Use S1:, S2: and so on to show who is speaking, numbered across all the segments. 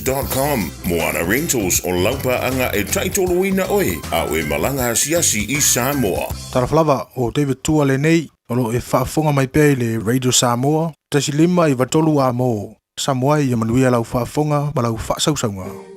S1: moanarentals.com. Moana Rentals o lau paaga e taitoluina oe a o e malaga asiasi i Samoa.
S2: Talofa lava, o David Tua lenei, o lo o e faafofoga mai pea i le Radio Samoa, 1.5 93 A mo Samoa ia manuia lau faafofoga ma lau faasausauga.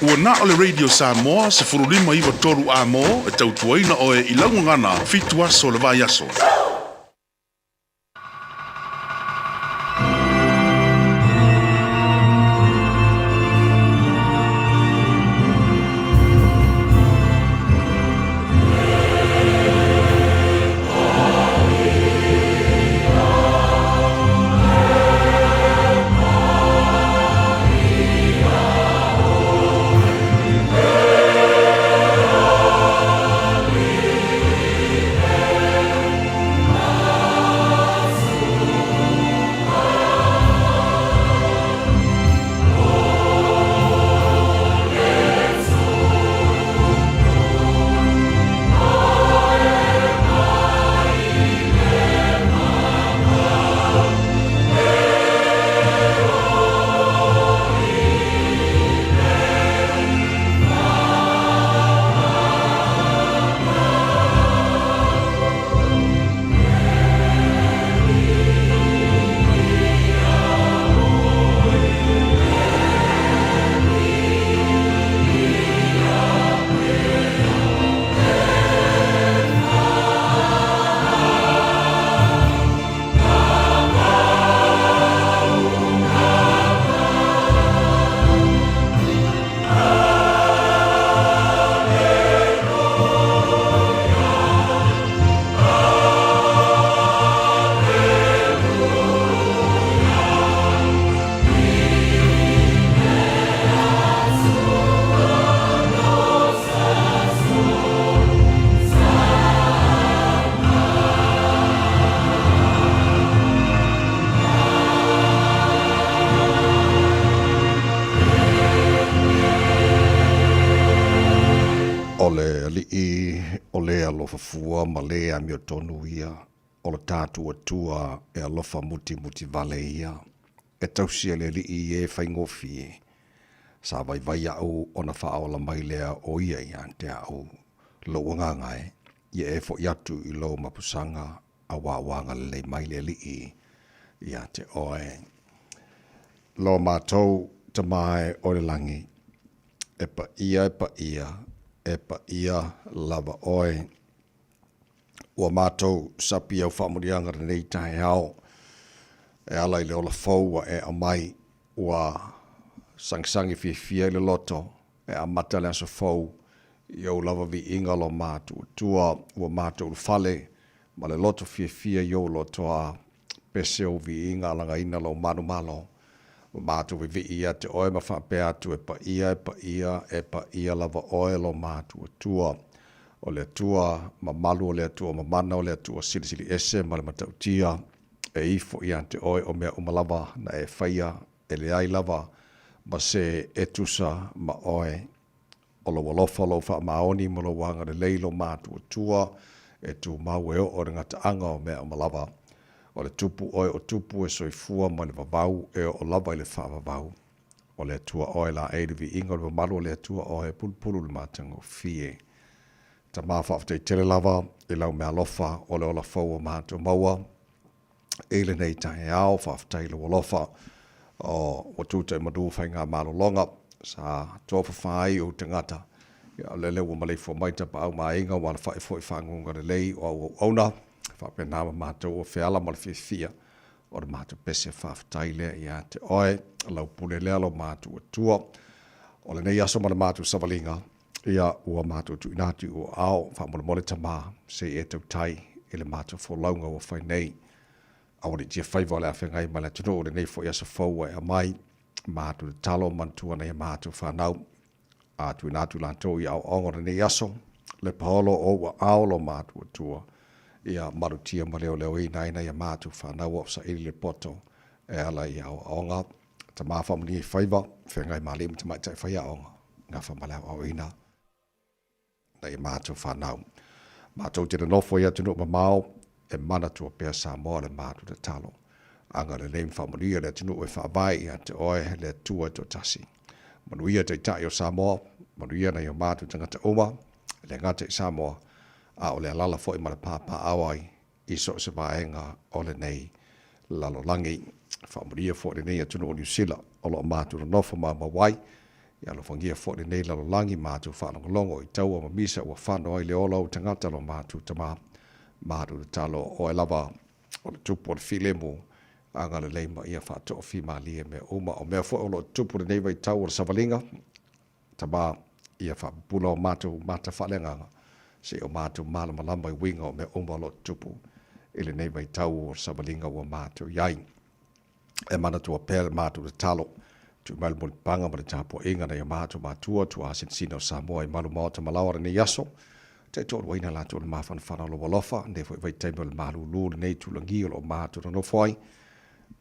S3: Ua na o le Radio Samoa 15 9 3 A mo e tautuaina oe i lau gagana 7 aso o le vaiaso.
S4: O le Alii o le alofa fua ma le amiotonu ia, o le tatou Atua e alofa mutimuti vale ia, e tausi e le Alii i e faigofie. Sa vaivai au ona faaola mai lea o ia ia te au, lou agaga e, ia e foi atu i lou mapusaga auā ua agalelei mai le Alii ia te oe. Lo matou Tama e o i le lagi, e paia, e paia, e paia lava oe. Ua matou sapi au faamuliaga lenei taeao e ala i le ola fou ua e aumai, ua sagisagi fiafia i le loto e amata le aso fou i ou lava viiga lo matuatua, ua matou ulufale ma le loto fiafia i ou lotoa pese ou viiga alagaina lou manumalo. Ua matou vivii ia te oe ma faapea atu e paia, e paia, e paia lava oe lo matuatua. O le Atua mamalu, o le Atua mamana, o le Atua silisili ese ma le matautia, e ifo ia te oe o mea uma lava na e faia, e leai lava ma se e tusa ma oe. O lou alofa, lou faamaoni ma lou agalelei lo matuatua e tumau e oo i le gataaga o mea uma lava. O le Tupu oe o tupu e soifua mai le vavau e oo lava i le faavavau. O le Atua oe laei le viiga o le mamalu o le Atua oe e pulupulu le matagofie. Tama faafetai tele lava i lau meaalofa o le ola fou o matou maua i lenei taeao. Faafetai i lou alofa o ua tuta i manu faigamalologa sa tofafa ai ou tagata. Ia, o lele ua maleifua mai tapaau ma aiga ua alafai foi faguga lelei o au auauna faapena ma matou ua feala ma le fiafia o le matou pese faafetai lea ia te oe, lau pule lea lo matou Atua. O lenei aso ma le matou savaliga, ia ua matou tuuina atu i ou aao, faamolemole Tama, se i e tautai i le matou folauga ua fai nei. Aua ne i tia faiva o le a feagai ma le atunuu i lenei foi aso fou ua e aumai, matou tatalo manatua nai a matou fanau, a tuuina atu latou i aoaoga o lenei aso, le paolo o ou aao lo matou Atua, ia malutia ma leoleoina ai nai a matou fanau o saili le poto e ala i aoaoga. Tama faamanuia i faiva, feagai ma alii ma tamaitai faiaoga, gafa ma le aoaoina nai a matou fanau. Matou te nonofo i atunuu mamao, e manatua pea Samoa le matou tatalo. Agalelei ma faamanuia le atunuu e faavae ia te oe le Atua e toatasi. Manuia Taitai o Samoa, manuia nai o matou tagata uma, e le gata i Samoa, a o le alala foi ma le papaaao ai i so o se vaega o lenei lalolagi. Faamanuia foi lenei atunuu o Niu Sila o lo o matou nonofo maumau ai. Ia alofagia foi lenei lalolagi matou faalogologo i taua ma misa ua fano ai le ola o ou tagata lo matou Tama. Matou tatalo oe lava o le Tupu o le filemu, agalelei ma ia faatoofimalie mea uma. O mea foi o lo o tutupu i lenei vaitau o le savaliga, Tama, ia faapupula o matou mata faaleagaga, seia o matou malamalama i uiga o mea uma o lo o tutupu i lenei vaitau o le savaliga ua matou i ai. E manatua pea le matou tatalo, tuu mai le mulipapaga ma le tapuaiga nai o matou matua, tuasinasina o Samoa i malu maota ma laoa lenei aso, taitoaluaina latou i le mafanafana o lou alofa, lenei foi vaitaimi o le malulu lenei itulagi o lo o matou nonofo ai,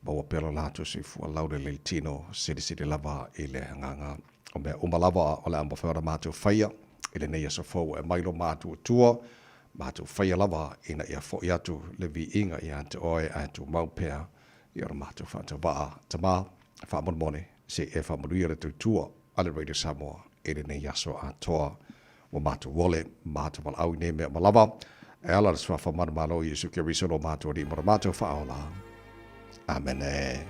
S4: maua pea lo latou soifua laulelei tino, silisili lava i le agaga. O mea uma lava o le a mafai ona matou faia i lenei aso fou e aumai lo matou Atua, matou faia lava ina ia foi atu le viiga ia te oe ae tumau pea i o matou faatauvaa. Tama, faamolemole, se i e faamanuia le tautua a le Radio Samoa i lenei aso atoa. Ua matou ole, matou valaau i nei mea uma lava, e ala i le Suafa manumalo o Iesu Keriso lo matou Alii ma lo matou Faaola. Amene.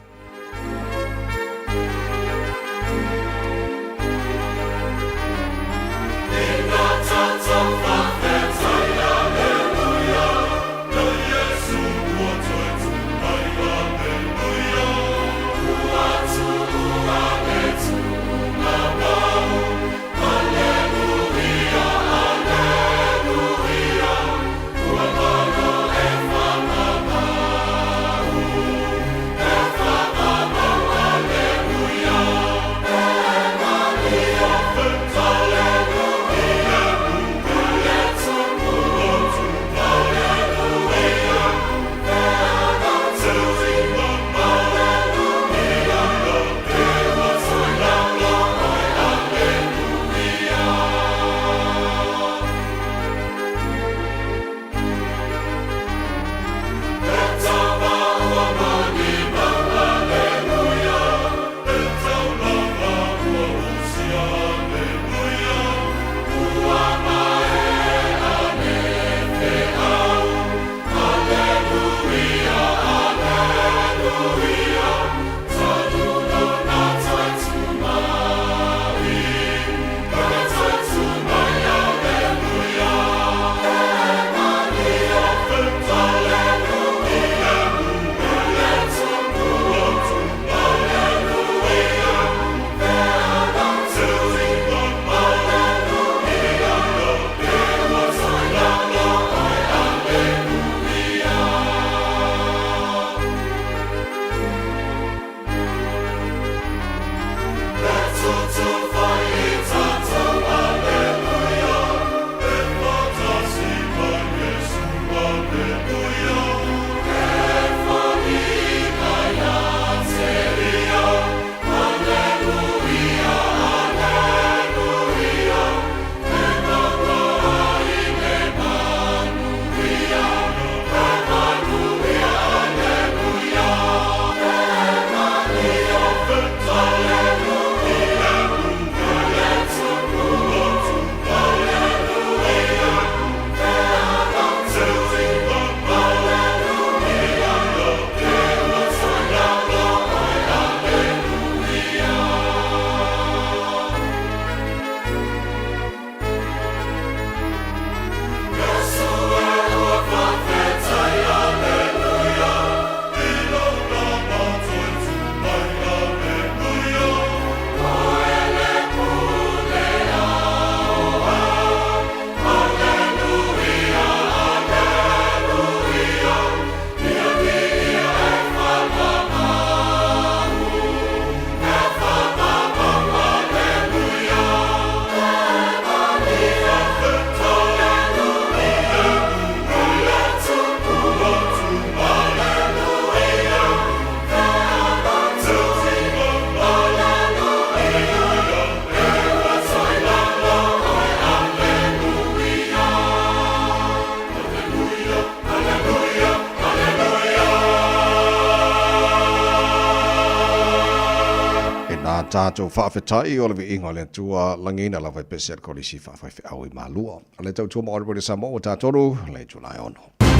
S4: tatou faafetai o le viiga o le Atua lagiina lava e pese a le Kolisi Faafaifeau i Malua. O le tautua ma Honourable Samoa ua tatolu le itula e 6.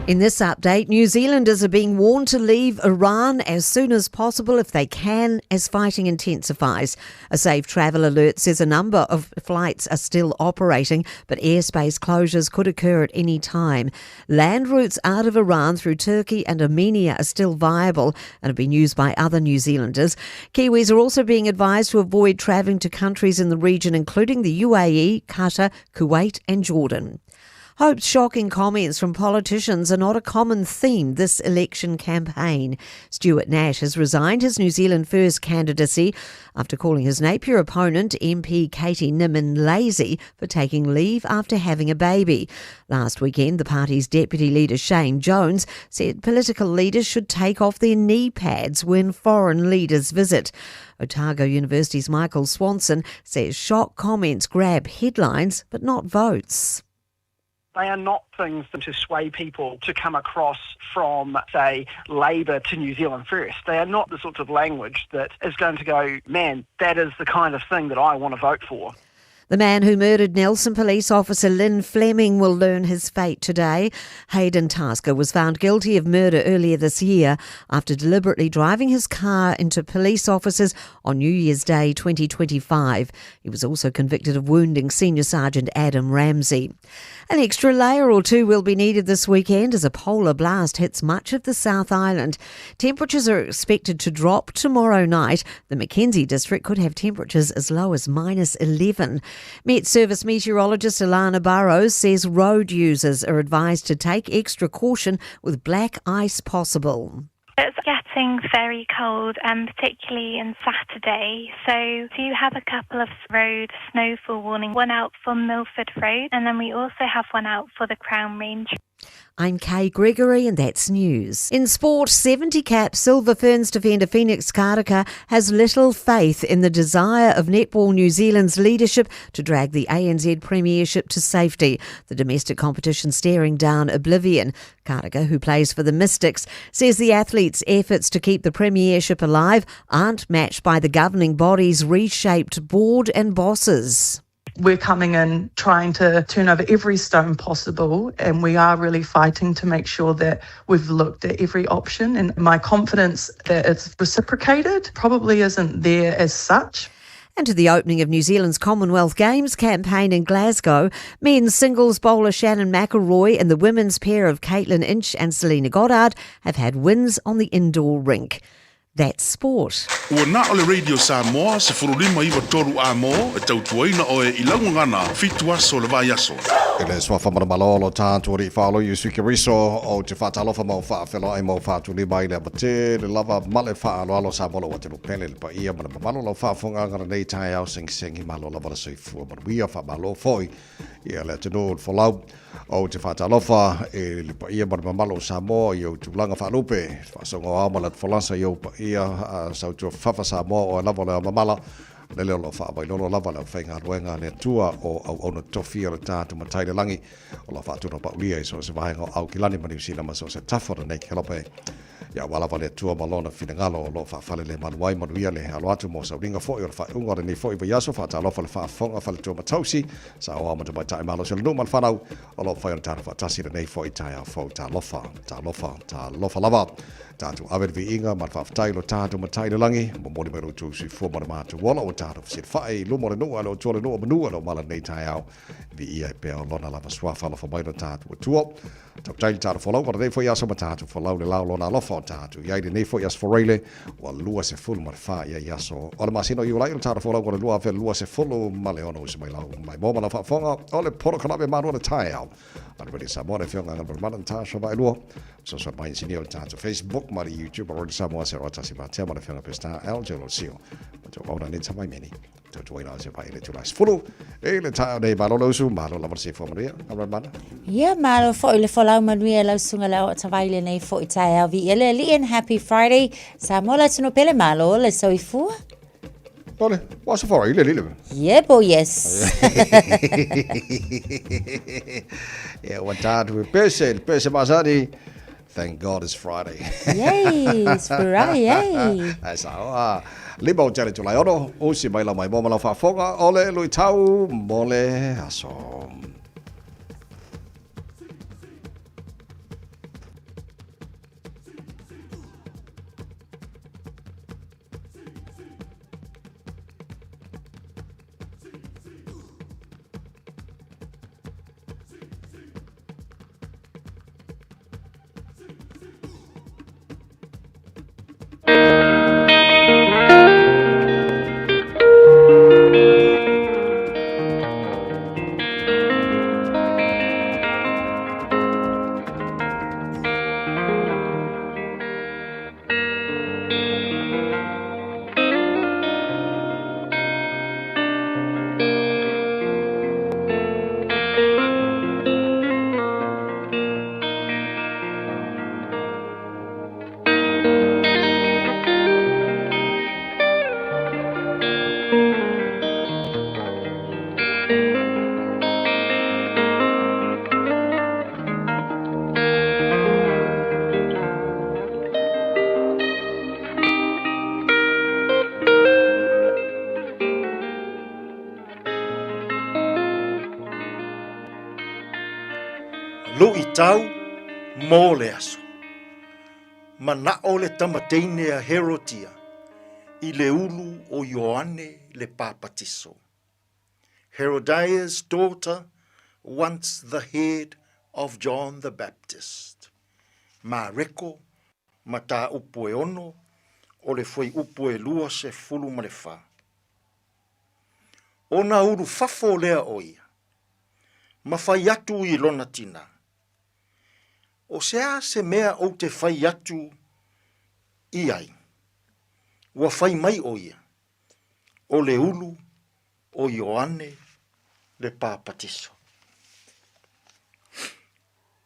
S5: In this update, New Zealanders are being warned to leave Iran as soon as possible if they can as fighting intensifies. A safe travel alert says a number of flights are still operating, but airspace closures could occur at any time. Land routes out of Iran through Turkey and Armenia are still viable and have been used by other New Zealanders. Kiwis are also being advised to avoid travelling to countries in the region, including the UAE, Qatar, Kuwait, and Jordan. Hope's shocking comments from politicians are not a common theme this election campaign. Stuart Nash has resigned his New Zealand First candidacy after calling his Napier opponent, MP Katie Niman, lazy for taking leave after having a baby. Last weekend, the party's deputy leader Shane Jones said political leaders should take off their knee pads when foreign leaders visit. Otago University's Michael Swanson says shock comments grab headlines but not votes.
S6: They are not things to sway people to come across from, say, Labour to New Zealand First. They are not the sorts of language that is going to go, man, that is the kind of thing that I want to vote for.
S5: The man who murdered Nelson police officer Lynn Fleming will learn his fate today. Hayden Tasker was found guilty of murder earlier this year after deliberately driving his car into police officers on New Year's Day 2025. He was also convicted of wounding Senior Sergeant Adam Ramsey. An extra layer or two will be needed this weekend as a polar blast hits much of the South Island. Temperatures are expected to drop tomorrow night. The Mackenzie district could have temperatures as low as minus 11. Met Service meteorologist Alana Burrows says road users are advised to take extra caution with black ice possible.
S7: It's getting very cold, and particularly in Saturday. So do have a couple of road snowfall warning, one out for Milford Road, and then we also have one out for the Crown Range.
S5: I'm Kay Gregory, and that's news. In sport, 70 cap Silver Ferns defender Phoenix Karaka has little faith in the desire of Netball New Zealand's leadership to drag the ANZ Premiership to safety. The domestic competition staring down oblivion. Karaka, who plays for the Mystics, says the athletes' efforts to keep the Premiership alive aren't matched by the governing body's reshaped board and bosses.
S8: We're coming in trying to turn over every stone possible, and we are really fighting to make sure that we've looked at every option. And my confidence that it's reciprocated probably isn't there as such.
S5: And to the opening of New Zealand's Commonwealth Games campaign in Glasgow, men's singles bowler Shannon McIlroy and the women's pair of Caitlin Inch and Selena Goddard have had wins on the indoor rink. That's sport.
S3: Ua na o le Radio Samoa 1593 A mo e tautuaina oe i lau gagana fitu aso o le vaiaso.
S4: I le suafa manamalo lo tātou alii whaalo Iesu Keriso o te whaatalofa ma o whaawheloai ma o whaatulima i le ava tele lava ma le whaaloalo Samoa lo ua te pele le paia ma le mamalu o lau faafofogaaga lenei taeao segisegi malo lava le soifua manuia faamalo foi ia le atunuu le folau. Ou te faatalofa i le paia ma le mamalu o Samoa i ou tulaga faalupe, le faasoga o ao ma le atufolasa i ou paia sautua fafa Samoa oe lava o le aomamala, lele o lo o faavailolo lava le aufaigaluega a le Atua o auauna tofi o le tatou Matai i le lagi o lo o faatino paulia i so o se vaega o Aukilani ma Niu Sila ma so o se tafa o lenei kelope. Ia ua lava le Atua ma Lona finagalo o lo o faafalelemalu ai manuia le alo atu mo sauliga foi o le faaiuga o lenei foi vaiaso. Faatalofa le faafofoga faletua ma tausi, saoao ma tamaitai malosi o le nuu ma le fanau o lo o fai ona tatou faatasi i lenei foi taeao fou. Talofa, talofa, talofa lava. Tatou ave le viiga ma le faafetai i lo tatou Matai i le lagi, momoli mai lo outou soifua ma le matou ola ua tatou fesilafai i luma o le nuu a le Atua le nuu o manu o lo o mala i lenei taeao. Viia ai pea o Lona lava suafa alofa mai lo tatou Atua. Tautai le tatou folau, o lenei foi aso ma tatou folau le lao lona alofa o tatou iai lenei foi aso Foraile, ua 24 iai aso o le masina o Iulai o le tatou folau o le 2026 uso mai lau mai mo ma lau faafofoga o le polokalame malu o le taeao. A le Radio Samoa le afioga Galumalemana Natasha Vaelua, fesoasoani mai inisinia o le tatou Facebook ma le YouTube o Radio Samoa 01 ma le afioga Pestar L. Jolosio. Ma te auauna Nita Vaimeni. Tautuaina o se pai le tula 10 e le taeao nei. Malo le usu, malo lava le soifua manuia. Galumalemana.
S9: Ia, malo foi le folau manuia lau susuga le aoa tavai lenei foi taeao. Viia le Alii and happy Friday. Samoa le atunuu pele, malo le soifua.
S4: Tole, ua sa fara ile lile.
S9: Yeah, boy, yes.
S4: Ia, ua tātu e pese, le pese masani. Thank God it's Friday.
S9: Yay, it's Friday.
S4: Ai sa, a, lima o tele tulai ono, usi mai la mai mo malau faafoga, ole lui tau, mole aso.
S10: Luʻitau mo le aso. Manaʻo le tama teine a Herotia i le ulu o Ioane le Papatiso. Herodias' daughter wants the head of John the Baptist. Mareko, mataupu e ono, o le fuaiupu e 24. Ona ulu fafo lea o ia, ma fai atu i lona tina, O se a se mea ou te fai atu i ai? Ua fai mai o ia, o le ulu o Ioane le Papatiso.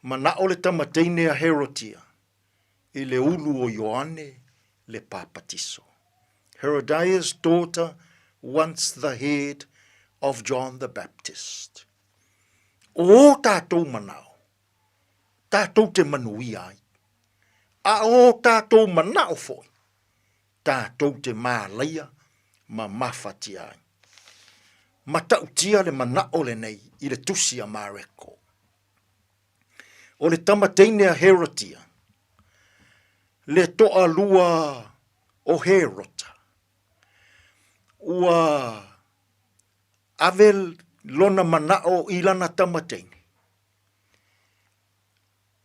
S10: Manaʻo le tama teine a Herotia i le ulu o Ioane le Papatiso. Herodias' daughter wants the head of John the Baptist. O ō tātou manaʻo, tātou te manuia ai. A o ō tātou manaʻo foi, tātou te mālaia ma mafatia ai. Matautia le manaʻo lenei i le tusi a Mareko. O le tama teine a Herotia, le toalua o Herota, ua ave lona manaʻo i lana tama teine.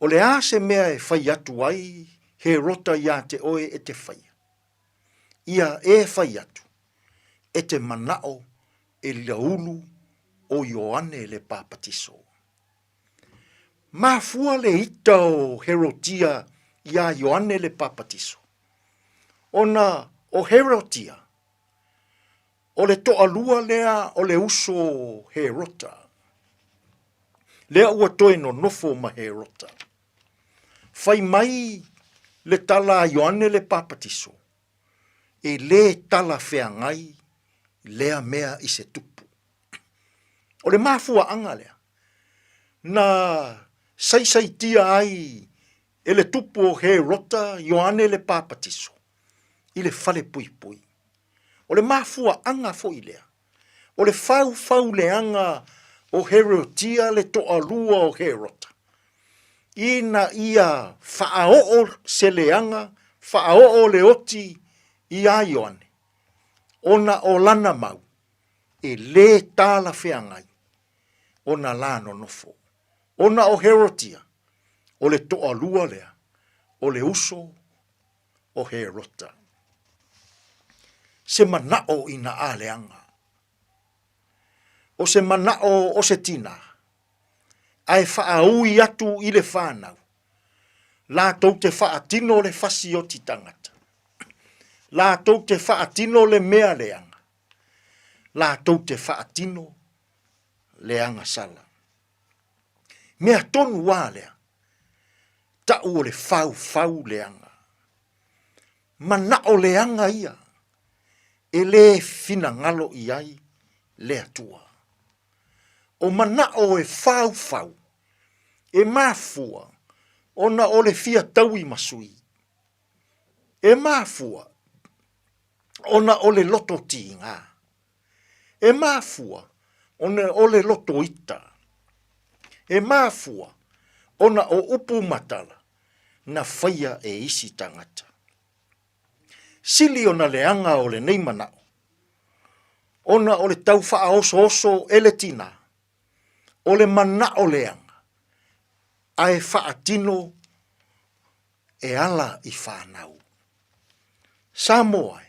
S10: O le a se mea e fai atu ai Herota iā te oe e te whaia? Ia e fai atu, e te manaʻo e laulu o Ioane le Papatiso. Mafua le ita o Herotia iā Ioane le Papatiso, ona o Herotia, o le toalua lea o le uso o Herota, lea ua toe nonofo ma Herota. Fai mai le tala a Ioane le Papatiso, e lē talafeagai lea mea i se tupu. O le mafuaaga lea na saisaitia ai e le tupu o Herota Ioane le Papatiso i le falepuipui. O le mafuaaga foi lea, o le faufauleaga o Herotia le toalua o Herota, ina ia faaoo se leaga, faaoo le oti iā Ioane, ona o lana mau e lē talafeagai ona la nonofo. Ona o Herotia, o le toalua lea, o le uso o Herota. Se manaʻo i nā aleaga. O se manaʻo o se tinā, a e faaui atu i le whānau, lātou te whaatino le fasi o ti tangata, lātou te whaatino le mea leaga, lātou te whaatino le agasala. Mea tonu wā lea, taʻu o le faufau leaga. Manaʻo leaga ia. e lē finagalo i ai le Atua. O manaʻo e faufau, e mafua ona o le fia taui ma sui. E mafua ona o le loto tigā. E mafua ona o le loto ita. E mafua ona o upu ma tala na faia e isi tagata. Sili ona leaga o lenei manaʻo, ona o le tau faaosooso e le tinā, o le manaʻo leaga, ae faatino e ala i fanau. Samoa e,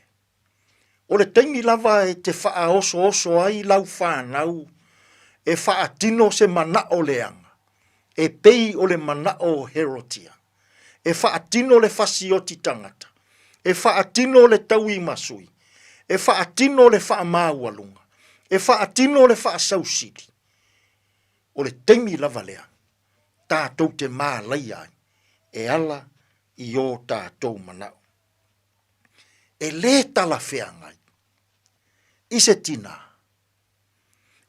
S10: o le taimi lava e te faaosooso ai lau fanau e faatino se manaʻo leaga, e pei o le manaʻo o Herotia, e faatino le fasioti tagata, e faatino le tauimasui, e faatino le faamaualuga, e faatino le faasausili. O le taimi lava lea tatou te mālaia ai e ala i ō tatou manaʻo. E lē talafeagai i se tinā,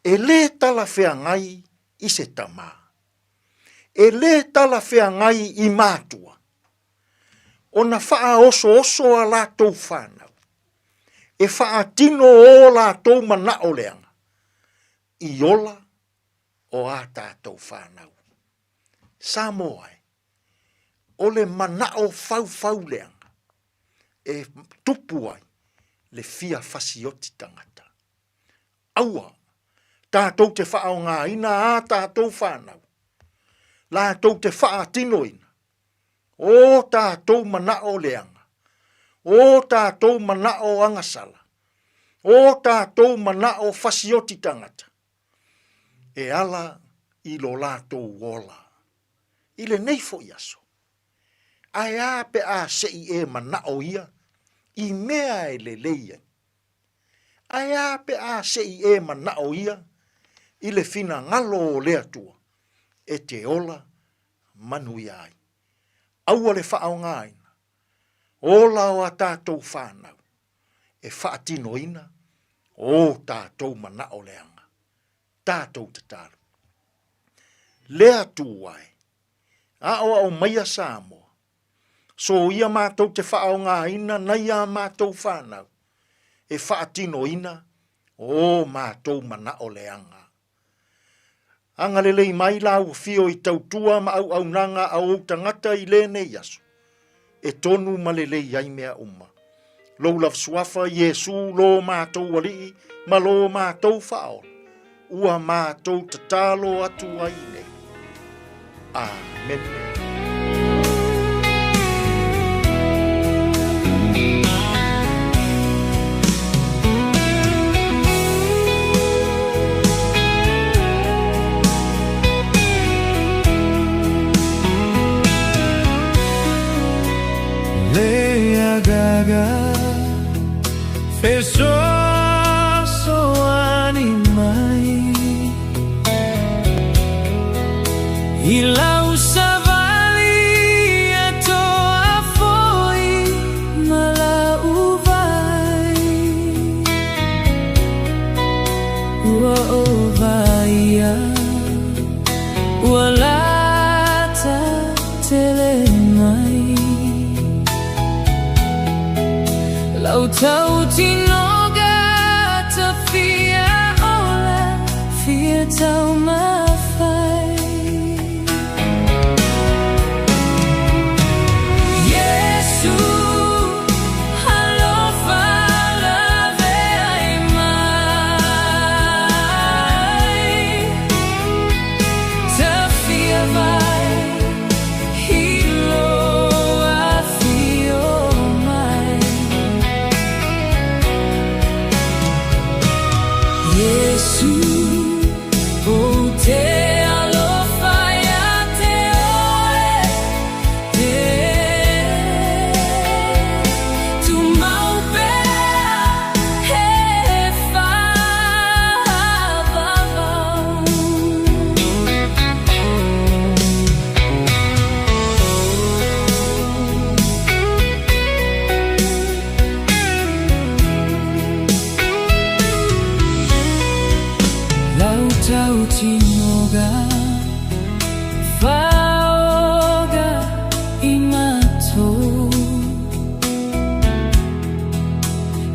S10: e lē talafeagai i se tamā, e lē talafeagai i mātua, ona faaosooso a latou fanau, e faatino ō latou manaʻo leaga i ola o a tatou fanau. Samoa e, o le manaʻo faufau leaga e tupu ai le fia fasioti tagata. Aua tatou te faaaogaina a tatou fanau latou te faatinoina ō tatou manaʻo leaga, ō tatou manaʻo agasala, ō tatou manaʻo fasioti tagata e ala i lo latou ola i lenei foi aso. Ae a pe a se i e manaʻo ia i mea e lelei ai? Ae a pe a se i e manaʻo ia i le finagalo o le Atua e te ola manuia ai? Aua le faaaogaina ola o a tatou fanau e faatinoina ō tatou manaʻo leaga, tatou tatalo. Le Atua e, aʻoaʻo maia Samoa, soia matou te faaaogaina nai a matou fanau e faatinoina ō matou manaʻo leaga. Agalelei mai la ua fio i tautua ma auaunaga a ou tagata i lenei aso, e tonu ma lelei ai mea uma. Lou lava suafa, Iesu, lo matou Alii ma lo matou Faaola, ua matou tatalo atu ai nei. Amene.
S11: Le agaga fesoasoani mai I lau savali e toa foi ma lau vai Ua ova ia ua lata tele mai Lau tautinoga tafia ola fia taumafai Iesu alofa laveai mai Tafia vai Hilo afio mai Iesu ou te.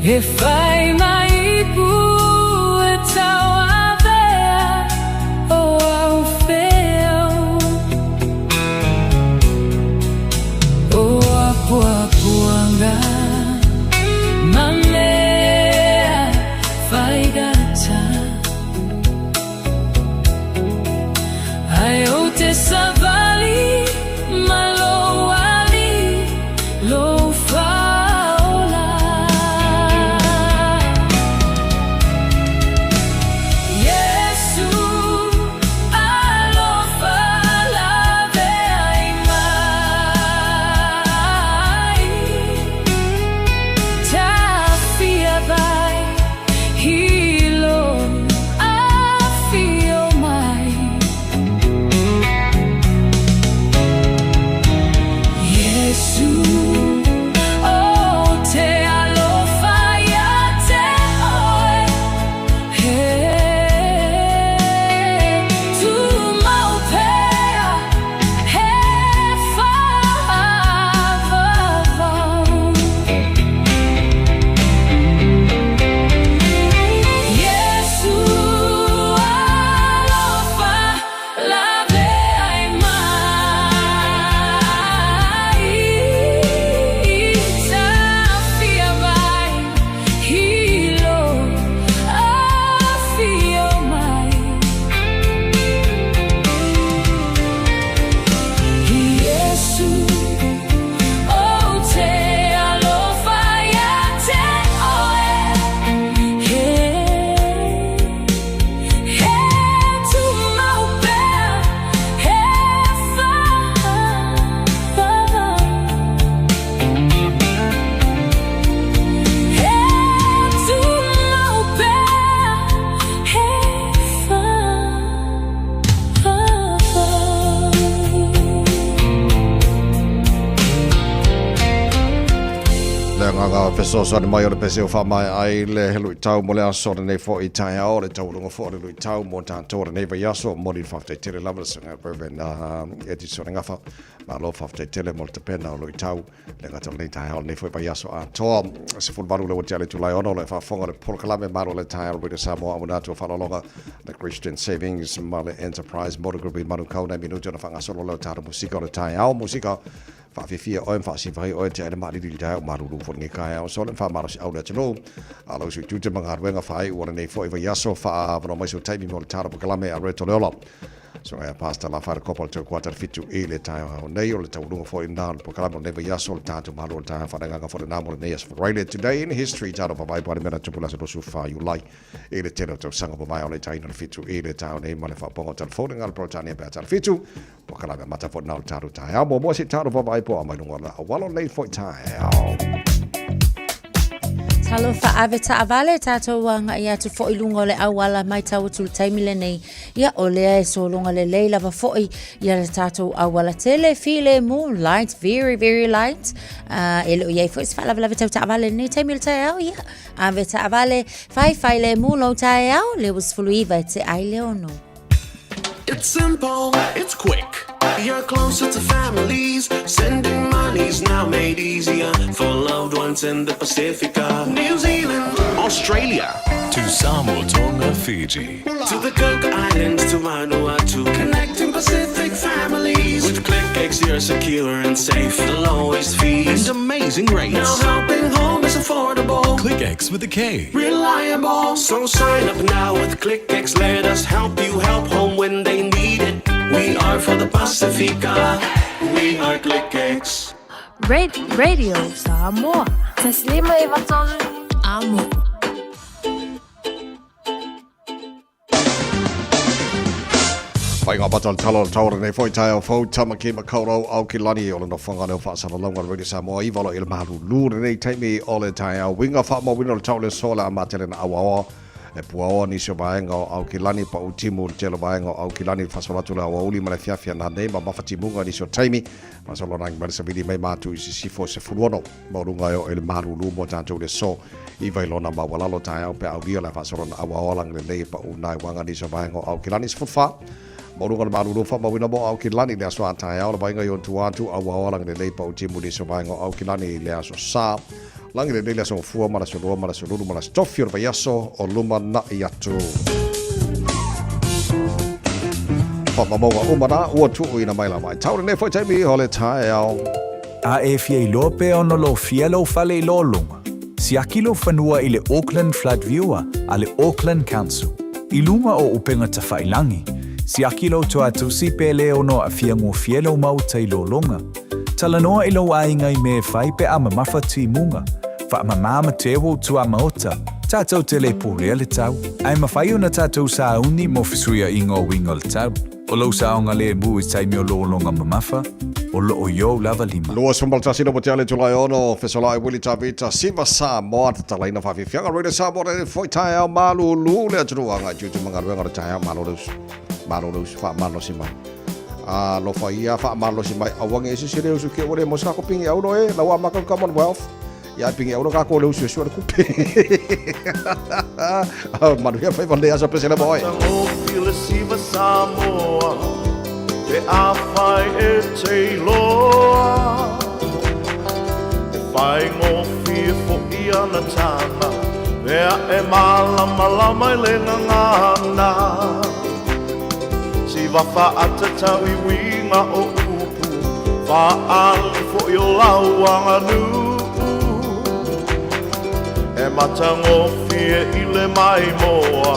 S11: E fai mai ipu e tauavea o au feau. O apuapuanga ma mea faigata. Ae ou te savali ma lou alii, lou faaola. Iesu alofa laveai mai. Tafia vai i lou afio mai. Iesu ou te alofa ia te oe. He tumau pea, he faavavau. Iesu alofa laveai mai. Tafia vai i lou afio mai. Iesu ou te alofa ia te oe. He he tumau pea, he faavavau. He tumau pea, he faavavau.
S4: Le agaga fesoasoani mai o le pese o faamaea ai le luitau mo le aso lenei foi taeao, le taualuga foi o le luitau mo tatou lenei vaiaso. Momoli le faafetai tele lava le susuga Reverend Edison Gafa. Malo faafetai tele mo le tapena o luitau le gata o lenei taeao lenei foi vaiaso atoa. 18 le ua tea le itula e 6 o lo o faafofoga le polokalame Malo le Taeao Radio Samoa auina atu o faaaloaloga le Christian Savings ma le Enterprise Motor Group i Manukau. Nai minute ona faagasolo lea o tatou musika o le taeao, musika Faafiafia oe ma faasiva ai oe te ai le maalili i le taeao malulu foi lenei taeao. So le faamalosiau le atunuu a lau sui tiute ma galuega faaiu o lenei foi vaiaso faaavanoa mai sou taimi mo le tala polokalame a Roberto Leola. Susuga ia Pastor Lafaele Kopa o le tau kuata le 7 i le taeao nei o le taualuga foi lena o le polokalame o lenei vaiaso le tatou malo o le taeao faaleagaga foi lena mo lenei aso Friday. Today in history talo vavae po le mea na tupu le aso 24 Iulai i le tele o tausaga ua maea o le taina le 7 i le taeao nei ma le faapoga o telefoni ngā le Peretania pe a tala 7 Polokalame mata foi na o le tatou taeao. Muamua se i tatou vaavaai po o a mai luga o le auala o lenei foi taeao.
S9: Talofa ave taavale tatou agai atu foi i luga o le auala matau atu i le taimi lenei. Ia o lea e sologa lelei lava foi ia le tatou auala tele filemu light very very light. E le o i ai foi se faalavelave tau taavale i lenei taimi o le taeao. Ia ave taavale faifai lemu lou taeao le ua 19 e tea ai le 6.
S12: It's simple, it's quick. You're closer to families. Sending money's now made easier for loved ones in the Pacifica, New Zealand, Australia,
S13: To Samoa, Tonga, Fiji.
S12: to the Cook Islands, to Vanuatu. Connecting Pacific families. With KlickEx, you're secure and safe. The lowest fees
S13: And amazing rates.
S12: Now helping home is affordable.
S13: KlickEx with a K.
S12: Reliable. So sign up now with KlickEx. Let us help you help home when they need it. We are for the Pacifica. We are KlickEx.
S14: Radio Samoa. Taslima Ivatolu Amo.
S4: Whai ngā mata o le tala o le taura nei foi taeao fou Tamaki Makaurau Aokiloani o le nofoaga leo faasalalauga o le Radio Samoa iva o lo i le malulu lenei taimi o le taeao uiga faamauina o le tau le aso le a matele na auaoa e puaoa nisi o vaega o Aokiloani pau timu le tele o vaega o Aokiloani le faasolo atu le aoauli ma le afiafi a nanei ma mafatimuga nisi o taimi faasolo rangi mai le savili mai matu i sisifo 16 maualuga e oo i le malulu mo tatou le aso i Vailona maualalo taeao pe aulia le faasolona auaoa lagilelei e pau nai uaga nisi o vaega o Aukilani 14 maualuga o le malulu faamauina mo Aukilani le aso a taeao le vaaiga i ona tua atu auaoa lagilelei pau timu nisi o vaega o Aukilani le aso Sa. Lagi lenei le aso gafua ma le aso lua ma le aso lulu ma le aso tofi o le vaiaso o lumanai atu. Faamaumauga uma na ua tuuina mai lava i tau lenei foi taimi o le taeao.
S15: A e fia iloa pe ono lofia lou fale i lologa, siaki lou fanua i le Auckland Flood Viewer a le Auckland Council. I luga o upega tafailangi, siaki lou toatusi pe le ono aafia gofie lou maota i lologa. Talanoa i lou aiga i mea e fai pe a mamafa timuga. Faamama ma teu ou tuamaota, tatou te le pulea le tau, ae mafai ona tatou sauni mo fesuiaiga o uiga o le tau. O lou saogalemu i taimi o lologa mamafa, o loo i ou lava lima.
S4: 21 le moteale Julai 6, Fesolai Willie Tavita, Siva Samoa, Tatalaina Faafiafiaga, Radio Samoa, le foi taeao malulu le atunuu agai tiute ma galuega o le taeao, malo le usu, malo le usu, faamalosi mai. Alofa ia, faamalosi mai, aua ne i ese se le usu ke ua le maua se kako pigi aulo e, lau amata o le Commonwealth. Ia pingi auro ka ko le usu sua le kupe. Manuia faiva le aso pesele mo oe.
S16: Matagofie le siva Samoa Pe afai e te iloa E faigofie fo'i ana tama Mea e malamalama i le gagana Siva faatatau i uiga o upu Faaali fo'i o lau aganuu E matagofie i le maimoa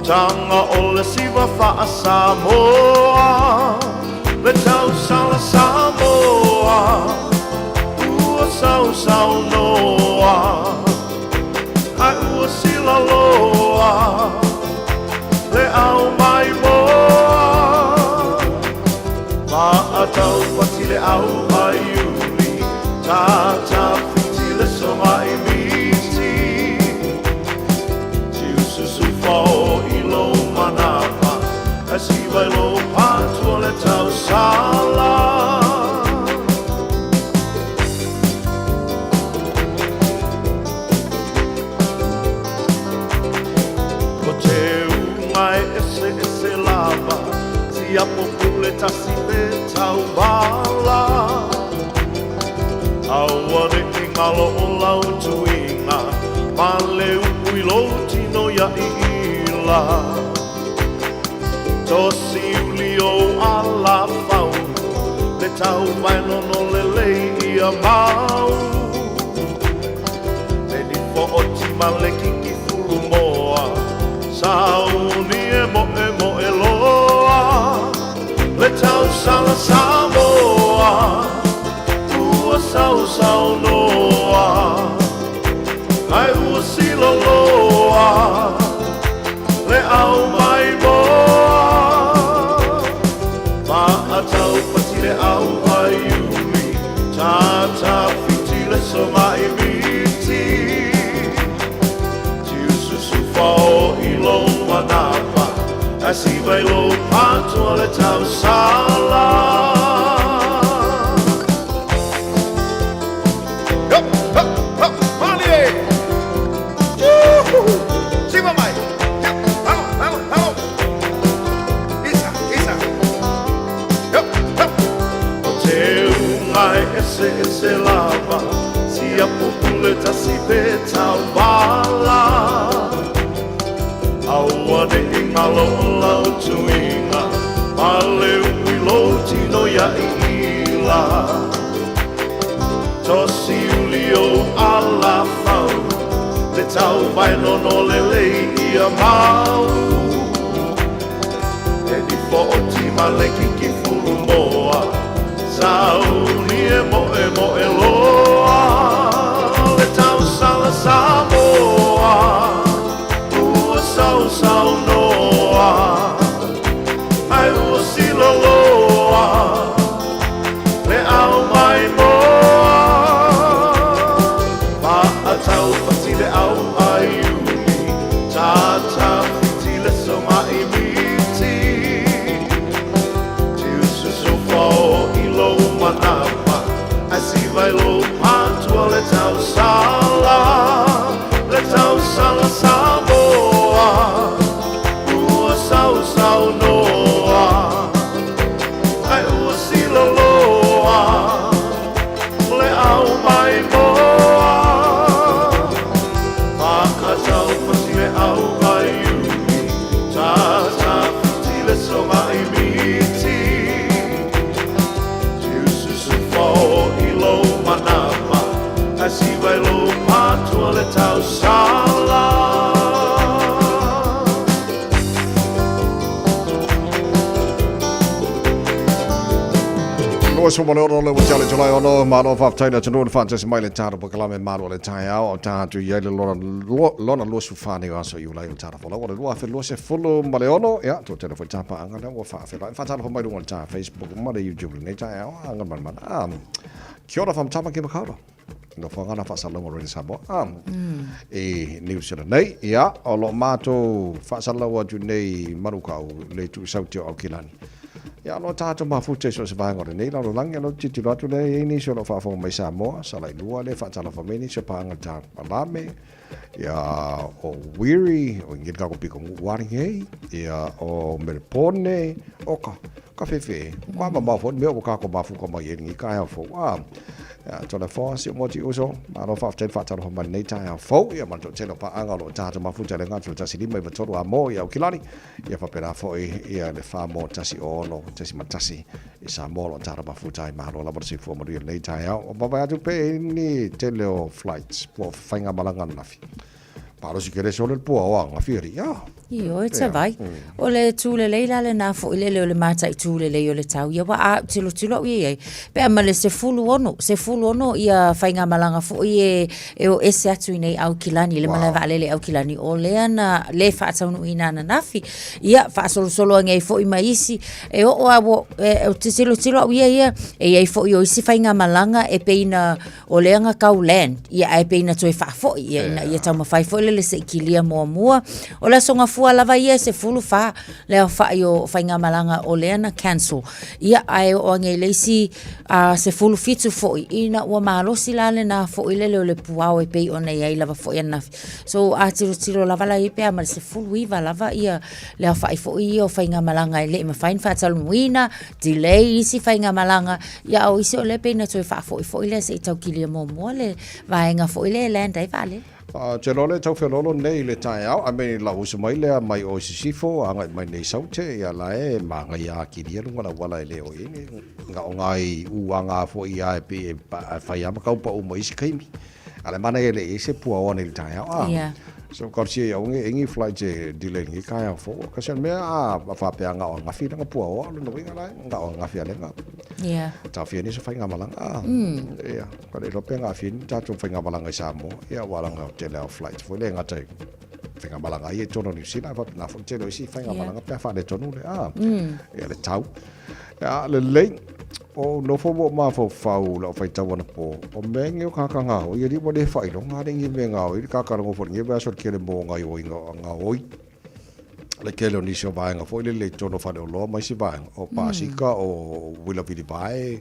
S16: Taga o le siva faa-Samoa Le tausala Samoa Ua sausaunoa Ae ua silaloa Le au maimoa Faataupati le au a Iuli Tatafiti le soga i miti Tiususu fao i lou manava Ae siva i lou patua le tausala. Ko te ūnga e eseese lava, Tiapo pule tasi pe taubala. Aua ne i ngalo o lau tuiga, Ma le upu i lou tino ia iila. Tosi uli ou ala faunu, Le tau vaenono lelei ia mau. Le nifo o tima le kiki fulumoa, Sauni e moemoe loa, Le tausala Samoa, Ua sausaunoa, Ae ua siloloa, Le au maimoa. Maataupati le au a Iuli, Tatafiti le soga i miti. Tiususu fao i lou manava, Ae siva i lou patua le tausala. O te unga e eseese lava, Siapo pule tasi pe taubala. Aua ne i ngalo o lau tuiga, Ma le upu i lou tino ia iila. Tosi uli ou ala fau, Le tau vaenono lelei ia mau. E nifo o tima le kiki fulumoa, Sauni e moemoe loa, Le tausala Samoa, Ua sausaunoa, Ae ua siloloa, Le au maimoa. Maataupati le au a Iuli, Tatafiti le soga i miti. Tiususu fao i lou manava,
S4: 26 le ua tiale July 6, malo faafetai le atunuu na faatasi mai le tatou polokalame malu o le taeao o tatou i ai le lona, lona 24 nei o aso Iulai o le tatou folau o le 2026, ia, toatele foi tapaaga lea ua faafeiloai. Faatalofa mai luga o le ta Facebook ma le YouTube lenei taeao, a manamana. Ah, kia ora from Tamaki Makaurau. Nofoaga na faasalalauga o Radio Samoa. Ah, i New Zealand nei, ia, o lo o matou faasalalau atu nei i Manukau, le itu sauti o Aukilani. Ia, o lo o tatou mafuta i so o se vaega o lenei lalolagi, o lo o tilotilo atu lea e i ai nisi o lo o faafofoga mai Samoa, Salailua lea e faatalofa mai nisi o paaga ta Palame, ia, o Wiri, o Ingili kako piko nguuari ngei, ia, o Melepone, o ka, ka fefe, o ka mamao foi mea ua kako mafuka mai e lenei taeao fou. Ah, ia, tole foa si o moti uso, malo faafetai le faatalofa mai lenei taeao fou, ia ma le toatele o paaga o lo o tatou mafuta i le gata o le 1593 a mo i Aukilani, ia faapena foi ia le 4 mo 106.1 i Samoa o lo o tatou mafuta ai. Malo lava le soifua manuia i lenei taeao. O vaavaai atu pe i ni tele o flights po o faigamalaga ananafi. Malosi kele sole le pua o angafi alii. Ah.
S9: Ioe te vai. O le tū lelei la lenā foi lele o le mataitū lelei o le tau ia ua a tilotilo au ia i ai. Pe a ma le 16, 16 ia faigamalaga foi e e o ese atu i nei Aukilani, le malae vaalele Aukilani, o lea na le faataunuuina ananafi. Ia, faasolosolo ane ai foi ma isi, e oo a ua, e, e te tilotilo au ia ia, e i ai foi o isi faigamalaga e pei na, o lea na tau land, ia ae pei na toe faafoi, ia ina ia taumafai foi lele se i kilia muamua. O le Aso Gafua lava ia e 14 le aofai o faigamalaga o lea na cancel. Ia, ae oo ane i le isi a 17 foi, ina ua malosi la lena foi lele o le puao e pei ona i ai lava foi ananafi. So, a tilotilo lava la i ai pe a ma le 19 lava ia le aofai foi ia o faigamalaga e le i mafai ona faataunuuina, delay isi faigamalaga, ia a o isi o lea pei na toe faafoi foi lea se i tau kilia muamua le vaega foi lea e land ai vaalele.
S4: Ou te iloa o lea e tau feoloolo nei i le taeao, I mean lau uso mai lea mai o i Sisifo agai mai nei i Saute, ia la e manaia atili ia luga o le auala e le o i ai ni gaogai uaga foi ia e pei e fai lava ma tau pau mai isi taimi. A o le manaia e le i ai se puaoa nei i le taeao a.
S9: Yeah.
S4: So talosia ia aua nei flights e delay i lenei taeao fou. Kasi o le mea a faapea na o ananafi lana puaoa, o lona uiga la e na o ananafi lava lea na
S9: Yeah.
S4: taofia nei se faigamalaga a. Ia, ka le iloa pe na aafia ai ni tatou faigamalaga i Samoa, ia aua leaga o le tele lava o flights foi lea e gata i faigamalaga ia i totonu o Niu Sila, ae faapena foi le tele o isi faigamalaga pe a faaletonu le, a, ia le tau. Ia, lelei, o nofo ma ou mafaufau i lau faitau anapo, o mea nei o kākā gaoi, alii ua le faailoga alii ni mea gaoi, le kākā logo foi lenei vaiaso le kele mo gaoioiga o gaoi. Le kele o nisi o vaega foi lele i totonu o faleoloa ma isi vaega, o pasika, o uila vilivae,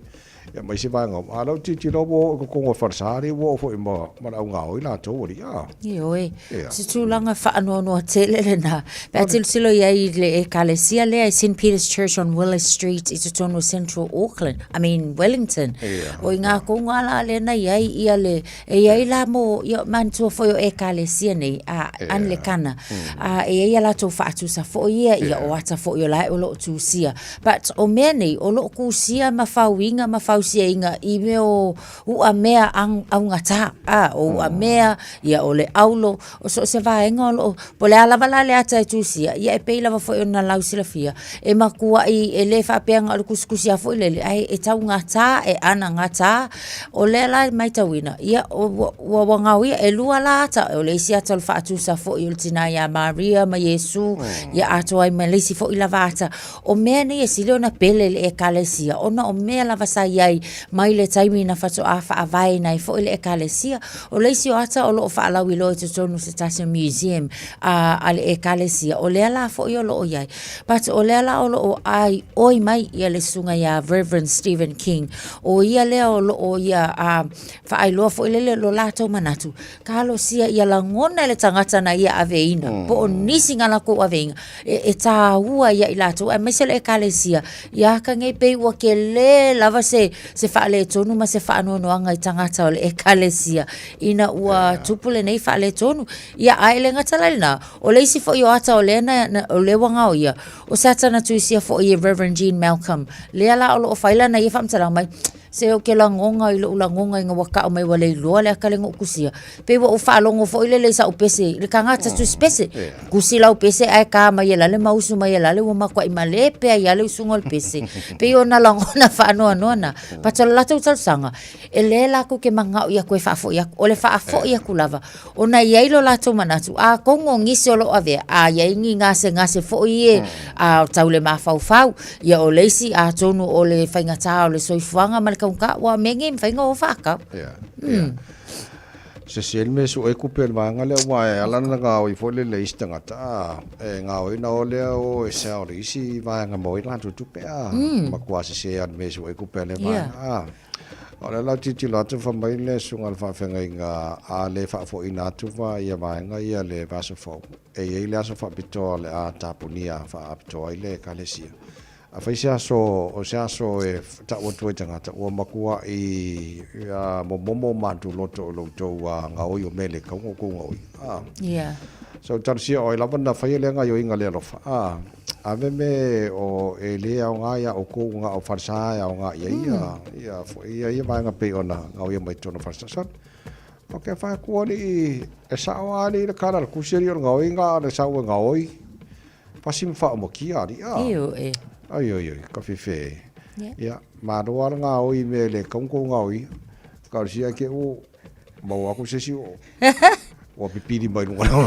S4: ia ma isi vaega uma. A o lau tilotilo ua oo i totonu o le falesa alii ua oo foi ma, ma le augaoi latou alii, a.
S9: Ioe, o se tulaga faanoanoa tele lena. Pe a tilotilo i ai i le ekalesia lea i St Peter's Church on Willis Street i totonu o Central Auckland, I mean Wellington. O i ngā kouga la lea na i ai ia le, E i ai la mo, ia, manatua foi o Ekalesia nei, a, Anlikana, a, e i ai a latou faatusa foi ia, ia o ata foi o la e o lo o tusia. But o mea nei, o lo o kusia ma fauiga ma fausiaiga i mea o u'a mea ang, augata, a, o u'a mea, ia o le aulo, o so o se vaega o lo o, po o le a lava la le ata e tusia, ia e pei lava foi ona lausilafia, e makuaʻi, e le faapea na o le kusikusi lava foi lele, ae e taugata, e anagata. O lea la e matauina, ia, ua, ua, ua gaoia, e lua la ata, o le isi ata o le faatusa foi o le tina iā Maria ma Iesu, ia atoa ai ma le isi foi lava ata. O mea nei e sili ona pele i le Ekalesia, ona o mea lava sa i ai mai le taimi na faatoa faavaeina ai foi le Ekalesia. O le isi o ata o lo o faalauiloa i totonu o se tasi o museum a, a le Ekalesia, o lea la foi o lo o i ai. But o lea la o lo o ʻaiʻoi mai ia le susuga iā Reverend Stephen King, ʻo ia lea o lo o ia a faailoa foi lele lo latou manatu, talosia ia lagona e le tagata na ia aveina, po o nisi na lakou aveina, e, e tāua ia i latou, aemaise le Ekalesia, ia aka nei pei ua kele lava se, se faaletonu ma se faanoanoaga i tagata o le Ekalesia, ina ua tupu lenei faaletonu. Ia, a e le gata la i lena, o le isi foi o ata o lea na, na, o lea ua gaoia, o se ata na tuisia foi e Reverend Jean Malcolm, lea la o lo o fai lana ia faamatalaga mai, Se ou te lagona i lou lagoga ina ua tau mai ua le iloa le ata lea na ou tusia. Pei ua ou faalogo foi lele i sau pese, i le tagata tusi pese. Tusi lau pese ae ta mai e lale ma usu mai e lale ua matuai malepe ai lava le usuga o le pese. Pei ona lagona faanoanoa na. But o le latou talosaga, e lē latou te manao ia toe faafoi atu. O le faafoi atu lava, ona e i ai lo latou manatu, atonu o nisi o lo o avea, a i ai ni gasegase foi ia a tau le mafaufau, ia o le isi atonu o le faigata o le soifuaga ma le taugata, aua o mea nei e mafai ona o faatau.
S4: Yeah, yeah. Se se le mea sue kupe le vaega lea aua e ala ona gaoi foi lele i isi tagata a e gaoi ona o lea o e sell i isi vaega maua ai latou tupe a matua sese a le mea e sue kupe a lea vaega a. O lea la tilotilo atu fai mai le susuga i le faafeagaiga a le faafoiina atu va ia vaega ia le vaiaso fou, e i ai le aso faapitoa o le a tapunia faaapitoa ai le Ekalesia. Afai se aso, o se aso e tau atu ai tagata, ua matuai momomo matou loto i lo outou gaoi o mea e le tatau ona outou gaoi.
S9: Yeah.
S4: So talosia o ai lava na faia lea gaioiga le alofa. Ave me o e lē aoga iā ʻoukou na o falesa e aoga i ai ia ia foi ia ia vaega pei ona gaoia mai totonu o falesa. So, ok, fai atu alii e sao lava alii le kala le kusi alii o le gaoiga a o le sau e gaoi pasi ma faaumakia alii a.
S9: Ioe.
S4: Ai oi oi, ka fefe.
S9: Yeah.
S4: Ia, malo lava le gaoi i mea e le tatau ona tou gaoia. Talosia ke u Maua aku se isi o ua pipili mai luga o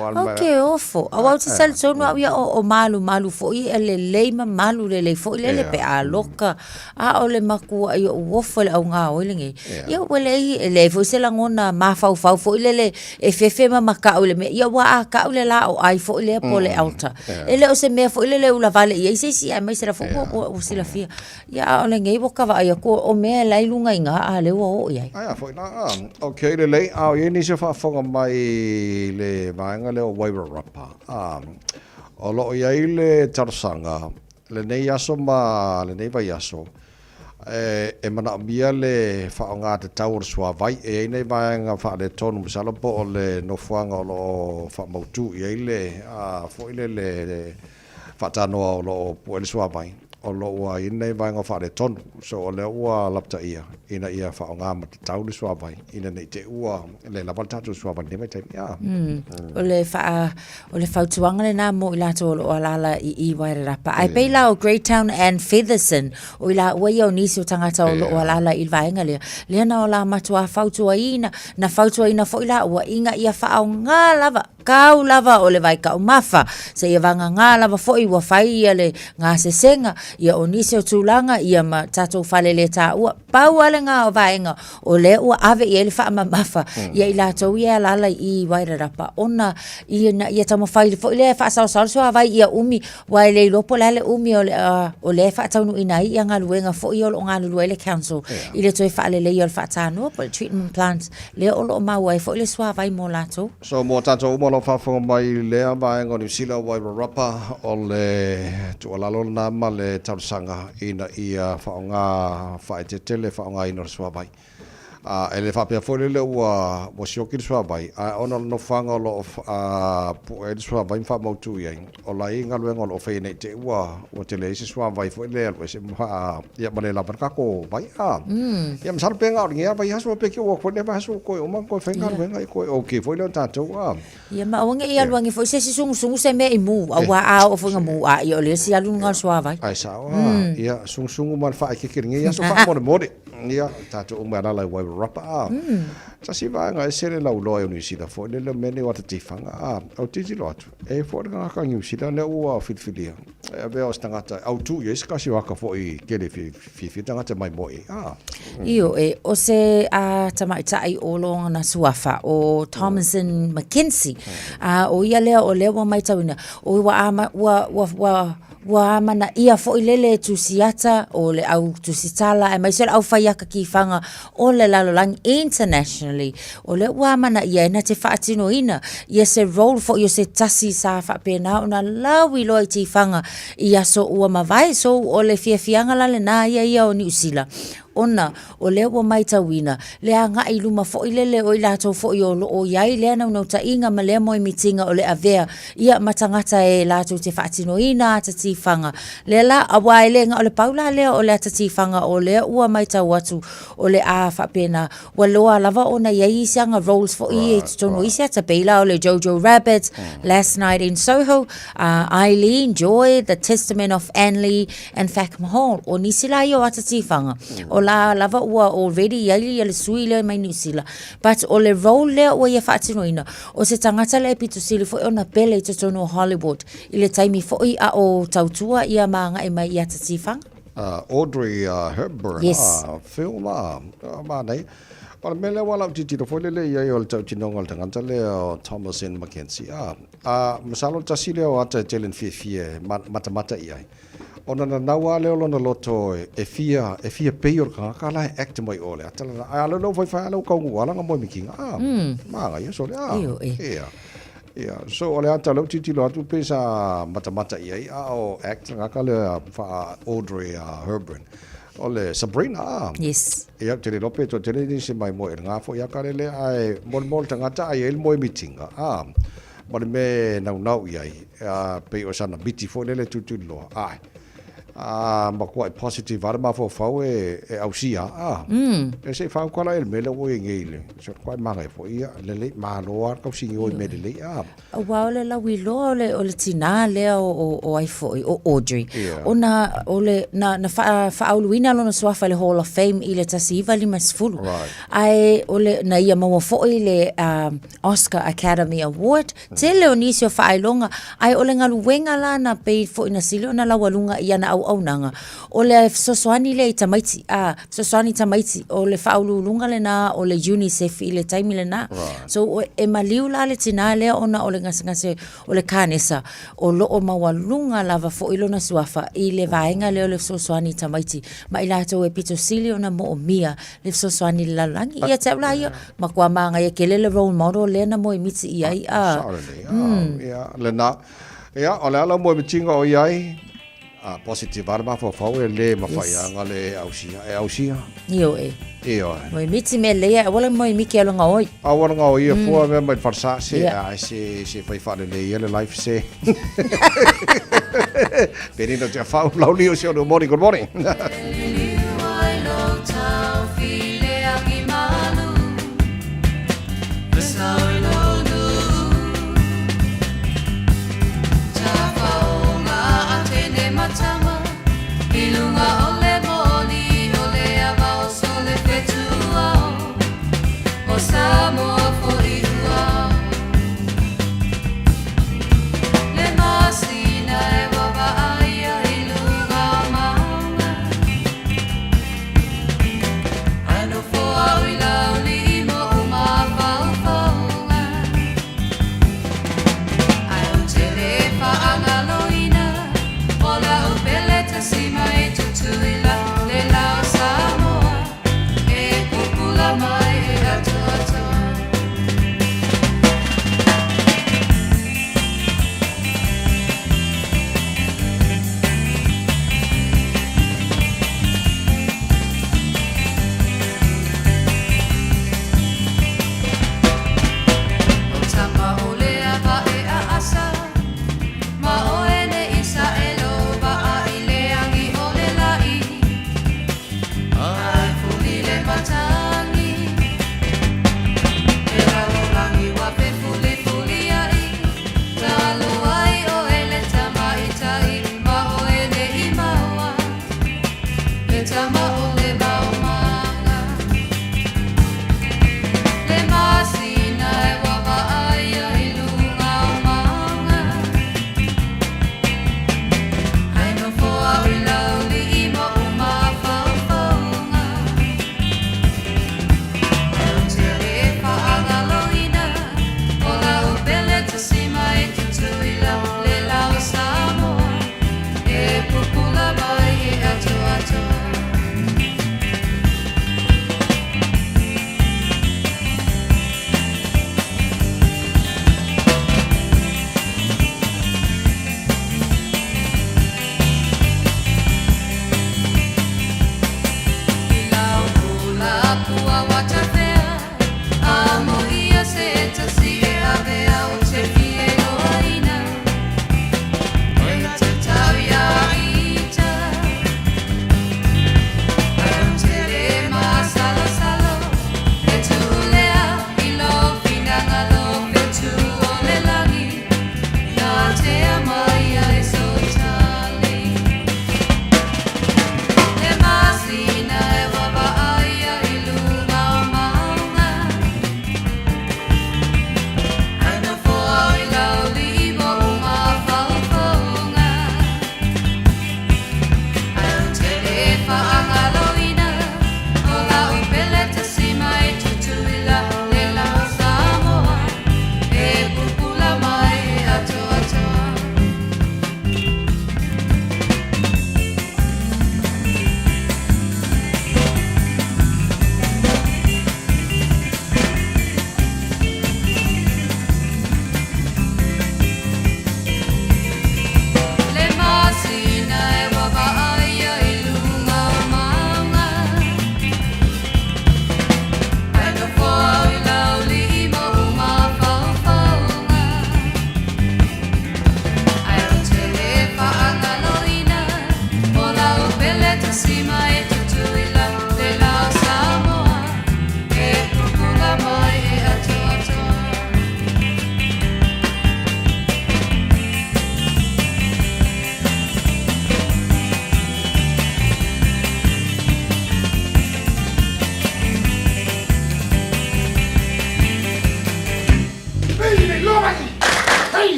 S9: O ke ofo. Aua ou te talitonu au ia o, o malumalu foi e lelei ma malu lelei foi lele pe a loka. Aʻole makuaʻi oʻu ofo i le ʻaugaoi lenei. Ia ua leai, e leai foi se lagona mafaufau foi lele e fefe ma makaʻu i le mea. Ia ua a kaʻu le lā o ʻai foi lea po o le altar. E le o se mea foi lele e ulavale i ai se isi aemaise la foi ua, ua silafia. Ia, ʻaʻole nei ua ka vaai aku o mea e la i luga i ina, a lea ua oo i ai.
S4: Aia foi la, a. Ok, lelei, a o i ai nisi o faafofoga mai i le vaega lea o Wairarapa, a, o lo o i ai le talosaga lenei aso ma lenei vaiaso, e, e manaomia le faaaoga tatau o le suavai. E i ai nai vaega faaletonu, masalo po o le nofoaga o lo o faamautu i ai le, a, foi lele, le faatanoa o lo o pue le suavai, o lo o ua i ai lenei vaega o faaletonu. So o lea ua lapataia ina ia faaaoga matatau le suavai ina ne i te i ua le lava le tatou suavai i lenei vaitaimi. A.
S9: Mm. O le wha, o le fautuaga lenā mo i latou o lo o alaala i i Wairarapa. Ae pei la o Greytown and Featherston, o i laua ia o nisi o tagata o lo o alaala i le vaega lea. Lea na o la matuā fautuaina, na fautuaina foi laua ina ia faaaoga lava Kau lava o le vaitaumafa, seia vagagā lava foi ua fai ia le gasesega, ia o nisi o tulaga, ia ma tatou faleletaua. Pau lava lenā o vaega o lea ua ave i ai le faamamafa ia i latou ia e alaala i Wairarapa ona ina ia taumafai foi lea e faasaosao le suavai ia umi, aua e le iloa po o le a le umi o lea e faataunuuina ai ia galuega foi ia o lo o galulue ai le council i le toe faaleleia o le faatanoa po o le treatment plant lea o lo o maua ai foi le suavai mo latou.
S4: So mo tatou uma o lo o faafofoga mai i lea vaega o Niu Sila, Wairarapa, o le tuualalo lena ma le talosaga ina ia faaaoga faaeteete le faaaogaina o le suavai. A e le faapea foi lele ua ua sioki le suavai, ae ona o le nofoaga o lo o pue ai le suavai ma faamautu i ai, o la e i ai galuega o lo o faia ne i te i ua ua tele ai se suavai foi lea e alu ese ma faa ia ma le lava le tatou vai a. Ia masalo pe na o lenei lava vaiaso pe ke ua foi lenei vaiaso ua toe uma ona toe fai galuega ia toe okay foi lea o tatou a.
S9: Ia ma aua ne i alu ane foi se isi sugusugu se mea i mu, aua a oo foi ina mu a ia o lea si alu luga o le suavai.
S4: Ae sao a, ia sugusugu ma le faaekeeke i lenei aso faamolemole. Ia tatou uma e alaala i Wairarapa a. Tasi vaega ese le lauloa i o Niu Sila foi lele o mea nei o ata tifaga a. Ou tilotilo atu, e i ai foi le tagata Niu Sila lea ua filifilia e avea o se tagata e autu i ai se tasi o ata foi tele fiafia tagata e maimoa i ai. Ah.
S9: Ioe, o se a tamaitai o lona suafa o Thomasin McKenzie, a o ia lea o lea ua maitauina, o ua ama, ua, ua, ua, ua amanaia foi lele tusiata o le au tusitala aemaise o le aufai aka kifaga o le lalolagi internationally, o lea ua amanaia e na te faatinoina ia se role foi o se tasi sa faapena ona lauiloa i tifaga i aso ua mavae. So o le fiafiaga la lena ia ia o Niu Sila. Ona o lea ua maitauina le agai i luma foi lele o i latou foi o lo o i ai lea naunautaiga ma lea moemitiga o le avea ia ma tagata e latou te faatinoina ata tifaga. Lea la, aua e le na o le pau la lea o le ata tifaga o lea ua maitau atu o le a faapena, ua loa lava ona i ai isi aga roles foi ia i totonu o isi ata, pei la o le Jojo Rabbit, Last Night in Soho, Eileen, Joy, The Testament of Ann Lee and Fackham Hall. O nisi la ia o ata tifaga, o la lava ua already i ai ia le sui lea mai Niu Sila, but o le role lea ua ia faatinoina, o se tagata lea e pito sili foi ona pele i totonu o Hollywood i le taimi foi a o tautua ia ma agai mai i ata tifaga.
S4: Audrey Hepburn,
S9: Yes.
S4: film, manaia. O le mea lea ua lau tilotilo foi lele i ai o le tautinoga o le tagata lea o Thomasin McKenzie, masalo le tasi lea o ata e tele na fiafia e matamata i ai. Ona nanau lava lea o lona loto e fia, e fia pei o le tagata la e act mai o le ata lena. Ae a lea ua faifai lava lea ua taunuu lava lana moemitiga, manaia sole, Ia. Ia, so o le ata lea ou tilotilo atu pei sa matamata i ai, a o act tagata lea faa Audrey Hepburn. O le Sabrina, a?
S9: Yes.
S4: Ia, ou te le iloa pe toatele nisi mai moe i lena foi ata lele, ae molemole tagata a i ai le moemitiga, a, ma le mea e naunau i ai, a, pei o sana miti foi lele tulituliloa, ae, a matuai positive lava le mafaufau e, e ausia, a. Ia se i faautala i le mea lea ua i ai nei i le, se matuai manaia foi, ia, lelei, malo lava le tausiga o i mea lelei, a.
S9: Aua o le lauiloa o le, o le tinā lea o, o, o ai foi, o Audrey.
S4: Yeah.
S9: Ona o le, na, na wha, whaauluina lona suafa i le Hall of Fame i le 1950.
S4: Right.
S9: Ae o le, na ia maua foi le Oscar Academy Award. Tele o nisi o faailoga, ae o le galuega la na pei foi na sili ona laualuga i ana auaunaga, o le fesoasoani lea i tamaiti, a, fesoasoani i tamaiti, o le faauluuluga lena o le UNICEF i le taimi lena.
S4: Right.
S9: So, e maliu la le tinā lea ona o le gasegase o le kanesa, o lo o maualuga lava foi lona suafa i le vaega lea o le fesoasoani i tamaiti, ma i latou e pito sili ona moomia le fesoasoani i le lalolagi. Ia te au la ia, matua manaia tele le role model lea na moemiti i ai.
S4: A, Sao lelei. Ia, lena. Ia, o le a lau moemitiga o i ai, a, positive lava le mafaufau e le mafai
S9: Yes.
S4: lava le e ausia. E ausia.
S9: Ioe.
S4: Ioe.
S9: Moemiti mea lelei ae aua le moemiti e alu gaoi.
S4: Aua le gaoi e fua mea mai le falesa se,
S9: Ia.
S4: ai se, se fai faalelei ia le life se. Penina te awhau, lauli o se ono morning, good morning.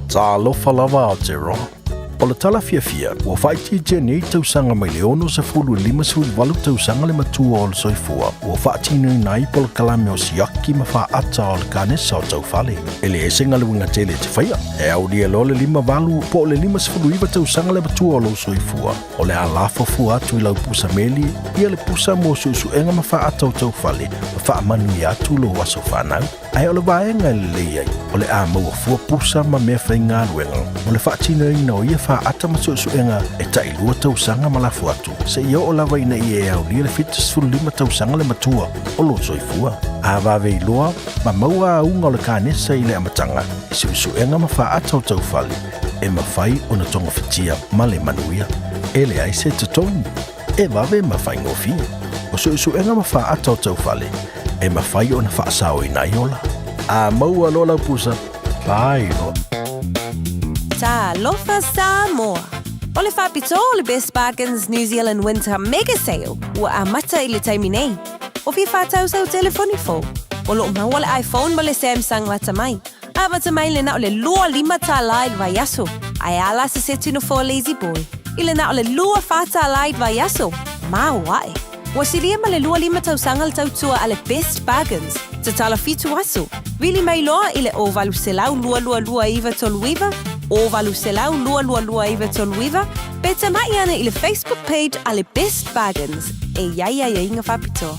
S17: Talofa lava Aotearoa. O le tala fiafia, ua faaitiitia nei tausaga mai le 60 i le 58 tausaga le matua o le soifua ua faatinoina ai polokalame o siaki ma faata o le kanesa o taufale. E leai se galuega tele e te faia, e aulia loa le 58 po o le 59 tausaga le matua o lou soifua, o le a lafo fua atu i lau pusa meli ia le pusa mo suesuega ma faata o taufale ma faamanuia atu lou aso fanau. Ae o le vaega e lelei ai, o le a maua fua pusa ma mea faigaluega mo le faatinoina o ia faata ma suesuega e tailua tausaga ma lafo atu, seia oo lava ina ia e aulia le 75 tausaga le matua o lou soifua. A vave iloa ma maua auga o le kanesa i le amataga i suesuega ma faata o taufale, e mafai ona togafitia ma le manuia. E leai se totogi. E vave ma faigofie. O suesuega ma faata o taufale e mafai ona faasaoina ai ola. A maua loa lau pusa, fai loa.
S18: Talofa Samoa! O le faapitoa o le Best Bargains New Zealand Winter Mega Sale ua amata i le taimi nei. O fia faatau sau telefoni fou? O lo o maua le iPhone ma le Samsung lata mai. Amata mai le na o le 25 tālā i le vaiaso, ae a la se seti nofoa Lazy Boy i le na o le 24 tālā i le vaiaso, maoae. Ua silia ma le 25 tausaga le tautua a le Best Bargains, tatala fitu aso, vili mai loa i le 0800 222 939, 0800 222 939, pe tamai ane i le Facebook page a le Best Bargains e i ai aiaiga faapitoa.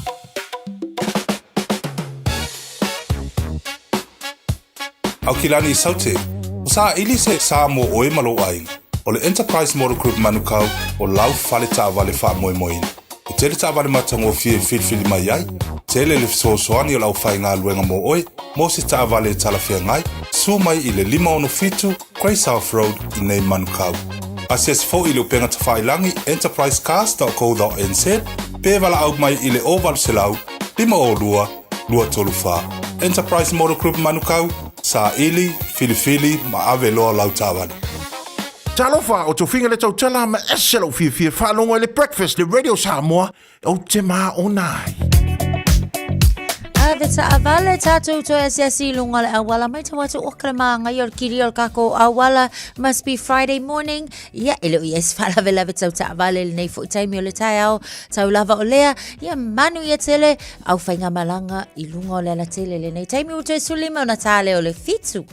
S19: Aukilani Saute, o saili se sa mo oe ma lou aiga. O le Enterprise Motor Group Manukau o lau fale taavale faamoemoeina. E tele taavale matagofie e filifili mai ai, tele le fesoasoani o le aufaigaluega mo oe mo se taavale e talafeagai, susu mai i le 567 Grey South Road i nei Manukau. Asiasi foi i le upega tafailagi enterprisecars.co.nz pe valaau mai i le 0800 502 234. Enterprise Motor Group Manukau, saili, filifili ma ave loa lau taavale.
S20: Talofa, o Tofiga le tautala ma ese lou fiafia faalogo i le Breakfast le Radio Samoa, ou te maona ai.
S9: Ave taavale tatou toe asiasi i luga o le auala mai tau atu o ka le māngai o le kili o le kākou auala must be Friday morning Ia, e le o i ai se faalavelave tau taavale i lenei foi taimi o le taeao tau lava o lea. Ia, manu ia tele, au faigamalaga i luga o le alatele lenei taimi ua toe 15 ona tā lea o le fitu.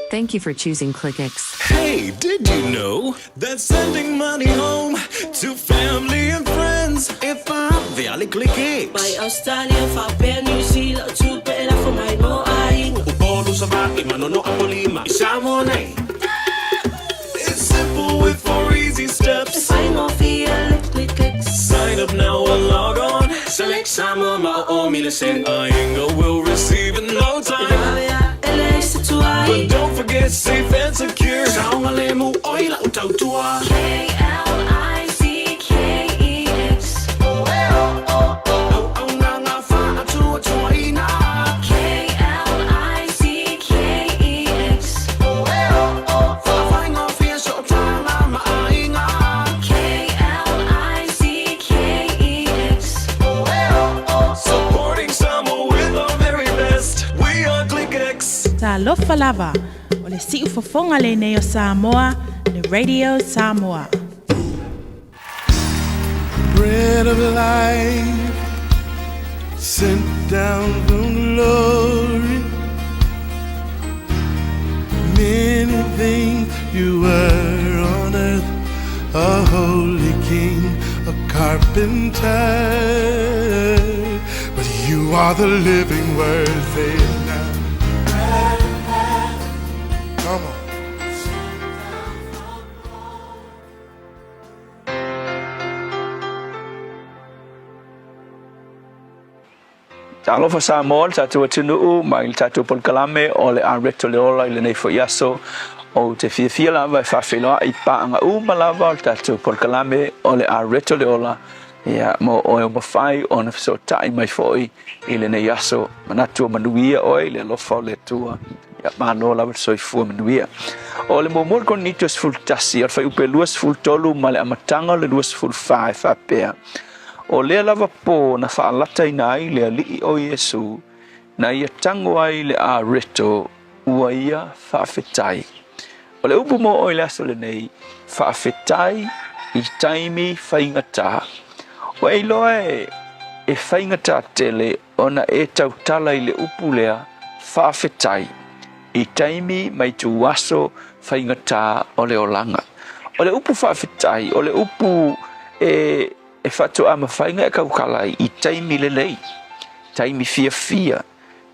S21: Thank you for choosing ClickX.
S13: Hey, did you know that sending money home to family and friends e vave a le ClickX?
S22: Mai Australia, faapea New Zealand, o tupe e lafo mai mo aiga.
S12: Upolu, Savaii, Manono, Apolima, i Samoa nei.
S13: It's simple with four easy steps.
S22: E faigofie le ClickX.
S13: Sign up now or log on.
S12: Select Samoa ma o o mile send.
S13: Aiga will receive in no time.
S22: E vave a e leai se tuai.
S13: But don't forget safe and secure.
S12: Saogalemu oi lau tautua.
S22: K-L-I-C-K-E-X.
S12: Auauna ngā whaatuatuaina.
S22: K-L-I-C-K-E-X.
S12: Whawhaingofie sootanga ma'aiga.
S22: K-L-I-C-K-E-X.
S13: Supporting Samoa with our very best. We are ClickX.
S23: Talofa lava, o le siufofoga lenei o Samoa, le Radio Samoa.
S16: Bread of life sent down from glory. Many things you were on earth, a holy king, a carpenter. But you are the living word, say it now. Come on.
S24: Talofa Samoa, le tatou atunuu mai le tatou polokalame o le Areto le Ola i lenei foi aso. Ou te fiafia lava e faafeiloai paaga uma lava o le tatou polokalame o le Areto le Ola ia, mo oe o mafai ona fesootai mai foi i lenei aso. Manatu o manuia oe i le alofa o le Atua. Ia, malo lava le soifua manuia. O le muamua o le Korinito 11, o le fuaiupu e 23 ma le amataga o le 24 e faapea, O lea lava pō na faalataina ai le Alii o Iesu, na ia tago ai le areto, ua ia faafetai. O le upu mo oe i le aso lenei, faafetai i taimi faigata. Ua e iloa e, e faigata tele ona e tautala i le upu lea, faafetai, i taimi ma ituaso faigata o le olaga. O le upu faafetai, o le upu e, e faatoa mafai ona e tautala ai i taimi lelei, taimi fiafia,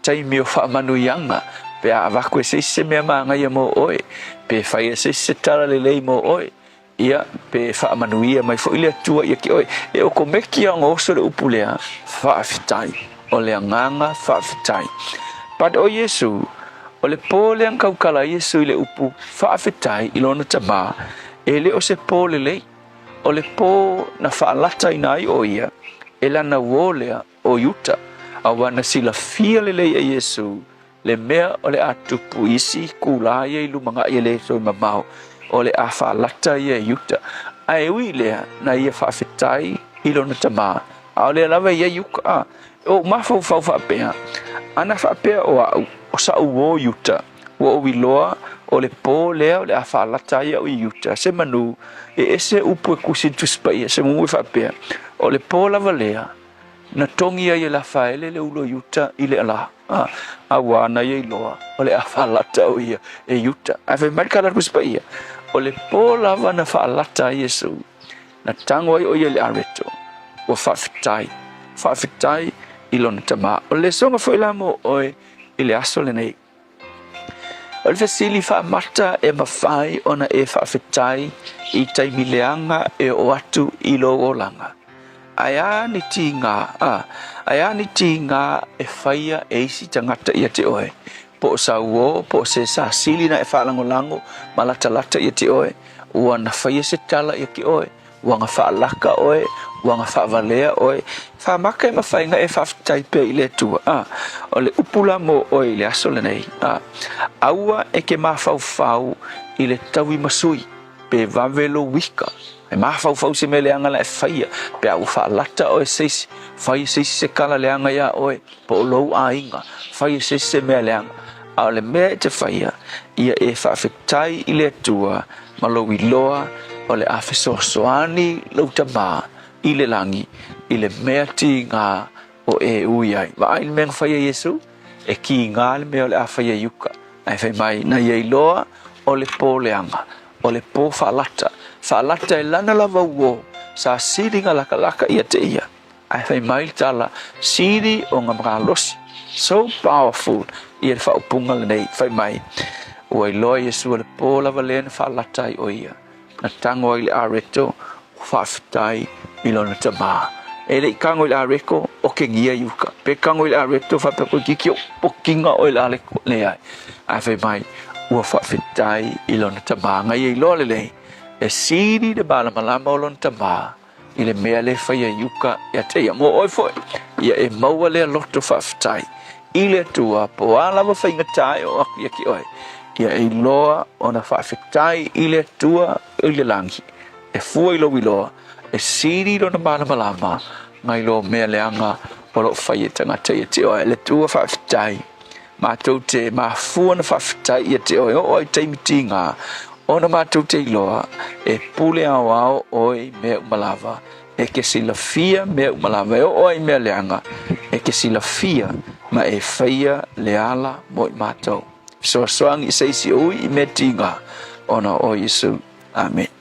S24: taimi o faamanuiaga, pe a avatu e se isi se mea manaia mo oe, pe fai e se isi se tala lelei mo oe, ia, pe faamanuia mai foi le Atua ia te oe. E okomeki lava ona oso le upu lea, faafetai. O le agaga faafetai. But o Iesu, o le pō lea na tautala ai Iesu i le upu faafetai i lona Tama, e le o se pō lelei. O le pō na faalataina ai o ia e lana uō lea o Iuta, auā na silafia lelei e Iesū le mea o le a tupu i isi itulā ia i lumanai e le toe mamao, o le a faalata ia e Iuta. Ae ui i lea, na ia faafetai i lona Tamā, a o lea lava e i ai Iuta. A ou mafaufau faapea, Ana faapea o au, o saʻu uō Iuta, Ua ou iloa, o le pō lea o le a faalata ai au i Iuta, se manu, e ese upu e kusi i le Tusi Paia, se mumu e faapea, o le pō lava lea, na togi ai e Lafaele le ulo Iuta i le alā, a, auā na ia iloa, o le a faalata o ia e Iuta. Ae fai mai le tala a le Tusi Paia, o le pō lava na faalata ai Iesu, na tago ai o ia i le areto, ua faafetai, faafetai i lona Tamā. O le lesoga foi la mo oe i le aso lenei. O le fesili faamata e mafai ona e faafetai i taimi leaga e oo atu i lou olaga. Ae a ni tigā, a, ae a ni tigā e faia e isi tagata ia te oe, po o sau uō, po o se sasili na e faalagolago ma latalata ia te oe, ua na faia se tala ia te oe, Ua na faalaka oe, ua na faavalea oe, faamaka e mafai na e faafetai pea i le Atua. A, o le upu la mo oe i le aso lenei, a, aua e ke mafaufau i le tauimasui, pe vave lou ika. E mafaufau se mea leaga la e faia, pe a ua faalata oe se isi, fai e se isi se kala leaga iā oe, po o lou aiga, fai e se isi se mea leaga. A o le mea e te faia, ia e faafetai i le Atua ma lou iloa o le a fesoasoani lou Tamā i le lagi i le mea tigā o e ui ai. Vaai i le mea na fai e Iesū, e kīgā le mea o le a fai e Iuka. Ae fai mai, na ia iloa o le pō leaga, o le pō faalata, faalata e lana lava uō, sa siliga lakalaka ia te ia. Ae fai mai le tala, sili o nga malosi. So powerful ia le faaupuga lenei. Fai mai, ua iloa Iesu o le po lava lea na faalata ai o ia, na tago ai le areto, faafetai i lona Tamā. E le i tago i le areko, okegia i uka. Pe tago i le areto, faapea toeitiiti o pokiga oe i le aleko. Leai. Ae fai mai, ua faafetai i lona Tamā. Na ia iloa lelei, e sili le malamalama o lona Tamā i le mea le faia i uka ia te ia. Mo oe foi, ia e maua lea loto faafetai i le Atua, po o a lava faigata e oo atu ia te oe, ia e iloa ona faafetai i le Atua i le lagi, e fua i lou iloa, e sili lona malamalama nai lo mea leaga o lo o fai e tagata ia te oe. Le Atua faafetai. Matou te mafua ona faafetai ia te oe, oo ai taimi tigā, ona matou te iloa, e pule aoao oe i mea uma lava, e ke silafia mea uma lava, e oo ai i mea leaga, e ke silafia ma e faia le ala mo i matou. Fesoasoani i se isi o ui i mea tigā, ona o Iesu. Amene.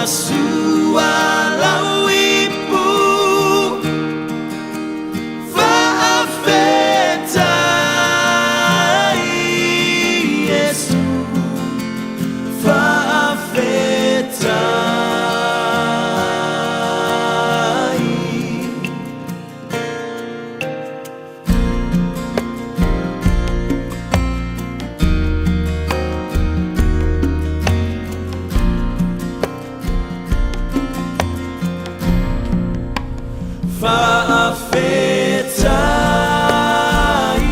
S1: sua lau ipu Faafetai Iesu Faafetai. Faafetai,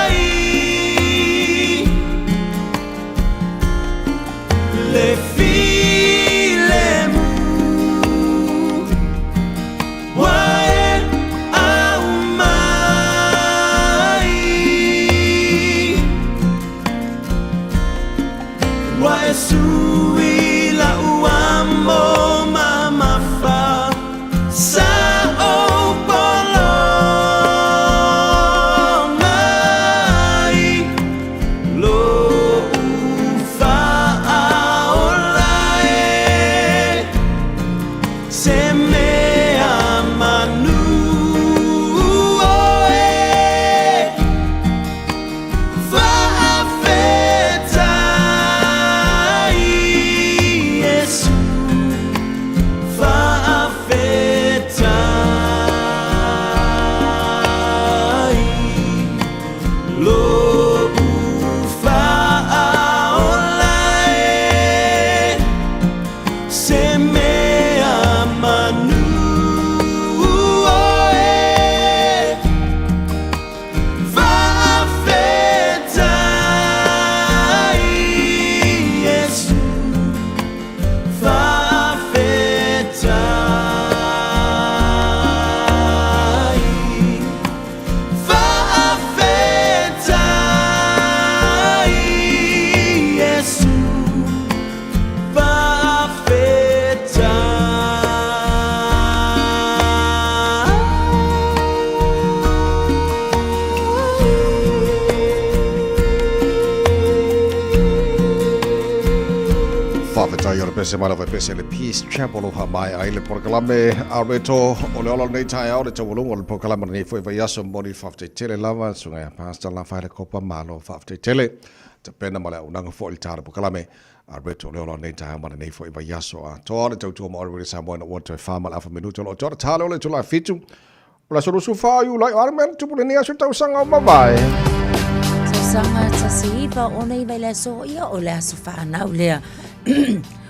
S1: faafetai, le filemu ua e aumai. Ua e sui la'u amo mamafa sa ou polo mai lo'u fa'aola e se mea manu oe. Faafetai Iesu, faafetai lo'u fa'aola e se mea manu oe. Faafetai Iesu, faafetai, faafetai Iesu, faafetai.
S4: Faafetai o le pese mai lava e pese le Peace Chapel o Hamae ai le polokalame a Reto o le ola o lenei taeao le taualuga o le polokalame o lenei foi vaiaso momoli faafetai tele lava susuga ia Pastor Lafaele Kopa malo faafetai tele tapena ma le auaunaga foi i le ta o le polokalame a Reto o le ola o lenei taeao ma lenei foi vaiaso atoa le tautua ma Oliver Samoa ina ua toe 4:30 minute o lo o toa ta le ola i itula 7 O le aso 24 o Iulai, o a le mea na tupu lenei aso i tausaga o mavae?
S9: Tausaga 1969 i le aso ia o le aso whanau lea.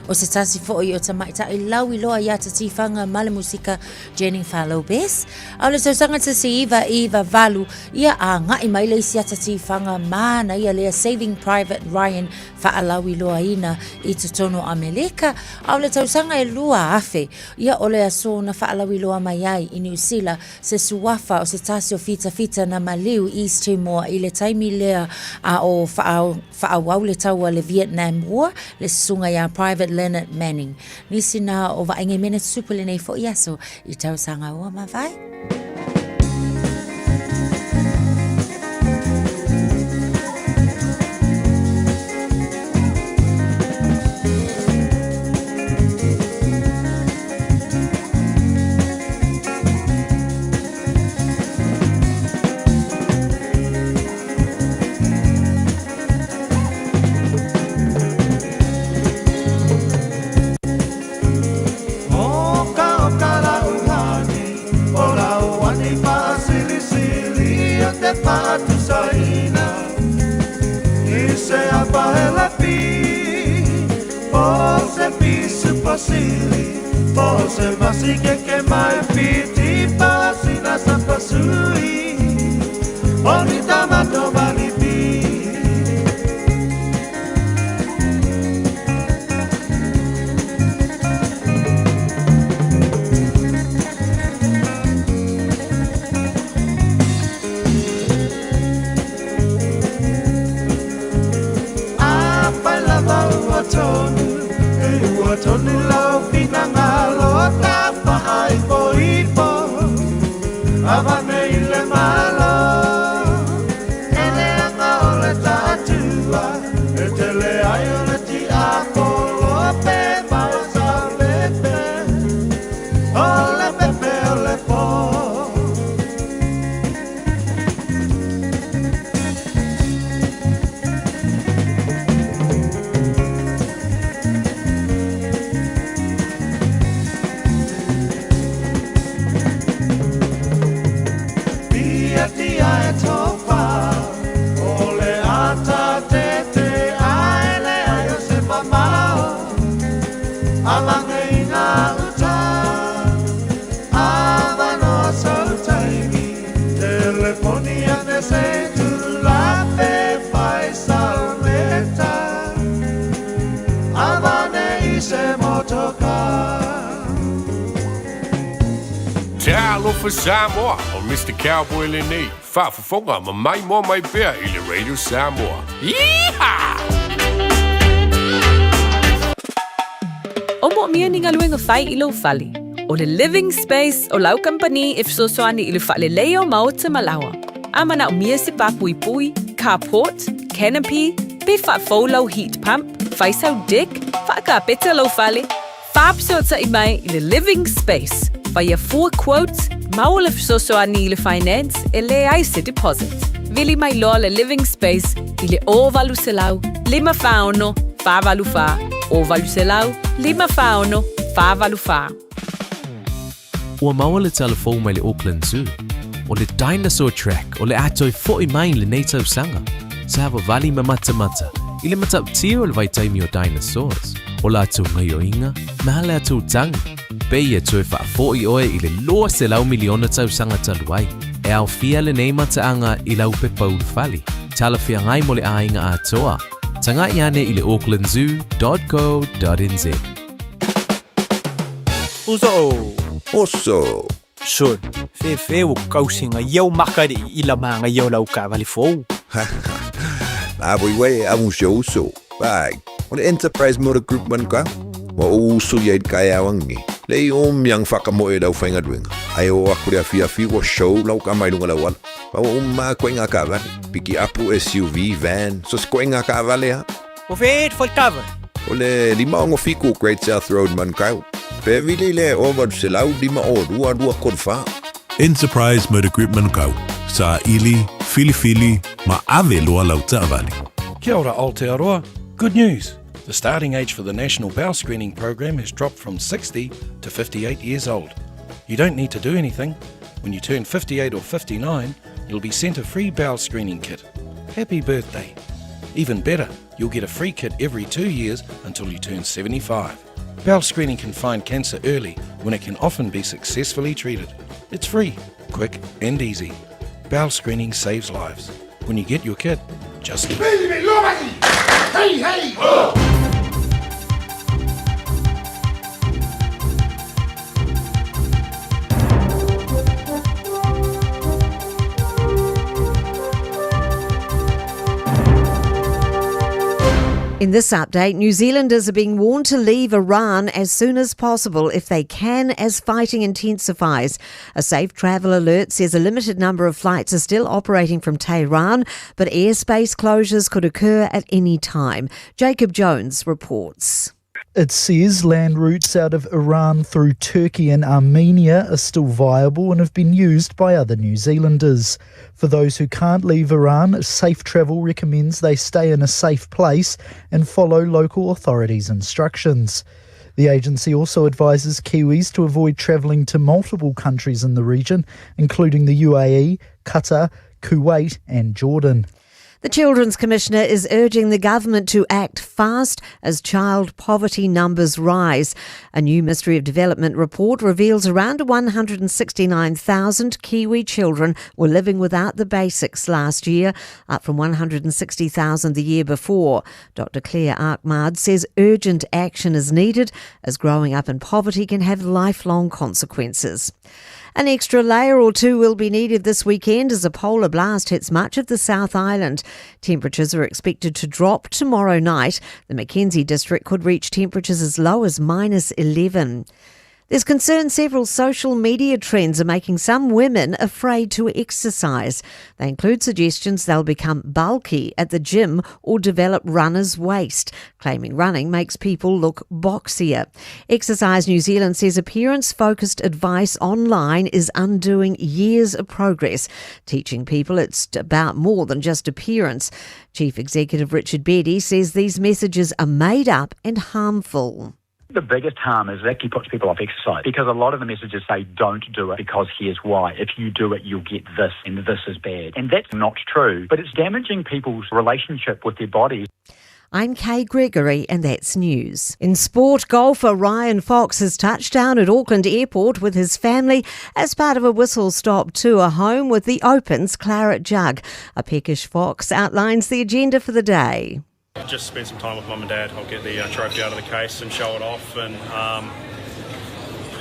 S9: o se tasi foi o tamaitai lau iloa ia te tīwhanga ma le musika Jennifer Lopez. A o le tausaga 1998 ia a ngai mai le isi ata tīwhanga māna ia lea Saving Private Ryan faalauiloaina i totonu o Amelika, a o le tausaga e 2000, ia o le aso na faalauiloa mai ai i Niu Sila se suafa o se tasi o fitafita na maliu i East Timor i le taimi lea a o faaauau le taua le Vietnam War, le susuga ia Private Leonard Manning. Nisi na o vaaiga i mea na tutupu i lenei foi aso i tausaga ua mavae.
S2: Talofa Samoa, o Mr. Cowboy lenei, faafofoga ma maimoa mai pea i le Radio Samoa. Yeehaw!
S6: O moomia ni galuega fai i lou fale. O le Living Space o lau kamupani e fesoasoani i le faaleleia o maota ma laoa. A manaomia se pāpuipui, carport, canopy, pe faafou lau heat pump, fai sau deck, faakapeta lou fale, Faafesootai mai i le Living Space, faia fua quote, maua le fesoasoani i le finance e leai se deposit. Vili mai loa le Living Space i le 0800 546 484, 0800 546 484.
S7: Ua maua le tala fou mai le Auckland Zoo, o le Dinosaur Track o le a toe fo'i mai i lenei tausaga. Savavali ma matamata i le matautia o le vaitaimi o dinosaurs, o latou gaioiga ma a latou tagi. Pei e toe faafo'i oe i le 200 miliona tausaga talu ai. E aofia lenei mataaga i lau pepa ulufale, talafeagai mo le aiga atoa. Tagai ane i le aucklandzoo.co.nz.
S8: Uso.
S25: Oso.
S8: Son, fefe ua kausi nga iau maka i ila ma nga iau lau kaavale fou.
S25: Na voi wei a un sio uso. Bai, o le Enterprise Motor Group man ka. Wa o uso ia i kai awangi. Le i o miang whakamoe lau whainga duenga. Ai o aku le awhi awhi wa show lau ka mai lunga lau ala. Wa o ma koe ngā kaavale. Piki apu SUV, van, so se koe ngā kaavale ha.
S8: O fe e whaitava.
S25: O le 567 Great South Road Manukau. Pe vili le o 800 5 2 2 3 4.
S19: Enterprise Motor Group Manukau, Saili, Filifili ma ave loa lau taavale.
S26: Kia ora Aotearoa. Good news. The starting age for the National Bowel Screening Program has dropped from 60 to 58 years old. You don't need to do anything. When you turn 58 or 59, you'll be sent a free bowel screening kit. Happy birthday. Even better, you'll get a free kit every 2 years until you turn 75. Bowel screening can find cancer early when it can often be successfully treated. It's free, quick, and easy. Bowel screening saves lives. When you get your kit, just.
S20: Hey, hey! Oh!
S5: In this update, New Zealanders are being warned to leave Iran as soon as possible if they can as fighting intensifies. A safe travel alert says a limited number of flights are still operating from Tehran, but airspace closures could occur at any time. Jacob Jones reports.
S27: It says land routes out of Iran through Turkey and Armenia are still viable and have been used by other New Zealanders. For those who can't leave Iran, Safe Travel recommends they stay in a safe place and follow local authorities' instructions. The agency also advises Kiwis to avoid travelling to multiple countries in the region, including the UAE, Qatar, Kuwait, and Jordan.
S5: The Children's Commissioner is urging the government to act fast as child poverty numbers rise. A new Ministry of Development report reveals around 169,000 Kiwi children were living without the basics last year, up from 160,000 the year before. Dr. Claire Arkmard says urgent action is needed as growing up in poverty can have lifelong consequences. An extra layer or two will be needed this weekend as a polar blast hits much of the South Island. Temperatures are expected to drop tomorrow night. The Mackenzie district could reach temperatures as low as minus 11. There's concern several social media trends are making some women afraid to exercise. They include suggestions they'll become bulky at the gym or develop runner's waist, claiming running makes people look boxier. Exercise New Zealand says appearance focused advice online is undoing years of progress, teaching people it's about more than just appearance. Chief Executive Richard Beddy says these messages are made up and harmful.
S28: The biggest harm is it actually puts people off exercise because a lot of the messages say don't do it because here's why. If you do it, you'll get this and this is bad. And that's not true, but it's damaging people's relationship with their bodies.
S5: I'm Kay Gregory, and that's news. In sport, golfer Ryan Fox has touched down at Auckland Airport with his family as part of a whistle stop tour home with the Opens Claret Jug. A peckish Fox outlines the agenda for the day.
S29: Just spend some time with mum and dad. I'll get the trophy out of the case and show it off, and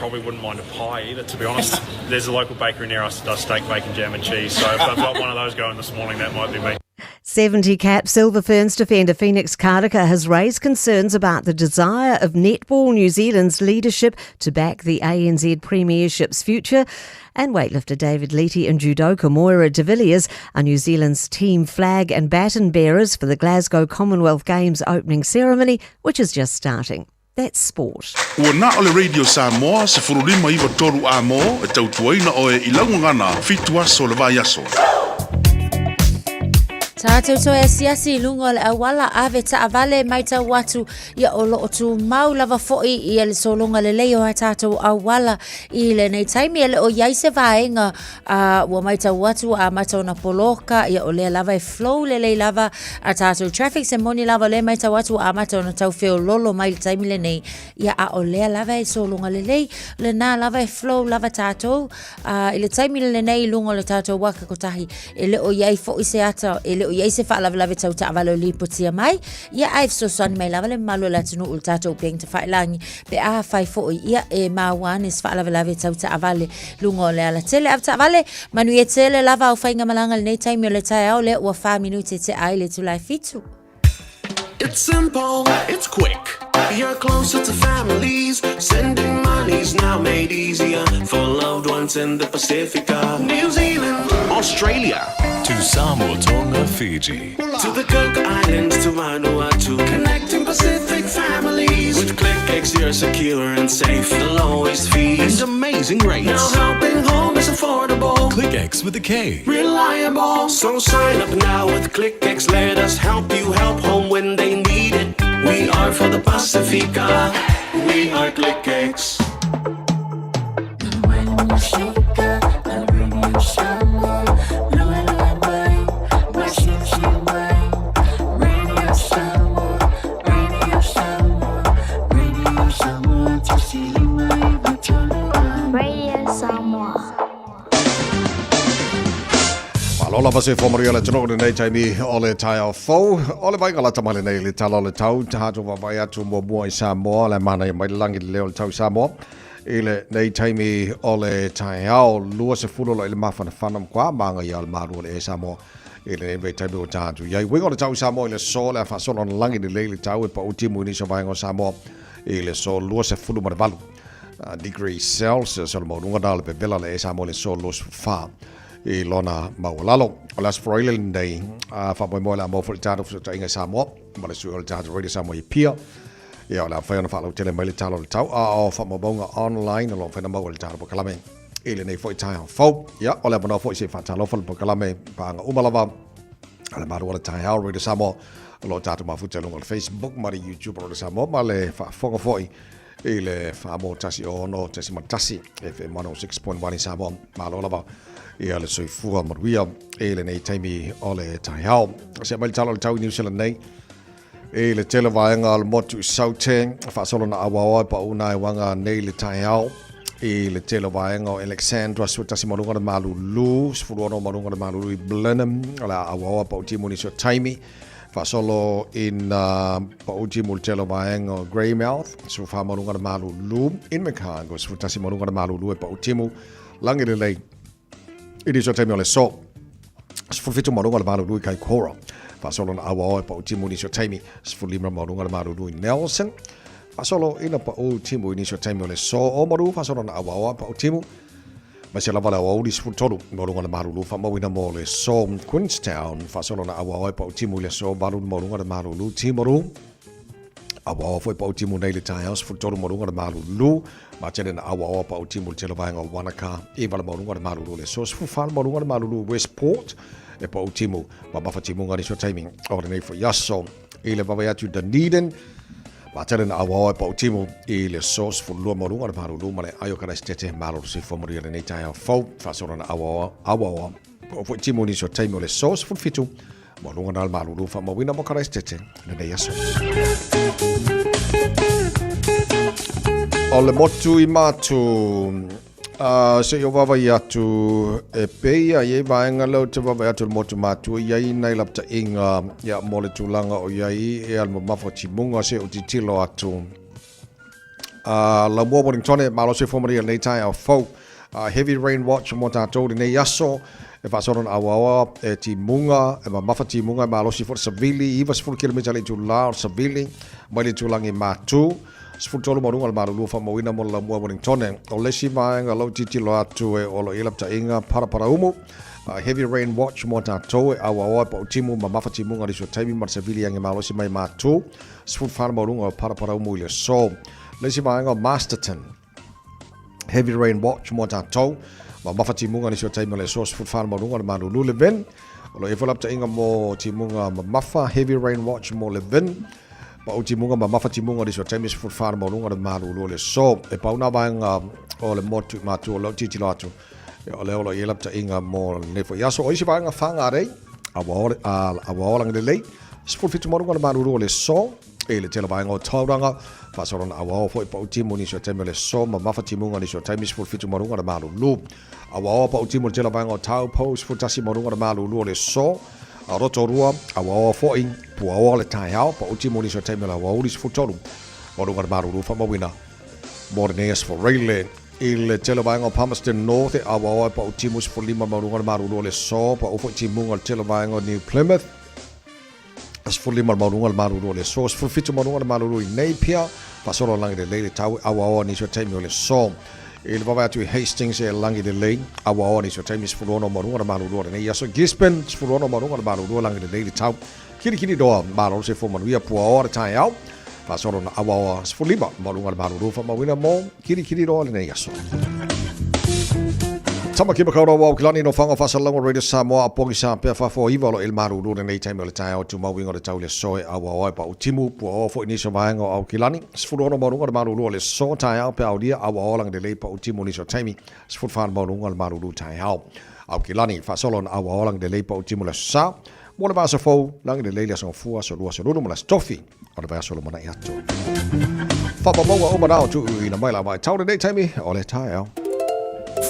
S3: Probably wouldn't mind a pie either, to be honest. There's a local bakery near us that does steak, bacon, jam and cheese, so if I've got one of those going this morning, that might be me.
S5: 70 cap Silver Ferns defender Phoenix Karaka has raised concerns about the desire of Netball New Zealand's leadership to back the ANZ Premiership's future. And weightlifter David Liti and judoka Moira de Villiers are New Zealand's team flag and baton bearers for the Glasgow Commonwealth Games opening ceremony, which is just starting. That's sport.
S19: Ua na o le Radio Samoa 159 a mo e tautuaina oe i laugagana fitu aso le vai aso.
S9: Tātou toe asiasi i lunga o le auala ave taavale maitau atu ia o loo tumau lava fo'i ia le sologa lelei o a tātou auala i lenei taimi e le o iai se vaega a ua maitau atu a amata ona poloka ia o lea lava e flow lelei lava a tātou traffic se moni lava o lea maitau atu ua amata ona tau feololo mai le taimi lenei ia a o lea lava e sologa lelei lenā lava e flow lava tātou Ā, i le taimi lenei i luga o le tātou waka kotahi, e le o i ai fo'i se ata, e le o i ai se faalavelave tau taavale o lipotia mai, ia ae fesoasoani mai lava le mamalu o le atunuu i le tātou upega tafailagi, pe afai fo'i, ia e maua ane se faalavelave tau taavale luga o le alatele. Ave taavale, manuia tele lava au faigamalaga i lenei taimi o le taeao lea ua fa minute tea ai le itula e fitu.
S12: It's simple, it's quick. You're closer to families. Sending money's now made easier for loved ones in the Pacifica. New Zealand, Australia.
S13: To Samoa, Tonga, Fiji.
S12: To the Cook Islands, to Vanuatu. Connecting Pacific families. With ClickX, you're secure and safe. The lowest fees
S13: and amazing rates.
S12: Now helping home is affordable.
S13: ClickX with a K.
S12: Reliable. So sign up now with ClickX. Let us help you help home when they need it. We are for the Pacifica. We are ClickX.
S10: Radio Samoa.
S4: Malo lava se fōmaria le tino lenei taimi o le taeao fou. O le vaega lata mai lenei le tala o le tau, tātou vaavaai atu muamua i Samoa, le manaia mai le langi le leo o le tau i Samoa. I lenei taimi o le taeao, 20 lo i le mafanafana mkwa, manga ia o le malu o le e Samoa. I lenei vaitaimi ua tātou i ai. Uiga o le tau i Samoa i le aso, le a faasolo ona lagi lelei le tau e pau timu i nisi o vaega o Samoa i le aso 28 degree Celsius o le maualuga na o le pepela le e Samoa i le aso 24 i lona maualalo. O le Aso Faraile lenei, a faamoemoe le a maua foi le tatou fesootaiga i Samoa ma le sui o le tatou Radio Samoa i Apia. Ia, o le a mafai ona faalautele mai le tala o le tau a o faamaumauga online o lo o mafai ona maua i le tatou polokalame i lenei foi taeao fou. Ia, o le avanoa foi se i faatalofa le polokalame paaga uma lava a le malu o le taeao Radio Samoa o lo o tatou mafuta i luga o le Facebook ma le YouTube o Radio Samoa ma le faafofoga foi i le faamo 106.1 FM 106.1 i Samoa. Malo lava ia le soifua manuia i lenei taimi o le taeao. Se mai le tala o le tau i New Zealand nei. I le tele vaega o le motu i Saute, faasolo na auaoa e pauna e wanga nei le taeao. I le tele vaega o Alexandra, sua tasi malunga le malulu, sefulu ono malunga le malulu i Blenheim, o le auaoa pau timu ni sua taimi. Faasolo ina pau timu le tele vaega o Greymouth, sua wha malunga le malulu, in Invercargill, sua tasi malunga le malulu e pau timu, langi lelei I ni sua taimi o le so, 17 ma lunga le malulu i Kaikoura. Faasolo na aua oe pau timu i nisi o taimi, 15 ma lunga le malulu i Nelson. Faasolo ina pau timu i nisi o taimi o le so o maru, faasolo na aua oe pau timu. Mai se lava le aoauli 13 ma lunga le malulu faamauina mo le so Queenstown. Faasolo na aua oe pau timu i le so 8 ma lunga le malulu Timaru. Awaoa foi pau timu nei le taeao, 13 ma lunga le malulu. Ma tele na awaoa pau timu le tele vaega o Wanaka, 9 le maulunga le malulu le so, 14 le maulunga le malulu Westport, e pau timu ma mafa timunga ni sua taimi o lenei foi aso. I le vavai atu Dunedin, ma tele na awaoa e pau timu i le so, 12 maulunga le malulu ma le aio karaisitete malolo soifua manuia lenei taeao fou, faasolo na awaoa, awaoa pau foi timu ni sua taimi o le so, 17 Maulunga na le malulu faamauina mo Karaisitete lenei aso. O le motu i Matu, uh, se i o vaavaai atu e pei ai e vaega leo te vaavaai atu le motu Matu i ai nai lapataiga ia mo le tulaga o i ai e al mamafa timuga se o titilo atu. Laumua Wellingtone, malo se fua manuia i lenei taeao fou. Heavy rain watch mo tatou lenei aso, e faasolo na auaoa e timuga, e mamafa timuga e malosi foi le savili, 90 kilomita le itula o le savili, mai le itulagi Matu, 13 maualuga o le malulu faamauina mo le Laumua Wellingtone. O le isi vaega o lou tilotilo atu e olo i ai lapataiga Paraparaumu, Heavy rain watch mo tatou e auaoa e pautimu mamafa timuga nisi o taimi ma le savili age malosi mai Matu, 14 maualuga o Paraparaumu i le aso. Le isi vaega o Masterton, Heavy Rain Watch mo tatou. Mamafa timuga nisi o taimi o le aso 14 maualuga o le malulu Levin. O lo o i ai foi lapataiga mo timuga mamafa Heavy Rain Watch mo Levin. Pau timuga mamafa timuga nisi o taimi 14 maualuga o le malulu o le aso. E pau nā vaega o le motu i Matu o lou tilotilo atu. O lea o lo o i ai lapataiga mo lenei foi aso. O isi vaega Whangarei, Awaoa Lagilelei, 17 maualuga o le malulu o le aso. I le tele vaega o Tauranga, faasolo na auaoa foi pau timu nisi o taimi o le aso, mamafa timuga nisi o taimi 17 maualuga o le malulu. Auaoa pau timu i le tele vaega o Taupo, 11 maualuga o le malulu o le aso. Rotorua, auaoa foi, puaoa le taeao, pau timu nisi o taimi o le aoauli 13 maualuga o le malulu faamauina mo lenei aso Reile. I le tele vaega o Palmerston North, e auaoa e pau timu 15 maualuga o le malulu o le aso, pau foi timuga i le tele vaega o New Plymouth. 15 le maualuga le malulu o le aso, 17 maualuga le malulu i Napier, faasolo lagi lelei le tau e auaoa nisi o taimi o le aso. I le vaavaai atu i Hastings e lagi lelei, auaoa nisi o taimi 16 maualuga le malulu o lenei aso. Gisborne, 16 maualuga le malulu lagi lelei le tau. Kirikiriroa, malo se fua manuia, puaoa le taeao, faasolo na auaoa 15 maualuga le malulu faamauina mo Kirikiriroa lenei aso. Tamaki Makaurau ao ki lani no whanga whasalanga Radio Samoa a pongi sa pea whawhao iwa lo il maruru lenei taimi o le taeao tu mauinga o le tau le aso e aua oe pa utimu pua oa foi nisi o vaenga o au ki lani 16 maualuga le maruru o le aso taeao pe aulia aua oa lagi lelei pa utimu nisi o taimi 14 maualuga le maruru taeao au ki lani faasolo na aua oa lagi lelei pa utimu le aso sa mo le vaiaso fou lagi lelei le aso gafua aso lua aso lulu ma le aso tofi o le vaiaso lumanai atu. Whapamaua o manao tuuina mai la mai tau lenei taimi o le taeao.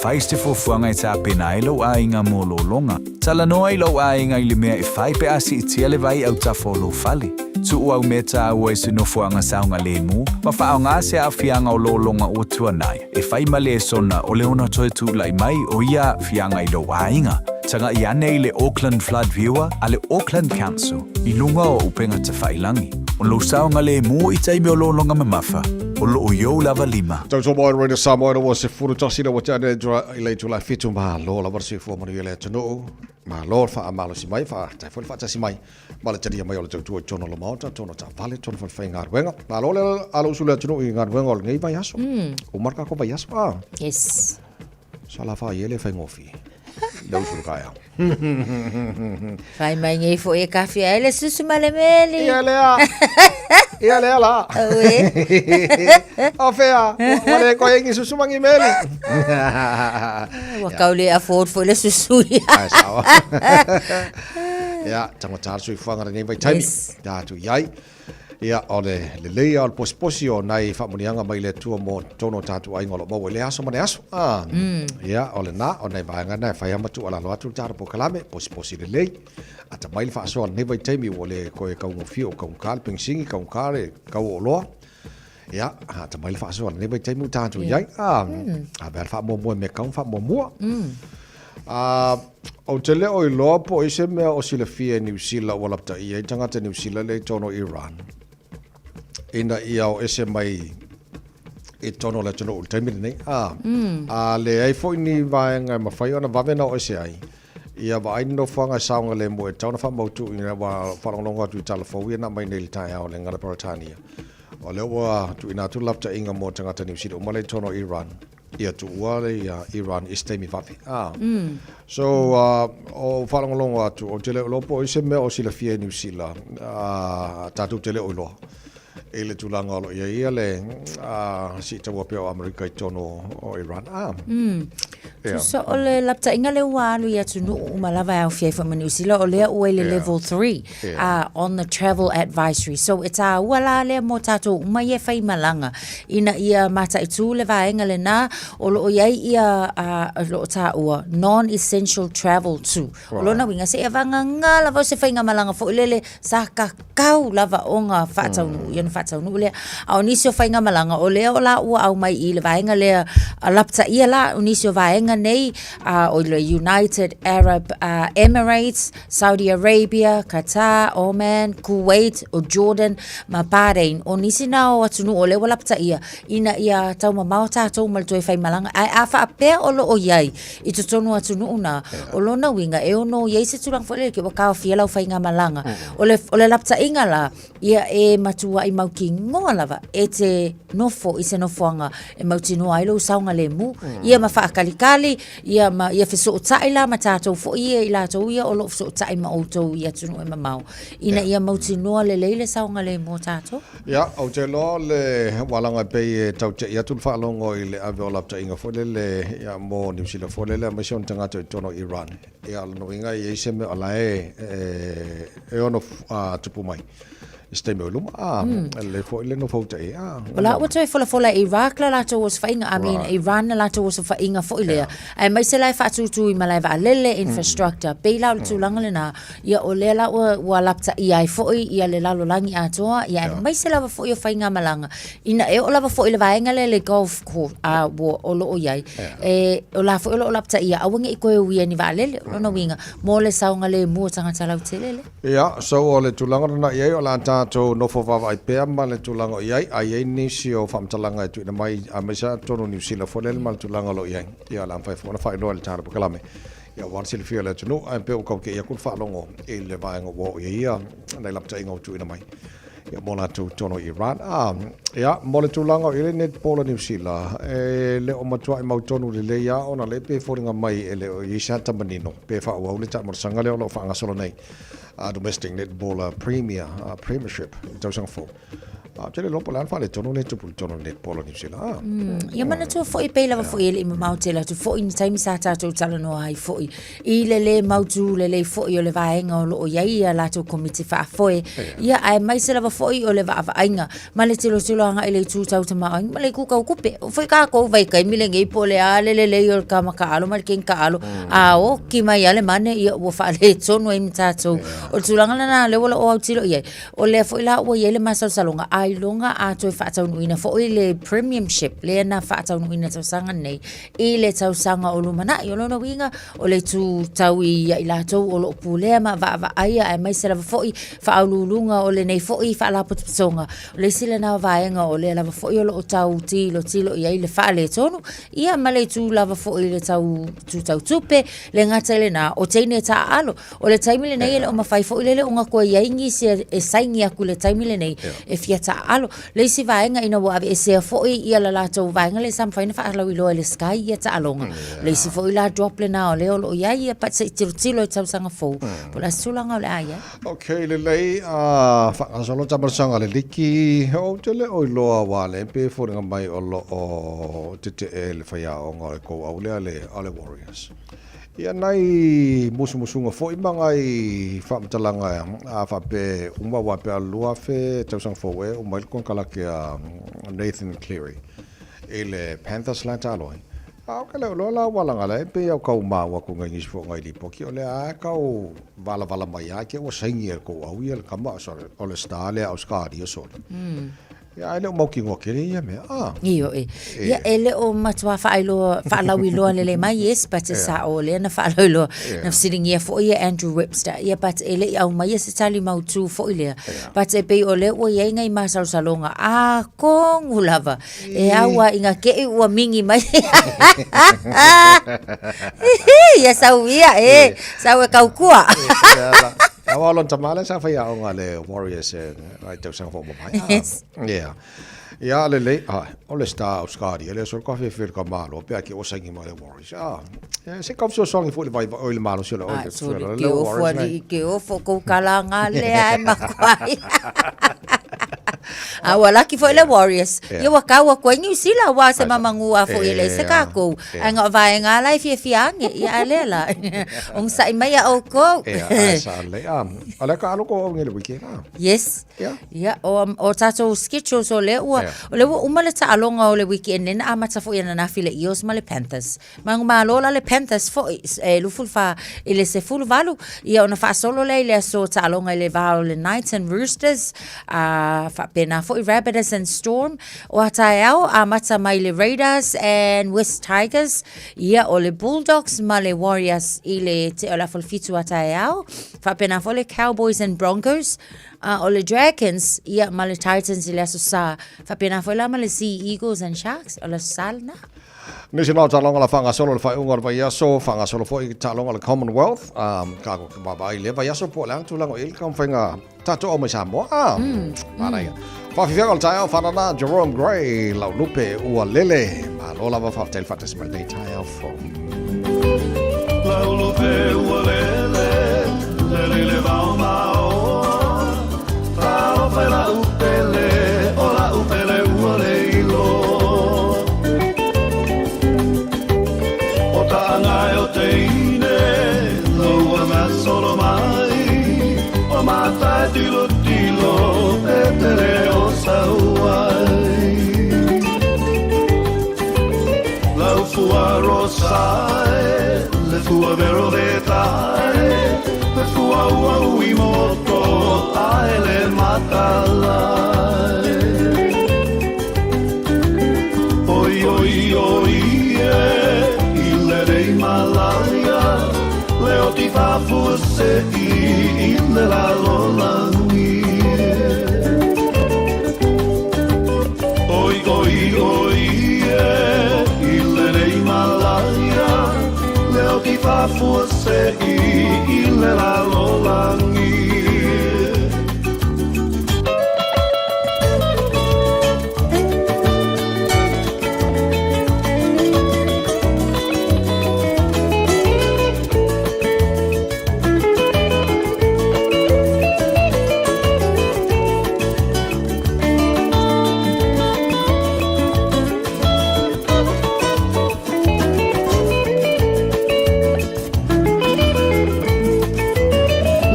S11: Fai se fuafuaga e tapena ai lou aiga mo lologa. Talanoa i lou aiga i le mea e fai pe a siitia le vai autafa o lou fale. Tuu au mea taua i se nofoaga saogalemu ma faaaoga se aafiaga o lologa ua tuanai e fai ma lesona o le ono toe tulai mai o ia aafiaga i lou aiga. Tagai ane i le Auckland Flood Viewer a le Auckland Council i luga o upega tafailangi. O lou saogalemu i taimi o lologa mamafa, o loo i ou lava lima.
S4: Tautua mai Radio Samoa ina ua 11 ina ua tea nei i le itula e fitu malo lava le soifua manuia i le atunuu. Malo le faamalosi mai, faafetai foi le faatasi mai ma le talia mai o le tautua i totonu o le Maota, totonu o taavale, totonu foi o le faigaluega. Malo le alo usu le atunuu i galuega o lenei vaiaso. Uma le tatou vaiaso, a?
S9: Yes.
S4: Sa la fai e le faigofie. Le usu le taeao.
S9: Fai mai nei foi e kawhia ai le susu ma le meli.
S4: Ia lea. Ia lea la.
S9: Ue.
S4: O fea, ua le koe ingi susu mangi meli.
S9: Ua kau le afford foi le susu ia.
S4: Ai sao. Ia, tangata le soifuaga lenei vaitaimi.
S9: Yes.
S4: Tātou i ai. Ia, o le lelei lava o le posiposi o nai faamanuiaga mai le Atua mo totonu o tatou aiga o lo o maua i lea aso ma le aso. A, ia, o lena, o nai vaega na e fai lava ma tuualalo atu le tatou polokalame, posiposi lelei, atamai le faasoa i lenei vaitaimi ua le toe taugofie o taugata le penisini, taugata le tau o oloa. Ia, atamai le faasoa i lenei vaitaimi ua tatou i ai. A, ave lava le faamuamua i mea e tatau ona faamuamua. A, ou te le o iloa po o i se mea o silafia e Niu Sila ua lapataia ai tagata Niu Sila lea i totonu o Iran ina ia o ese mai i totonu o le atunuu i le taimi lenei. A, a leai foi ni vaega e mafai ona vave ona o ese ai, ia vaai ni nofoaga e saogalemu e tatau ona faamautu ina ua faalogologo atu i tala fou ia na aumai nei i le taeao i le gagana Peretania. O lea ua tuuina atu le lapataiga mo tagata Niu Sila uma lea i totonu o Iran. Ia tuua le ia Iran i se taimi vave. Ah. So, o faalogologo atu, ou te le o iloa po o ai se mea o silafia e Niu Sila, tatou te le o iloa i le tulaga o lo o i ai ia le siitaua pea o Amerika i totonu o Iran. Ah.
S9: Yeah. Tusa o le lapataiga lea ua alu i atunuu uma lava e aofia ai foi ma Niu Sila, o lea ua i le level 3 on the travel advisory. So e tāua la lea mo tātou uma ia e faimalaga ina ia mataitū le vaega lenā o lo o i ai ia o lo o tāua non-essential travel to. O lona uiga seia vagagā lava o se faigamalaga foi lele sa kakau lava ona faataunuu, ia ona faataunuu lea. A o nisi o faigamalaga, o lea o la ua aumai i le vaega lea lapataia la o nisi o vaega nei, o le United Arab Emirates, Saudi Arabia, Qatar, Oman, Kuwait, o Jordan ma Bahrain. O nisi na o atunuu o lea ua lapataia ina ia taumamao tatou ma le toe faimalaga. Ae a faapea o lo o i ai i totonu o atunuu na, o lona uiga e ono i ai se tulaga foi lele ua taofia lau faigamalaga. O le lapataiga la, ia e matuai mautinoa lava e te nofo i se nofoaga e mautinoa ai lou saogalemu, ia ma faatalitali, ia ma ia fesootai la ma tatou foi ia i latou ia o lo o fesootai ma outou i atunuu e mamao, ina ia mautinoa lelei le saogalemu o tatou.
S4: Ia, ou te iloa o le walaga e pei e tau te'i atu le faalogo i le ave o lapataiga foi lele ia mo Niu Sila foi lele aemaise ona tagata i totonu o Iran. Ia, o lona uiga e i ai se mea o la e e ono tupu mai i se taimi o i luma. A, e lelei foi le nofo uta i ai.
S9: O la ua toe folafola e Iraq la latou osofaiga, I mean, Iran la latou osofaiga foi lea, aemaise la e faatūtū i malae vaalele, infrastructure, pei la o le tulaga lena, ia o lea la ua lapataia ai foi ia le lalolagi atoa, ia aemaise lava foi o faigamalaga, ina e oo lava foi i le vaega lea i le Gulf War o lo o i ai, e, o la foi o lo o lapataia, aua ne i toe uia i ni vaalele, o lona uiga, mo le saogalemu o tagata lautele lea.
S4: Ia, so o le tulaga lena i ai, o le a tatou nofo vaavaai pea ma le tulaga o i ai, a i ai nisi o faamatalaga e tuuina mai, aemaise lava totonu o Niu Sila foi lele ma le tulaga o lo o i ai, ia o le a mafai foi ona faailoa i le tatou polokalame. Ia, aua le silafia e le atunuu, ae pei ua tau te'i atu le faalogo i le vaega ua oo i ai ia nai lapataiga ua tuuina mai. Ia, mo latou totonu i Iran. A, ia, mo le tulaga o i ai le netball a Niu Sila, e le o matuai mautonu lelei lava ona lea pei e foliga mai e le o i ai se ata manino pe faaauau le taamolosaga lea o lo o faagasolo nei a Domestic Netballer Premier, Premiership i le tausaga fou. Ou te le iloa po o le a le faaletonu lea e tupu i totonu o le netball a Niu Sila. A.
S9: Ia manatua foi pei lava foi e le i mamao tele atu foi ni taimi sa tatou talanoa ai foi i le lē mautū lelei foi o le vaega o lo o i ai a latou komiti faafoe, ia aemaise lava foi o le vaavaaiga ma le tilotilo agai i le itu tau tamaoaiga ma le itu tau tupe. Oo foi tatou vaitaimi lenei po o le a le lelei o le tama taalo ma le teine taalo, a oti mai lava le mane, ia ua faaletonu ai ma tatou. O le tulaga lena lea ua o autilo i ai, o lea foi la ua i ai le masalosaloga, ailoga a toe faataunuuina foi le premiumship lea na faataunuuina i le tausaga lenei i le tausaga o lumanai. O lona uiga, o le itu tau ia i latou o lo o pulea ma vaavaaia aemaise lava foi faauluuluga o lenei foi faalapotopotoga. O le isi lena vaega o lea lava foi o lo o tau tilotilo i ai le faaletonu, ia ma le itu lava foi i le tau itu tau tupe, le gata i lena, o teine taaalo. O le taimi lenei e le o mafai foi lele ona toe i ai nisi e saini atu i le taimi lenei e fia taaalo. Le isi vaega ina ua aveesea foi ia le latou vaega lea sa mafai ona faalauiloa e le Sky ia taaloga. O le isi foi la drop lena o lea o lo o i ai ia se i tilotilo i tausaga fou po o le a se tulaga o le a i ai.
S4: Ok, lelei, a faagasolo tamalesanga le liki, ou te le o iloa aua le pe foliga mai o lo o tetee le faiaoga o le kouau lea le o le Warriors. Ia nai musumusuga foi ma nai faamatalaga a faapea uma aua pe a 2000 tausaga fou ea uma ai le konekarate a Nathan Cleary i le Panthers la talu ai. A o ke leo loa la ua laga la e pei au kau maua atu ngai nisi foi ngai lipoti o lea a kau valavala mai a ke ua saini e kou au ia le kama o le star lea Australia sole. Ia, ae le o mautinoa tele ia mea. Ah.
S9: Ioe. Ia, e le o matua faailoa, faalauiloa lelei mai, yes, but e sao o lea na faalauiloa. Na fesiligia foi e Andrew Webster, ia, but e le i aumaia se tali mautū foi lea. But e pei o lea ua i ai nai masalosaloga, atonu lava, e au lava ina te i ua mingi mai. Ia sau ia, e, sau e kaukua.
S4: Aua o lona tama lea sa faiaoga le Warriors e Ai tausaga fou mamae.
S9: Yes.
S4: Yeah. Ia lelei, ah, o le star o Scotty, le so ka fe ka malo, pe ake o saingi mai le Warriors. Ah, se ka so songi fo le vai o le malo se le o
S9: le le le Warriors. Ai, ke ofo ko kala nga le ai makuai. A ua laki foi le Warriors. Ia ua kaua koe New Zealand wa se mamangua foi e le se kākou. Ai ngā vaenga ala e fiafia ange. Ia a lea la. Onosai mai a oukou.
S4: Ia, ai sa le. Ah, o le ka alo ko au le weekend. Ah.
S9: Yes.
S4: Yeah.
S9: Ia, o tātou schedules o lea ua, o lea ua uma le taaloga o le weekend nei na amata foi ananafi le Eels ma le Panthers. Manumalo la le Panthers foi e 24 i le 18, ia ona faasolo lea i le aso taaloga i le va o le Knights and Roosters, a faapena Faapena foi Rabbitohs and Storm o a taeao, amata mai le Raiders and West Tigers, ia o le Bulldogs ma le Warriors i le tea o le afa o le 7 a taeao. Faapena foi le Cowboys and Broncos, a o le Dragons ia ma le Titans i le Aso Sa. Faapena foi la ma le Sea Eagles and Sharks o le Aso Sa lena.
S4: Nisi nā o taaloga la faagasolo le faaiuga o le vaiaso, faagasolo foi taaloga o le Commonwealth, um, ka ko vaavaai le vaiaso po o le a tulaga o i ai le taumafaiga tatou au mai Samoa. Ah, manaia. Faafiafiaga o le taeao whanana Jerome Gray, lau lupe ua lele. Malo lava faafetai le faatasi mai lenei taeao fou.
S1: Lau lupe ua lele, lele le vao maoa. Talofa i lau pele, o lau pele ua le ilo. O taʻaga e o teine, lou gasolo mai. O mata e tilotilo, e tele o sauai. Lau fua rosa e, le fua vero vetai, le fua ua ui moto, ae le matalai. Oi, oi, oi, e, i le rei malaia, le oti fafua se i, i le lalolagi. Oi, oi, oi, e, i le rei malaia, le oti fafua se i, i le lalolagi.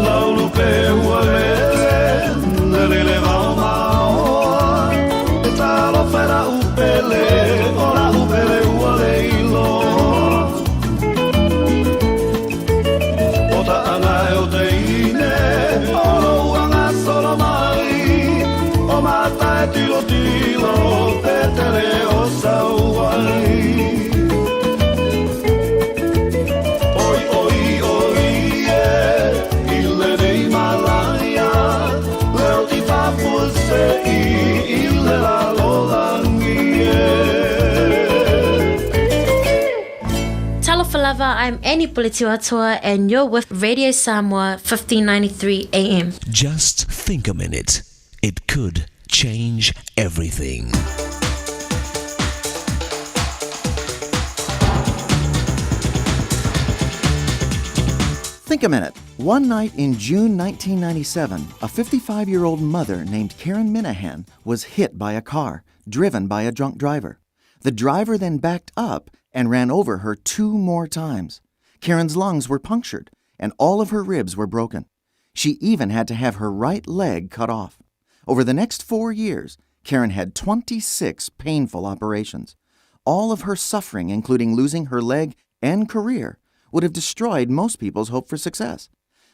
S1: Lau lupe ua lele, lele le vao maoa, e talofa i lau pele, o lau pele ua le iloa. O taʻaga e o teine, o lou agasolo mai, o mata e tilotilo, pe tele o sauai. Oi, oi, oi, e, i lenei malaia, le oti fafua se i, i le lalolagi e.
S10: Talofa lava, I'm Annie Puletiuatoa and you're with Radio Samoa 1593 AM.
S7: Just think a minute. It could change everything.
S14: Think a minute. One night in June 1997, a 55 year old mother named Karen Minahan was hit by a car driven by a drunk driver. The driver then backed up and ran over her two more times. Karen's lungs were punctured and all of her ribs were broken. She even had to have her right leg cut off. Over the next 4 years, Karen had 26 painful operations. All of her suffering, including losing her leg and career, would have destroyed most people's hope for success.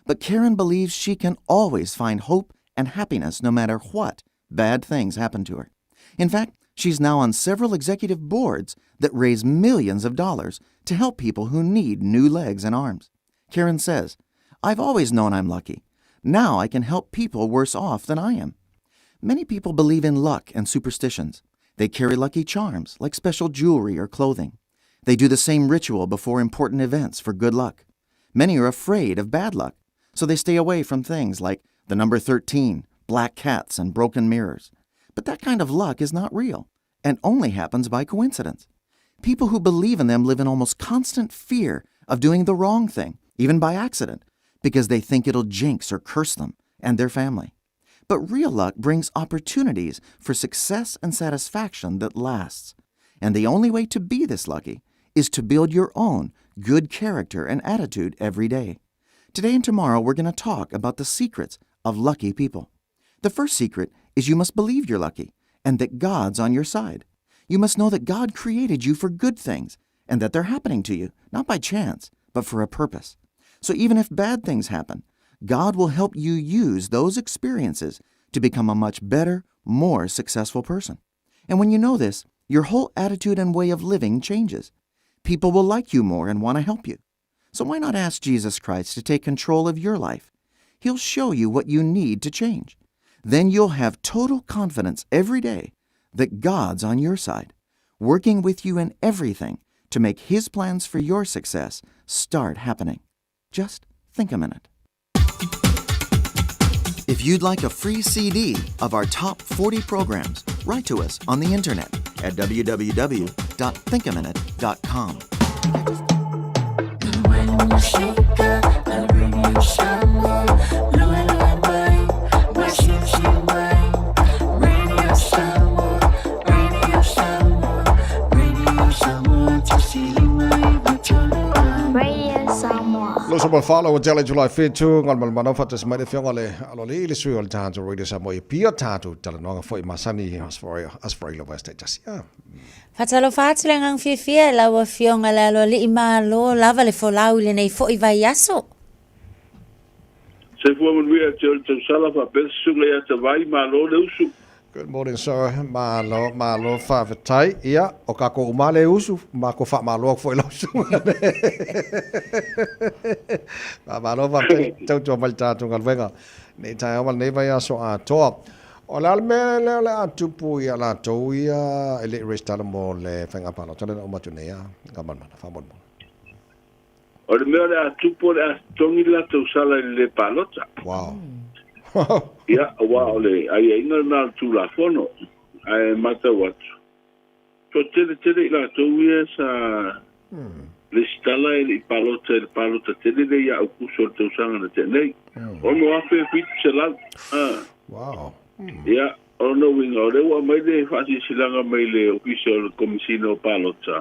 S14: But Karen believes she can always find hope and happiness no matter what bad things happen to her. In fact, she's now on several executive boards that raise millions of dollars to help people who need new legs and arms. Karen says, I've always known I'm lucky. Now I can help people worse off than I am. Many people believe in luck and superstitions. They carry lucky charms, like special jewelry or clothing. They do the same ritual before important events for good luck. Many are afraid of bad luck, so they stay away from things like the number 13, black cats, and broken mirrors. But that kind of luck is not real and only happens by coincidence. People who believe in them live in almost constant fear of doing the wrong thing, even by accident, because they think it'll jinx or curse them and their family. But real luck brings opportunities for success and satisfaction that lasts. And the only way to be this lucky is to build your own good character and attitude every day. Today and tomorrow, we're going to talk about the secrets of lucky people. The first secret is you must believe you're lucky and that God's on your side. You must know that God created you for good things and that they're happening to you, not by chance, but for a purpose. So even if bad things happen, God will help you use those experiences to become a much better, more successful person. And when you know this, your whole attitude and way of living changes. People will like you more and want to help you. So why not ask Jesus Christ to take control of your life? He'll show you what you need to change. Then you'll have total confidence every day that God's on your side, working with you in everything to make His plans for your success start happening. Just think a minute. If you'd like a free CD of our top 40 programs, write to us on the internet at www.thinkaminute.com.
S15: Radio Samoa.
S4: Lo so falo o tele July 7 ngal mal manau fatas mai le fionga le alo le le sui o le tatou Radio Samoa i pia tatou talanoaga foi masani asfori lava e tasi. Ah.
S9: Faatalofa atu le agaga fiafia i lau Afioga i le Aloalii Malo lava le folau i lenei foi vaiaso.
S16: Soifua manuia te o le tausala faapea le susuga ia Tavai, malo le usu.
S4: Good morning sir, malo malo faafetai. Ia, o kakou uma le usu, ma ko faamalo atu foi lau susuga. Faamalo faafetai tautua mai le tatou galuega nei taeao ma lenei vaiaso atoa. O le a le mea lea o le a tupu ia latou ia e le i resitala mo le faiga palota lea na uma atu nei a Gamalamala, faamolemole.
S16: O le mea o le a tupu o le a totogi le latou sala i le le palota.
S4: Wow.
S16: Ia, aua o le aiaiga lena o le Tulafono, ae matau atu, toatele tele i latou ia sa lesitala e le i palota i le palota tele lea ia Aukuso o le tausaga na tea nei. 6,700. Ah.
S4: Wow.
S16: Ia, o lona uiga, o lea ua aumai le faasilasilaga mai le Ofisa o le Komesina o Palota,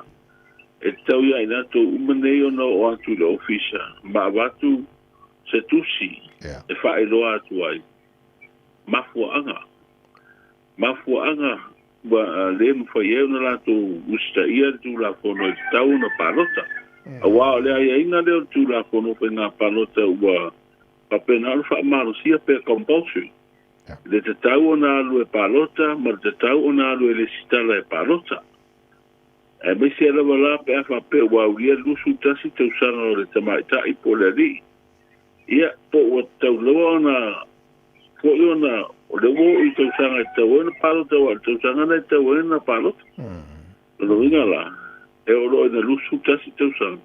S16: e tatau ia i latou uma nei ona oo atu i le Ofisa ma avatu se tusi e faailoa atu ai mafuaaga, mafuaaga ua le mafai ai ona latou usitaia le Tulafono e tatau ona palota. Aua o le aiaiga lea o le Tulafono o Faiga Palota ua faapena ona faamalosia pe compulsory, le tatau ona alu e palota ma le tatau ona alu e lesitala e palota. Aemaise lava la pe a faapea ua aulia le 21 tausaga o le tamaitai po o le alii, ia, po ua tatau lava ona foi ona o lea ua oo i tausaga e tatau ai ona palota aua o le tausaga lena e tatau ai ona palota. O lona uiga la, e oo loa ina 21 tausaga,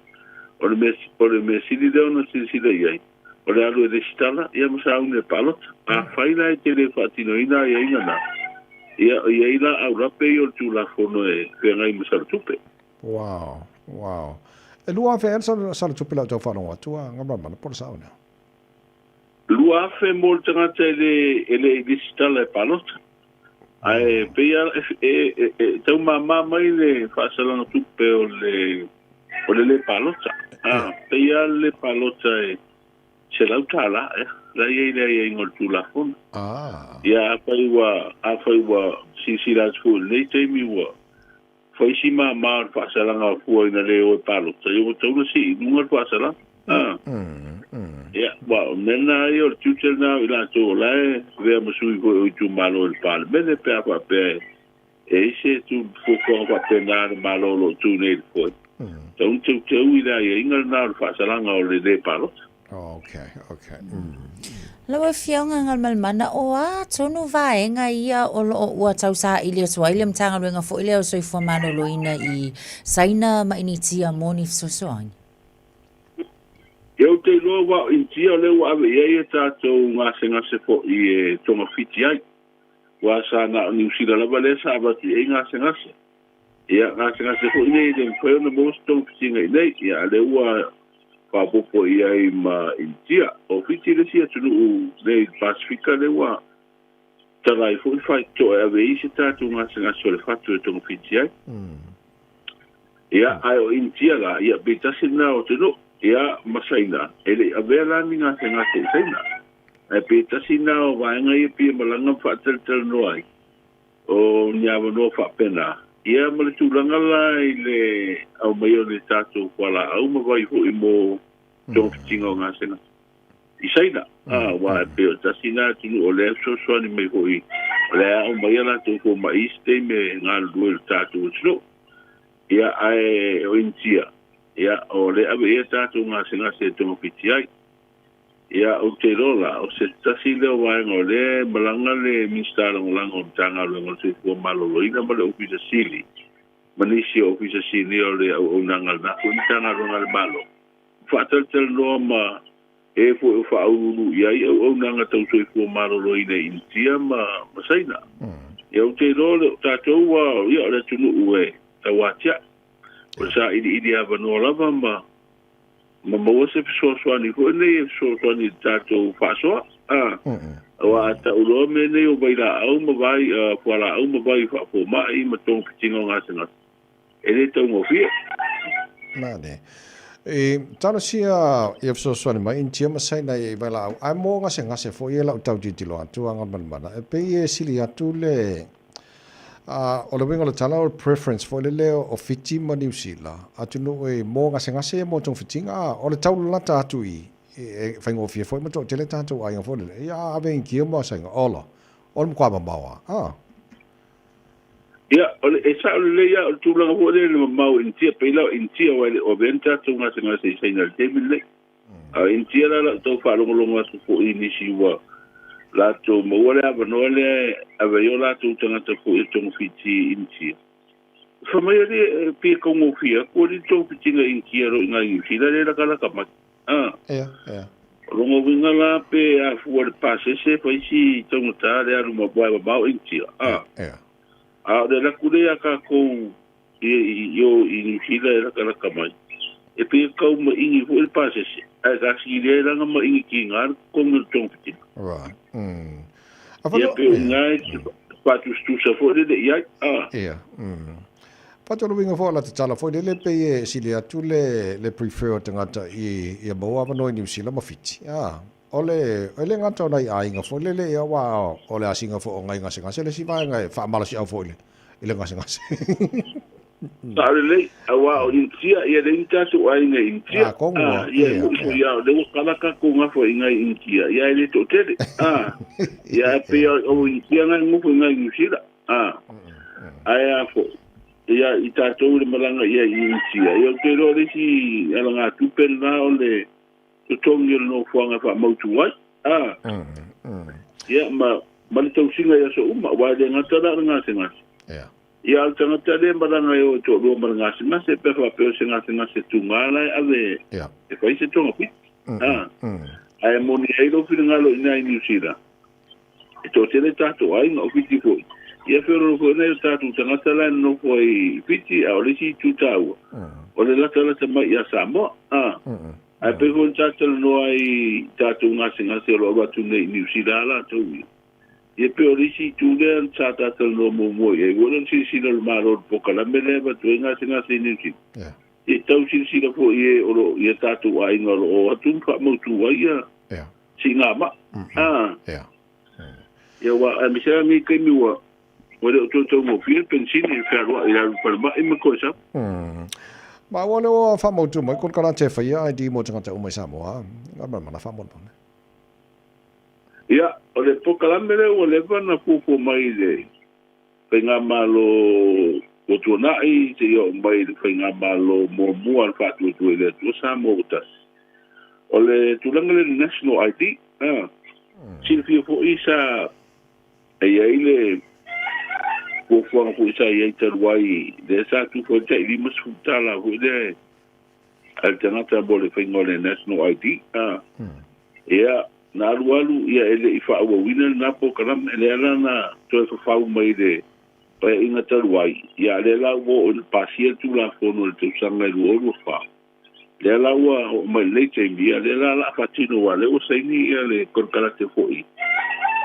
S16: o le mea, o le mea sili lea ona silasila i ai, o le alu e resitala, ia ma sauni e palota. Afai la e te le faatinoina aiaiga na, ia, e i ai la aulape ia o le Tulafono e feagai ma Salatupe.
S4: Wow, wow. E 2,000 ea le Salatupe la outou faalogo atu a Gamalamala po o le sao lea?
S16: 2,000 mo le tagata e le, e le i resitala e palota. Ae pei lava e, e, e tau māmā mai le faasalaga tupe o le, o le lē palota. A, pei lava le lē palota e $100 ea, la e i ai le aiaiga o le Tulafono. Ia, afai ua, afai ua silasila atu foi i lenei taimi ua fai si māmā o le faasalaga fua ina lē o e palota, ia ua tatau ona sii i luga le faasalaga. A. Ia, aua o le mea lena ia, o le tiute lena o i latou o la e avea ma sui foi o itumalo i le Palemene pe a faapea e e i ai se fuafuaga faapena a le Malo o lo o tu nei i le foe, tatau ona teuteu i le aiaiga lena o le faasalaga o le lē palota.
S4: Okay, okay.
S9: Lau Afioga Galumalemana, o a tonu vaega ia o lo o ua tausaili atu ai le Matagaluega foi lea o Soifua Maloloina i Saina ma Initia mo ni fesoasoani?
S16: Ia ou te iloa aua o Initia o lea ua ave i ai a tatou gasegase foi e togafiti ai. Aua sa na o Niu Sila lava lea sa avatu i ai gasegase. Ia, gasegase foi nei e le mafai ona maua se togafitiga i inei, ia a lea ua faaopoopo i ai ma Initia. O Fiti le isi atunuu nei i le Pasefika lea ua tala ai foi le faitotoa e ave i ai se tatou gasegase o le fatu e togafiti ai. Ia, ae o Initia la, ia, pei tasi lena o atunuu. Ia, ma Saina, e le i avea la ni gasegase i Saina. Ae pe tasi lena o vaega ia pei e malaga ma faatalatalanoa ai, o ni avanoa faapena, ia ma le tulaga la i le aumai o le tatou fualaau ma vai foi mo togafitiga o gasegase. i Saina. Aua e pei o le tasi lena atunuu o lea e fesoasoani mai foi, o lea e aao mai a latou fomai i isi taimi e galulue i le tatou atunuu. Ia, ae o Initia, ia, o lea e ave i ai a tatou gasegase e togafiti ai. Ia, ou te iloa la, o se tasi lea o vaega o lea e malaga le Minisita Lagolago o le Matagaluega o le Soifua Maloloina ma le Ofisa Sili ma nisi o Ofisa Sinia o le auaunaga a lena foi Matagaluega a le Malo, faatalatalanoa ma e foi o faauluulu i ai auaunaga tau soifua maloloina i Initia ma Saina. Ia, ou te iloa o tatou ua, ia, o le atunuu e tauatiae, o le sailiili avanoa lava ma ma maua se fesoasoani foi nei e fesoasoani i le tatou faasoa. Aua a tau loa mea nei o vailaau ma vai, fualaau ma vai faafomai ma togafitiga o gasegase, e le taugofie.
S4: Mane. E talosia ia fesoasoani mai Initia ma Saina i vailaau, ae mo gasegase foi e lau tau tilotilo atu a Galumalemana, e pei e sili atu le o le uiga o le tala o le preference foi lele o Fiti ma Niu Sila, atunuu e mo gasegase mo togafitiga, o le tau lalata atu i e faigofie foi ma toatele tatou aiga foi lele, ia ave Initia ma Saina, ola, o le matua mamao lava.
S16: Ia, o le, e sao lelei lava, o le tulaga foi lea i le mamao i Initia, pei la o Initia aua e le o avea ni tatou gasegase i Saina i le taimi lenei. A o Initia la lau tau faalogologo atu foi i nisi ua latou maua le avanoa lea e ave ai o latou tagata foi e togafiti i Initia. Fai mai alii e pei e taugofie atu alii le togafitiga i Initia lo i nai Niu Sila lea e lakalaka mai. A.
S4: Ea, ea.
S16: O lona uiga la pe a fua i le pasese fai si taugata le alu ma wae mamao Initia. A.
S4: Ea.
S16: A o le alu atu lea ia tatou i o i Niu Sila e lakalaka mai, e pei e tau maʻigi foi le pasese, ae kasikilia ai lana maʻigi kiga le totogi o le togafitiga.
S4: Right.
S16: Ia pei o ina e faatusatusa foi lele i ai.
S4: Ia. Fatu o le uiga foi o la tatala foi lele pei e sili atu le prefer o tagata i ia maua avanoa i Niu Sila ma Fiti. O le, e le gata o nai aiga foi lele ia aua o le asiga foi o nai gasegase le isi vaega e faamalosiau foi i le gasegase.
S16: Sao lelei, aua o Initia, ia leai ni tatou aiga i Initia.
S4: Ah, kongu
S16: Ah, ia e moni foi lava, o lea ua kala tatou gafa i nai Initia, ia e le toatele. Ah, ia e pei o Initia nai nofo i nai Niu Sila. Ah, ae a foi, ia i tatou i le malaga ia i Initia, ia ou te iloa le isi alagatupe lena o le totogi o le nofoaga e faamautu ai. A. Ia, ma, ma le tausiga i aso uma, aua e le gata la o le gasegase.
S4: Ia.
S16: Ia, a o le tagata lea e malaga e o e toalua ma le gasegase, pe a faapea o se gasegase tuga la e ave e fai se togafiti. A. Ae moni ai lou finagalo i ina i Niu Sila, e toatele tatou aiga, o Fiti foi. Ia feoloolo foi nai o tatou tagata la e nonofo ai i Fiti, a o le isi itu taua, o le latalata mai ia Samoa. A. Ae pei foi ona ta talanoa ai i tatou gasegase o lo o avatu nei i Niu Sila a latou ia. Ia pei o le isi itu lea sa ta talanoa muamua i ai, ua le o le silasila o le Malo i le polokalame lea e avatu ai gasegase i Niu Sila. Ia tau silasila foi i e o lo o i a tatou aiga o lo o o atu ma faamautu ai ia siigamai. A. Ia aua aemaise lava lenei taimi ua Ua le o toe taugofie le penisini i le fealuai i le alu i falemai ma toe sau.
S4: Ma ua le o faamautu mai konekarate e faia ID mo tagata uma i Samoa. Nga mana faamolemole.
S16: Ia, o le polokalame lea ua leva ona fuafua mai i le Faigamalo ua tuanai seia oo mai i le Faigamalo muamua a le Faatuatua i le Atua Samoa ua tasi. O le tulaga lea i le National ID, a, silafia foi sa E i ai le fuafuaga foi sa i ai talu ai, lea sa tufa ai le tai $50 foi lea a le tagata mo le faiga o le National ID. A. Ia, na alualu, ia e le i faaauauina lena polokalame, lea la na toe fafau mai i le Paeaiga talu ai, ia lea la ua oo ina pasia le Tulafono i le tausaga e 2024. Lea la ua oo mai i lenei taimi, ia lea la o le a faatino aua o lea ua saini ia le konekarate foi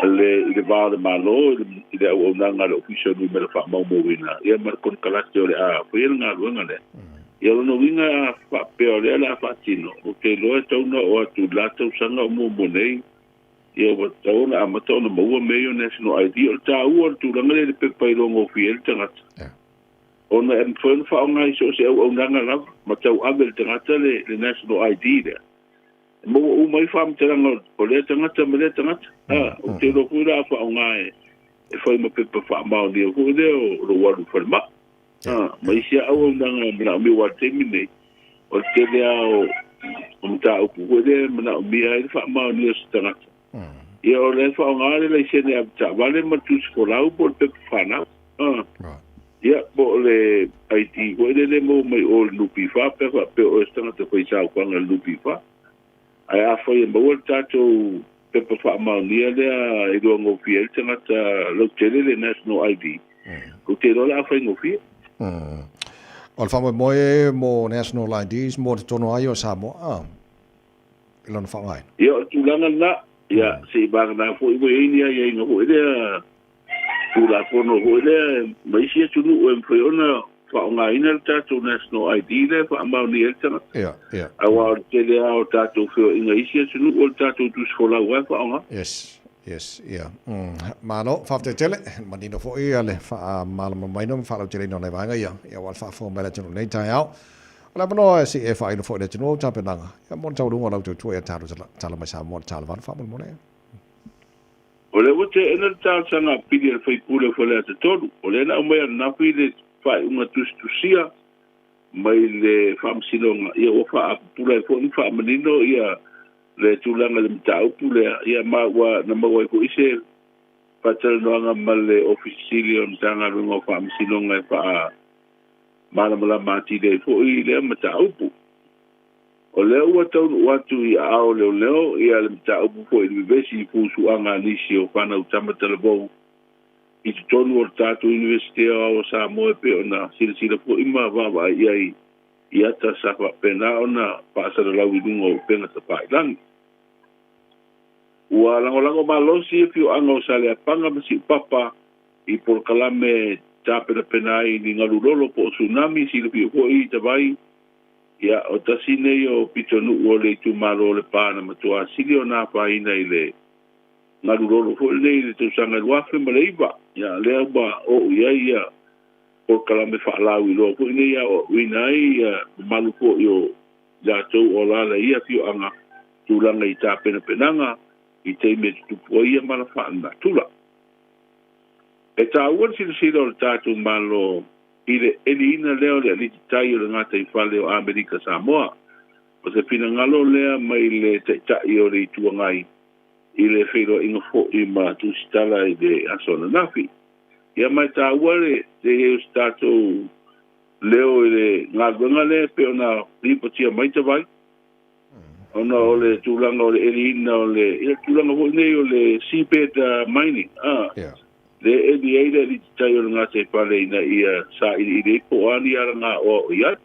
S16: a le i le va o le Malo i le auaunaga a le Ofisa o Numera Faamaumauina ia ma le konekarate o le a faia le galuega lea. Ia o lona uiga a faapea o lea o le a faatino, ou te iloa e tatau ona oo atu i le la tausaga o muamua nei, ia ua tatau ona amata ona maua mea ia o National ID. O le taua o le tulaga lea i le pepa e iloa gofie ai le tagata. Ona e mafai ona faaaoga i so o se auaunaga lava ma tauave e le tagata le National ID lea. E maua uma ai faamatalaga o lea tagata ma lea tagata. A, ou te iloa foi o le a faaaoga e fai ma pepa faamaonia foi lea o lou alu i falemai. A, ma isi lava auaunaga e manaomia aua o le taimi lenei, o le tele lava o mataupu foi lea e manaomia ai le faamaonia o se tagata. Ia o lea e faaaoga le laisene avetaavale ma le tusi folau po o le pepa fanau. A, ia po o le ID foi lele e maua mai o i le NPF pe a faapea o oe o se tagata faisaofaga i le NPF. Ae afai e maua le tatou pepa faamaonia lea e iloagofie ai le tagata lautele le National ID, ou te iloa o le a faigofie.
S4: O le faamoemoe mo National IDs mo totonu ai o Samoa i lona faaaogaina.
S16: Ia, o le tulaga lena, ia, se i vagana foi ua i ai ni aiaiga foi lea, Tulafono foi lea ma isi atunuu e mafai ona faaaogaina le tatou National ID lea e faamaonia ai le tagata.
S4: Ia, ia.
S16: Aua o le tele lava o tatou feoaiga i isi atunuu o le tatou tusi folau lava e faaaoga.
S4: Yes, yes, ia. Malo, faafetai tele. Manino foi le faamalamalamaina ma faalauteleina o nai vaega ia, ia aua le faafofoga mai a le atunuu i lenei taeao. O le avanoa e sii e faailo foi i le atunuu au tapenaga, ia mo le taualuga o lau tautua ia talo tala mai Samoa i le tala 8 faamolemole.
S16: O lea ua teena le talosaga a pili a le sui usufono o Faleata 3. O lea na aumai ananafi le faaiuga tusitusia mai le Faamasinoga, ia ua faapupula ai foi ma faamanino ia le tulaga i le mataupu lea, ia ma ua na maua ai foi se faatalanoaga ma le Ofisa Sili o le Matagaluega o Faamasinoga e faamalamalama atili ai foi lea mataupu. O lea ua taunuu atu i aao o leoleo ia le mataupu foi i le vevesi i fusuaga a nisi o fanau tama talavou i totonu o le tatou Iunivesite Aoao o Samoa e pei ona silasila foi ma vaavaai i ai i ata sa faapena ona faasalalau i luga o upega tafailagi. Ua lagolago malosi afioaga o Saleapaga ma Siupapa i polokalame tapenapena ai ni galu lolo po o tsunami, silafia foi i Tavai. Ia, o tasi nei o pitonuu o le itumalo o Lepa na matua sili ona afaina i le galu lolo foi lenei i le tausaga e 2009. Ia, lea ua oo i ai ia polokalame faalauiloa foi nei e aoaoina ai ia mamalu foi o i latou o alaala i ia afioaga tulaga i tapenapenaga i taimi e tutupu ai ia mala faalenatura. E taua le silasila o le tatou Malo i le eliina lea o le alititai o le gataifale o Amerika Samoa. O se finagalo lea mai le Taitai o le Itu Agai i le feiloaiga foi ma Tusitala i le aso ananafi. Ia ma e taua le i ai o se tatou leo i le galuega lea e pei ona lipotia mai Tavai, ona o le tulaga o le eliina o le, ia tulaga foi nei o le seabed mining, a, yeah. le eli ai le alititai o le gataifale ina ia sailiili ai po o a ni alagaoa o i ai.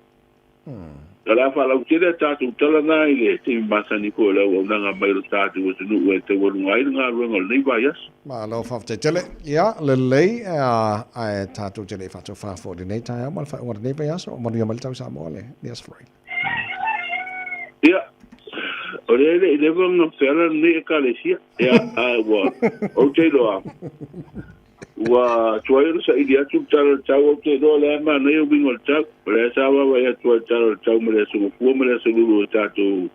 S16: O le a faalautele a tatou tala na i le taimi masani foi o le auaunaga mai o le tatou atunuu e taualuga ai le galuega o lenei vaiaso.
S4: Malo faafetai tele. Ia, lelei, ae tatou te le i faatofa foi i lenei taeao ma le faaiuga o lenei vaiaso. Manuia mai le tau Samoa le aso Faraile.
S16: Ia, o lea e le i leva ona feala lenei Ekalesia. Ia, ae ua, ou te iloa, ua tuai ona saili atu le tala o le tau, ou te iloa o lea e manaia uiga o le tau. O lea sa vaavaai atu ai i le tala o le tau ma le Aso Gafua ma le Aso Lulu o tatou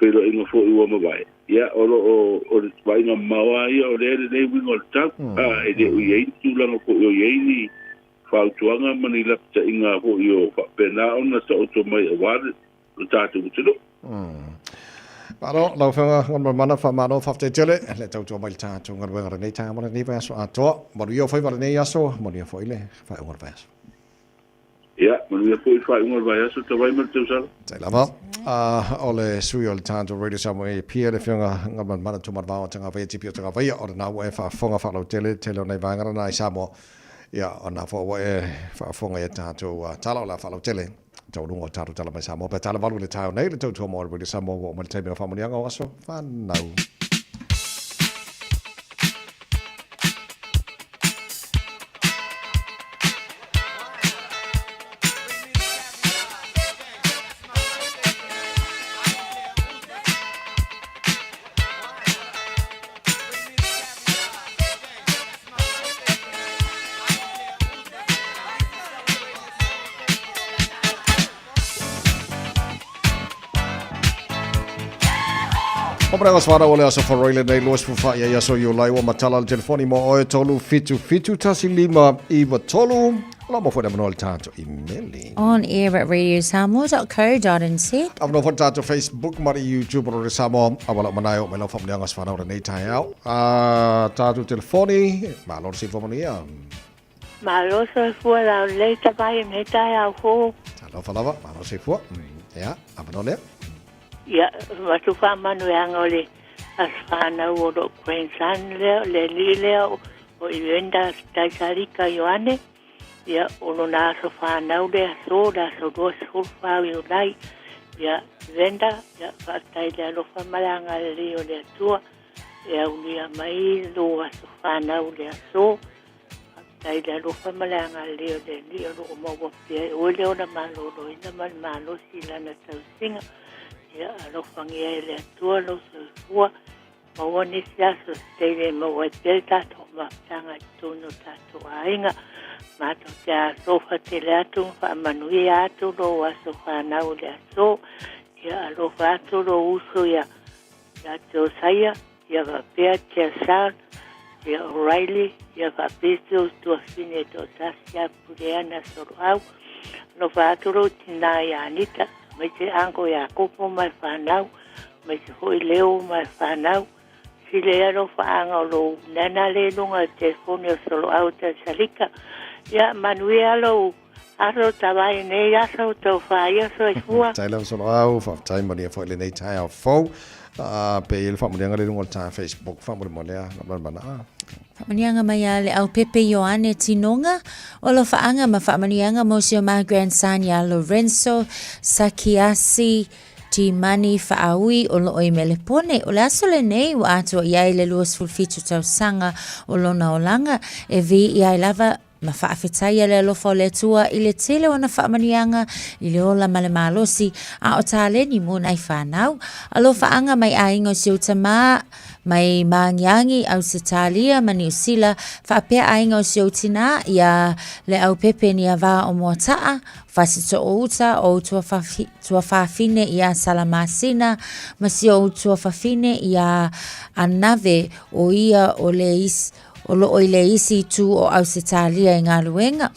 S16: feiloaiga foi ua mavae. Ia, o lo o, o le vaaiga mamao lava ia o lea e lelei uiga o le tau. A, e le o i ai ni tulaga foi o i ai ni fautuaga ma ni lapataiga foi o faapena ona taoto mai aua lo tatou atunuu.
S4: Malo, lau Afioga Galumalemana, faamalo, faafetai tele le tautua mai i le tatou galuega lenei taeao ma lenei vaiaso atoa. Manuia o faiva lenei aso, manuia foi le faaiuga o le vaiaso.
S16: Ia, manuia foi le faaiuga o le vaiaso, tavai ma le tausala.
S4: Tai lava. O le sui o le tatou Radio Samoa e Apia, le Afioga Galumalemana Tuimalealiifano Tagavaia, TP o Tagavaia, o lena ua e faafofoga faalautele le tele o nai vaega lena i Samoa. Ia, o lena foi ua e faafofoga i a tatou tala o le a faalautele taualuga o tatou tala mai Samoa. Pe tala 8 i le taeao nei, le tautua mo le Radio Samoa ua oo mai le taimi o faamanuiaga o aso fanau. Paparega swara o le aso wharoi le nei luas fufa ia aso Iulai ua matala le telefoni mo oe tolu fitu fitu tasi lima iwa tolu. La mo fo le tātou imeli.
S9: On air at radiosamoa.co.nz.
S4: Awanoa fo tātou Facebook ma le YouTube o le Samoa. Awala o manaio mai lau whamuneanga swara o le nei tae au. Tātou telefoni, malo le sifo manuia.
S2: Malo soifua lau lelei tavai i lenei taeao fou.
S4: Talofa lava, malo soifua. Ia, avanoa lea.
S2: Ia, avatu faamanuiaga o le aso fanau o lou grandson lea, le alii lea o Evander Taisalika Ioane. Ia, o lona aso fanau le aso, le aso 24 o Iulai. Ia, Evander, ia, faafetai i le alofa ma le agalelei o le Atua e aulia mai lou aso fanau i le aso. Faafetai i le alofa ma le agalelei o le Alii o lo o maua pea e oe le ola maloloina ma le malosi i Lana tausiga. Ia alofagia e le Atua lou soifua, maua nisi aso se teile e maua ai pea le tatou mafutaga i totonu o tatou aiga. Matou te alofa tele atu ma faamanuia atu lou aso fanau i le aso. Ia alofa atu lou uso ia Josaia Ia faapea Jessal, ia O'Reilly, ia faapea si ou tuafine e toatasi ia Puleana Soloau. Alofa atu lou tinā ia Anita, aemaise uncle ia Kopo ma e whanau, aemaise foi Leo ma e whanau. Sile ia alofaaga o lou nana le i luga o le telefoni o Soloau Taisalika. Ia manuia lou aso tavai nei aso tou whaia soifua.
S4: Faafetai lava Soloau, faafetai manuia foi lenei taeao fou. Pe i ai le faamanuiaga le luga o le tae Facebook faamolemole a mana a.
S9: Faamanuiaga mai a le Aupepe Ioane Tinoga, o alofaaga ma faamanuiaga mo si o ma grandson ia Lorenzo Sakiasi Timani Faaui o loo i Melepone. O le aso lenei ua atoa i ai le 27 tausaga o lona olaga, e viia ai lava Ma faafetaia le alofa o le Atua i le tele o ana faamanuiaga i le ola ma le malosi, a o taleni mo nai fanau. Alofaaga mai aiga o si ou tamā, mai Maagiagi, Ausetalia ma Niusila, faapea aiga o si ou tinā, ia Leaupepe Niavā o Moata'a, Fasito'o Uta o ou tuafafine iā Salamasina, ma si ou tuafafine iā Anave, o ia o le isi, O lo o i le isi itu o Ausetalia i galuega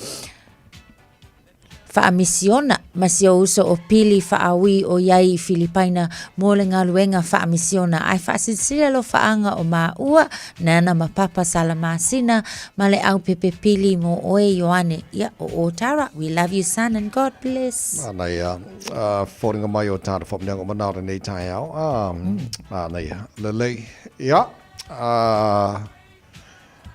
S9: faamisiona ma si ou uso o Pili Faaui o i ai i Filipaina mo le galuega faamisiona ae faasilisili alofaaga o maua, Nana ma Papa Salamasina ma le aupepe pili mo oe Ioane. Ia, o Otara, we love you son and God bless.
S4: Manaia, foliga mai o tātou whamuneanga o manao lenei taeao. Manaia, lelei. Ia,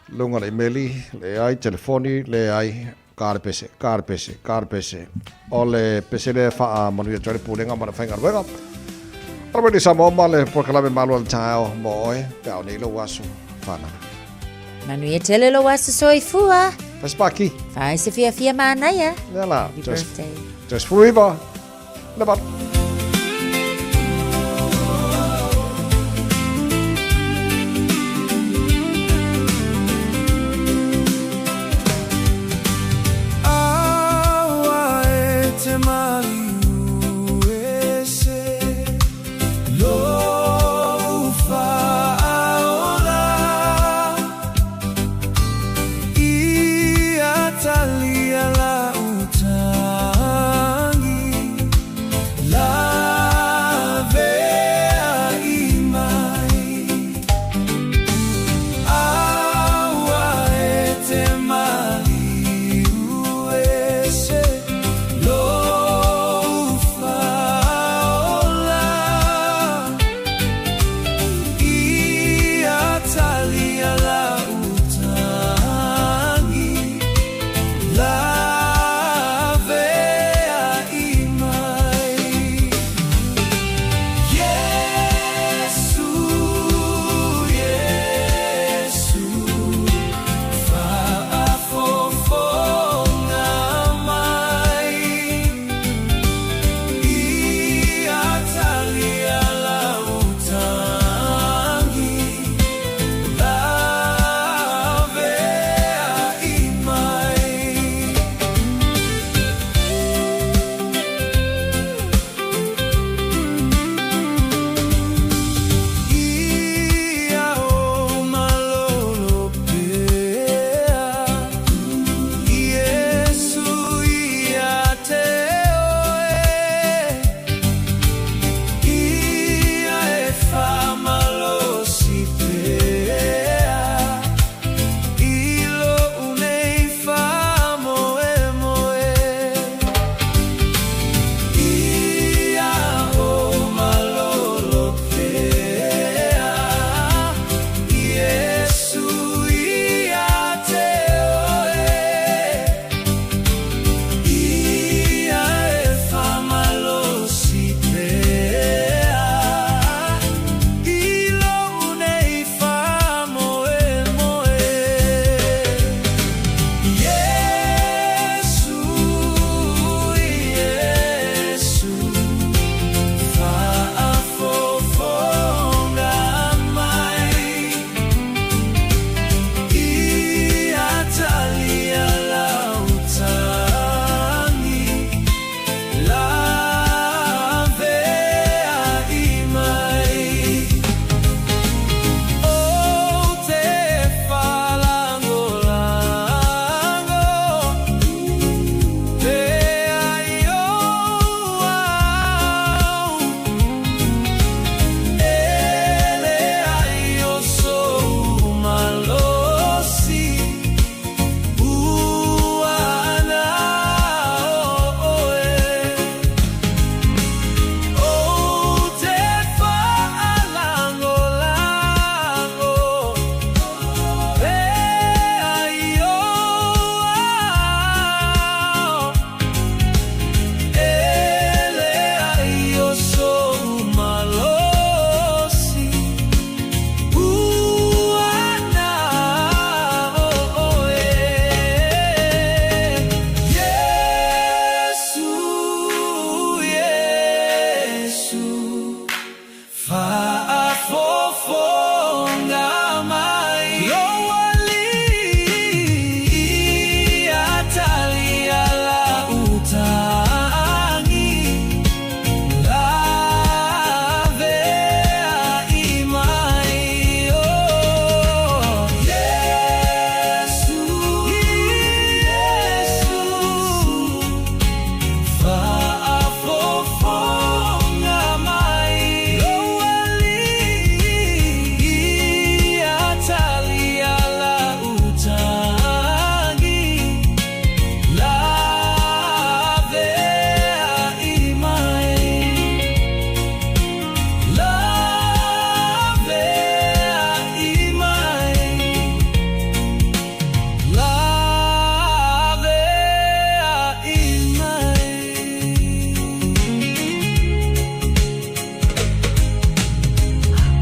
S4: Lunga le imeli, leai, telefoni, leai, ka le pese, ka le pese, ka le pese. O le pese lea e faamanuia atu ai le Pulega ma le Faigaluega. Ala mai Samoa ma le polokalame malo o le taeao mo oe, pe a o nei lou aso whanau.
S9: Manuia tele lou aso soifua.
S4: Fai spaki.
S9: Fai se fiafia manaia.
S4: Lea la.
S9: Happy birthday.
S4: Just forever. Le valu.
S1: Aua e te maliu ese lou faaola Ia talia lau tangi Lavea i mai Aua e te maliu ese lou faaola.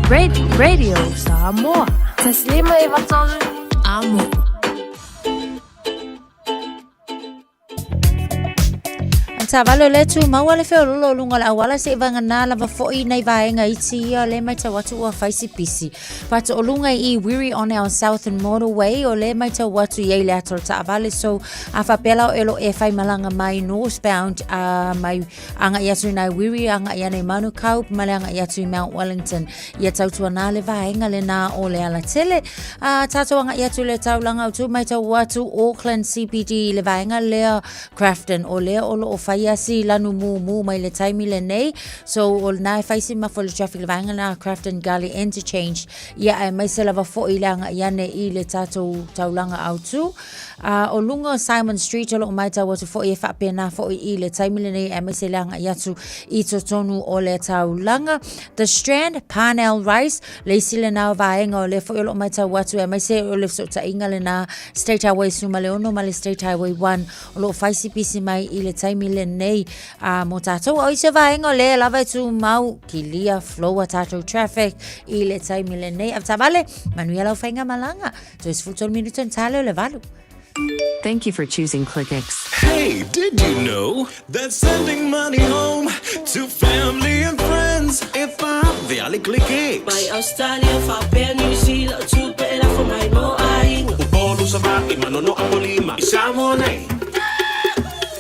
S6: Radio Samoa. 1 5 3 Amo.
S9: Taavale o lea tumau a le feololo o luga o le auala seʻi vagana lava foʻi nai vaega iti ia o lea matau atu ua fai si pisi. Faatoʻoluga i i Wiri on our Southern Motorway o lea matau atu i ai le ata o le taavale so a faapea la o elo e faimalaga mai northbound a mai agaʻi atu i nai Wiri agaʻi ane i Manukau ma le agaʻi atu i Mount Wellington. Ia tautuanā le vaega lenā o le alatele. A tātou agaʻi atu i le taulaga autū matau atu Auckland CBD i le vaega lea Grafton o lea o loo faia si lanu mumu mai le taimi lenei. So o lena e fai si mafa o le traffic le vaega lena Grafton Gully Interchange. Ia aemaise lava foʻi le agaʻi ane i le tātou taulaga autū. A o luga o Simon Street o loo matau atu foʻi e faapena foʻi i le taimi lenei aemaise le agaʻi atu i totonu o le taulaga. The Strand, Parnell Rise, le isi lena o vaega o lea foʻi o loo matau atu aemaise o le fesootaiga lena State Highway 16 ma le State Highway 1 o loo fai si pisi mai i le taimi lenei a mo tātou. O isi o vaega o lea lava e tumau kilia flow a tātou traffic i le taimi lenei. Avetaavale, manuia lau faigamalaga. Toe 13 minute ona ta lea o le 8.
S8: Thank you for choosing ClickX.
S13: Hey, did you know that sending money home to family and friends e faavea le ClickX?
S17: Mai Australia faapea Niu Sila o tupe e lafo mai mo aiga.
S12: Upolu, Savaii, Manono, Apolima, i Samoa nei.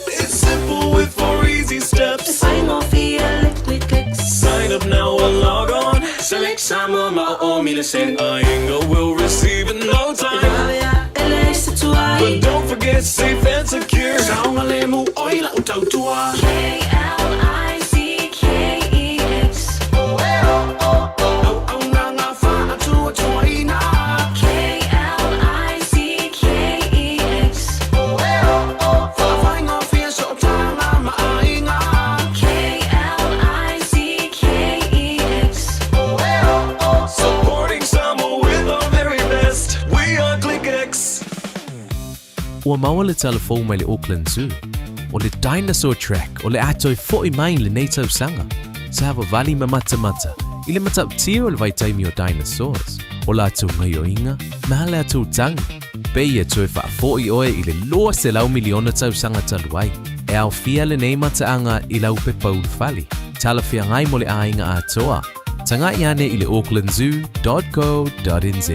S13: It's simple with four easy steps.
S17: E faigofie le ClickX.
S13: Sign up now or log on.
S12: Select Samoa ma o o mi le send.
S13: Aiga will receive in no time.
S17: E vave aʻe leai se tuai.
S13: But don't forget safe and secure.
S12: Saogalemu ʻoe i lau tautua.
S17: K-L-I-C-K-E-X.
S12: Auaunaga faatuatuaina.
S17: K-L-I-C-K-E-X.
S12: Faafaigofie sootaga ma aiga.
S17: K-L-I-C-K-E-X.
S13: Supporting Samoa with our very best. We are ClickX.
S7: Ua maua le tala fou mai le Auckland Zoo. O le Dinosaur Track o le a toe foʻi mai i lenei tausaga. Savavali ma matamata i le matautia o le vaitaimi o dinosaurs, o latou gaioiga ma a latou tagi. Pei e toe faafoʻi oe i le 200 miliona tausaga talu ai. E aofia lenei mataaga i lau pepa ulufale, talafeagai mo le aiga atoa. Tagaʻi ane i le aucklandzoo.co.nz.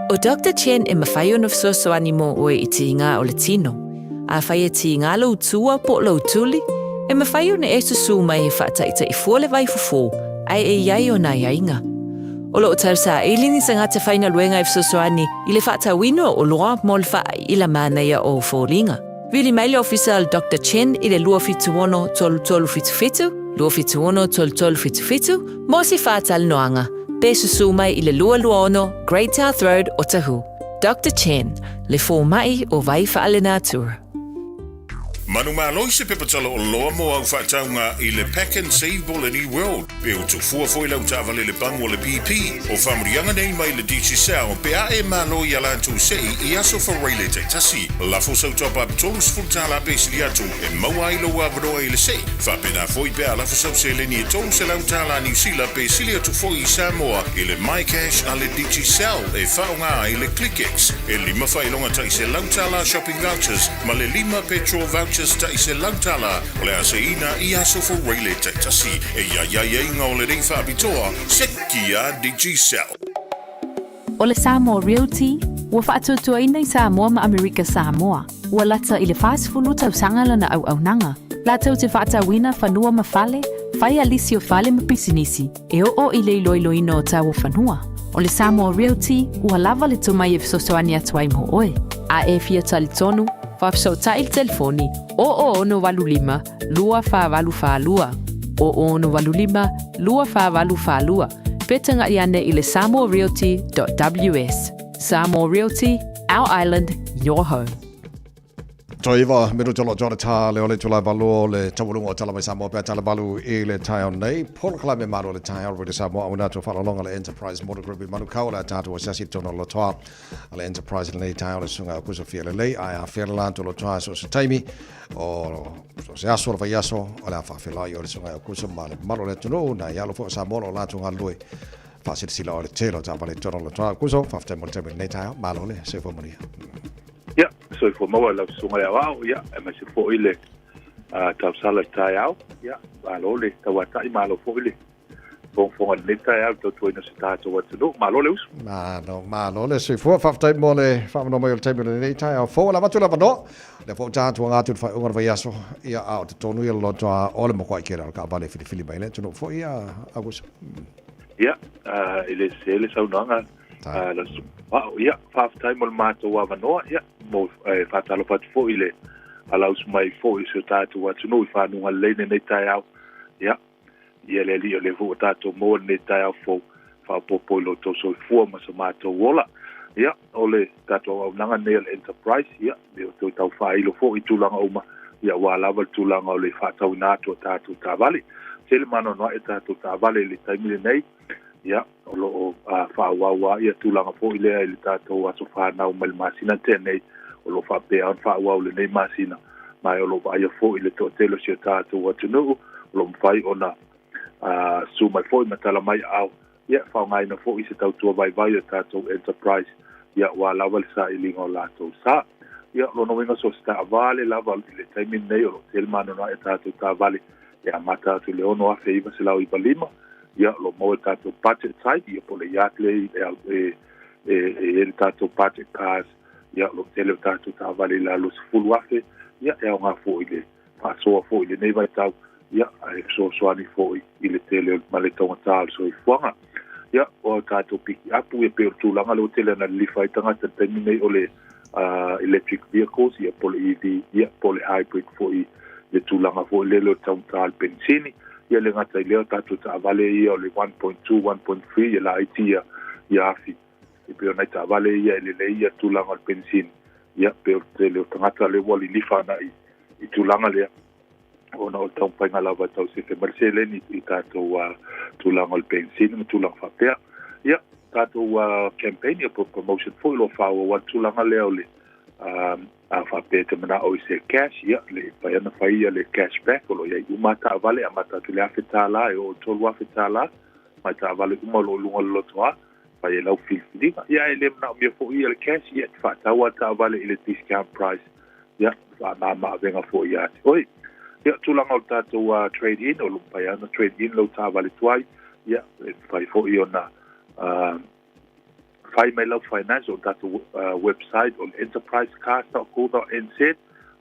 S18: ʻO Doctor Chen e mafai ona fesoasoani mo oe i tīgā o le tino. Afai e tīgā lou tua po o lou tuli, e mafai ona e susū mai he faataʻitaʻi fua le vaifofo ae e i ai ona aiaiga. O loo tausaili ni tagata faigaluega e fesoasoani i le faatauina o oloa mo le faaiʻila manaia o foliga. Vili mai le ofisa a le Doctor Chen i le 276 3377, 276 3377, mo se faatalanoaga. Pe susū mai i le 226 Great South Road, Otahuhu. Doctor Chen, le fōmaʻi o Vai Faalenatura.
S19: Manumalo i se pepa tala oloa mo au faatauga i le Pack and Save mo le New World, pe o tofua foi lau taavale le pagu a le BP, o faamanuiaga nei mai le Digicel pe a e malo i a latou sei i aso Faraile taitasi. Lafo sau top up $30 pe sili atu e maua ai lou avanoa i le sei. Faapena foi pe a lafo sau seleni e $300 Niu Sila pe sili atu foi i Samoa i le MyCash a le Digicel e faaaoga ai le ClickX. E lima faailoga tai $100 shopping vouchers ma le lima petrol vouchers tai $100 o le a seiina i aso Faraile taitasi. E i ai aiaiga o lenei faapitoa, seki a Digicel.
S21: O le Samoa Realty, ua faatuatuaina i Samoa ma Amerika Samoa, ua lata i le 40 tausaga lana auaunaga, latou te faatauina fanua ma fale, fai a lisi o fale ma pisinisi, e oo i le iloiloina o tau o fanua. O le Samoa Realty, ua lava le tomai e fesoasoani atu ai mo oe. A e fia talitonu, faafesootai i le telefoni 0085 2482, 0085 2482, pe tagaʻi ane i le samoarealty.ws. Samoa Realty, our island, your home.
S4: Toe iva minuta o lo tōna tā le ole tula valo o le taualuga o Tala Mai Samoa pea tala valu i le taeao nei. Polokalame malo le taeao Radio Samoa auina atu whaalolonga le Enterprise Motor Group i Manukau o le tātou asiasi tōna lotoa a le Enterprise lenei taeao le susuga o Kusa Fia Lelei ae a fea le lātou lotoa so se taimi o so se aso o le vaiaso o le a whaawhelai o le susuga o Kusa ma le mamalu o le atunuu nā i alo fo o Samoa lo lātou galulue whaasilasila o le tele o tāwale tōna lotoa. Kusa, whaafetai mo le taimi lenei taeao, malo le soifua manuia.
S16: Ia, soifua maua i lau susuga i le aoao, ia, aemaise foi le tausala i le taeao, ia, malo le tauata'i, malo foi le fogafoga i lenei taeao i le tautuaina o si tatou atunuu. Malo le uso.
S4: Malo, malo le soifua. Faafetai mo le faamanoa mai o le taimi o lenei taeao fou. O le avatu le avanoa, lea foi ua tatou aga atu i le faaiuga o le vaiaso, ia, a o totonu ia le lotoa o le makuai tele o le taavale e filifili mai le atunuu foi, ia, Auguso.
S16: Ia, e le sese le saunoaga lau susuga Aoao. Ia, faafetai mo le matou avanoa, ia, mo, e faatalofa atu foi i le alausu mai foi o si o tatou atunuu i fanuga lelei lenei taeao. Ia, ia le Alii o lea foi ua tatou maua lenei taeao fou, faaopoopo i lo outou soifua ma so matou ola. Ia, o le tatou auaunaga lenei o le Enterprise, ia, e toe tau faailo foi i tulaga uma, ia aua lava le tulaga o le faatauina atu o tatou taavale. Tele maanoanoa'i tatou taavale i le taimi lenei, ia, o lo o faaauau lava ia tulaga foi lea i le tatou aso fanau mai le masina na tea nei, o lo o faapea ona faaauau i lenei masina, ma o lo o vaaia foi le toatele o si o tatou atunuu o lo o mafai ona susu mai foi ma tala mai aao, ia, e faaaogaina foi se tautua vaivai a tatou enterprise, ia, aua lava le sailiga o latou sa. Ia, o lona uiga so o se taavale lava i le taimi lenei o lo o tele maanoanoa'i a tatou taavale e amata atu i le 6,995, ia, o lo o maua i le tatou budget site, ia, po o le yacht lea e e i ai le tatou budget cars, ia, o lo o tele o tatou taavale i lalo o le $10,000, ia, e aoga foi i le faasoa foi i lenei vaitau, ia, ae fesoasoani foi i le tele ma le taugata o le soifuaga. Ia, o tatou pikiapu, ia, pei o le tulaga lea ua tele ona lilifa ai tagata i le taimi nei o le electric vehicles, ia, po o le EV, ia, po o le hybrid foi i le tulaga foi lele o le taugata o le penisini. Ia, le gata i lea, o tatou taavale ia o le 1.2, 1.3, ia laiti ia, ia afi. E pei o nai taavale ia e lelei ia tulaga o le penisini, ia, pei o le tele o tagata lea ua lilifa agai i tulaga lea, ona o le taumafaiga lava e tau sefe mai le seleni i tatou tulaga o le penisini ma tulaga faapea. Ia, tatou campaign ia po o promotion foi o lo o faaauau lava le tulaga lea o le a faapea e te manao i se cash, ia, le mafai ona fai ia le cash back, o lo o i ai uma lava taavale, amata atu i le $1,000 e oo i le $3,000, mai taavale uma o lo o i luga o le lotoa, fai ai lau filifiliga. Ia, e le manaomia foi ia le cash, ia, e te faatau lava le taavale i le discount price, ia, faamama avega foi ia te oe. Ia, tulaga o le tatou trade in, o lo o mafai lava ona trade in lau taavale tuai, ia, e mafai foi ona fai mai lau finance o le tatou website o le enterprisecars.co.nz,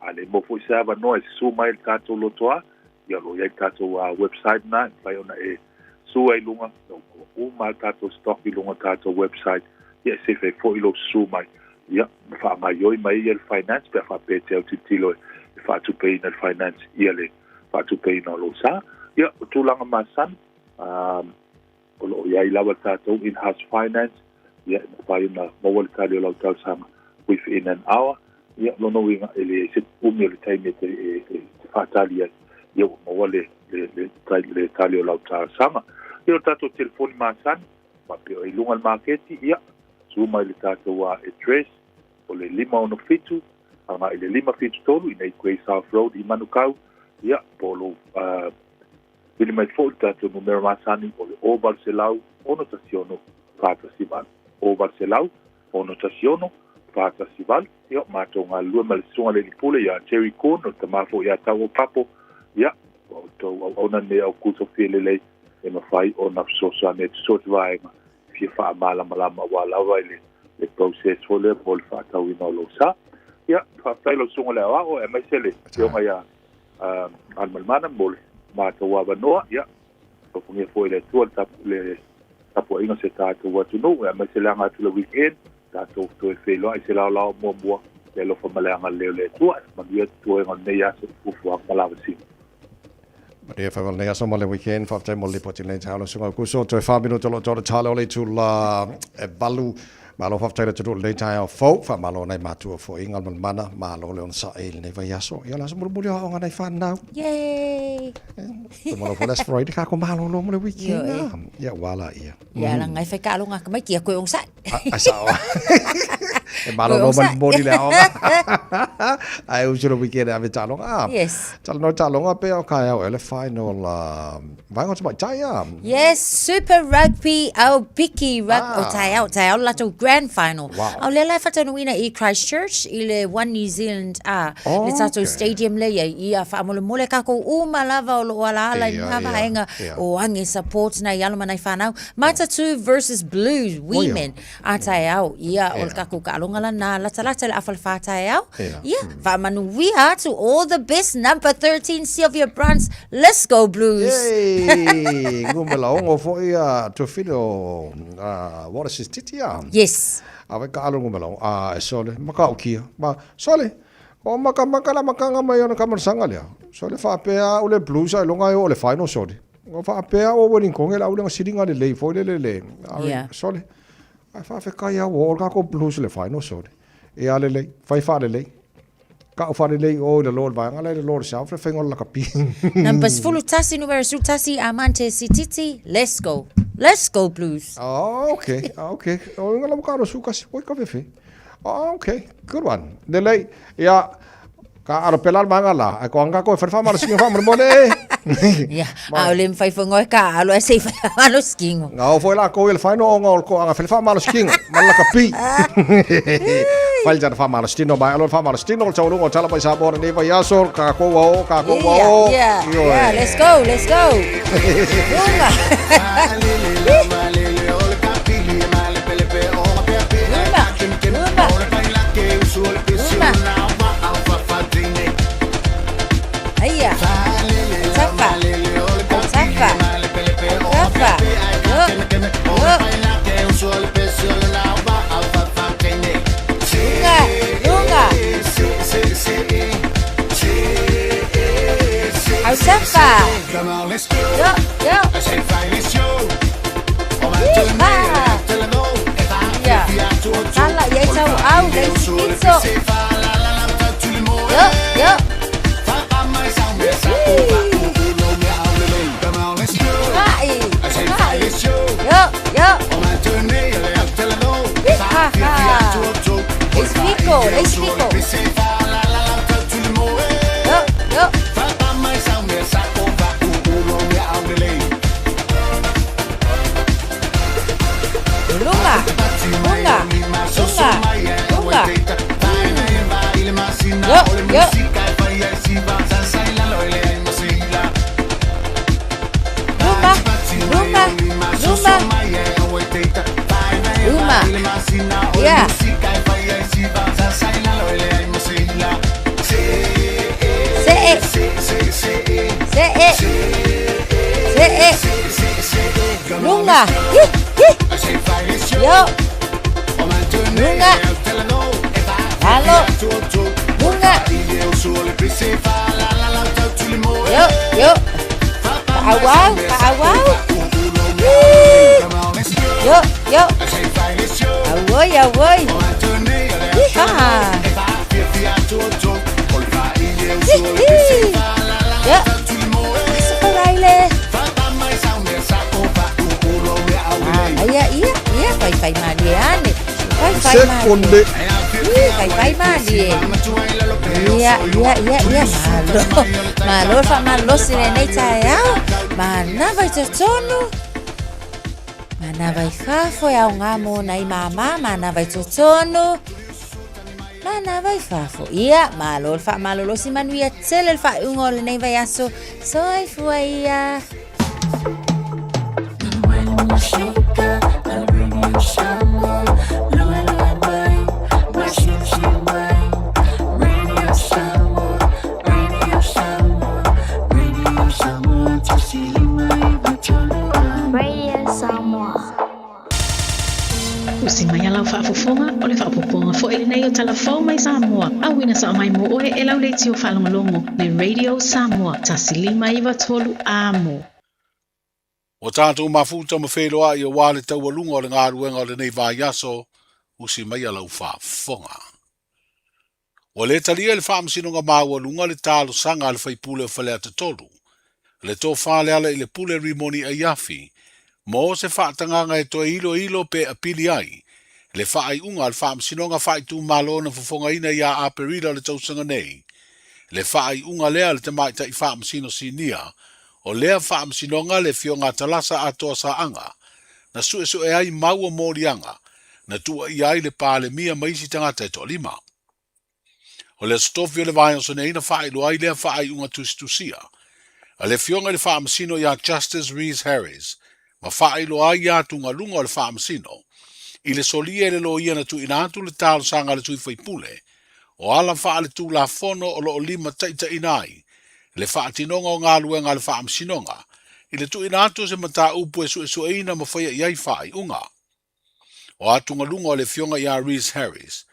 S16: a le maua foi se avanoa e susu mai i le tatou lotoa, ia, o lo o i ai le tatou website lena e mafai ona e susu ai i luga, o lo o uma lava le tatou stock i luga o le tatou website, ia, e sefe ai foi lou susu mai, ia, ma faagaoioi mai ai ia le finance pe a faapea e te autilotilo e faatupeina le finance ia le faatupeina o lou sa. Ia, o tulaga masani, o lo o i ai lava le tatou in-house finance, ia, e mafai ona maua le tali o lau talosaga within an hour. Ia, lona uiga, e leai se umi o le taimi e te, e, e te faatali ai, ia ua maua le, le, le, le tali o lau talosaga. Ia, o le tatou telefoni masani, faapea i luga o le maketi, ia, susu mai i le tatou address, o le 567 agai i le 573 i nei Grey South Road i Manukau, ia, po o lou vili mai foi i le tatou numera masani o le 0800 616 418. 0800 616 418. Ia, o matou galulue ma le Susuga i le Alii Pule ia Jerry Kuhn, o le tama foi ia Tauo Papo, ia, ua outou auauna lenei au kutofia lelei e mafai ona fesoasoani atu so o se vaega e fia faamalamalama aua lava i le le process foi lea mo le faatauina o lou sa. Ia, faafetai lau Susuga i le Aoao, aemaise le Afioga ia Aliimalemana mo le matou avanoa. Ia, alofagia foi e le Atua le tapuaiga o si o tatou atunuu, aemaise le aga atu i le weekend, tatou toe feiloai i se laolao muamua, le alofa ma le agalelei o le Atua. Manuia toega o lenei aso i fuafuaga ma lavasiga.
S4: Manuia faiva o lenei aso ma le weekend. Faafetai mo le lipoti i lenei taeao lau Susuga Aukuso. Toe 4 minuta o lo o toa le tala o le itula e 8. Malo faafetai le atunuu i lenei taeao fou, faamalo nai matua foi i Galumalemana, malo le onosai i lenei vaiaso. Ia o le aso mulimuli o aoga nai fanau.
S9: Yay!
S4: Tomorrow foi le aso Friday, kako malolo mo le weekend. Ia ua la ia.
S9: Ia la ngai fai kaaloga ka mai kia koe onosai.
S4: Ai sao. E malolo ma le moni le aoga. Ai usu le weekend ave taaloga.
S9: Yes.
S4: Talanoa taaloga pe o kaeao e le final Vaega o Tamaitai a.
S9: Yes, Super Rugby au piki rug o taeao, taeao le latou grand final.
S4: Wow.
S9: A o lea la e faataunuuina i Christchurch i le One New Zealand a le tatou stadium lea i ai. Ia faamolemole kakou uma lava o loo alaala i lena vaega o age support nai alo ma nai fanau. Matatū versus Blues Women. A taeao, ia, o le takou taaloga lana latalata i le afa le whā taeao. Ia, faamanuia atu, all the best, number 13, Sylvia Bruns, let's go Blues!
S4: Yay! Ngumela ongo foi a Tuafili o Wallace's titi a.
S9: Yes.
S4: A wai ka alo ngumela ongo. A e sole, maka o kia. Ma, sole, o maka maka la makanga mai ona kamarasanga lea. Sole whaapea o le Blues ai longa e o le final sole. Ua faapea ua Wellington e le aulega siliga lelei foi lele le yeah. Sole. Ai faafetai a ua o le kākou Blues le final sole. E a lelei, fai faalelei. Ka'u faalelei o i lalo o le vaega la i lalo o le South le faiga o le lakapi.
S9: Number 11, numera 11, Amante Sititi, let's go. Let's go Blues.
S4: Oh, okay, okay. O inga lava ka ro kasi, oi ka fefe. Oh, okay, good one. Lelei, ia, Ka aro pela le manga la. Ai ko anga ko e whare whamara skingo whamara mone e.
S9: Ia, a o le mwhai whangoe ka alo e sei whamara skingo.
S4: Ngā o foi la ko i le whaino o ngā o ko anga whare whamara skingo. Mana ka pi. Whai jana whamara stino mai alo whamara stino o tau runga o tala mai sa mora nei vai aso ka ko wa o ka ko wa o.
S9: Yeah, yeah, let's go, let's go. Runga. Runga. Runga. Aia. Tafa. Tafa. Tafa. Yo. Yo. Lunga. Lunga. Au tafa. Yo. Yo. Yeehaw. Ia. Tala ia i tau au le isi pito. Yo, yo. Ai, ai. Yo, yo. Yeehaw. Isi piko, le isi piko. Yo, yo. Lunga, lunga, lunga, lunga. Yo, yo. Luma, luma, luma. Luma. Yeah. Se'e. Se'e. Se'e. Lunga. Hi, hi. Yo. Lunga. Alo. Lunga. Yo, yo. Paawau, paawau. Yo, yo. Auoi, auoi. Yeehaw. Hi, hi. Yo. Aso faraile. Aia, ia, ia, fai fai malie ane. Fai fai malie.
S4: Sekonde.
S9: Ui, fai fai malie. Ia, ia, ia, ia, malo. Malo fa malosi lenei taeao. Manava i totonu. Manava i fafo e aoga mo nai māmā. Manava i totonu. Manava i fafo. Ia, malo le faamalolosi manuia tele le faaiuga o lenei vaiaso. Soifua ia.
S15: Radio Samoa.
S20: Usi mai a lau faafofoga, o le faaopoopoga foi lenei o Tala Fou mai Samoa, auina sao mai mo oe e lau leitio faalogologo le Radio Samoa 1593 Amo.
S19: Ua tatou mafuta ma feiloai aua le taualuga o le galuega o lenei vaiaso. Usi maia lau faafofoga. Ua le talia e le Faamasinoga Maualuga le talosaga a le faipule o Faleata 3, le Tofa Lealailepule Rimoni Aiafi, mo se faatagaga e toe iloilo pe apili ai le faaiuga a le Faamasinoga Faaitumalo na fofogaina ia Aperila o le tausaga nei, le faaiuga lea a le Tamaitai Faamasino Sinia o lea Faamasinoga le Afioga Talasa Atoa Saaga na suesue ai mau o moliaga na tuuaia ai le Palemia ma isi tagata e toalima. O le Aso Tofi o le vaiaso nei na faailoa ai lea faaiuga tusitusia a le Afioga i le Faamasino ia Justice Rhys Harries ma faailoa ai ia atugaluga o le Faamasino i le solia e le loia na tuuina atu le talosaga a le sui faipule o ala faaletulafono o lo o limataitaiina ai le faatinoga o galuega a le Faamasinoga i le tuuina atu o se mataupu e suesueina ma faia i ai faaiuga. O atugaluga o le Afioga ia Rhys Harries,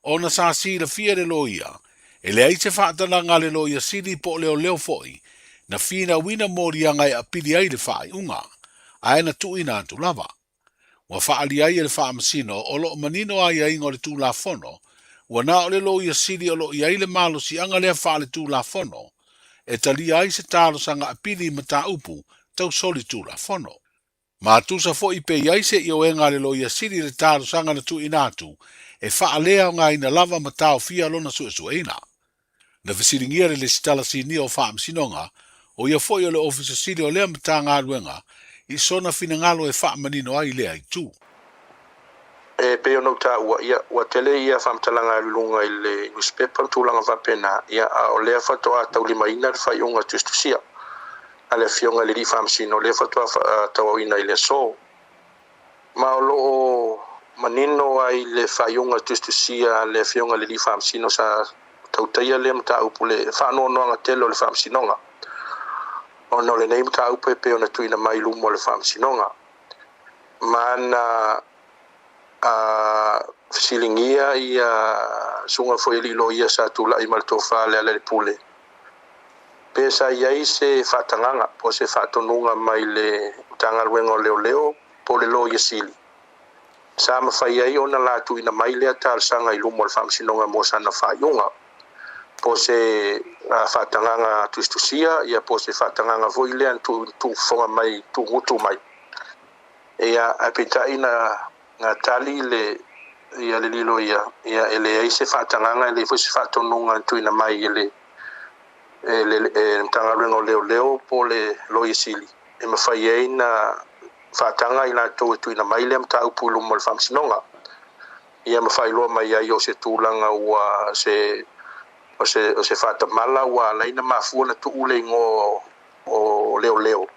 S19: ona sa silafia e le loia, e leai se faatalaga a le Loia Sili po o leoleo foi na finauina moliaga e apili ai le faaiuga, ae na tuuina atu lava. Ua faaalia ai e le Faamasino o lo o manino aiaiga o le Tulafono, ua na o le Loia Sili o lo o i ai le malosiaga lea faaletulafono e talia ai se talosaga apili i mataupu tau solitulafono. Ma tusa foi pe i ai se ioega a le Loia Sili i le talosaga na tuuina atu e faaleaogaina lava ma taofia lona suesueina. Na fesiligia le Lesitala Sinia o Faamasinoga, o ia foi o le Ofisa Sili o lea Matagaluega, i sona finagalo e faamanino ai lea itu.
S3: E pei ona ou taua, ia, ua tele ia faamatalaga e alu i luga i le nusipepa ma tulaga faapena, ia, a o lea faatoa taulimaina le faaiuga tusitusia a le Afioga i le Alii Faamasino, lea faatoa tauaoina i le aso. Ma o lo o manino ai le faaiuga tusitusia a le Afioga i le Alii Faamasino sa tautaia lea mataupu le faanoanoaga tele o le Faamasinoga, ona o lenei mataupu e pei ona tuuina mai i luma o le Faamasinoga. Ma na a fesiligia ia susuga foi alii loia sa tulai ma le tofa Lealailepule, Pe sa i ai se faatagaga po o se faatonuga mai le Matagaluega o Leoleo po o le Loia Sili, sa mafai ai ona la tuuina mai lea talosaga i luma o le Faamasinoga mo sana faaiuga, po o se faatagaga tusitusia, ia po o se faatagaga foi lea na tuufofoga mai, tuugutu mai. Ia, ae peitai na na tali le ia le liloia, ia e leai se faatagaga, e leai foi se faatonuga na tuuina mai e le e le e le Matagaluega o Leoleo po o le Loia Sili e mafai ai na faataga i latou e tuuina mai lea mataupu i luma o le Faamasinoga, ia ma faailoa mai ai o se tulaga ua se o se o se faatamala ua ala ai na mafua na tuu le igoa o leoleo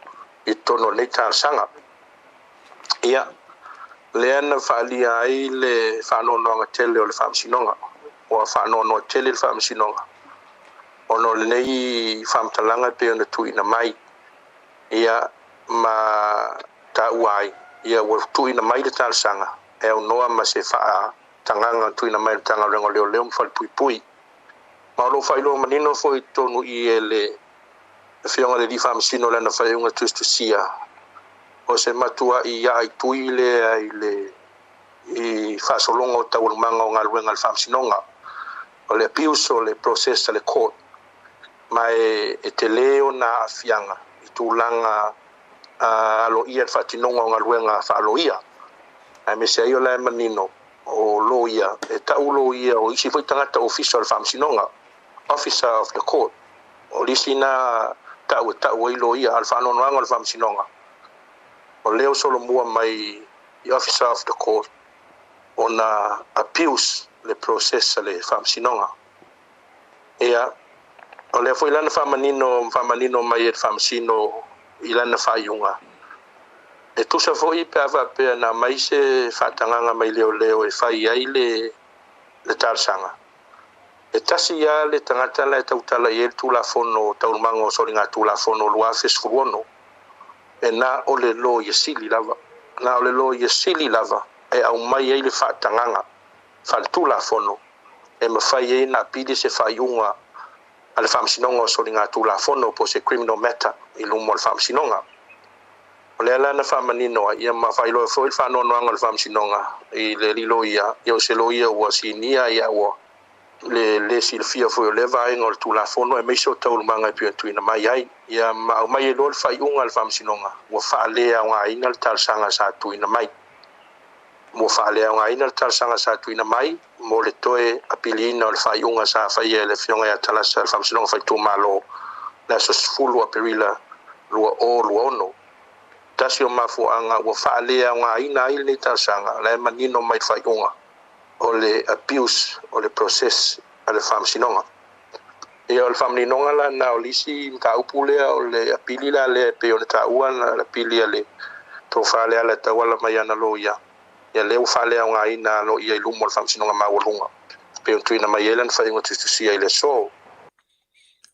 S3: i totonu o lenei talosaga. Ia, lea na faaalia ai le faanoanoaga tele o le Faamasinoga. Ua faanoanoa tele le Faamasinoga ona o lenei faamatalaga e pei ona tuuina mai, ia, ma taua ai, ia, ua tuuina mai le talosaga e aunoa ma se faatagaga na tuuina mai e le Matagaluega o Leoleo ma Falepuipui. Ma o lo o faailoa manino foi i totonu i e le Afioga i le Alii Faamasino i lana faaiuga tusitusia, o se matuai aaitui lea i le i faasologa o taualumaga o galuega a le Faamasinoga, o le abuse o le process a le court, ma e e tele ona aafiaga i tulaga aloaia i le faatinoga o galuega faaloia, aemaise ai o la e manino o loia, e tau loia o isi foi tagata ofisa o le Faamasinoga, Officer of the Court. O le isi na tau e tau ai loia, a o le faanoanoaga o le Faamasinoga, o lea ua solomua mai i Officer of the Court ona abuse le process a le Faamasinoga. Ia, o lea foi la na faamanino, faamanino mai e le Faamasino i lana faaiuga, e tusa foi pe a faapea na aumai se faatagaga mai leoleo e fai ai le le talosaga. E tasi lava le tagata la e tautala i ai le Tulafono o Taualumaga o Soligatulafono 2016, e na o le Loia Sili lava, na o le Loia Sili lava e aumai ai le faatagaga faaletulafono e mafai ai ona apili se faaiuga a le Faamasinoga o Soligatulafono po o se criminal matter i luma o le Faamasinoga. O lea la na faamanino ai, ia ma faailoa ai foi le faanoanoaga o le Faamasinoga i le alii loia, ia o se loia ua sinia ia ua le lē silafia foi o lea vaega o le Tulafono aemaise o taualumaga e pei ona tuuina mai ai. Ia ma aumai ai loa le faaiuga a le Faamasinoga ua faaleaogaina le talosaga sa tuuina mai. Ua faaleaogaina le talosaga sa tuuina mai mo le toe apiliina o le faaiuga sa faia e le Afioga ia Talasa i le Faamasinoga Faaitumalo le aso 10 o Aperila 2026. Tasi o mafuaaga ua faaleaogaina ai lenei talosaga, la e manino mai le faaiuga o le abuse o le process a le Faamasinoga. Ia o le faamaninoga la na o le isi mataupu lea o le apili la lea e pei ona taua le apili a le tofa Leala e tauala mai ana loia, ia lea ua faaleaogaina aloaia i luma o le Faamasinoga Maualuga e pei ona tuuina mai ai lana faaiuga tusitusia i le aso.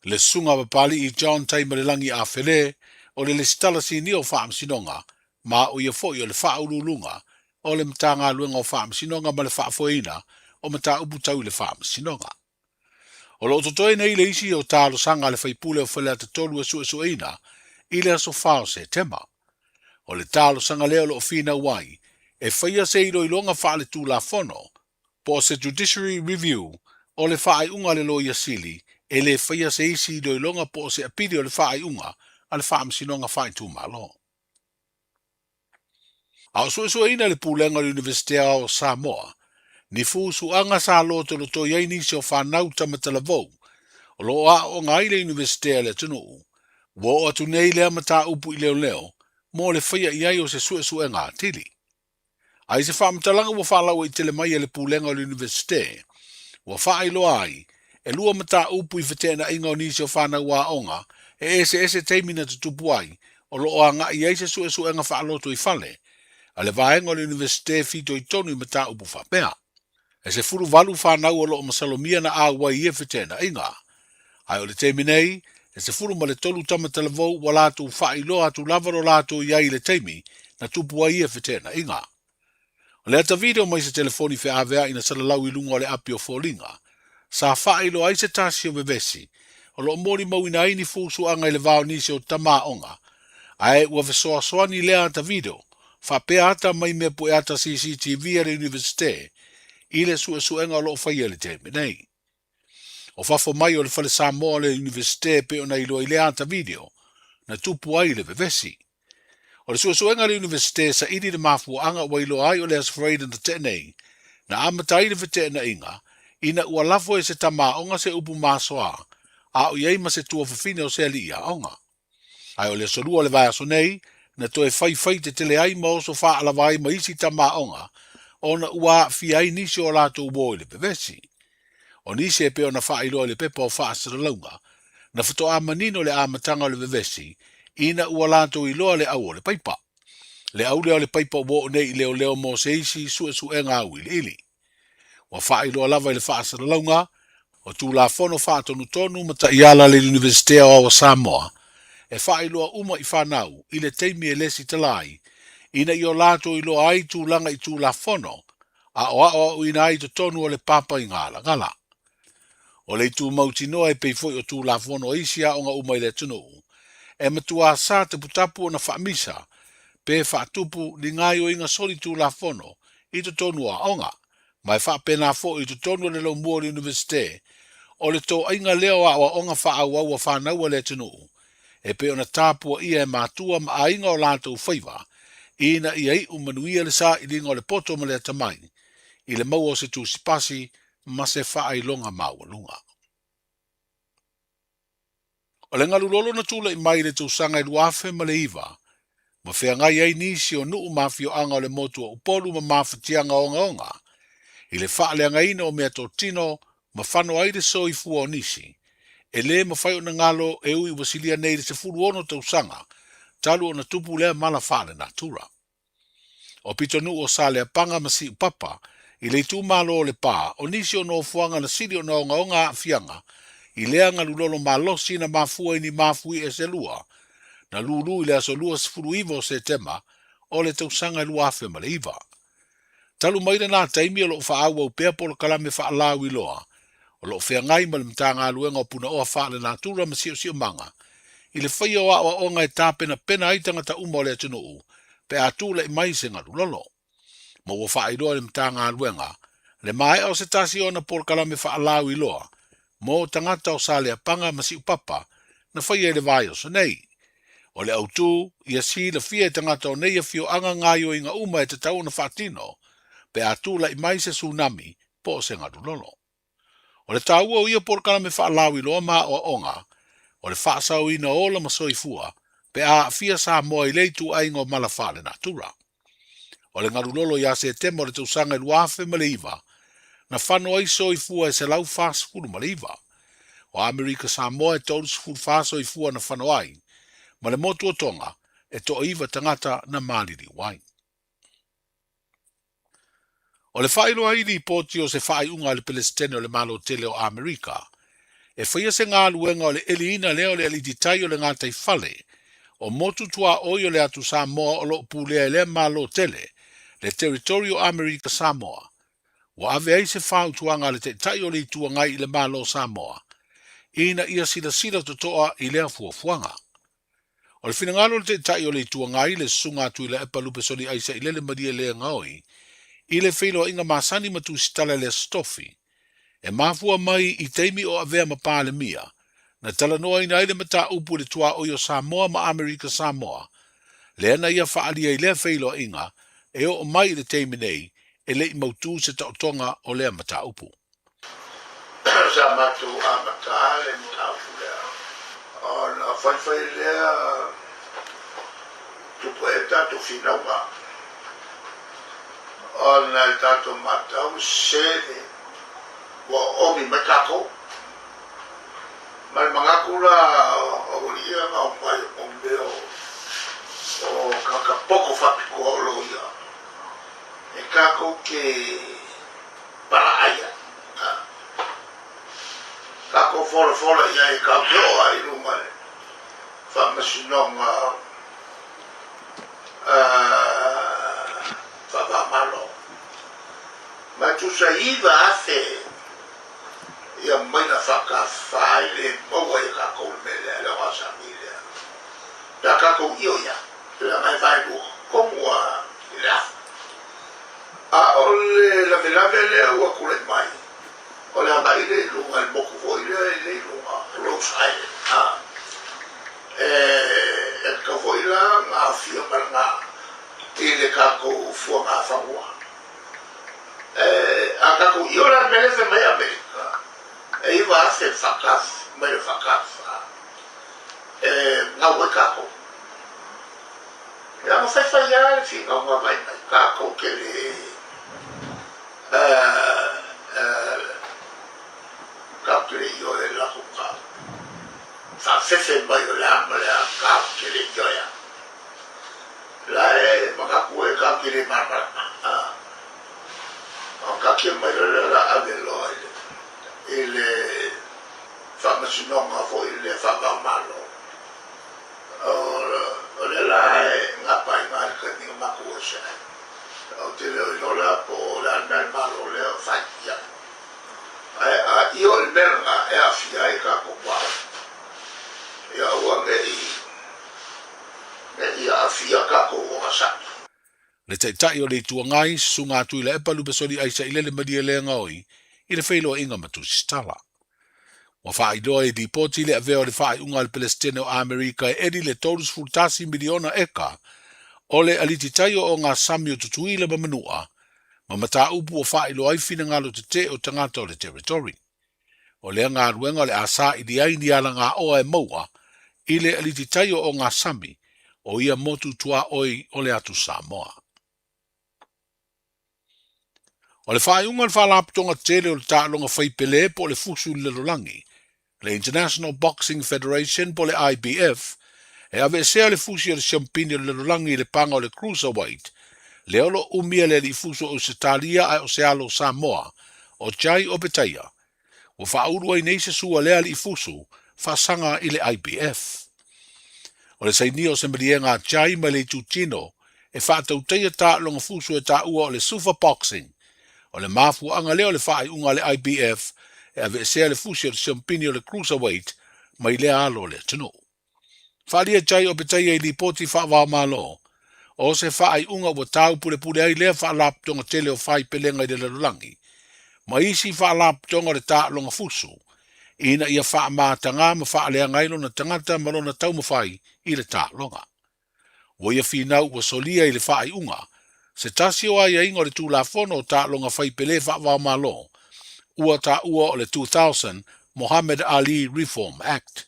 S5: Le Susuga a Papalii John Taimalelagi Afele o le Lesitala Sinia o Faamasinoga ma o ia foi o le Faauluuluga o le Matagaluega o Faamasinoga ma le Faafoeina o Mataupu Tau i le Faamasinoga. O lo o totoe nei le isi o talosaga a le faipule o Faleata 3 e suesueina i le aso 4 o Setema. O le talosaga lea o lo o finau ai e faia se iloiloga faaletulafono po o se judiciary review o le faaiuga a le Loia Sili e le faia se isi iloiloga po o se apili o le faaiuga a le Faamasinoga Faaitumalo. A o suesueina e le Pulega o le Iunivesite Aoao o Samoa ni fusuaga sa lotolotoi ai nisi o fanau tamatalavou o lo o aooga ai le Iunivesite a le atunuu, ua oo atu nei lea mataupu i leoleo mo le faia i ai o se suesuega atili. A i se faamatalaga ua faalauaitele mai e le Pulega o le Iunivesite, ua faailoa ai, e lua mataupu i feteenaiga o nisi o fanau aoga e eseese taimi na tutupu ai o lo o agai i ai se suesuega faalotoifale a le vaega o le Iunivesite e fitoitonu i mataupu faapea. E 18 fanau o lo o masalomia na auai i ia feteenaiga. Ae o le taimi nei, e 13 tama talavou ua latou faailoa atu lava lo latou i ai i le taimi na tupu ai ia feteenaiga. O le ata video mai se telefoni feaveai na salalau i luga o le api o foliga, sa faailoa ai se tasi o vevesi o lo o molimauina ai ni fusuaga i le va o nisi o tama aoga, ae ua fesoasoani lea ata video faapea ata mai mea pueata CCTV a le Iunivesite i le suesuega o lo o faia i le taimi nei. O fafo mai o le Fale Samoa o le Iunivesite e pei ona iloa i lea ata video na tupu ai le vevesi. O le suesuega a le Iunivesite e saili le mafuaaga ua iloa ai o le Aso Faraile na tea nei, na amata ai le feteenaiga ina ua lafo e se tama aoga se upu masoa a o i ai ma se tuafafine o se alii aoga. Ae o le aso lua o le vaiaso nei, na toe faifai tetele ai ma oso faalava ai ma isi tama aoga ona ua aafia ai nisi o latou uo i le vevesi. O nisi e pei ona faailoa i le pepa o faasalalauga, na faatoa manino le amataga o le vevesi ina ua latou iloa le au o le paipa. Le au lea o le paipa ua oo nei i leoleo mo se isi suesuega auiliili. Ua faailoa lava i le faasalalauga o Tulafono Faatonutonu ma Taiala a le Iunivesite Aoao o Samoa e faailoa uma i fanau i le taimi e lesitala ai ina ia o latou iloa ai tulaga i Tulafono a o aoaoina ai i totonu o le papa i Galagala. O le itu mautinoa e pei foi o Tulafono a isi aoga uma i le atunuu, e matuā sa taputapu ona faamisa pe faatupu ni gaoioiga soli Tulafono i totonu o aoga, ma e faapena foi i totonu o le laumua o le Iunivesite, o le toaiga lea o aoaoga faaauau a fanau a le atunuu, e pei ona tapuaia e matua ma aiga o latou faiva, ina ia iu manuia le sailiga o le poto ma le atamai, i le maua o se tusipasi ma se faailoga maualuga. O le galulolo na tulai mai i le tausaga e 2009, ma feagai ai nisi o nuu ma afioaga o le motu o Upolu ma mafatiaga ogaoga i le faaleagaina o meatotino ma fano ai le soifua o nisi, e lē mafai ona galo e ui ua silia nei le 16 tausaga talu ona tupu lea mala faalenatura. O pitonuu o Saleapaga ma Siupapa i le itumalo o Lepa o nisi o nofoaga na sili ona ogaoga aafiaga i lea galulolo malosi na mafua i ni mafuie se lua na lulu i le aso 29 o Setema o le tausaga 2009. Talu mai lena taimi o lo o faaauau pea polokalame faalauiloa o lo o feagai ma le Matagaluega o Punaoa Faalenatura ma Siosiomaga i le faia o aoaoga e tapenapena ai tagata uma o le atunuu pe a tulai mai se galulolo. Ma ua faailoa e le Matagaluega le maea o se tasi o ana polokalame faalauiloa mo tagata o Saleapaga ma Siupapa na faia i le vaiaso nei. O le autu, ia silafia e tagata o nei afioaga gaoioiga uma e tatau ona faatino pe a tulai mai se tsunami po o se galulolo. O le taua o ia polokalame faalauiloa ma aoaoga, o le faasaoina o ola ma soifua pe a aafia Samoa i lea ituaiga o mala faalenatura. O le galulolo ia Setema o le tausaga e 2009, na fano ai soifua e 149. O Amerika Samoa e 34 soifua na fano ai, ma le motu o Tonga e toaiva tagata na maliliu ai. O le faailoa ai lipoti o se faaiuga a le Pelesitene o le Malo Tele o Amerika, e faia se galuega o le eliina lea o le alititai o le gataifale o motu tuaoi o le atu Samoa o lo o pulea e lea Malo Tele, le Territory o Amerika Samoa. Ua ave ai se fautuaga a le Taitai o le Itu Agai i le Malo o Samoa ina ia silasila totoa i lea fuafuaga. O le finagalo o le Taitai o le Itu Agai, le Susuga a Tuilaepa Lupesoli Aisailele Malielegaoi, i le feiloaiga masani ma tusitala i le Aso Tofi, e mafua mai i taimi o avea ma Palemia, na talanoaina ai le mataupu i le tuaoi o Samoa ma Amerika Samoa, lea na ia faaalia i lea feiloaiga e oo mai i le taimi nei e le i mautū se taotoga o lea mataupu.
S11: Sa matou amata le mataupu lea ona faifai lea tupu ai tatou finauga ona i tatou matau sele ua oomi mai tatou ma le manatu la o ia na omai o mea o tagata poto faapitoa o loia e tatou te Palaia. Tatou folafola i ai ka te oo ai i luga le faamasinoga faava-o-Malo. Ma e tusa 9,000 ia maila faatafa i le maua ia tatou le mea lea, le ogasami lea. Pe a tatou io ia, leaga e vaelua tonu lava i le afa. A o le lavelave lea ua tulai mai, o le agai lea i luga i le motu foi lea e i luga, Rhodes Island, a, e, e tatau foi la ona aofia ma lena i le tatou fuagafanua. E, a tatou io la le mea lea e fai mai Amerika, e 9,000 faataf, mai le faatafa, e gau ai tatou. Ia ma faifai lava le finauga mai mai tatou te le tatou te le ioe i le latou mataupu. Faafefe mai o le a ma le a tatou te le ioe ai. La e manatu e tatou te le malamalama. Ona taatia mai loa lea o le a ave loa i le faamasinoga foi lea faava-o-Malo. O lea la e gapa ai i le taimi na matou ese ai. Ou te le o iloa la po o le a le mea a le Malo lea o fai, ia. Ae a io i le mea lena e aafia ai tatou tuaoi, ia aua ne i, ne i aafia tatou ogasami.
S5: Le Taitai o le Itu Agai, Susuga a Tuilaepa Lupesoli Aisailele Malielegaoi i le feiloaiga ma Tusitala. Ua faailoa e lipoti le avea o le faaiuga a le Pelesitene o Amerika e eli le 31 miliona eka o le alititai o ogasami o Tutuila ma Manua ma mataupu ua faailoa ai finagalo tetee o tagata o le Territory. O lea galuega o le a saili ai ni alagaoa e maua i le alititai o ogasami o ia motu tuaoi o le atu Samoa. O le faaiuga o le Faalapotopotoga tele o le taaloga fai Pelé po o le fusu i le lalolagi, le International Boxing Federation po o le IBF, e aveesea le fusi o le siampini o le lalolagi i le paga o le Cruiserweight, lea o lo o umia le alii fusu o Ausetalia ae o se alo o Samoa, o Jai Opetaia. Ua faaulu ai nei se sua lea alii fusu faasaga i le IBF. O le sainia o se maliega a Jai mai le itutino e faatautaia taaloga fusu e taua o le Super Boxing. O le mafuaaga lea o le faaiuga a le IBF e aveesea le fusi o le siampini o le Cruiserweight mai lea alo o le atunuu. Faaalia Jai Opetaia i lipoti faava-o-Malo, o se faaiuga ua taupulepule ai lea faalapotopotoga tele o faipelega i le lalolagi ma isi faalapotopotoga o le taaloga fusu ina ia faamatagā ma faaleaga ai lona tagata ma lona taumafai i le taaloga. Ua ia finau ua solia i le faaiuga se tasi o aiaiga o le Tulafono o Taaloga Faipele Faava-o-Malo ua taua o le 2000 Muhammad Ali Reform Act.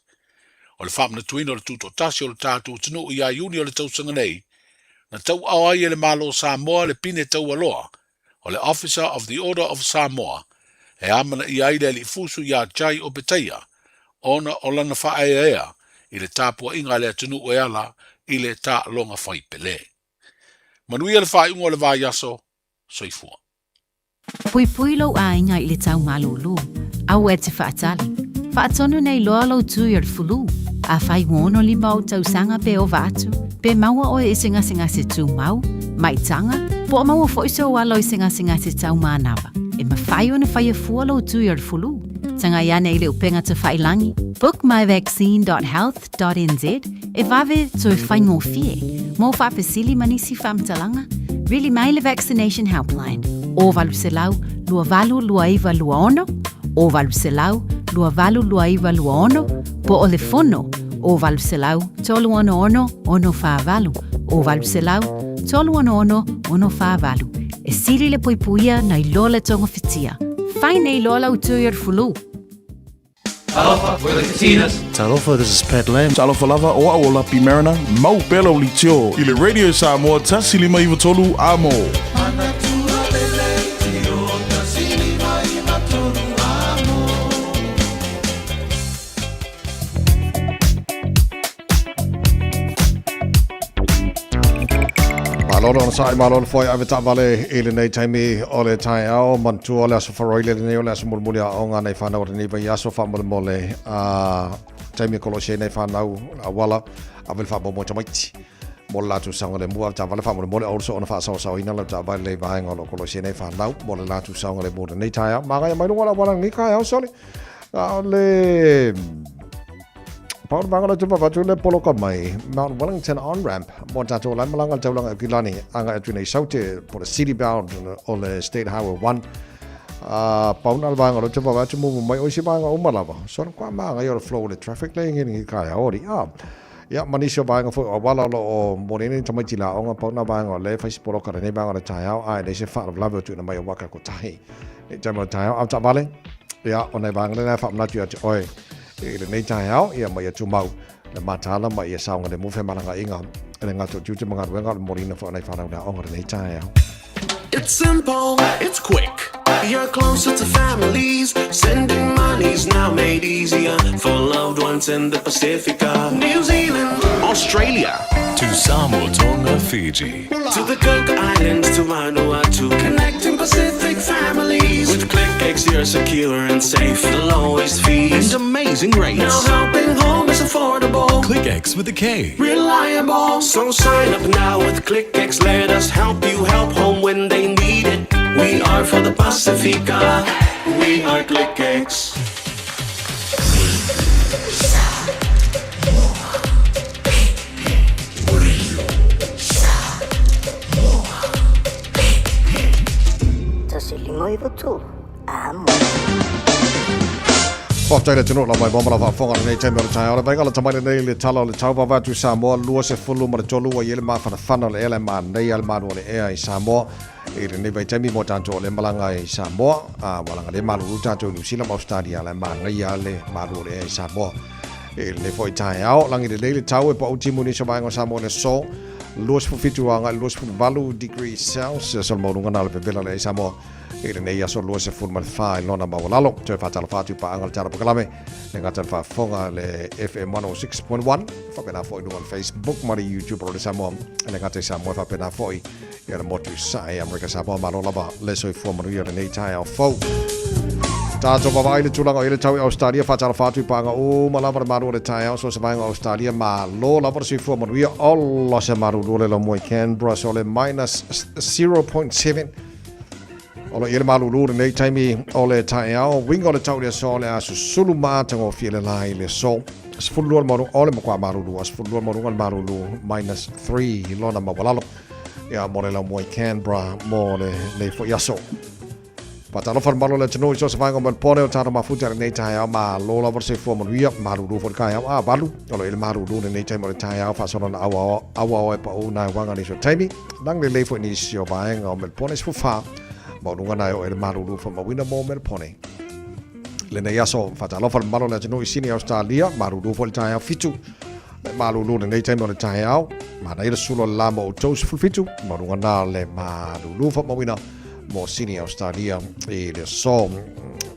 S5: O le faamanatuina o le tutoatasi o le tatou atunuu ia Iuni o le tausaga nei, na tauaao ai e le Malo o Samoa le pine taualoa o le Officer of the Order of Samoa e amanaia ai le alii fusu iā Jai Opetaia ona o lana faaeaea i le tapuaiga a le atunuu e ala i le taaloga fai pele. Manuia le faaiuga o le vaiaso. Soifua.
S21: Puipui lou aiga i le tau malūlū. Aua e te faatali. Faatonu nei loa lou tui o le fulu. Afai ua 65 ou tausaga pe ova atu, pe maua oe i se gasegase tumau, maitaga, po o maua foi sou alo i se gasegase tau manava, e mafai ona faia fua lou tui o le fulu. Tagai ane i le upega tafailangi, bookmyvaccine.health.nz, e vave toe faigofie. Mo faafesili ma nisi faamatalaga, vili mai le Vaccination Helpline, 0800 282926, 0800 282926, po o le fono 0800 366 648, 0800 366 648. E sili le puipuia nai lo le togafitia. Fai nei loa lau tui o le fulu.
S10: Talofa, we're the Katinas.
S22: Talofa, this is Pat Lam.
S19: Talofa lava, o au o Lapi Mariner, mau pea lau leitio i le Radio Samoa 153 Amo.
S4: Malo le onosai, malo le foe ave taavale i lenei taimi o le taeao. Manatua o le aso faroile lenei o le aso mulimuli aoga nei whanau o lenei vaiaso faamolemole a taimi e kolosi ai nei whanau auala ave le faamoemoe tamaiti mo le latou saogalemu ave taavale faamolemole aua le soona faasaosaoina lau taavale i le vaega o lo o kolosi ai nei whanau mo le latou saogalemu i lenei taeao. Magaia mai luga o le auala i lenei taeao sole. A o le Pau le vaega o le tupa vatu le poloka mai Mount Wellington on-ramp mo tātou lai malanga le taulaga Aukilani agai atu nei Saute po le city bound o le State Highway 1 a pau na le vaega o le tupa vatu mumu mai o isi vaega uma lava so na kua maangai o le flow o le traffic le ngi kai a ori a ia ma nisi o vaega foi o auala o lo o moni nei tamaiti la aoga pau na vaega o le fai se poloka lenei vaega o le taeao a e leai se faalavelave o tuuina mai o waka kotahi nei taimi o le taeao au taavale ia o nai vaega lena e faamanatu ia te oe i lenei taeao ia ma ia tumau le mataala ma ia saogalemu femalagaaiga e le gata o tiute ma galuega o le momoliina foi o nai fanau i le aoga i lenei taeao.
S12: It's simple, it's quick. You're closer to families. Sending money's now made easier for loved ones in the Pacifica, New Zealand,
S13: Australia,
S23: To Samoa, Tonga, Fiji.
S12: To the Cook Islands, to Vanuatu, connecting Pacific families. With KlickEx, you're secure and safe. The lowest fees
S13: and amazing rates.
S12: Now helping home is affordable.
S23: KlickEx with a K.
S12: Reliable. So sign up now with KlickEx. Let us help you help home when they need it. We are for the Pacifica. We are KlickEx.
S4: Faafetai le atunuu lau mai mo ma lau faafofoga i lenei taimi o le taeao. Le vaega lata mai lenei i le tala o le tau vaavaai atu i Samoa 23 ua i ai le mafanafana o le ea le manaia le malu o le ea i Samoa i lenei vaitaimi mo tatou o le malaga i Samoa. A ua laga le malulu tatou i Niu Sila ma Australia le manaia le malu o le ea i Samoa. I lenei foi taeao, lagi lelei le tau e pau timu nisi o vaega o Samoa i le aso 27 agai i le 28 degrees Celsius o le maualuga na o le vevela lea i Samoa i lenei aso 24 i lona maualalo. Toe faatalofa atu i paaga o le Tala Polokalame, le gata i le faafofoga le FM 106.1, faapena foi i luga o le Facebook ma le YouTube o le Samoa, le gata i Samoa faapena foi Ia le motu i Sae, Amerika Samoa, malo lava le soifua manuia i lenei taeao fou. Tātou vaavaai i le tulaga o i ai le tau i Australia, faatalofa atu i paaga uma lava le malu o le taeao, so o se vaega o Australia, malo lava le soifua manuia, ola se malulu o le lomua i Canberra, so le minus 0.7 o lo o i ai le malulu i lenei taimi o le taeao, uiga o le tau i le aso o le a susulu ma atagofie le la i le aso. 12 le maualuga o le matua malulu, a 12 le maualuga o le malulu minus 3 lona maualalo. Ia, mo le laumua i Canberra mo lenei foi aso. Faatalofa le mamalu o le atunuu i so o se vaega o Melbourne o tatou mafuta i lenei taeao. Malo lava le soifua manuia, malulu foi le taeao. A valu, o lo o i le malulu lenei taimi o le taeao faasolo na auaoa e pau nai uaga nisi o taimi. Lagi lelei foi nisi o vaega o Melbourne 14 maualuga na e oo i le malulu faamauina mo Melbourne. Lenei aso, faatalofa le mamalu o le atunuu i Sydney, Australia, malulu foi le taeao 7 le malulu lenei taimi o le taeao. Manaia le sulu o le la mo outou 17 maualuga na le malulu faamauina mo Sydney, Australia i le aso.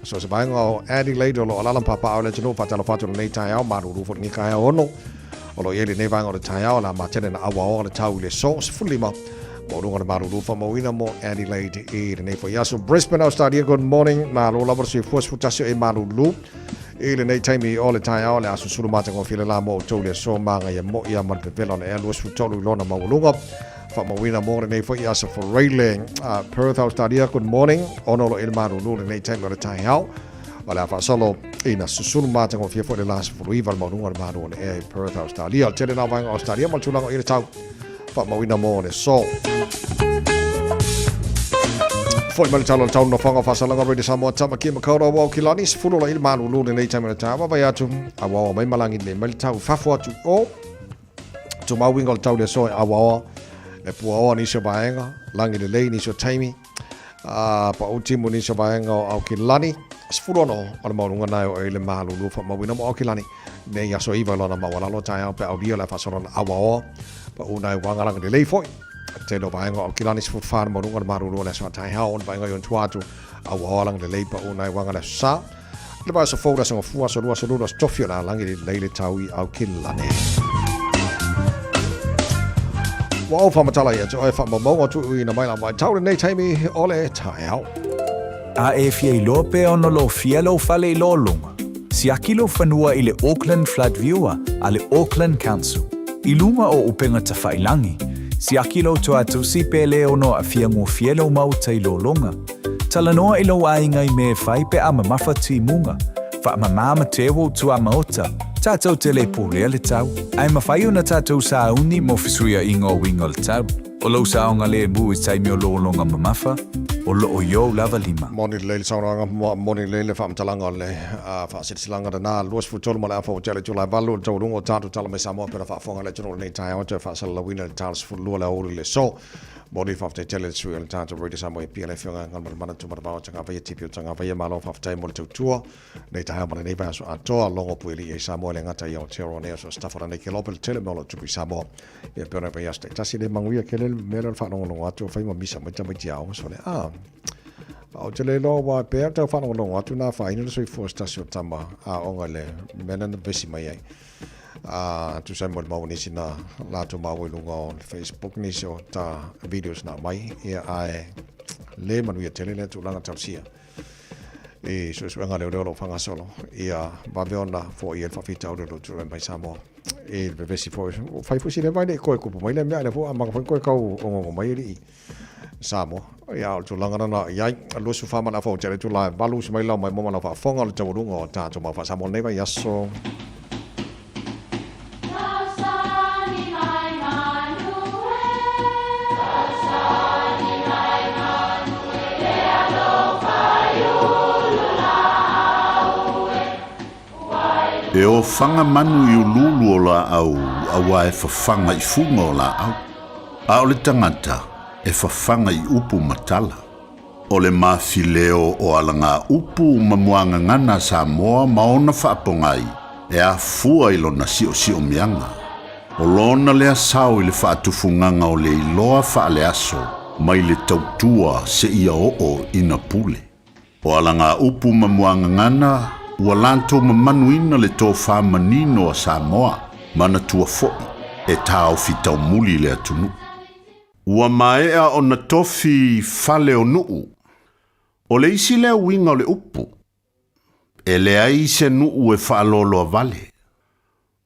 S4: So se vaega o Adelaide o lo o alaala ma papaaao i le atunuu, faatalofa atu lenei taeao, malulu foi lenei taeao 6 o lo o i ai lenei vaega o le taeao, o le a matele na auaoa le tau i le aso 15 maualuga o le malulu faamauina mo Adelaide i lenei foi aso. Brisbane, Australia, good morning, malo lava le soifua 11 o e malulu i lenei taimi o le taeao, o le a susulu matagofie le la mo outou i le aso magaia moi a ma le pepela o le ea 23 i lona maualuga. Faamauina mo lenei foi aso Foreile. Perth, Australia, good morning. Ono lo i le malulu lenei taimi o le taeao. O le a faasolo ina susulu matagofie foi le la 19 le maualuga o le malu o le ea i Perth, Australia. O le tele na o vaega o Australia ma le tulaga o i le tau. Faamauina mo le aso. Foi mai le tala o le tau nofoaga o faasalaga Radio Samoa Tamaki Makaurau o Aukilani, 10 la i le malulu lenei taimi o le taeao. Vaavaai atu, auaoa mai malagi lelei mai le tau fafo atu i o. Tumau uiga o le tau le aso e auaoa, e puaoa nisi o vaega, lagi lelei nisi o taimi, a pau timu nisi o vaega o Aukilani, 16 o le maualuga na e oo ai le malulu faamauina mo Aukilani nei aso 9 lona maualalo taeao pe aulia le faasolona auaoa, pau na e uaga lagi lelei foi. Tele o vaega o Aukilani 14 le maualuga o le malulu o le aso a taeao, o le vaega i ona tua atu auaoa lagi lelei pau na e uaga le aso sa. Le vaiaso fou, le aso Gafua, aso Lua, aso Lulu, aso Tofi o le a lagi lelei le tau i Aukilani. Ua ou faamatala ia te oe faamaumauga tuuina mai la vaitau lenei taimi o le taeao.
S23: A e fia iloa pe ono lofia lou fale i lōloga, siaki lou fanua i le Auckland Flood Viewer a le Auckland Council. I luga o upega tafailangi, siaki lou toatusi pe le ono aafia gofie lou maota i lōloga. Talanoa i lou aiga i mea e fai pe a mamafa timuga. Faamamā ma teu ou tuamaota, tatou te le pulea le tau. Ae mafai ona tatou sauni mo fesuiaiga o uiga o le tau. O lou saogalemu i taimi o lologa mamafa, o loo i ou lava lima.
S4: Moni lelei le saunoaga, moni lelei le faamatalaga o le faasilasilaga lena 23 ma le afa ua tea le itula e valu o le taualuga o tatou tala mai Samoa pei ona faafofoga le atunuu i lenei taeao e toe faasalalauina i le ta o le 12 le aoauli le aso. Moni faafetai tele le sui o le tatou Radio Samoa i le Afioga Galumalemana Tumanavao Tagavaia TP o Tagavaia malo faafetai mo le tautua nei taeao ma lenei vaiaso atoa logo pueli i Samoa le gata i Aotearoa nei aso Stafford nei ke lope le tele me o lo tupu i Samoa ia pe ona vaiaso taitasi le manuia ke le mea le faalogologo atu o fai ma misa mai tamaiti aoga so le a Ou te le iloa ua pea tau faalogologo atu nā whaina le soifua se tasi o tama aoga le mea na vesi mai ai. A tusa ai mo le mau nisi na latou maua i luga o le Facebook nisi o ta videos na mai ia ae le manuia tele lea tulaga tausia i suesuega leoleo o lo o faagasolo ia vave ona foia le faafitauli o lo o tulai mai Samoa i le vevesi foi fai foi si leva e le i koe kupu mai le mea lea foi a manga foi koe kau ongongo mai alii Samoa. Ia, o le tulaga lena i ai. 24 ma le afa o tea le itula e valu usi mai lau mai mo ma lau faafofoga o le taualuga o tatou mau faa-Samoa lenei vaiaso.
S2: E ofaga manu i uluulu o laau auā e fafaga i fuga o laau, a o le tagata e fafaga i upu ma tala. O le mafileo o alagaupu ma muagagana a Samoa ma ona faapogai e afua i lona siosiomieaga. O lona lea sao i le faatufugaga o le iloa faaleaso mai le tautua seia oo ina pule. O alagaupu ma muagagana ua latou mamanuina le tofa manino a Samoa, manatua foi e taofi taumuli le atunuu. Ua maea ona tofi fale o nuu. O le isi lea uiga o le upu, e leai se nuu e faaloaloa vale.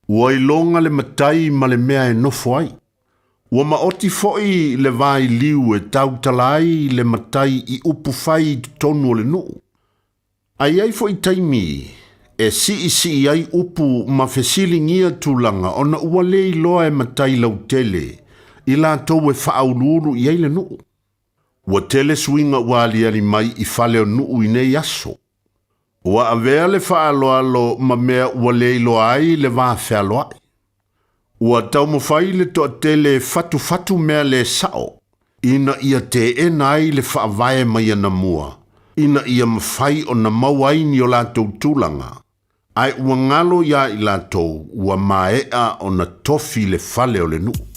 S2: Ua iloga le matai ma le mea e nofo ai. Ua maoti foi le vailiu e tautala ai le matai i upufai i totonu o le nuu. A i ai foi taimi e siisii ai upu ma fesiligia tulaga ona ua le iloa e matai lautele i latou e faauluulu i ai le nuu. Ua tele suiga ua aliali mai i fale o nuu i nei aso. Ua avea le faaaloalo ma mea ua le iloa ai le va fealoai. Ua taumafai le toatele e fatufatu mea le sao ina ia teena ai le faavae mai anamua ina ia mafai ona maua ai ni o latou tulaga, ae ua galo iā i latou ua maea ona tofi le fale o le nuu.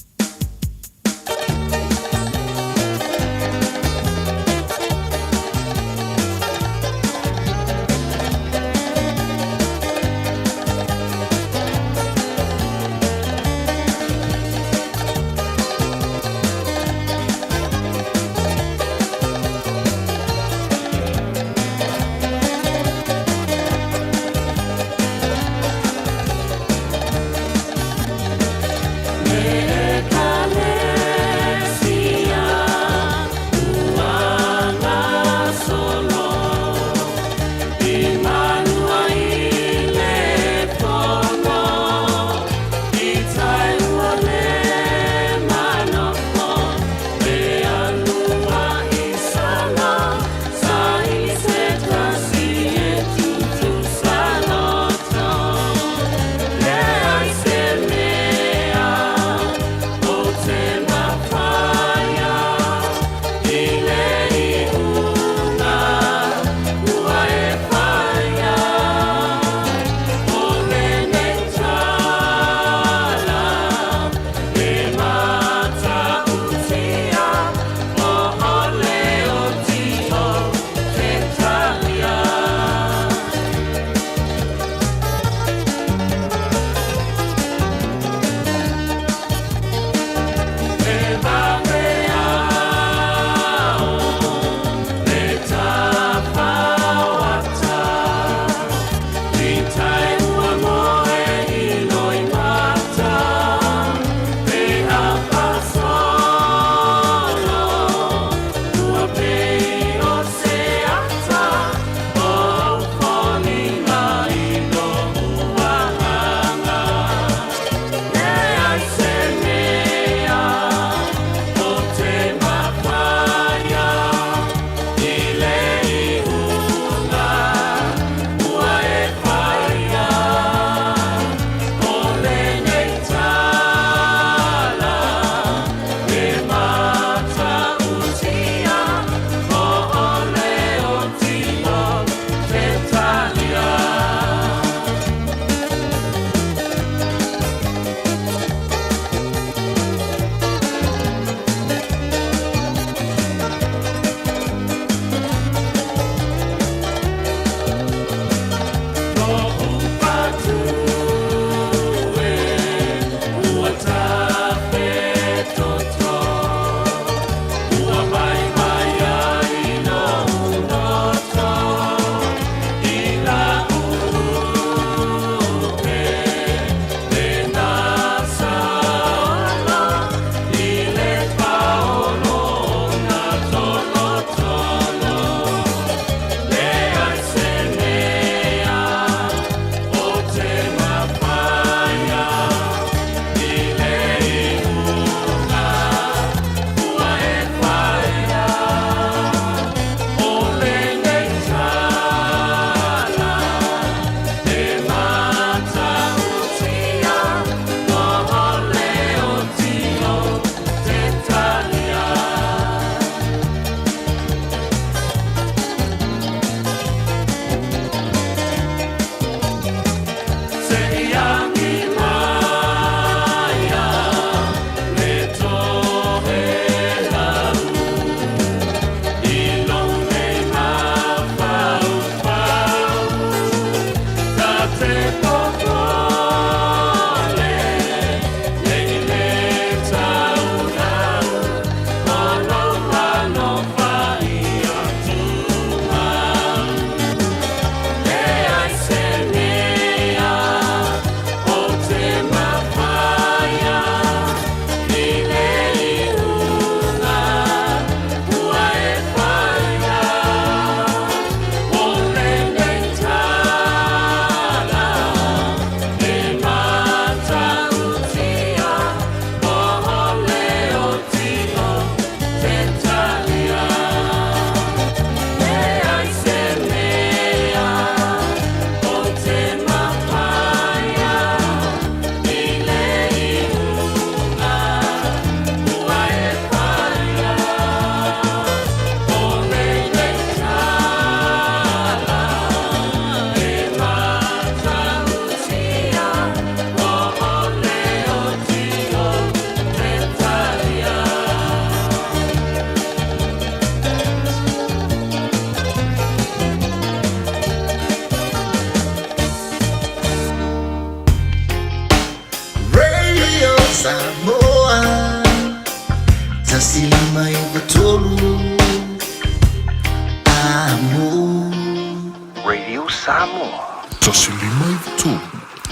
S1: Samoa.
S19: 153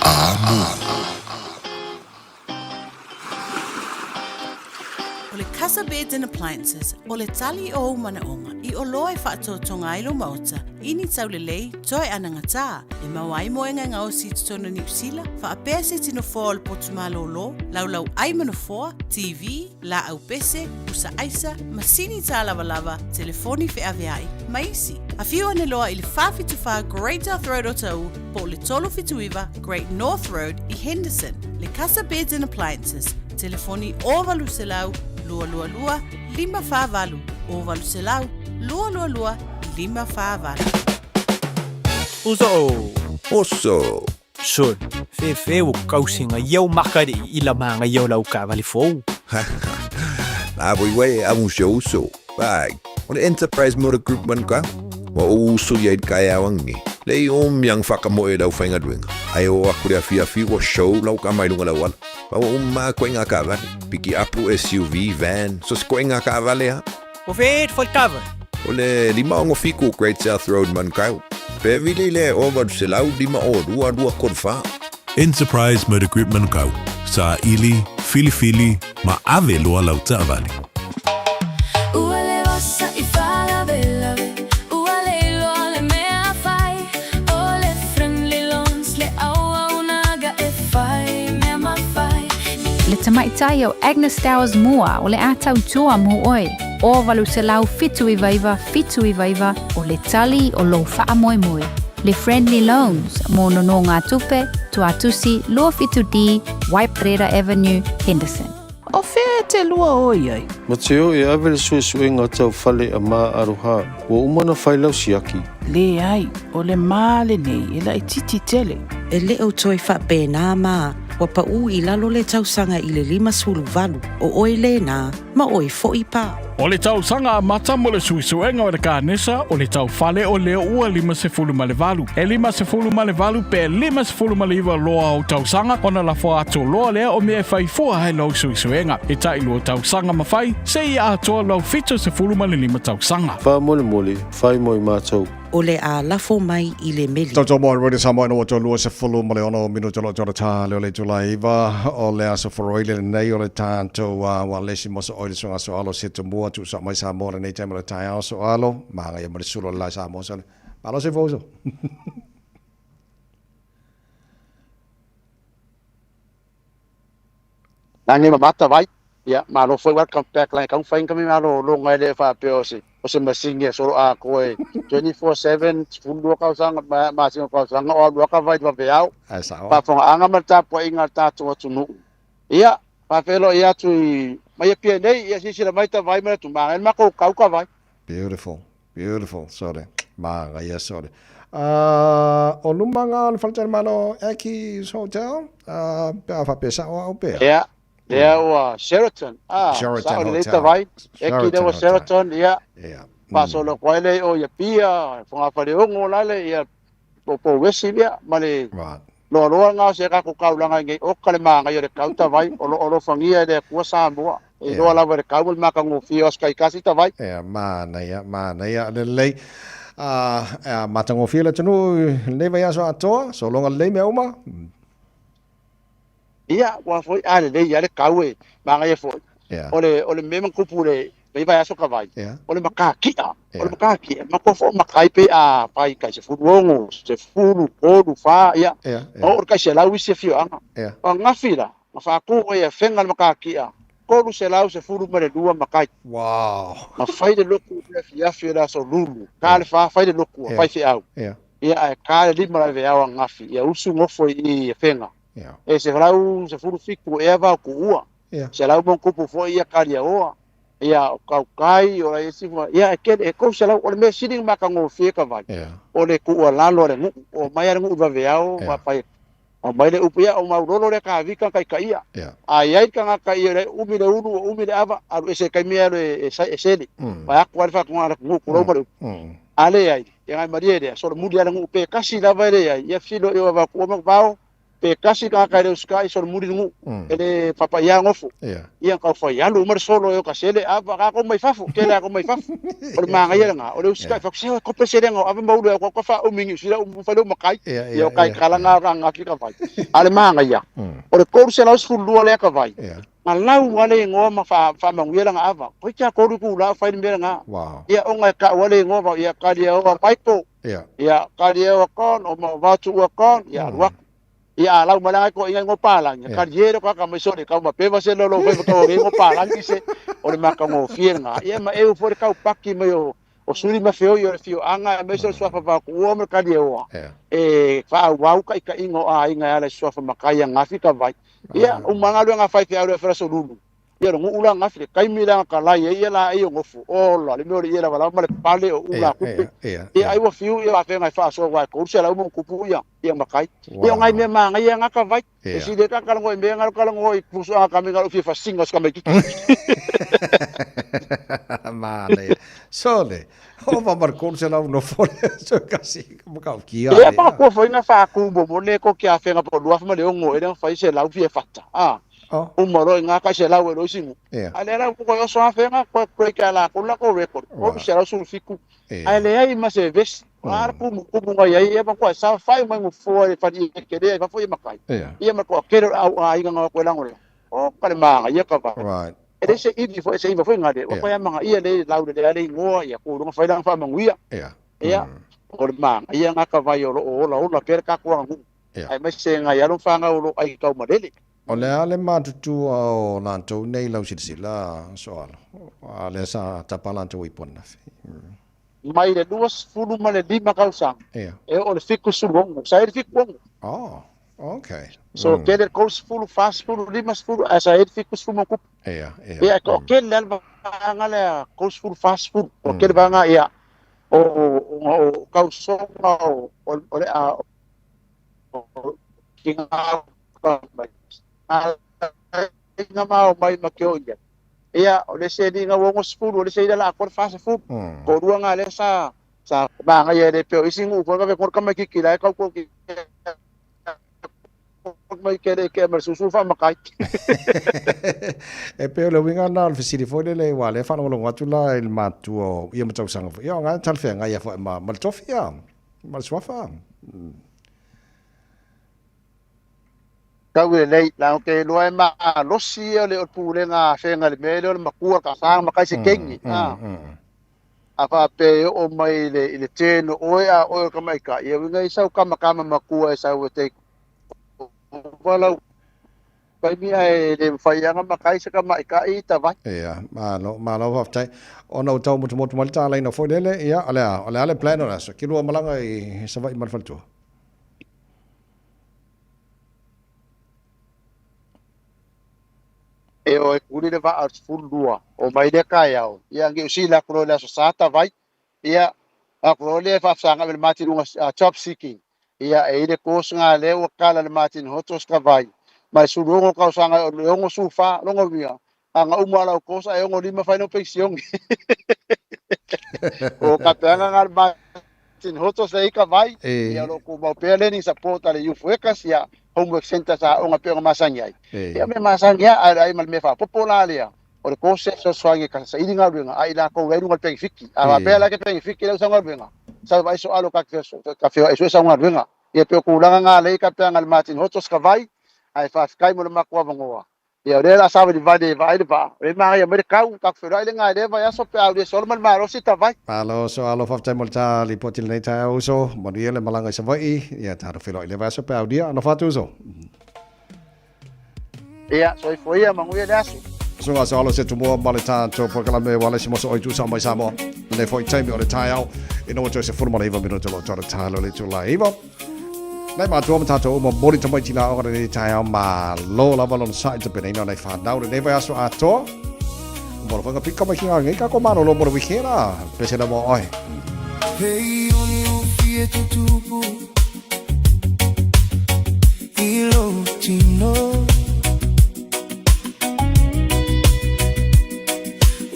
S19: Amo.
S14: O le Casa Beds and Appliances, o le tali o ou manaoga i oloa e faatoatoga ai lou maota i ni taulelei toe anagatā e maua ai moega e gaosi i totonu o Niu Sila, faapea se tino foa o le potu malōlō, laulau ai ma nofoa, TV, laau pese, pusa aisa, masini tālavalava, telefoni feaveai, ma isi. Afio ane loa i le 474 Great South Road o Taʻu po o le 379 Great North Road i Henderson. Le Casa Beds and Appliances, telefoni 0800 222 548, 0800 222 548.
S22: Uso!
S24: Oso!
S22: Sol, fefe ua kausiga ia o makaliʻi i la magaia o lau kaavale fou.
S24: La voi wai a uso uso. Vai, o le Enterprise Motor Group man ka. Ua ou uso ia i le kaeao angi. Le i o miang whakamoe lau whaingaluenga. Ai o aku le afiafi ua show lau ka mai lunga lau ala. Pa ua uma koe ngā kaavale. Piki apu SUV, van, so se koe ngā kaavale ha.
S22: O fe e kava.
S24: O le 567 Great South Road Manukau. Pe vili le 0800 502 234.
S19: Enterprise Motor Group Manukau, saili, filifili, ma ave loa lau taavale.
S6: Ua le osa i faalavelave, ua le iloa le mea fai, o le Friendly Loans le auaunaga e fai mea ma fai.
S21: Le tamaitai o Agnes Towers Moore o le a tautua mo oe, o 879 799 o le tali o lou faamoemoe. Le Friendly Loans mo nonogatupe, Tuatusi 27D, Waiparera Avenue, Henderson.
S25: O fea e te lua o i ai?
S26: Ma te o e ave le suesuega tau fale a Ma Aroha, ua uma ona fai lau siaki.
S25: Leai, o le ma lenei e laitiiti tele.
S27: E le o toe faapena ma ua paʻu i lalo le tausaga i le 58, o oe lena, ma oe foʻi pa.
S28: O le tausaga amata mo le suesuega o le kanesa o le taufale o lea ua 58. E 58 pe 59 loa o tausaga ona lafo atu loa lea o mea e fai fua ai lau suesuega. E tailua tausaga ma fai, seia atoa lau 75 tausaga.
S26: Faamolemole, fai mo i matou.
S27: O le a lafo mai i le meli.
S4: Tautua mo Radio Samoa ina ua toe 26 minute o lo o toe tā leo le itula e iva o le aso Foroile lenei o le tatou ua lesi mo so oi le suaga soalo se tumua tuusa mai Samoa lenei taimi o le taeao soalo magaia ma le sulu o le lae Samoa sole malo se fouso.
S29: Lagi ma mata vai. Ia, malo foi welcome back lai kau fai kami malo longa ele faapea o se o se masini e solo atoa e 24/7 12 tausaga ma masina tausaga o alu aka vai vaveao.
S4: Ae sao.
S29: Faafogaaga ma le tapuaiga a le tatou atunuu. Ia, faafeiloai atu i mai Apia nei, ia silasila mai ta vai ma le atumaga, e le matou kau ka vai.
S4: Beautiful. Beautiful, sole. Magaia sole. Uh, o luma ngā o le Faletalimalo Aki's Hotel, uh, pe a whapea sao au pea.
S29: Ia, lea ua Sheraton. Ah,
S4: Sheraton
S29: sao lelei
S4: Hotel.
S29: ta vai. E ki lea
S4: Sheraton
S29: ua
S4: Hotel.
S29: Sheraton, ia.
S4: Ia.
S29: Faasolo atu ai le o ia Pia, Fogafaleogo lale, ia po po wesi ia, ma le
S4: Right.
S29: loaloa ngā o se kako kaulanga i nei oka le māngai o le kau ta vai, o lo alofagia e le Atua Samoa. E
S4: Ia.
S29: iloa lava e le kau o le matagofie o aso kaikasi ta vai.
S4: Ia, mānaia, mānaia, lelei. Uh, uh, matagofie le atunuu i lenei vaiaso atoa, sologa lelei mea uma.
S29: Ia, ua foi a lelei lava le kau e māngaia foi.
S4: Ia.
S29: O le, o le mea matupu i lenei vaiaso ka vai,
S4: Ia.
S29: o le makaki'a, o le
S4: Ia.
S29: makaki'a, matua foi makai pe a fai kai 16, 10, 3, 4, ia.
S4: Ia,
S29: Ma oo i le kai 100 isi afioaga.
S4: Ia.
S29: O angafi la, na faatu ai e fega le makaki'a, 312 makai.
S4: Wow.
S29: Na fai le lotu i le afiafi o le aso Lulu, ka le fa fai le lotu,
S4: Ia.
S29: fai feau.
S4: Ia.
S29: Ia, ae ka le lima la veao angafi, ia usu gofo i i e fega.
S4: Ia.
S29: E 117 ea vao kuua.
S4: Ia.
S29: 100 ma ono tupu foi ia kaliaoa. Ia, o kaukai, o la isi fua. Ia, e kele, e 300, o le mea sili na matagofie ka vai.
S4: Ia.
S29: O le kuua lalo a le nuu, o mai a le nuu i vaveao,
S4: Ia.
S29: ma fai, aumai le upu, ia, o maulolo lea kavika kaikaia.
S4: Ia.
S29: A i ai le tagata ia le umi le ulu, o umi le ava, alu ese i taimi e alu e, e, e sele. Vae atu lava le faatoga a le atunuu, tulou ma le upu. A leai, ia gai malie lea, solomuli lava le nuu pe kasi lava e leai, ia filo i o avatu ma vao, Pe tasi tagata e le usitai solomuli le nuu, e le faapaia gofo. Ia tau fai alu uma le solo e o ka sele ava ka ko mai fafo, tele a ko mai fafo. O le magaia lena, o le usitai fai atu, se kope selega o ava ma ulu e au ka faaumi Niu Sila umu fai le uma kai. Ia o kai kala nga nga ki ka vai. A le magaia, o le 312 lea ka vai. Na lau a le igoa ma faamanuia lana ava. Koi kia kolu ku la fai le mea lena. Ia ona e kau a le igoa vau, ia kali e oa Michael. Ia kali e oa Con, o ma vatu ua Con, ia alu aku. Ia a lau mai langa ko inga ngo palangi. Ia kali e le ka mai sole kau ma peva se lolo fai ma kau ngo palangi se o le makangofie lena. Ia ma eu foi le kau paki mai o o suli ma feoi o le fioaga aemaise o le suafa vaokuua ma le kalieoa e faaauau taʻitaʻiga o aiga e ala i suafa matai agafi ka vai. Ia, uma galuega a faifeau le afe lulu. Ia le nuu la agafi le taimi lea na talai ai ia laei o nofo. Ola, le mea o le ie lavalava ma le pale o ula tupe. Ia ai ua fiu ia afega e faasoa aua e 300 ma ona tupu ia ia matai. Ia o nai mea manaia na ka vai. E sili ai ka talanoa i mea na talanoa i pusuaga ka mea na fia fasiga o se tamaititi.
S4: Manaia. Sole, ova ma le 300 nofo le aso kasi ma ka ukia.
S29: Ia pa kua foi na whaaku mo mo le ko kia whenga po lua ma le ongo e le whai se lau fia fata. Ah. Uma loa i ngā kai se lau e loi singu. A le lau ko oso a whenga ko ko ka la ko la ko record. Ko se lau su fiku. A le ai ma se vesi. A ku mu ku ngai ai e ma ko sa fai mai mo fo e fari e ke le fa fo e makai. Ia ma ko kero au a inga ngā ko lango. O ka le manga ia ka va. E le se ivi fo se iva fo ngare. O ko ya manga ia le lau le le ingoa ia ku lunga fai langa fa manguia. Ia o le manga ia ngā ka vai o lo ola ola pere ka ku ngu. Ai mai se ngai alo whanga o lo ai kau malele.
S4: O le a le matutua o latou nei lau silasila, Soalo, a lea sa tapa latou i Ponafe.
S29: Mai le 25 tausaga, e oo le 76, sa i le 76.
S4: Oh, okay.
S29: So, tele le 30, 40, 50, ae sa i le 70 ma kupu.
S4: Ia, ia.
S29: Ia, e toatele lava le vaega lea 30, 40, toatele vaega, ia, o, o, o tausoga o, o, le, a, o, ki ngā mai. Aiga ma o mai ma ke o ia. Ia, o le se linga o 60, o le se ila la atoa le 40. Toalua ngā lea sa, sa māngaia e le pea o isi nuu foi ka kona kamaititi la e kau ko ki mai ke le ke ma susu fa makai.
S4: E pei o le uiga lena o le fesili foi lele aua o lea e faalogologo atu la i le matua o ia matausaga foi, ia o na e talafeagai lava foi ma le tofi a, ma le suafa.
S29: Tau lelei, la te iloa e malosi ia le o le pulega a fega i le mea lea o le matua ka sa ma kai se kengi a. A faapea e oo mai i le i le turn o oe a oe o le tamaitai, ia uiga i sau kamakama matua e sau e take over lau taimi ae le mafai lava ona matai se tamaitai i tavai.
S4: Ia, malo, malo faafetai. Ona ua tau motumotu mai le talaina foi lele, ia, o le a, o le a le plan o le aso? Kilua malaga i Savaii ma le faletua.
S29: E o e kuli le vaa o le 12 o mai lea taeao, ia Niu Sila atu loa i le Aso Sa tavai, ia atu loa lea e faafesagai ma le Martin luga job seeking, ia e i le course na lea ua kala le Martin Hotos tavai, ma e 16 tausaga o le 64 lona uiga, a na uma lau course ae 65 fai lau penisione. O kapeaga na le Martin Hotos lea i tavai, ia o lo o tumau pea learning support a le youth workers, ia homework centre sa aoga pei ona masani ai. Ia mea masani lava, ae ai ma le mea faaopoopo la lea, o le course e fesoasoani e saili galuega a i latou la i luga o le penefiti. A faapea la ke penefiti lau sau galuega, sau vaai soalo ka ka feoai sue sau galuega. Ia pei o tulaga na lea i kapeaga le Martin Hotos ka vai, ae faafetai mo le matou avanoa. Ia o lea o le a savalivali e vaai le vaa, o lea e manaia mai le kau, tatou feiloai le ga i lea vaiaso pe a aulia solo ma le malosi ta vai.
S4: Malo Soalo, faafetai mo le ta lipoti i lenei taeao uso. Manuia le malaga i Savaii, ia tatou feiloai i lea vaiaso pe a aulia. Alofa atu uso.
S29: Ia, soifua ia, manuia le aso.
S4: Susuga Soalo se tumua ma le tatou polokalame ua alai se moso oi tusa mai Samoa. Lenei foi taimi o le taeao, ina ua toe 19 minute o lo o toa le talo le itula e 9. Nai matua ma tātou uma moli tamaiti la aoga lenei taeao malo lava lona sa'i tapenaina o nai whanau lenei vaiaso atoa. Mo le whanga pika mai ki ngā ngei kako malolo mo le wikena. Pese la mo oe.
S12: Hei oni o fie tutupu i lou tino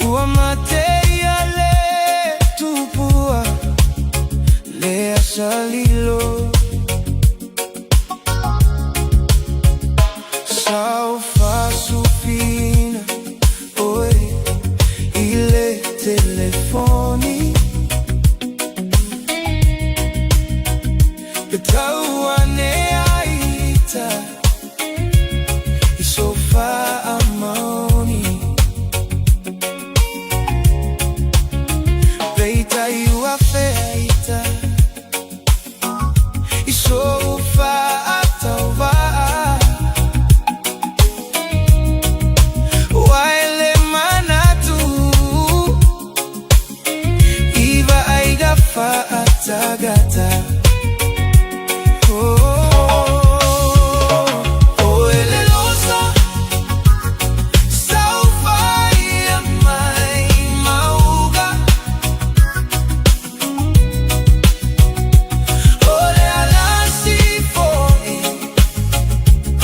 S12: Ua mate ia le tupua Le asa lilo.
S1: telefoni Pe tau ane ai ita I so faamaoni Peitai ua fea ita I so faatauvaa Ua e le manatu I vaaiga faatagata Oh, e le losa Saufaia mai mauga O le alasi foi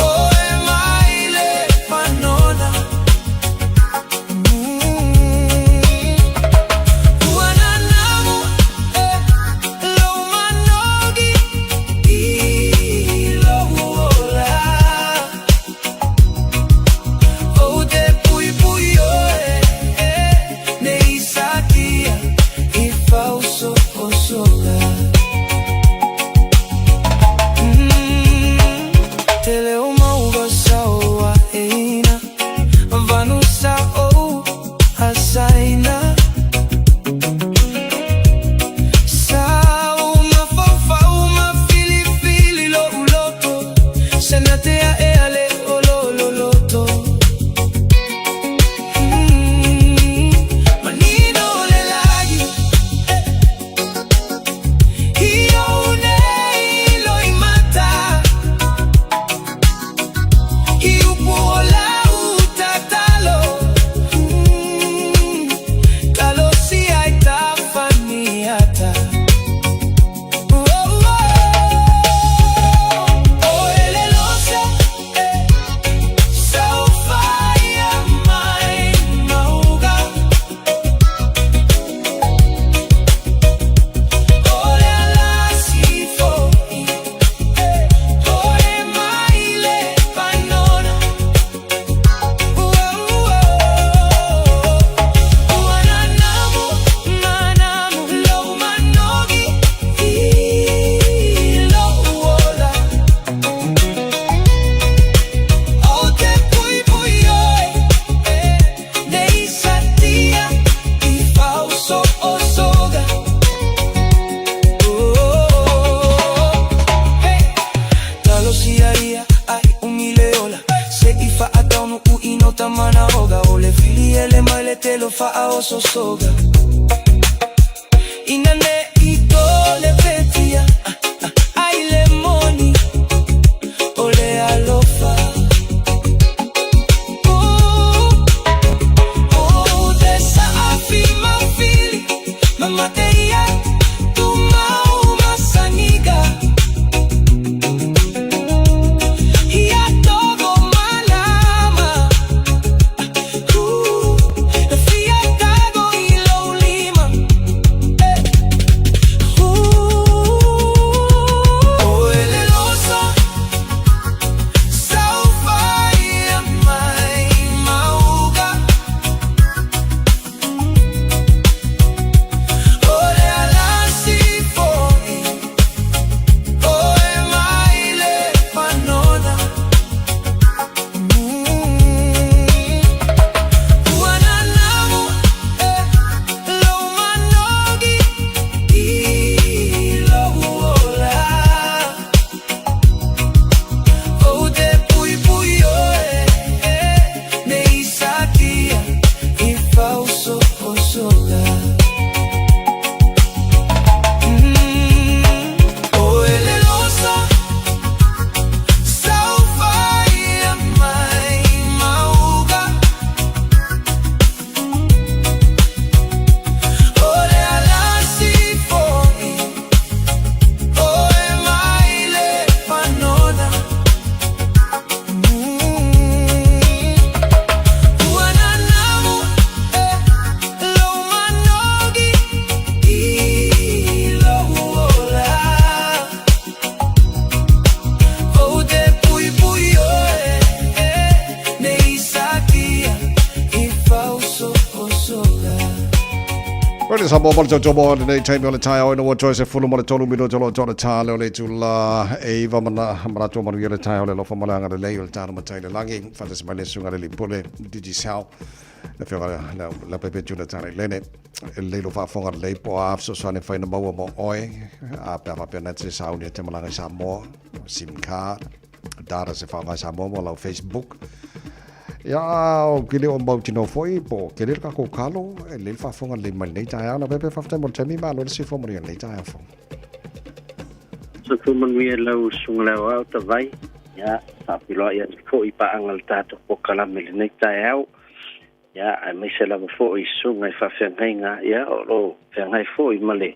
S1: O e mai le panona Ua nanamu e lou manogi i lou ola Ou te puipui oe nei satia i fausosoga Tele o mauga sau aena Vanu sa ou asaina Sa ou mafaufau ma filifili lou loto Sena te aea le olololoto Manino le lagi I ou nei loimata I upu o lau tatalo Talosia i tafaniata Oh, oh, oh, e le losa eh, Saufaia mai mauga O le alasi foi O e mai le panona Ua ua Ua nanamu nanamu lou manogi i lou ola Ou te puipui oe nei satia i fausosoga Oh, hey. Talosia ia ai umi le ola Se i faataunu i no tamana oga O le fili ele mai le telo faaososoga Ina ne i to le petia ai le moni o le alofa Oh, oh, te saafi maufili Mamate ia tu mau masaniga Ia togo malama Na fia tago i lou lima.
S4: Koe le Samoa ma le tautomo o lenei taimi o le taeao ina ua toe 13 minute o lo o toa le tā lea o le itula e iva mana manatu o manuia le taeao le alofa ma le agalelei o le tāna matai le lagi faatasi mai le susuga le Lipule Digicel le afioga le Leaupepe Jonathan Lene e lelei lou faafofoga lelei po o a fesoasoani e mafai ona maua mo oe a pe a faapea na te sauni e te malaga i Samoa sim card data se faaaoga i Samoa mo lau Facebook Ia, o ke le o mautinoa foi, po o kele le kakou kalo, e lelei le faafofoga lelei mai lenei taeao. Leaupepe, faafetai mo le taimi, malo le soifua manuia lenei taeao fou.
S3: Soifua manuia i lau Susuga i le Aoao Tavai. Ia, faafeiloai atu foi i paaga o le tatou polokalame i lenei taeao. Ia, aemaise lava foi i susuga i faafeagaiga, ia, o lo o feagai foi ma le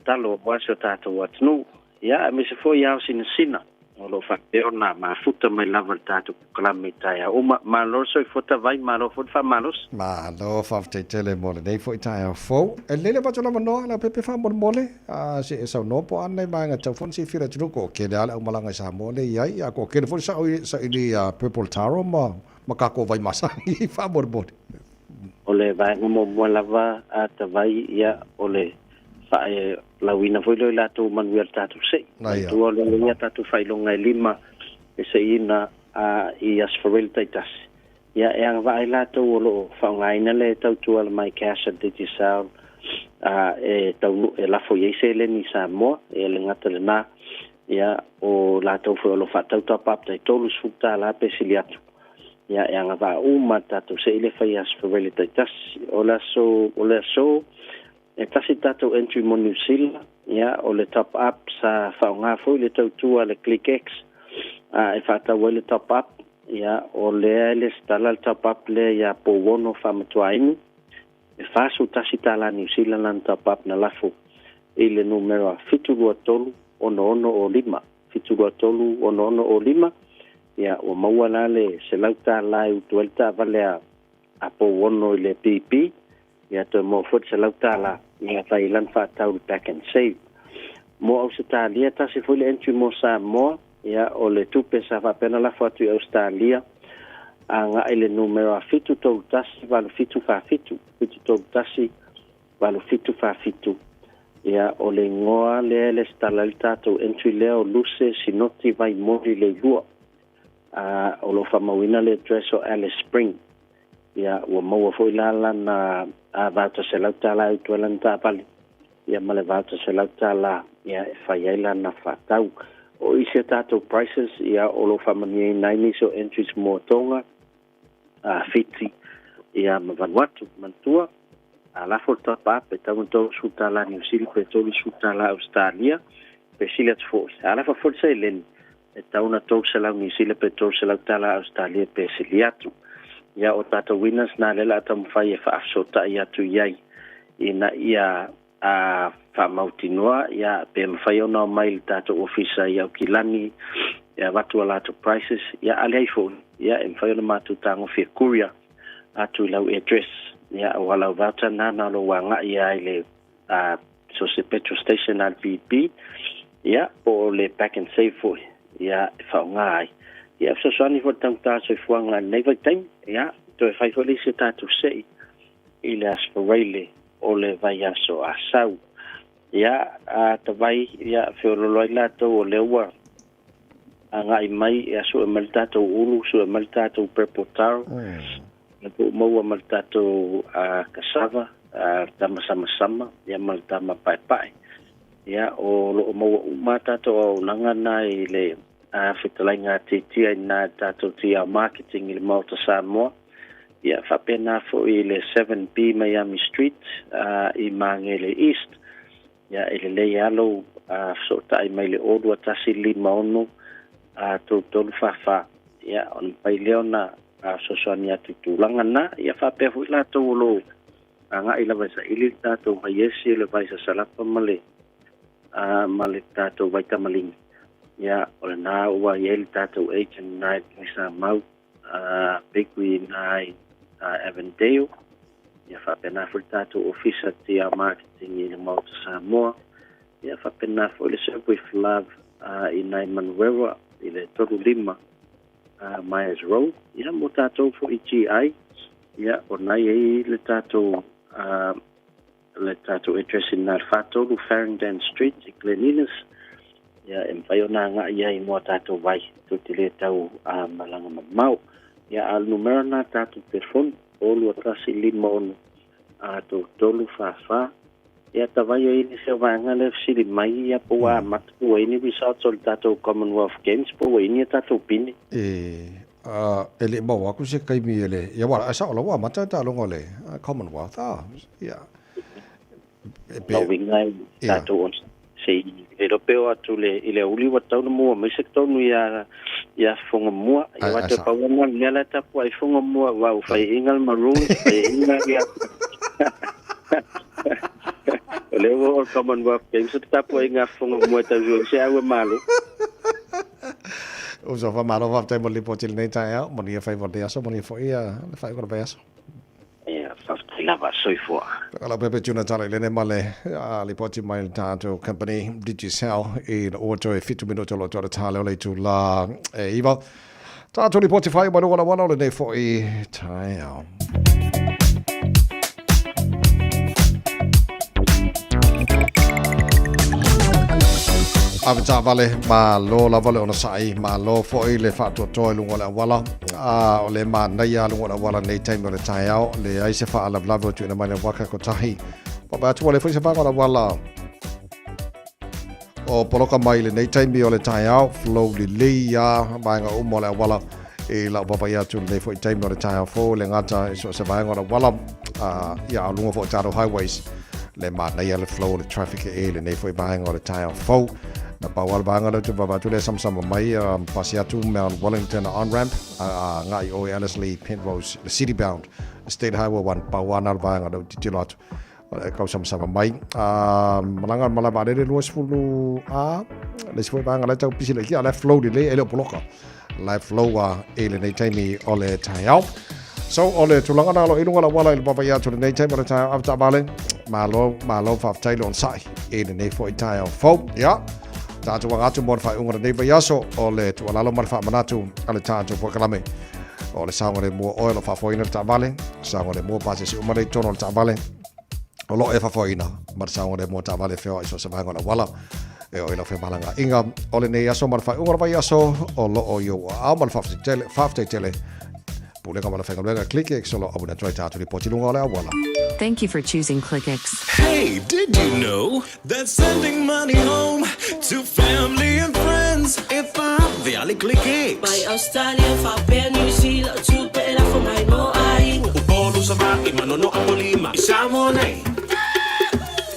S3: talo aua si o tatou atunuu. Ia, aemaise foi i ao sinasina o lo o faapea ona mafuta mai lava le tatou polokalame i taeao uma. Malo le soifua tavai, malo foi le faamalosi.
S4: Malo, faafetai tele mo lenei foi taeao fou. E lelei le avatu o le avanoa, Leaupepe, faamolemole, a se i e saunoa po o a nai vaega tatau foi ona silafia e le atunuu, ko kele lava le aumalaga i Samoa lea e i ai, a ko kele foi le sao i saili ia Purple Taro ma kakou vai masani, faamolemole.
S3: O le vaega muamua lava a Tavai, ia, o le faalauina foi lea o i latou manuia o le tatou sei. Manatua o lea ia tatou faailoga e lima e seiina i Aso Faraile taitasi. Ia, e agavaa ai latou o lo o faaaogaina le tautua a le MyCash a le Digicel e taunuu e lafo i ai seleni i Samoa. E le gata i lena, ia, o latou foi o lo o faatau top up tai $30 pe sili atu. Ia, e agavaa uma le tatou sei lea e fai i Aso Faraile taitasi. O le aso, o le aso E tasi le tatou entry mo Niu Sila, ia, o le top up sa faaaoga foi le tautua a le ClickX a e faatau ai le top up, ia, o lea e lesitala le top up lea ia Pouono Faamatuainu, e $41 Niu Sila lana top up na lafo i le numera 723 6605, 723 6605, ia, ua maua la le $100 e utu ai le taavale a Pouono i le BP, Ia toe maua foi le $100 ia fai lana faatau i le Pack and Save. Mo Ausetalia, tasi foi le entry mo Samoa, ia o le tupe sa faapea ona lafo atu i Ausetalia agai i le numera 731 8747, 731 8747. Ia o le igoa lea e lesitala ai le tatou entry lea o Luse Sinoti Vaimoli Leilua. A o lo o faamauina le address o Alice Spring. Ia, ua maua foi la lana $800 e utu ai lana taavale, ia ma le $800 ia e fai ai lana faatau. O isi a tatou prices, ia o lo o faamanuiaina ai nisi o entries mo Tonga, Fiti, ia ma Vanuatu. Manatua, a lafo le top up, e tatau ona $30 Niu Sila pe $30 Ausetalia, pe sili atu foi. A lafo foi le seleni, e tatau ona $300 Niu Sila pe $300 Ausetalia pe sili atu. Ia, o tatou winners na lea o le a taumafai e faafesootai atu i ai ina ia a faamautinoa ia pe mafai ona omai i le tatou ofisa i Aukilani e avatu a latou prices, ia a leai foi, ia e mafai ona matou tagofi e courier atu i lau address. Ia, aua lau voucher na na o lou agai ai i le a so se petrol station a le BP, ia, po o le Pack and Save foi, ia, e faaaoga ai. Ia, e fesoasoani foi le taugata o le soifuaga i lenei vaitaimi, ia, toe fai foi le isi a tatou sei i le Aso Faraile o le vaiaso a sau. Ia, a tavai, ia, feoloolo ai latou o lea ua agai mai, ia, sue mai le tatou ulu, sue mai le tatou purple taro, ia po ua maua ma le tatou cassava, tama samasama, ia ma le tama paepae. Ia, o lo o maua uma a tatou auaunaga na i le fetalaiga a Titia i na i le tatou TR Marketing i le Maota Samoa. Ia, faapena foi i le 7B Miami Street i Magele East. Ia, e lelei lava lou fesootai mai le 02156 3344. Ia, ona mafai lea ona fesoasoani atu i tulaga na. Ia, faapea foi latou o lo o agai lava e saili le tatou vaiesi, le vai sasalapa ma le ma le tatou vai tamaligi. Ia, o lena ua i ai le tatou agent lena i Tuisamau, Bakery i ina i Avondale. Ia faapena foi le tatou ofisa TR Marketing i le Maota Samoa. Ia faapena foi le Serve with Love i ina i Manurewa i le 35 Myers Road. Ia mo tatou foi i GI, ia o na i ai le tatou. le tatou address i lena le 43 Farringdon Street i Glen Innes. Ia, e mafai ona agai i ai mo a tatou vai, tou te le tau malaga mamao. Ia, a o le numera lena a tatou telefoni, 0 21 56 3 4 4. Ia, tavai ai nisi o vaega lea fesili mai, ia, po ua amata, po ua i ai ni results o le tatou Commonwealth Games, po ua i ai ni a tatou pine.
S4: E, e le i maua atu se taimi e le, ia, ua, e sao lava ua amata le taaloga o le Commonwealth, a, ia, e pe.
S3: Lona uiga e tatou se i le iloa pe oo atu le, i le aoauli ua tatau ona maua mai se tonu ia, ia Fogamua. Ia, aua toe pau lava lena o le mea la e tapuai Fogamua, aua ua faiaina le Maroons, faiaina ia. O lea ua oo le Commonwealth Games, o te tapuaiga a Fogamua e tausi ai se au e malo.
S4: Uso, faamalo faafetai mo le lipoti i lenei taeao. Manuia faiva o lenei aso, manuia foi le faaiuga o le vaiaso.
S3: Ia, faafetai lava. Soifua.
S4: Lau pepe tuna tala i lene ma le lipoti mai le tatou company Digicel i le ua toe 7 minuta o lo o toe tale o le itula e 9. Tatou lipoti whai mai luga o le o lenei foi taeao. Ave taavale, malo lava le onosai, malo foi le faatoatoa i luga o le auala. A o le manaia luga o le auala nei taimi o le taeao, leai se faalavelave o tuuina mai le waka kotahi. Papai atu ua le foi se vaega o le auala o poloka mai lenei taimi o le taeao, flow lelei a vaega uma o le auala i lau vaavaai atu lenei foi taimi o le taeao fou le gata i so o se vaega o le auala ia a luga foi o tatou highways le manaia le flow o le traffic e lenei foi vaega o le taeao fou. Na pau lava le vaega lea ou te vaavaai atu lea samasama mai pasi atu Mount Wellington on-ramp agai o i Ellerslie Penrose le city bound State Highway 1 pau lava na le vaega lea ou te tilotilo atu e tausamasama mai. Malaga le malae vaalele 20 A, le isi foi vaega la e tau pisi laiti, a o la e flow lelei, e le o poloka. La e flow a i lenei taimi o le taeao. So, o le tulaga na o lo o i luga o le auala i le vaavaai atu i lenei taimi o le taeao avetaavale, malo, malo faafetai le onosai i lenei foi taeao fou. Ia, tatou aga atu mo le faaiuga o lenei vaiaso o le tuualalo ma le faamanatu a le tatou polokalame. O le saogalemu o oe o lo o faafoeina le taavale, saogalemu o pasese uma lea i totonu o le taavale, o lo o e faafoeina ma le saogalemu o taavale e feoai i so o se vaega o le auala e oo i lau femalagaaiga o lenei aso ma le faaiuga o le vaiaso o lo o i ou aao ma le faafetai tele, faafetai tele Pulega ma le Faigaluega ClickX o lo o auina atu ai tatou lipoti i luga o le auala.
S7: Thank you for choosing ClickX.
S13: Hey, did you know that sending money home to family and friends e vave ClickX?
S14: Mai Australia faapea New Zealand o tupe e lafo mai mo aiga.
S12: Upolu, Savaii, Manono, Apolima, i Samoa nei.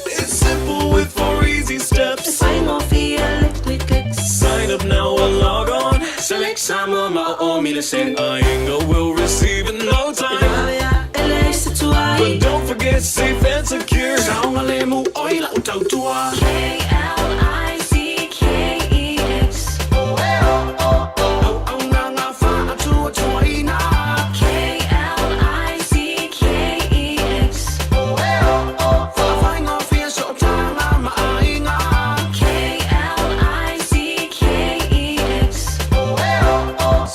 S13: It's simple with four easy steps.
S14: E faigofie le ClickX.
S13: Sign up now or log on. Select Samoa ma o o mi le send. Aiga will receive in no time.
S14: E vave a e leai se tuai.
S13: But don't forget safe and secure.
S12: Saogalemu oe i lau tautua.
S6: K-L-I-C-K-E-X.
S12: Auaunaga faatuatuaina.
S6: K-L-I-C-K-E-X.
S12: Faafaigofie sootaga ma aiga.
S6: K-L-I-C-K-E-X.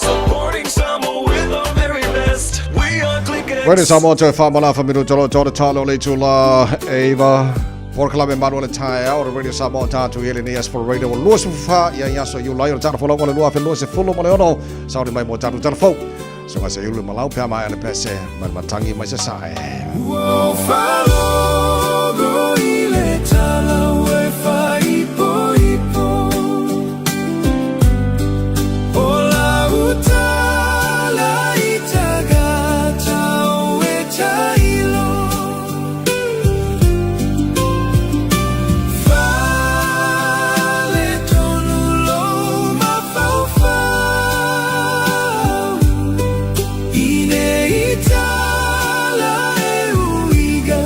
S13: Supporting Samoa with our very best. We are ClickX.
S4: Radio Samoa toe whaamana minuta lo tō talo o le itula e iva. Polokalame malu o le taeao o le Radio Samoa tātou i lenei aso for Radio o 24 ia i aso Iulai o le tala folau o le 2026. Sauni mai mo tātou tala fou. Songa se iulu malau pea mai ale pese mai matangi mai se sae.
S1: Ua ou faalogo i le tala ua e faaipoipo, O lau tala i tagata o e tailo. Faaletonu lou mafaufau i nei tala e uiga.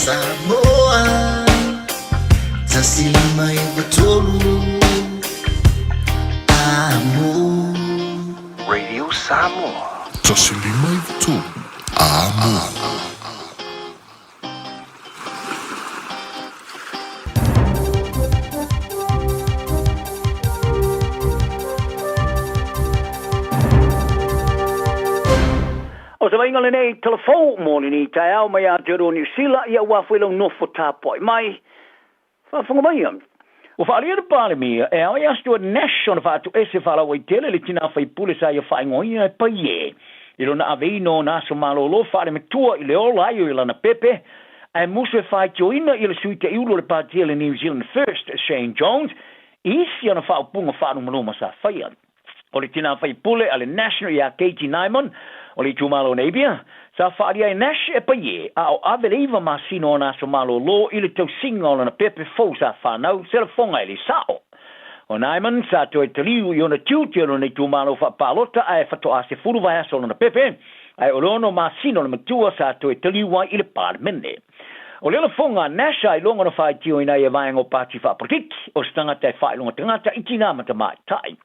S1: Samoa 1593 Amo.
S12: Radio Samoa.
S19: 1593 Amo.
S5: O se vaaiga lenei tala fou mo lenei taeao mai Aotearoa Niu Sila, ia ua foi lau nofo tapuai mai. Faafofoga maia. Ua faaalia le Palemia e ao ia Stuart Nash ona faatuese faalauaitele le tinā faipule sa ia faaigoaina e Paie i lona aveina o ona aso malōlō faalematua i le ola ai o lana pepe ae musu e faitioina ia le sui taiulu o le Pātia le New Zealand First Shane Jones i isi ona faaupuga faalumaluma sa faia. O le tinā faipule a le National ia Katie Nimon o le itumalo o Napier, sa faaalia e Nash e Paie a o ave le 9 masina o ana aso malōlō i le tausiga o lana pepe fou sa fanau se lafoga e le sa'o. O Nimon sa toe taliu i ona tiute o lona itumalo faapalota ae fatoā 10 vaiaso o lana pepe, ae o le 6 masina o le matua sa toe taliu ai i le Palemene. O le lafoga a Nash a iloga ona faitioina ai e vaega o pati faapolokiki, o se tagata e faailoga tagata i tinā ma tamaitai.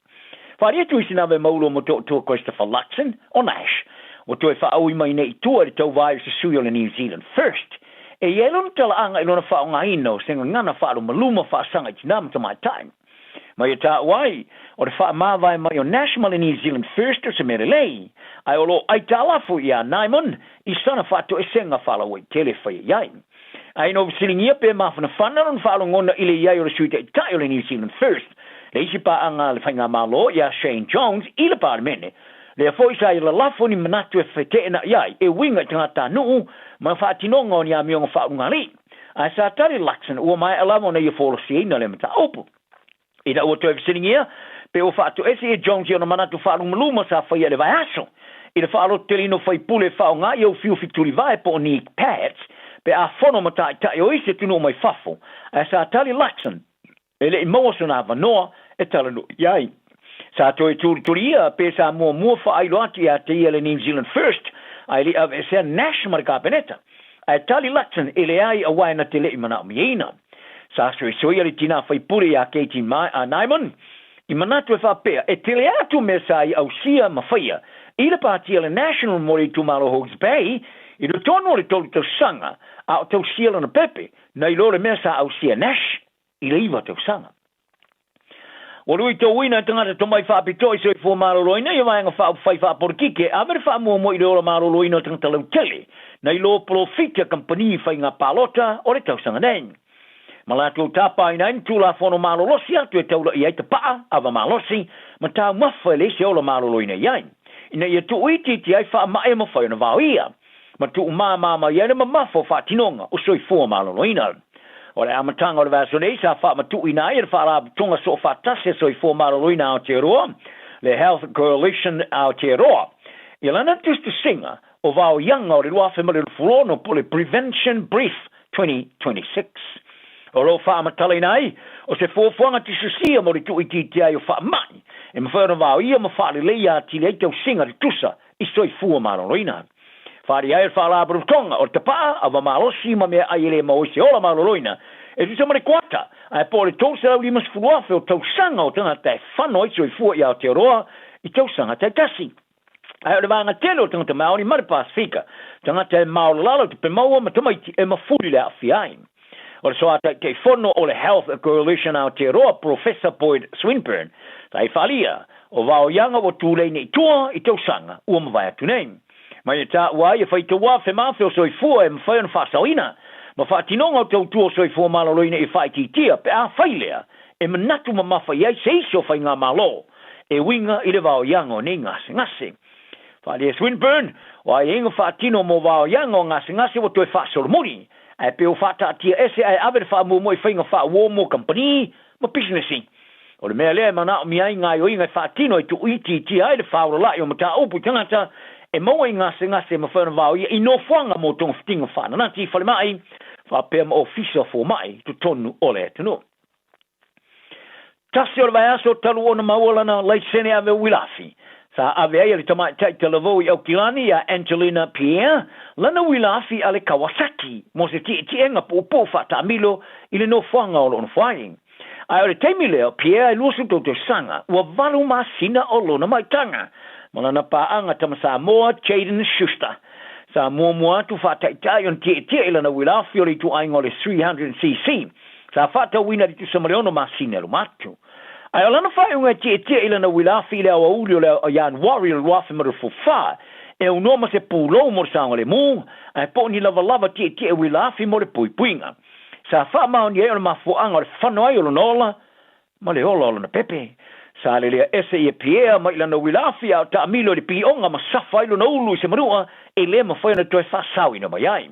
S5: Faaalia atu i sina ave maulo mo toʻotua Christopher Luxon o Nash, ua toe faaui mai nei i tua i le tauvae o se sui o le New Zealand First. E i ai lona talaaga i lona faaaogaina o se gagana faalumaluma faasaga i tinā ma tamaitai. Ma ia taua ai, o le faamavae mai o Nash ma le New Zealand First o se mea lelei, ae o lo o aitalafu iā Nimon i sana faatoesega faalauaitele e faia i ai. Ae ina ua fesiligia pe mafanafana lona faalogona i le i ai o le Sui Taitai o le New Zealand First, le isi paaga a le Faigamalo iā Shane Jones i le Palemene, lea foi sa ia lalafo ni manatu e feteenaʻi ai e uiga i tagatanuu ma faatinoga o ni amioga faaulugalii. Ae sa tali Luxon ua maea lava ona ia folosiaina lea mataupu. Ina ua toe fesiligia pe ua faatoese ia Jones i ona manatu faalumaluma sa faia i le vaiaso i le faalototeleina o faipule e faaaoga i ufiufi tulivae po o knee pads pe a fono ma taitai o isi atunuu mai fafo, ae sa tali Luxon e le i maua sona avanoa e talanoa i ai. Sa toe tulituliia pe sa muamua faailo atu ia te ia le New Zealand First ae le i aveesea Nash ma le Kapeneta. Ae tali Luxon e leai auā e na te le i manaomiaina. Sa soisoia le tinā faipule iā Katie Nimon i manatu e faapea e tele atu mea sa i ausia ma faia i le pātia le National mo le itumalo Hawke's Bay i totonu o le 3 tausaga a o tausia lona pepe nai lo le mea sa ausia Nash i le 9 tausaga. Ua luitauina e tagata tomai faapitoa i soifua maloloina ia vaega faaupufai faapolokiki e ave le faamuamua i le ola maloloina o tagata lautele nai lo polofiti a kamupani faiga palota o le tausaga nei. Ma latou tapaina ai ni tulafono malolosi atu e taulaʻi ai tapaa, ava malosi, ma taumafa e leai se ola maloloina i ai, ina ia tuuitiiti ai faamaʻi e mafai ona vaoia. ma tuumāmā mai ai le mamafa o faatinoga o soifua maloloina. O le amataga o le vaiaso nei sa faamatuuina ai e le Faalapotopotoga Soofaatasi a Soifua Maloloina Aotearoa, le Health Coalition Aotearoa, i lana tusitusiga o vaoiaga o le 2026 po o le Prevention Brief 2026. O lo o faamatalaina ai, o se fuafuaga tusitusia mo le tuuitiitia ai o faamai e mafai ona vaoia ma faaleleia atili ai tausiga tutusa i soifua maloloina. Whaari ai o le Faalapotopotoga o le Tapaa, Ava Malosi ma Meaai e le maua ai se ola maloloina e tusa ma le koata, ae po o le 350,000 o tausaga o tagata e fano ai soifua i Aotearoa i tausaga taitasi. Ae o le vaega tele o tagata Māori ma le Pasifika, tagata e maolalalo tupe maua ma tamaiti e mafuli le aafia ai. O le soa Taitaifono o le Health Coalition Aotearoa, Professor Boyd Swinburn, sa i whaalia, o vaoiaga ua tulei nei i tua i tausaga ua mavae atu nei. Mai e taua ai e faitauā femāfe o soifua e mafai ona faasaoina ma faatinoga o tautua o soifua maloloina i faaitiitia pe a fai lea e manatu mamafa i ai se isi o faigamalo e uiga i le vaoiaga o nei gasegase. Faaalia Swinburne, o aiaiga faatino mo vaoiaga o gasegase ua toe faasolomuli, ae pe ua faataatia ese ae ave le faamuamua i faiga faauo mo kamupani ma pisinisi. O le mea lea e manaomia ai gaoioiga e faatino e tuuitiitia ai le faaolalai o mataupu i tagata e maua i gasegase e mafai ona vaoia i nofoaga mo togafitiga faananati i falemai faapea ma ofisa o fomai i totonu o le atunuu. Tasi o le vaiaso talu ona maua lana laisene ave uilafi, Sa ave ai e le tamaitai talavou i Aukilani ia Angelina Pierre lana uila afi a le Kawasaki mo se tietiega puupuu faataamilo i le nofoaga o lo o nofo ai. Ae o le taimi lea o Pierre e 23 tausaga, ua valu masina o lona maitaga ma lana paaga tama Samoa Jayden Schuster. Sa muamua atu faataitai ona tietie i lana uila afi o le ituaiga o le 300cc sa faatauina i le tusa ma le ono masina i luma atu. Ae o lana faaiuga e tietie i lana uila afi i le aoauli o le Ianuari o le 2024, e aunoa ma se pulou mo le saogalemu, ae po o ni lavalava tietie uila afi mo le puipuiga. Sa faamaonia ai o le mafuaaga o le fano ai o lona ola ma le ola o lona pepe. Sa lelea ese ia Pierre mai lana uila afi a o taamilo i le pioga ma safa ai lona ulu i se manua e le mafai ona toe faasaoina mai ai.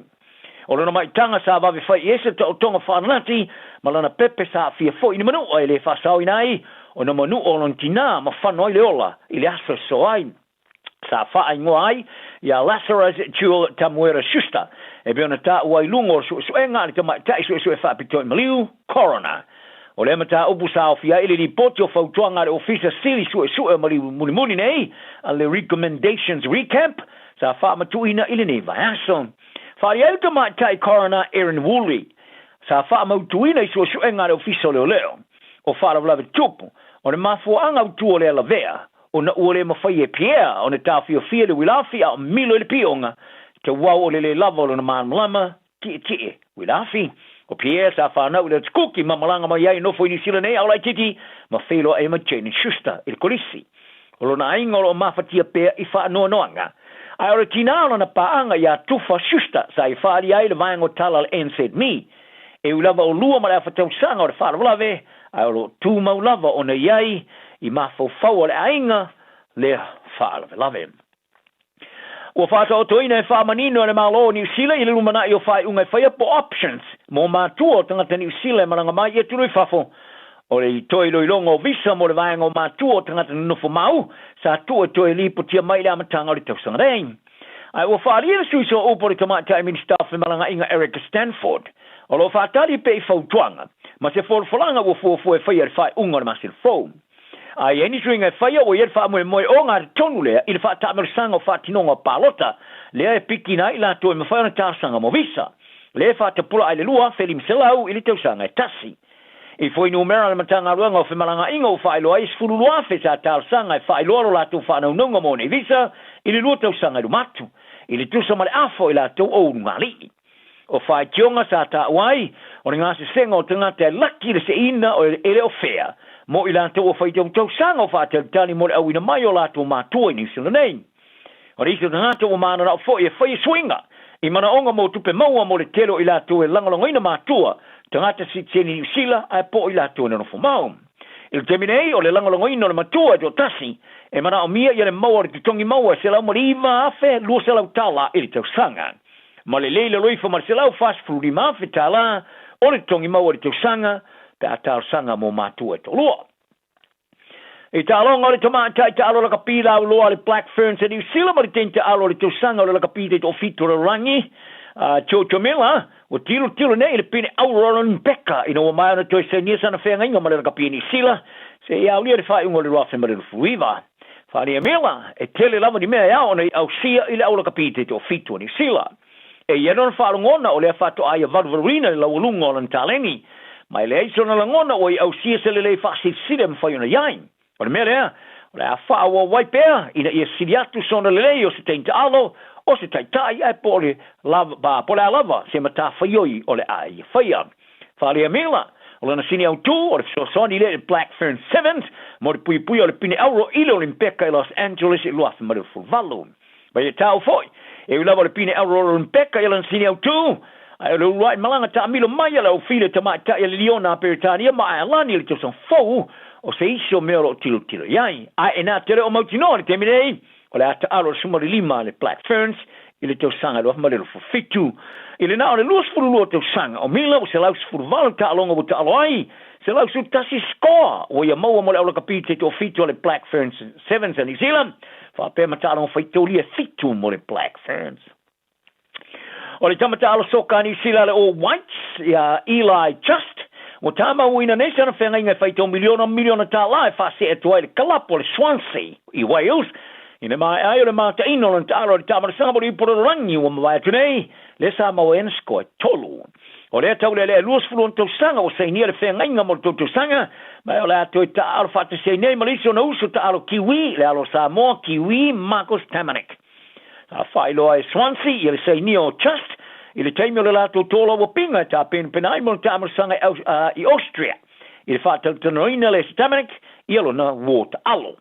S5: O lona maitaga sa vave fai i ese taotoga faananati ma lana pepe sa aafia foi i ni manua e le faasaoina ai ona manua o lona tinā ma fano ai le ola i le aso e sosoo ai. Sa faaigoa ai ia Lazarus Jewel Tamuera Schuster e pei ona taua ai i luga o le suesuega a le tamaitai suesue faapitoa i maliu, coroner. O lea mataupu sa aofia ai i le lipoti o fautuaga a le Ofisa Sili Suesue o Maliu Mulimuli nei, a le Recommendations Recap, sa faamatuuina i lenei vaiaso. Faaalia ai le tamaitai coroner Erin Woolley, sa faamautuina i suesuega a le Ofisa o Leoleo o Faalavelave Tupu, o le mafuaaga autu o lea lavea, ona ua le mafai e Pierre ona taofiofia le uilafi a o milo i le pioga, tauau o le le lava o lona malamalama tietie uilafi. O Pierre sa fanau i le Atukuki ma malaga mai ai e nofo i Niu Sila nei a o laitiiti ma feiloai ai ma Jane Schuster i le kolisi. O lona aiga o lo o mafatia pea i faanoanoaga. Ae o le tinā o lana paaga iā Tufa Schuster sa i faaalia ai le vaega o tala a le NZME. E ui lava o lua ma le afa tausaga o le faalavelave, ae o lo o tumau lava ona i ai i mafaufau o le aiga lea faalavelave. Ua faataotoina e faamanino e le Malo o Niu Sila i le lumanai o faaiuga e faia po options mo matua o tagata Niu Sila e malaga mai i atunuu i fafo. O le toe iloiloga o visa mo le vaega o matua o tagata nonofo mau sa tuu e toe lipotia mai i le amataga o le tausaga nei. Ae ua faaalia le sui sooupu o le Tamaitai Minisita o Femalagaaiga Eric Stanford, o lo o faatali pea i fautuaga ma se folafolaga ua fuafua e faia i le faaiuga o le masina fou. A i ai ni suiga e faia, ua i ai le faamoemoe o gatotonu lea i le faataamilosaga o faatinoga o palota lea e pikina ai i latou e mafai ona talosaga mo visa, lea e faatapula ai le 2,500 i le tausaga e tasi. I fuainumera a le Matagaluega o Femalagaaiga ua faailoa ai e 12,000 sa talosaga e faailoa lo latou faanaunauga mo nei visa i le lua tausaga i luma atu, i le tusa ma le afa o i latou o ulugalii. O faitioga sa taua ai, o le gasesega o tagata e laki i le seiina o e le o fea mo i latou ua faitau tausaga o faatalitali mo le auina mai o latou matua i Niu Sila nei. O le isi o tagata ua mananao foi e faia suiga i manaoga mo tupe maua mo le tele o i latou e lagolagoina matua tagata sitiseni Niu Sila ae po o i latou e nonofo mau. I le taimi nei, o le lagolagoina o le matua e toatasi e manaomia ia le maua o le totogi maua e $109,200 tala i le tausaga. Ma le lei lalo ifo ma le $145,000 o le totogi maua i le tausaga pe a talosaga mo matua e toalua. I taaloga o le tamaitai taalo lakapi lauloa a le Black Ferns a Niu Sila ma le teine taalo o le tausaga o le lakapi taitoafitu o le lalolagi, a Jojo Miller, ua tilotilo nei i le pine auro o Roland Becker ina ua maea ona toe sainia sana feagaiga ma le lakapi a Niu Sila seia aulia le faaiuga o le 2029. Faaalia Miller, e tele lava ni mea e ao ona i ausia i le au lakapi taitoafitu a Niu Sila. E i ai lona faalogona o lea faatoa ia valuvaluina le laualuga o lana taleni, ma e leai sona lagona ua i ausia se lelei faasilisili e mafai ona i ai. O le mea lea, o le a faaauau ai pea ina ia sili atu sona lelei o se teine taalo, o se taitai ae po o le lava, po o le a lava se matafaioi o le a ia faia. Faaalia Mila, o lana sini autu o le fesoasoani lea i le Black Ferns Sevens mo le puipuia o le pine auro i le Olimpeka i Los Angeles i 2028. Mai e tau foi, e ui lava o le pine auro o le Olimpeka i lana sini autu, ae o le uluai malaga taamilo mai a le aufili tamaitai a le Liona a Peretania ma Aelani i le tausaga fou, o se isi o mea o lo o tilotilo i ai. Ae na te le o mautinoa i le taimi nei, o le a taalo le 15 a le Black Ferns i le tausaga 2027. I le na o le 22 tausaga o Mila ua 118 taaloga ua taalo ai, 111 score ua ia maua mo le aulakapi taitoafitu a le Black Ferns Sevens a New Zealand, faapea ma taaloga faitaulia e fitu mo le Black Ferns. O le tama taalo soka a Niu Sila a le All Whites, ia Eli Just, ua tāmauina nei sana feagaiga e faitau miliona miliona tālā e faasee atu ai le kalapu o le Swansea i Wales. I le maea ai o le mataina o lona taalo i le taamalasaga mo le ipu lalolagi ua mavae atu nei, lea sa maua ai ana sikoa e tolu. O lea taulealea e 26 tausaga ua sainia le feagaiga mo le tou tausaga, ma o le a toe taaalo faatasi ai nei ma le isi ona uso taaalo Kiwi, le alo o Samoa, Kiwi Marcus Tamanic. Sa faailoa e Swansea ia le sainia o Just i le taimi o le latou tolauapiga e tapenapena ai mo le taamalasaga i Austria i le faatalatalanoaina lea e Tamanic ia lona uo taalo.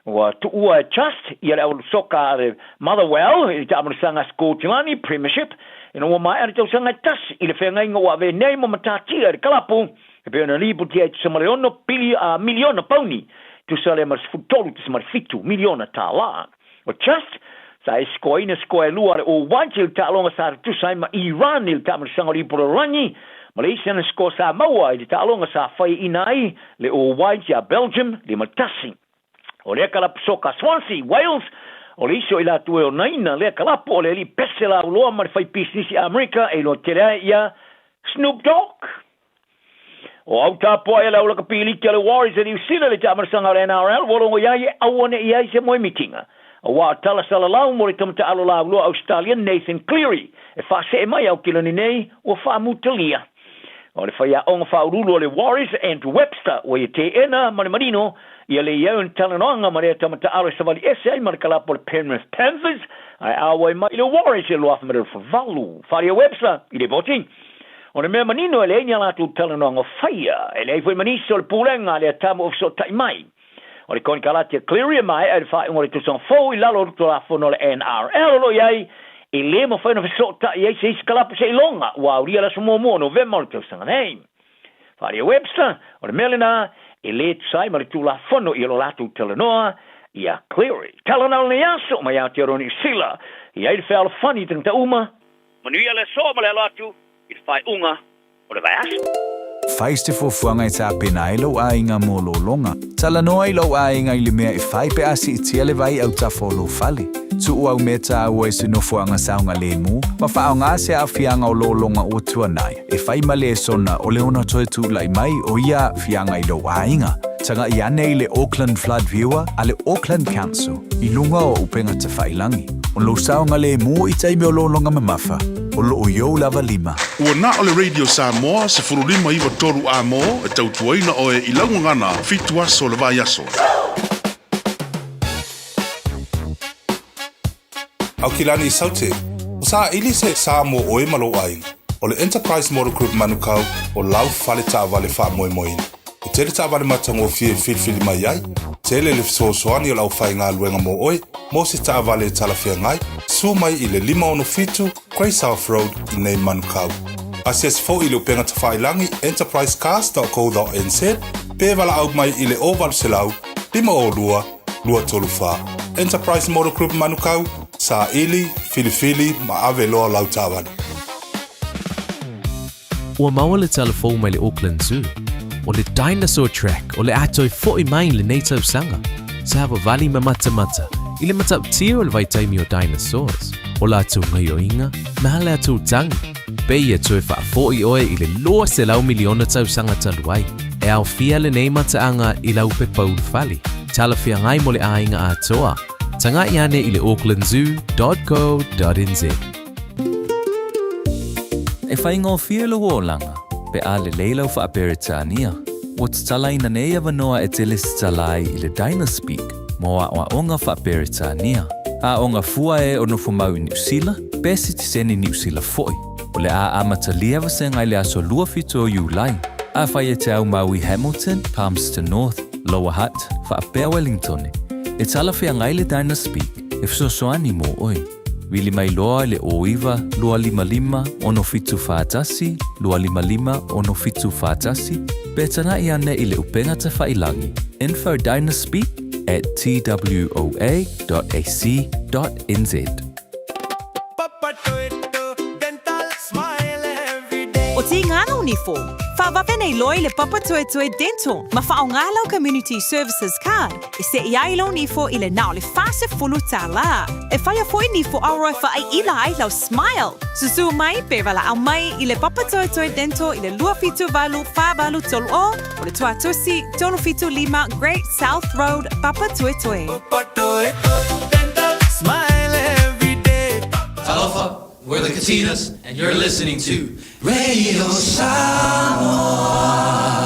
S5: Ua tuua e Just ia le aualusoka a le Motherwell i le taamalasaga a Sikotilani, Premiership, ina ua maea le tausaga e tasi i le feagaiga ua avea nei ma matatia i le kalapu e pei ona lipotia e tusa ma le ono pili, a, miliona pauni, tusa lea ma le $13.7 miliona tālā. O Just sa e sikoaina sikoa e lua a le All Whites i le taaloga sa tutusa ai ma Iran i le taamalasaga o le Ipu Lalolagi, ma le isi ana sikoa sa maua i le taaloga sa faiaina ai le All Whites iā Belgium 5-1. O lea kalapu soka Swansea, Wales, o le isi o i latou e onaina lea kalapu o le alii pese lauloa ma le faipisinisi Amerika e iloa tele ai ia Snoop Dogg. O au tapuai a le aulaka piliki a le Warriors e Niu Sila i le taamalasaga o le NRL ua logo i ai e auaneʻi ai se moemitiga. Aua o tala salalau mo le tamataaalo lauloa Ausitalian Nathan Cleary e faasee mai Aukilani nei ua faamutalia. O le faiaoga faauluulu o le Warriors Andrew Webster ua ia teena ma le manino ia le i ai o ni talanoaga ma lea tamataaalo e savali ese ai ma le kalapu o le Penrith Panthers ae auai mai i le Warriors i le 2018. Faaalia Webster i le poti. O le mea manino e leai ni a latou talanoaga faia, e leai foi ma nisi o le pulega a lea tama ua fesootai mai. O le konekarate a Cleary e maea i le faaiuga o le tausaga fou i lalo o le Tulafono a le NRL o lo o i ai, e le mafai ona fesootai ai se isi kalapu seiloga ua aulia le aso muamua o Novema o le tausaga nei. Faaalia Webster, o le mea lena e le tusa ai ma le Tulafono i lo latou talanoa ia Cleary. Talanoa lenei aso mai Aotearoa Niu Sila, i ai le fealofani i tagata uma, Manuia le aso ma le alo atu i le faaiuga o le vaiaso.
S23: Fai se fuafuaga e tapena ai lou aiga mo lologa. Talanoa i lou aiga i le mea e fai pe a siitia le vai autafa o lou fale. Tuu au mea taua i se nofoaga saogalemu ma faaaoga se aafiaga o lologa ua tuanai e fai ma lesona o le ono toe tulai mai o ia aafiaga i lou aiga. Tagai ane i le Auckland Flood Viewer a le Auckland Council i luga o upega tafailangi. O lou saogalemu i taimi o lologa mamafa, o loo i ou lava lima.
S19: Ua na o le Radio Samoa 15 9 3 A-mo e tautuaina oe i lau gagana fitu aso o le vaiaso. Aukilani i Saute, ua saili se sa mo oe ma lou aiga. O le Enterprise Motor Group Manukau o lau fale taavale faamoemoeina. E tele taavale matagofie e filifili mai ai, tele le fesoasoani o le aufaigaluega mo oe mo se taavale e talafeagai, susu mai i le 567 Grey South Road i nei Manukau. Asiasi foi i le upega tafailangi enterprisecars.co.nz pe valaau mai i le 0800 502 234. Enterprise Motor Group Manukau, saili, filifili ma ave loa lau taavale.
S8: Ua maua le tala fou mai le Auckland Zoo. O le Dinosaur Track o le a toe fo'i mai i lenei tausaga. Savavali ma matamata i le matautia o le vaitaimi o dinosaurs, o latou gaioiga ma a latou tagi. Pei e toe faafo'i oe i le 200 miliona tausaga talu ai. E aofia lenei mataaga i lau pepa ulufale, talafeagai mo le aiga atoa. Taga'i ane i le aucklandzoo.co.nz.
S9: E faigofie lou olaga pe a lelei lau faa-Peretania. Ua tatalaina nei avanoa e te lesitala ai i le Dynaspeak mo aoaoga faa-Peretania. Aoga fua e o nofo mau i Niu Sila, pe sitiseni Niu Sila foi. O le a amatalia vasega i le aso 27 o Iulai. Afai e te au mau i Hamilton, Palmerston North, Lower Hutt, faapea Wellingtone, e talafeagai le Dynaspeak e fesoasoani mo oe. Vili mai loa i le 09 255 6741 255 6741 pe taga'i ane i le upega tafailangi info dynaspeak at twoa.ac.nz.
S10: O Tīngana o Nifo, whawawe nei loa i le Papatoetoe Dental ma whaonga lau Community Services Card E seʻi ai lou nifo i le na o le 40 tālā. E whaia foi nifo auro e whaaiila ai lau smile. Susu mai pe walaau mai i le Papatoetoe Dental i le 278 48 30 o le Tuatusi 375 Great South Road, Papatoetoe.
S2: Talofa, we're the Katinas, and you're listening to Radio Samoa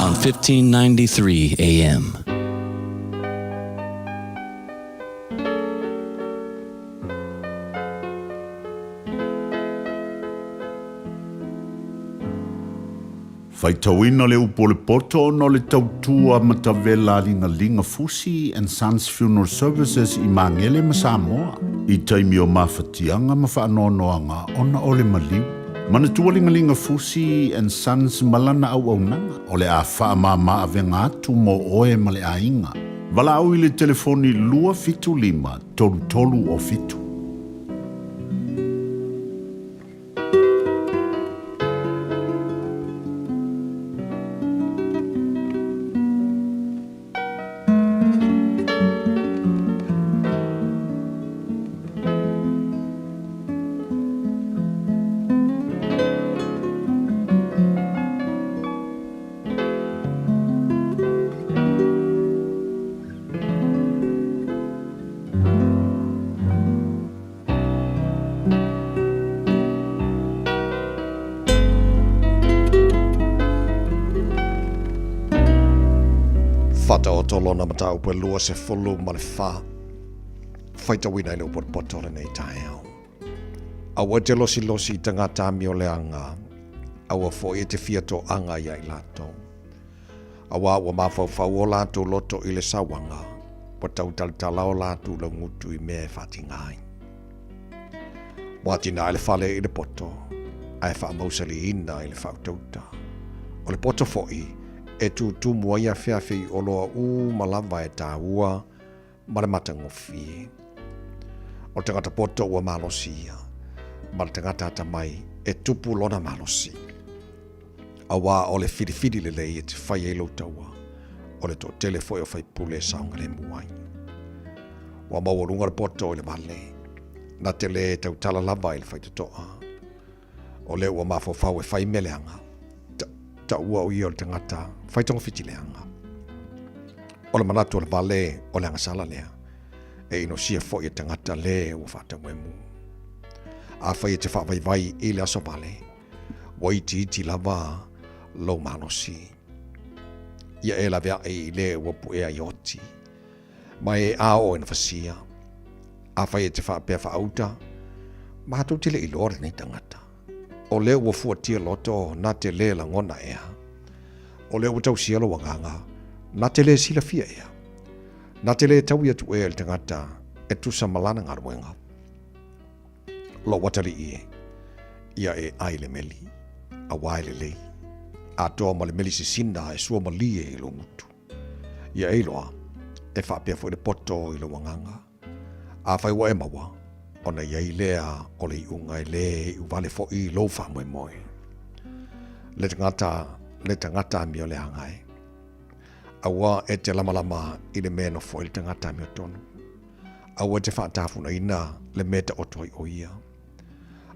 S2: on 1593 AM.
S19: Faitauina le upu o le poto ona o le tautua matavela a Ligalinga Fusi and Sons Funeral Services i Magele ma Samoa i taimi o mafatiaga ma faanoanoaga ona o le maliu. Manatua Ligalinga Fusi and Sons ma lana auaunaga o le a faamama avega atu mo oe ma le aiga. Valaau i le telefoni 275 3307. Whataoto lona mataupu e 24 Whaitauina i le upotopoto o lenei taeao. Aua e te losilosi i tangata amioleaga, aua foi e te fia toaga ia i latou. Auā ua mafaufau o latou loto i le sauaga, ua tautalatala o latou laugutu i mea e faatiga ai. Ua atinae le fale i le poto, ae faamausaliina i le faautauta. O le poto foi e tutumu ai afeafe i oloa uma lava e taua ma le matagofie. O le tagata poto ua malosi ia, ma le tagata atamai e tupu lona malosi. Auā o le filifili lelei e te fai ai lou taua, o le toatele foi o faipule e saogalemu ai. Ua maualuga le poto i le vale, na te lē tautala lava i le faitotoa. O lea ua mafaufau e fai mea leaga, taua o ia o le tagata fai togafiti leaga. O le manatu o le vale o le agasala lea, e inosia foi e tagata le ua faatauemu. Afai e te faavaivai i le aso vale, ua itiiti lava lou malosi. Ia e laveai i le ua puea i oti, ma e ao ina fasia. Afai e te faapea faauta, matou te le iloa lenei tagata. O lea ua fuatia loto na te lē lagona ea. O lea ua tausia lou agaga, na te lē silafia ea. Na te lē taui atu ea i le tagata e tusa ma lana galuega. Lou atalii e, ia e ai le meli, auā e lelei, atoa ma le meli sisina e suamalie i lou gutu. Ia e iloa, e faapea foi le poto i lou agaga. Afai ua e maua, ona i ai lea o le iuga e lē iu vale foi lou faamoemoe. Le tagata, le tagata amioleaga e. Aua e te lamalama i le mea e nofo ai le tagata amiotonu. Aua e te faatafunaina le mea e taoto ai o ia.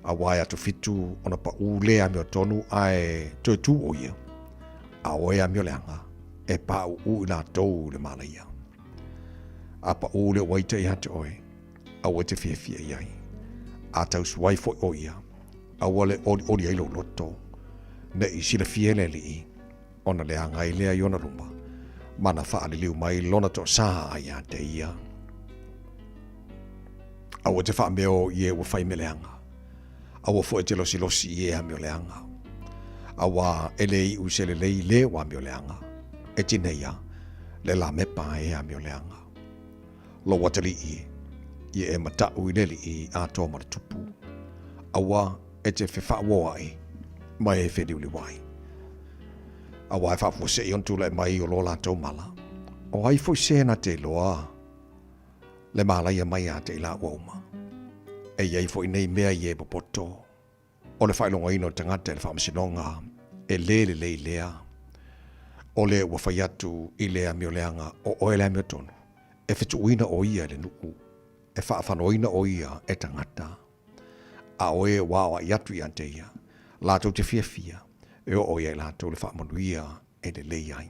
S19: Auā e atofitu ona paʻū lē amiotonu ae toe tū ʻo ia, a ʻoe amioleaga, e pāʻūʻū i latou i le mālaia. A paʻū le uaita iā te ʻoe, aua e te fiafia i ai. A tausuai foi ʻo ia, aua le ʻoliʻoli ai lou loto, ne i silafia e le Alii, ona leaga ai lea i ona luma, ma na faaliliu mai lona toasā iā te ia. Aua te faameo i e ua fai mea leaga. Aua foi te losilosi i e amio leaga. Auā e lē iʻu se lelei lē ua amio leaga, e tineia le lamepa e amio leaga. Lou atalii e, ia e mataʻu i le alii atoa ma le tupu. Aua e te fefaaoaʻi ma e feliuliuai. Auā e faafuaseʻi ona tulai mai o lo latou mala, o ai foi se na te iloa le malaia mai ia te i laua uma. E i ai foi nei mea i e popoto, o le faailogaina o le tagata i le faamasinoga e lē lelei lea, o le ua fai atu i le amioleaga o oe le amiotonu, e fetuuina o ia e le nuu, e faafanoina o ia e tagata. A o e ua aoaʻi atu ia te ia, latou te fiafia, e oo ia i latou le faamanuia e lelei ai.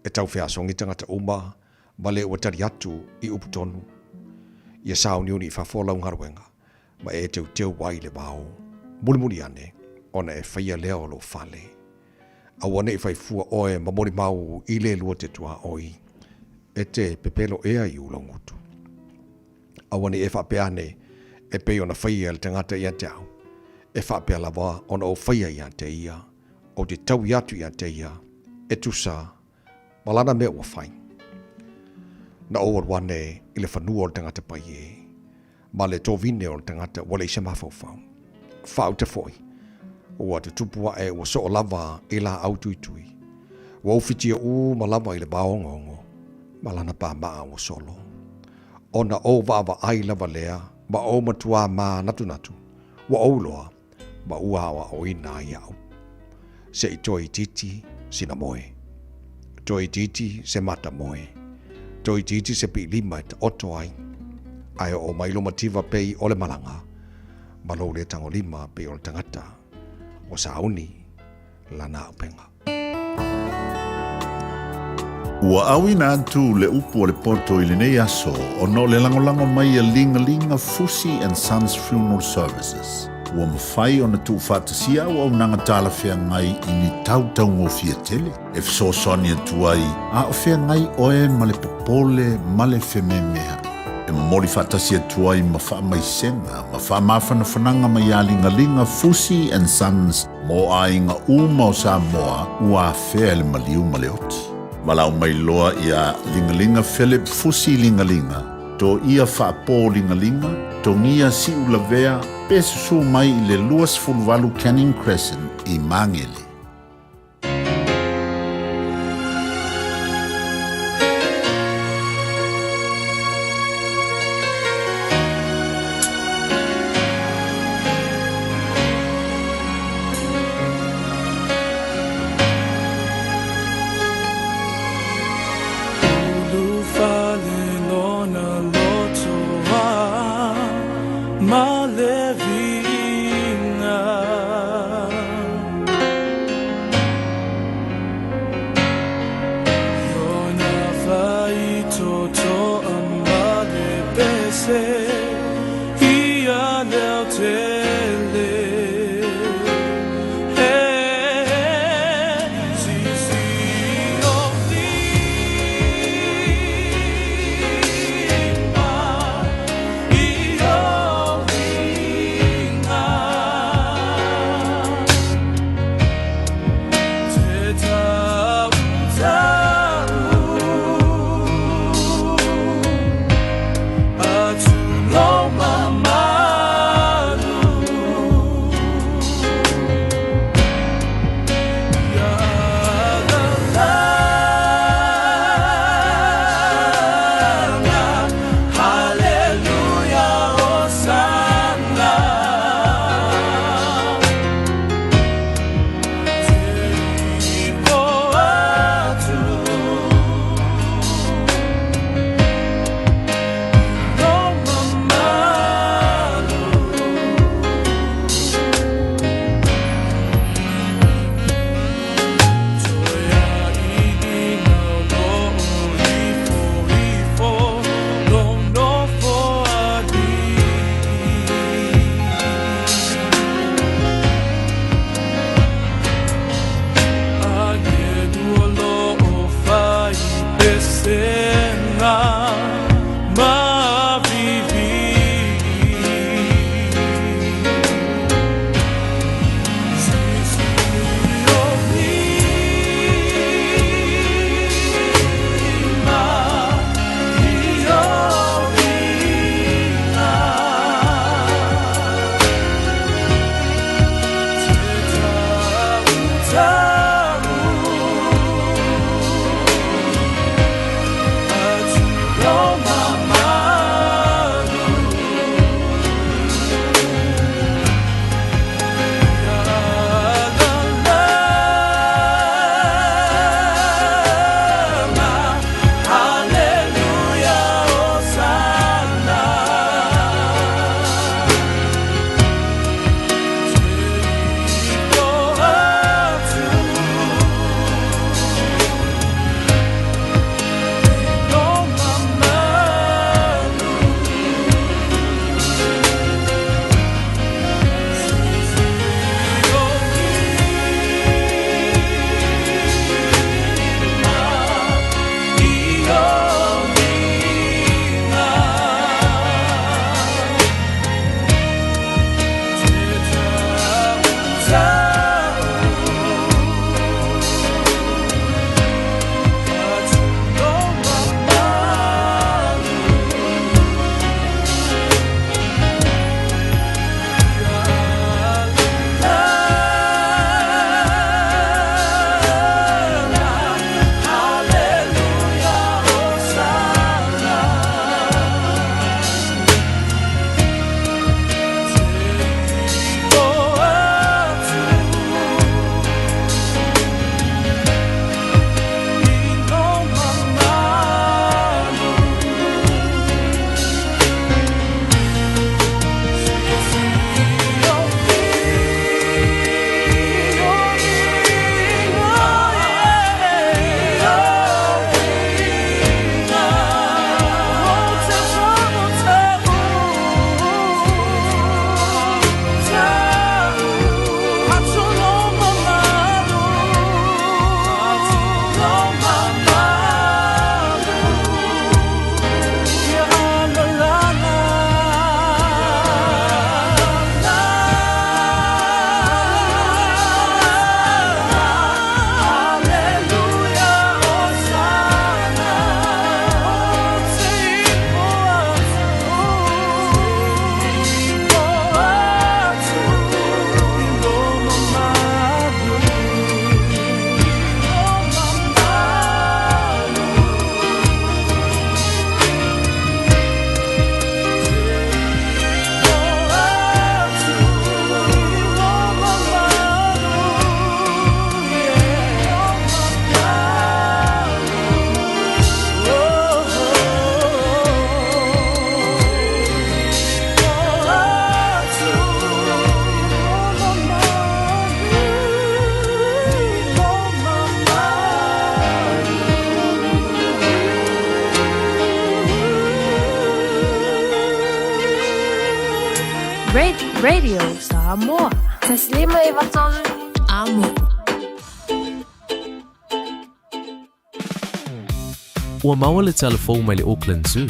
S19: E taufeasogi tagata uma ma le ua tali atu i upu tonu. Ia sauniuni i fafo lau galuega.
S4: ma e teuteu ai le vao. Mulimuli ane, ona e faia lea o lou fale. Aua ne i fai fua oe ma molimau i le lua te tuaoi, e te pepelo ea i ou laugutu. Aua ne i e faapea ane, e pei ona faia e le tagata ia te au, e faapea lava ona ou faia ia te ia, ou te taui atu ia te ia, e tusa ma lana mea ua fai. Na ou alu ane i le fanua o le tagata pai e, ma le tovine o le tagata ua leai se mafaufau. Faauta foi, ua tutupu aʻe ua soo lava i laau tuitui. Ua ufitia uma lava i le vaogogo ma lana pamaa ua solo. Ona ou vaavaai lava lea ma ou matuā mānatunatu, ua ou loa ma ua aoaoina ai iaʻu. Se i toe itiiti sina moe. Toe itiiti se mata moe. Toe itiiti se piilima e taoto ai. Ae oo mai lou mativa pei o le malaga, ma lou le tagolima pei o le tagata ua sauni lana auupega.
S11: Ua auina atu le upu o le poto i lenei aso ona o le lagolago mai a Ligalinga Fusi and Sons Funeral Services. Ua mafai ona tuufaatasia auaunaga talafeagai i ni tau taugofie tele e fesoasoani atu ai a o feagai oe ma le popole ma le fememeaʻi. E momoli faatasi atu ai ma faamaisega ma faamafanafanaga mai ia Ligaliga Fusi and Sons Mo aiga uma o Samoa ua afea e le maliu ma le oti. Valaau mai loa ia Ligaliga Philip Fusi Ligaliga, to ia Faapō Ligaliga, togia Siu Lavea pe susū mai i le 28 Canning Crescent i Magele.
S6: Radio Samoa. 1 5 93 Amo.
S8: Ua maua le tala fou mai le Auckland Zoo.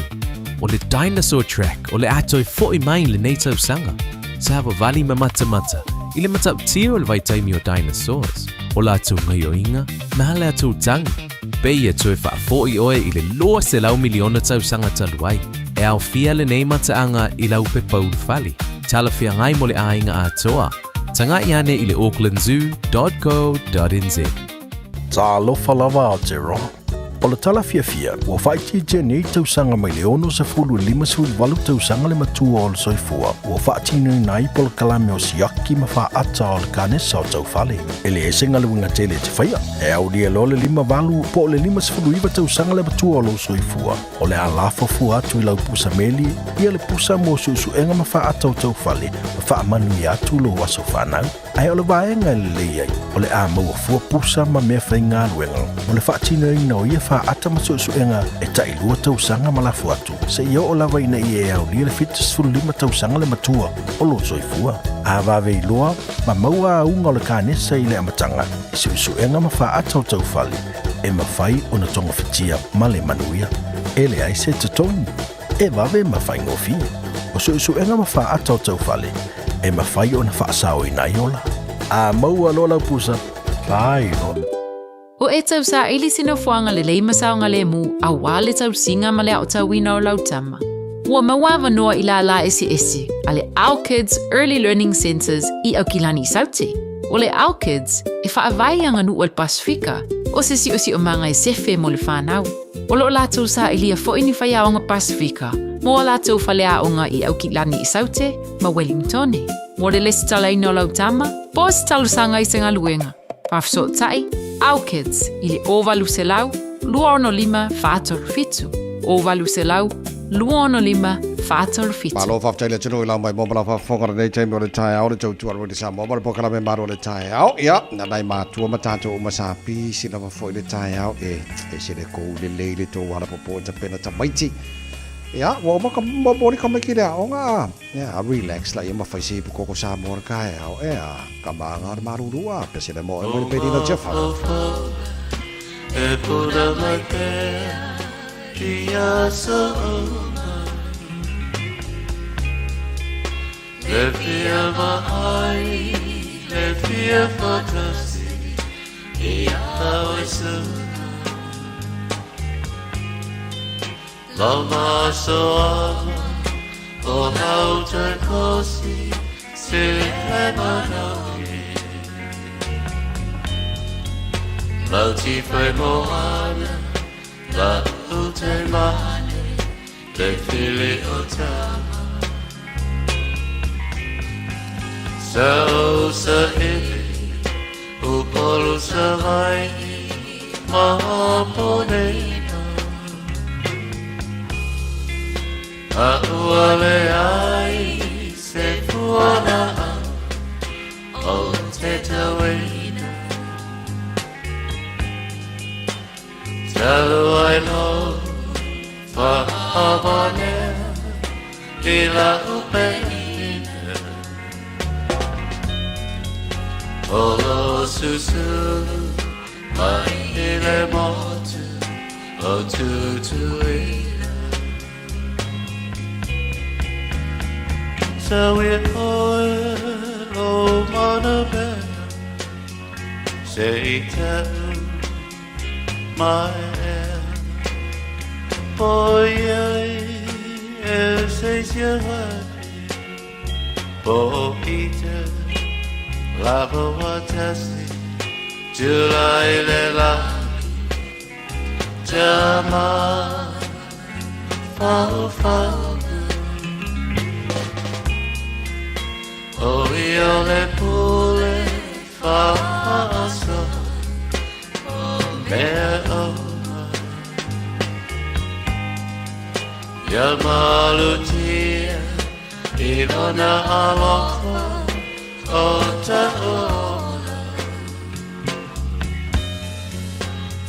S8: O le Dinosaur Track o le a toe fo'i mai i lenei tausaga. Savavali ma matamata i le matautia o le vaitaimi o dinosaurs, o latou gaioiga ma latou tagi. Pei e toe faafo'i oe i le 200 miliona tausaga talu ai. E aofia lenei mataaga i lau pepa ulufale, talafeagai mo le aiga atoa. Tagai ane i le aucklandzoo.co.nz.
S15: Talofa lava Aotearoa. O le tala fiafia, ua faaitiitia nei tausaga mai le 60 i le 58 tausaga le matua o le soifua ua faatinoina ai polokalame o siaki ma faata o le kanesa o taufale. E leai se galuega tele e te faia, e aulia loa le 58 po o le 59 tausaga le matua o lou soifua, o le a lafo fua atu i lau pusa meli ia le pusa mo suesuega ma faata o taufale ma faamanuia atu lou aso fanau. Ae o le vaega e lelei ai, o le a maua fua pusa ma mea faigaluega mo le faatinoina o ia faata ma suesuega e tailua tausaga ma lafo atu, seia oo lava ina ia e aulia le 75 tausaga le matua o lou soifua. A vave iloa ma maua auga o le kanesa i le amataga i suesuega ma faata o taufale, e mafai ona togafitia ma le manuia. E leai se totogi, e vave ma faigofie. O suesuega ma faata o taufale, e mafai ona faasaoina ai ola. A maua loa lau pusa, fai loa.
S16: Ua e tausaili se nofoaga lelei ma saogalemu aua le tausiga ma le aotauina o lau tama. Ua maua avanoa i lālā eseese a le Our Kids Early Learning Centres i Aukilani i Saute. O le Our Kids, e faavae i aganuu a le Pasefika, o se siosiomaga e sefe mo le fanau. O lo o latou sailia foi ni faiaoga Pasefika mo a latou faleaoga i Aukilani i Saute ma Wellingtone. Mo le lesitalaina o lau tama, po o se talosaga i se galuega, faafesootai Our Kids i le 0800 265 437, 0800 265 437.
S4: Malo faafetai le atunuu i lau mai mo ma lau faafofoga lenei taimi o le taeao le tautua le Samoa ma le polokalame malu o le taeao. Ia, na nai matua ma tatou uma sa pisi lava foi le taeao e ese le kou lelei le tou alapopo e tapena tamaiti. Ia, ua uma ka momoli ka maiki le aoga a. Ia, relax la ia ma fai se ipu koko Samoa le taeao e a. Ka maga o le malulu a, pese le moe mai le pelina tiafa.
S17: E puna mai pea i aso uma Le fia vaai, le fia faatasi I a oe suka Lau masoala o lau taikosi Se le manaoi Lau tifai moana Lau te mane Le fili o tama Sa o sa ili Upolu sa vai Ma ponena A ua leai se fuana O te tauina Talu ai lou faamanea i lau pena O lo susulu mai i le motu o Tutuila Sau ia oe lou manamea Se i tau mai ea Oi e se sia Po i te lava watasi July le la Tama Fau fau O i o le pule faaso Mea uma Ia malutia i lona alofa o ta ola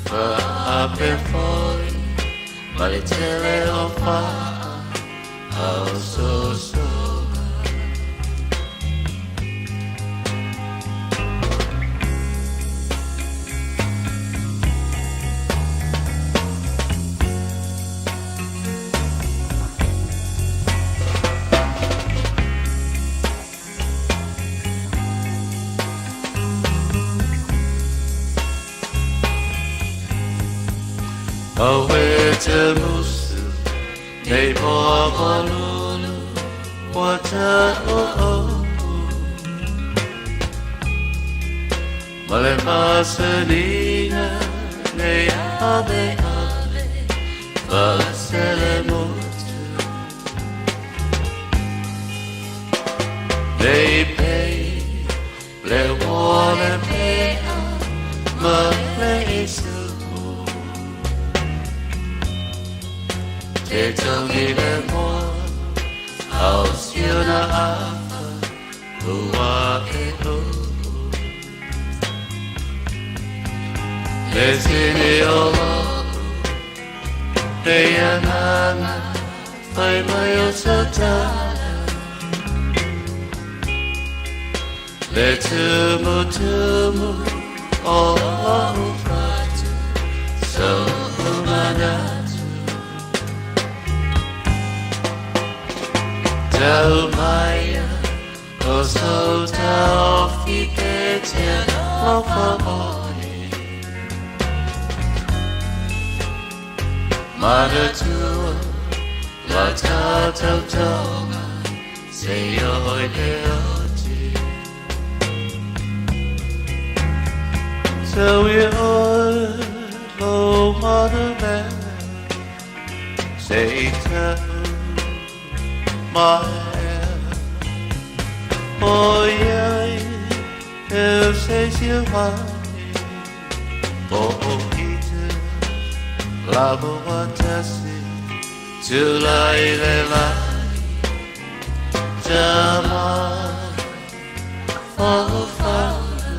S17: Faape foi ma le tele o faa au sosoga. Auē te musu nei moa malulu ua ta'o-o Ma le masaniga nei ave ave fa'asele motu Nei pei le ua le pea ma le isupu Te tangi le moa au siona afa ua e upu Le tini o lo'u nei agaga fai mai o sau tala Le tumutumu o lo'u fatu so'u manatu Tau maia o sou taofi e te alofa ʻoe Manatua la tātou tonga seia oi le oti Tau ia ʻoe lou manamea Se i tau mai ʻOiai eu sei se vai Po i te lava tasi Tulai le lagi Tama Whawhanga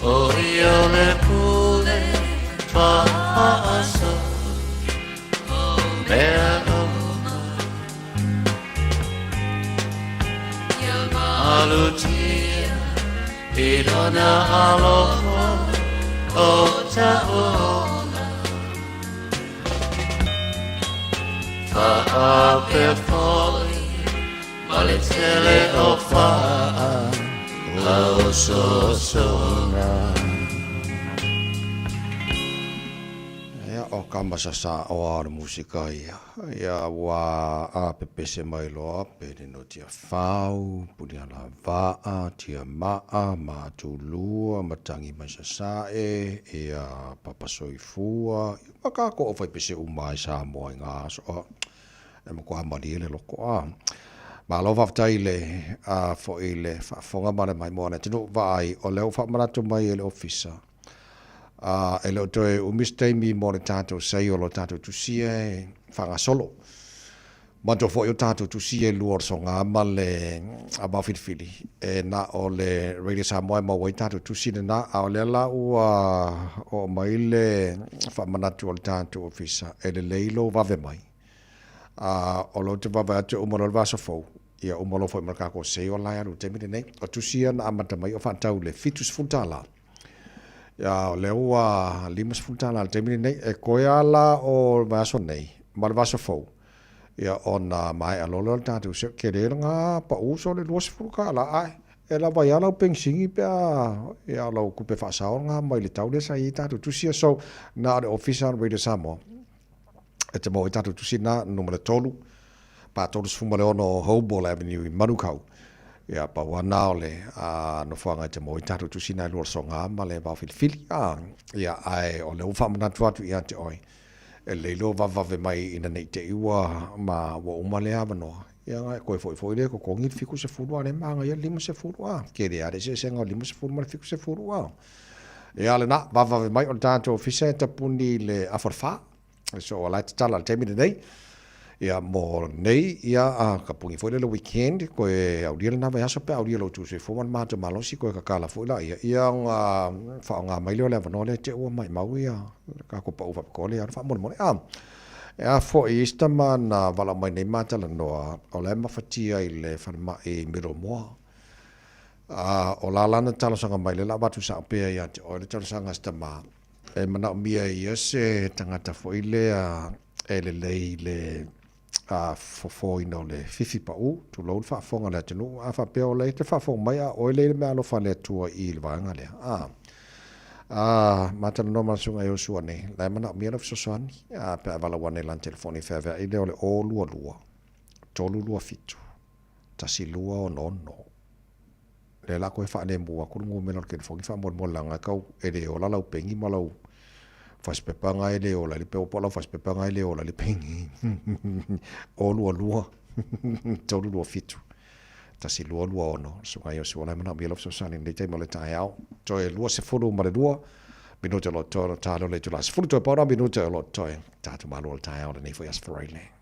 S17: O ia o le pule whaaso Mea uma Malutia i lona alofa o ta'u ola Fa'apea foi ma le tele o fa'a lausosoga.
S4: Ia, o ka masasa oa o le musika ia. Ia, ua a pepese mai loa pe lino tia fau, puni ala va'a, tia ma'a, matulua, matangi mai sasa'e, ia, papa soifua, ia, ma kākoʻo fai pese uma ai Samoa i ngā aso a e matua malie le loko a. Malo faafetai i le a foi le faafofoga ma le maimoa a le atunuu vaai o lea ua faamanatu mai e le ofisa a e le o toe umi se taimi mo le tatou sei o lo tatou tusia e faagasolo. Manatua foi o tatou tusi e lua o le soga ma le vao filifili e na o le Radio Samoa e maua ai tatou tusi lena, a o lea la ua oo mai le faamanatu o le tatou ofisa e lelei lou vave mai. A o lou te vave atu e uma loa le vaiaso fou, ia uma loa foi ma le tatou sei o la e alu i le taimi lenei. O tusi ia na amata mai o faatau i le $70. Ia o lea ua $50 i le taimi lenei. E koe lava la o le vaiaso nei ma le vaiaso fou, ia ona maea loa lea o le tatou se'u. Tele lena pau so le $20 ae e lava ai lava lau penisini pe a ia o lau tupe faasao lena mai le tau lea sa i ai tatou tusi ia. So na o le ofisa o le Radio Samoa e te maua ai tatou tusi na, numera 3, pa 36 o Hoball Avenue i Manukau. Ia pau lava na o le nofoaga e te maua ai tatou tusi na e lua o le soga ma le vao filifili. Ia ae o lea ua faamanatu atu ia te oe, e lelei lou vavevave mai ina ne i te i ua ma ua uma lea avanoa, ia ona e toe foi foi lea e totogi le 70 a o lea e manaia le 50 a. Tele lava le eseesega o le 50 ma le 70 a. Ia lena, vavevave mai o le tatou ofisa e tapuni i le afa o le fa. So o la e tatala i le taimi lenei. Ia mo nei, ia a ka puni foi lea le weekend, koe aulia lena vaiaso pe aulia lou Tuesday fou ma le matou malosi, koe kakala foi laia, ia ona faaaoga mai lea o le avanoa lea te ua maimau ia le tatou pau faapitoa lea ona faamolemole. A, e a foi isi tama na valaau mai nei ma talanoa, o la e mafatia i le falemai i Middlemoa. A, o la lana talosaga mai lea o le a avatu sao pea ia te oe le talosaga a si tama, E manaomia e ia se tagata foi lea e lelei i le fofoina o le fifi pau, tulou le faafofoga a le atunuu, a faapea o la e te faafofoga mai a oe lea i le meaalofa a le Atua i le vaega lea. A. A matalanoa ma le Susuga Iosua nei, la e manaomia lau fesoasoani, a pe a valaau ane i lana telefoni e feaveai lea o le 022 327 1266. Lea la koe faalemu atu le numera o le telefoni faamolemole leaga e tau e le ola lau peni ma lau fasipepa na e le ola i le po o lau fasipepa na e le ola i le peni. 022 327 1226. Susuga Iosua la e manaomia lau fesoasoani i lenei taimi o le taeao. Toe 22 minute o lo o totoe ona ta lea o le itula 10 toe pauna minute o lo o totoe. Tatou malo le taeao lenei foi Aso Faraile.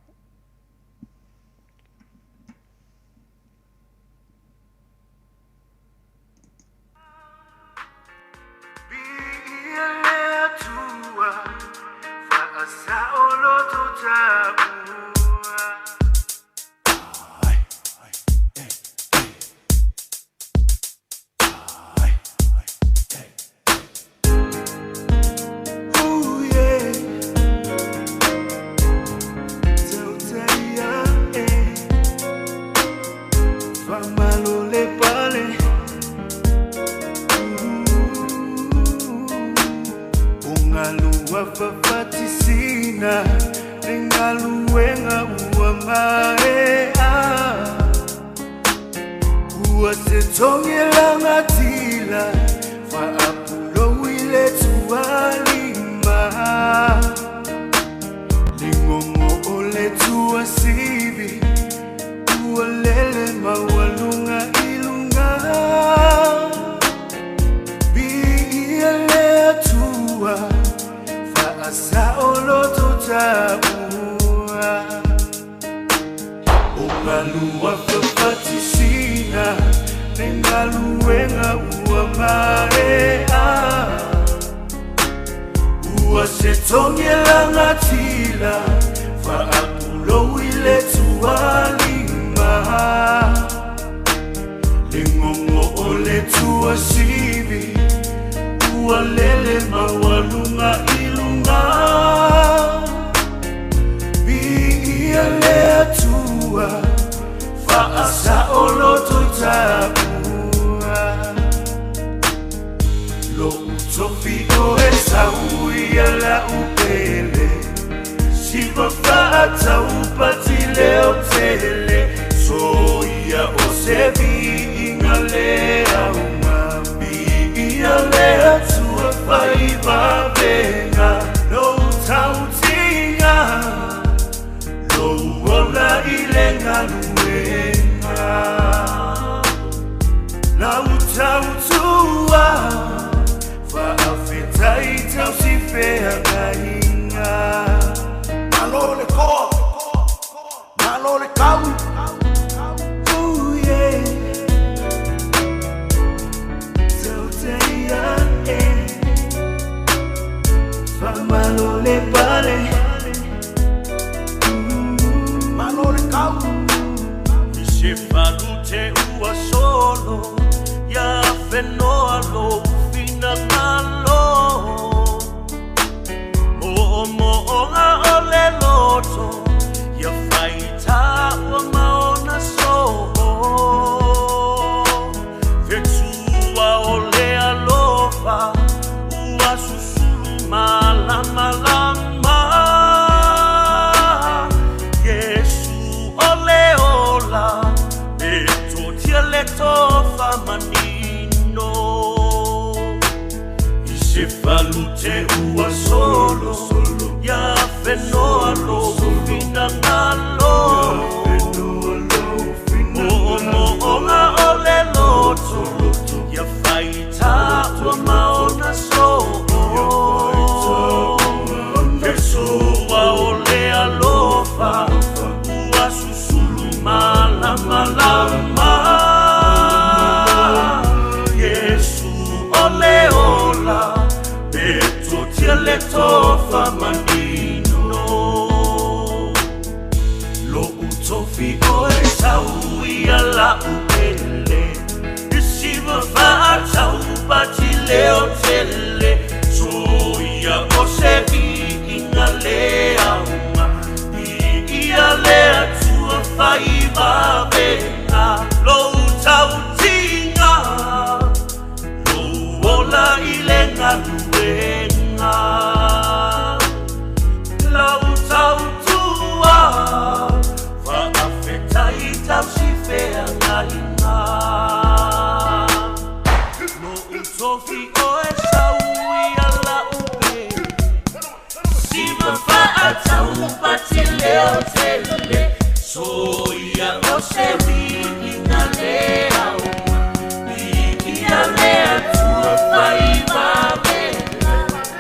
S17: leo tele Soia o se viiga le aoga Viia le Atua fai vavela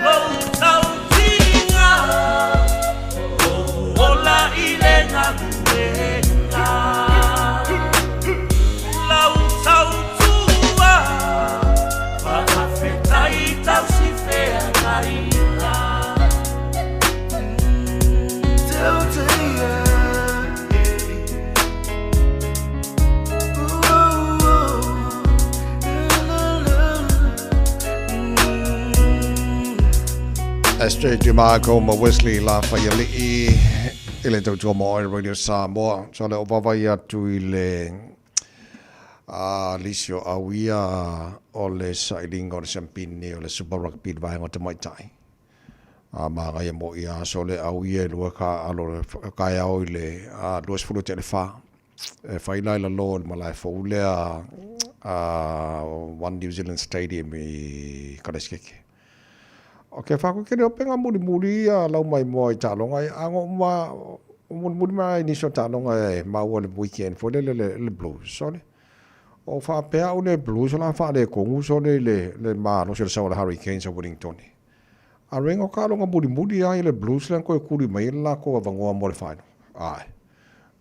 S17: Lou tautiga Lou ola i le galuega Lau tautua Faafetai tausi feagaiga
S4: SJ DeMarco ma Wesley Lafaialii i le tautua mo Oil Radio Samoa. So le o vavai atu i le a lisi o au ia o le sailiga o le siampini o le Super Rugby i le vaega o tamaitai. A magaia mo ia aso le au ia e lua ka alo kaeao i le 20 te le fa. E fai la i lalo o le malae fou lea a One New Zealand Stadium i Karasikeke. O ke whaku kere o penga muri muri a lau mai moa i tālonga e ango ma muri muri mai ni so tālonga e maua le weekend fo le le le blues sole. O whaapea au le blues o la wha le kongu sole le le malosi o le sau o le Hurricanes a Wellington. A renga o ka longa mulimuli a i le Blues lea koe kuli mai le lako avanoa mo le final. Ae.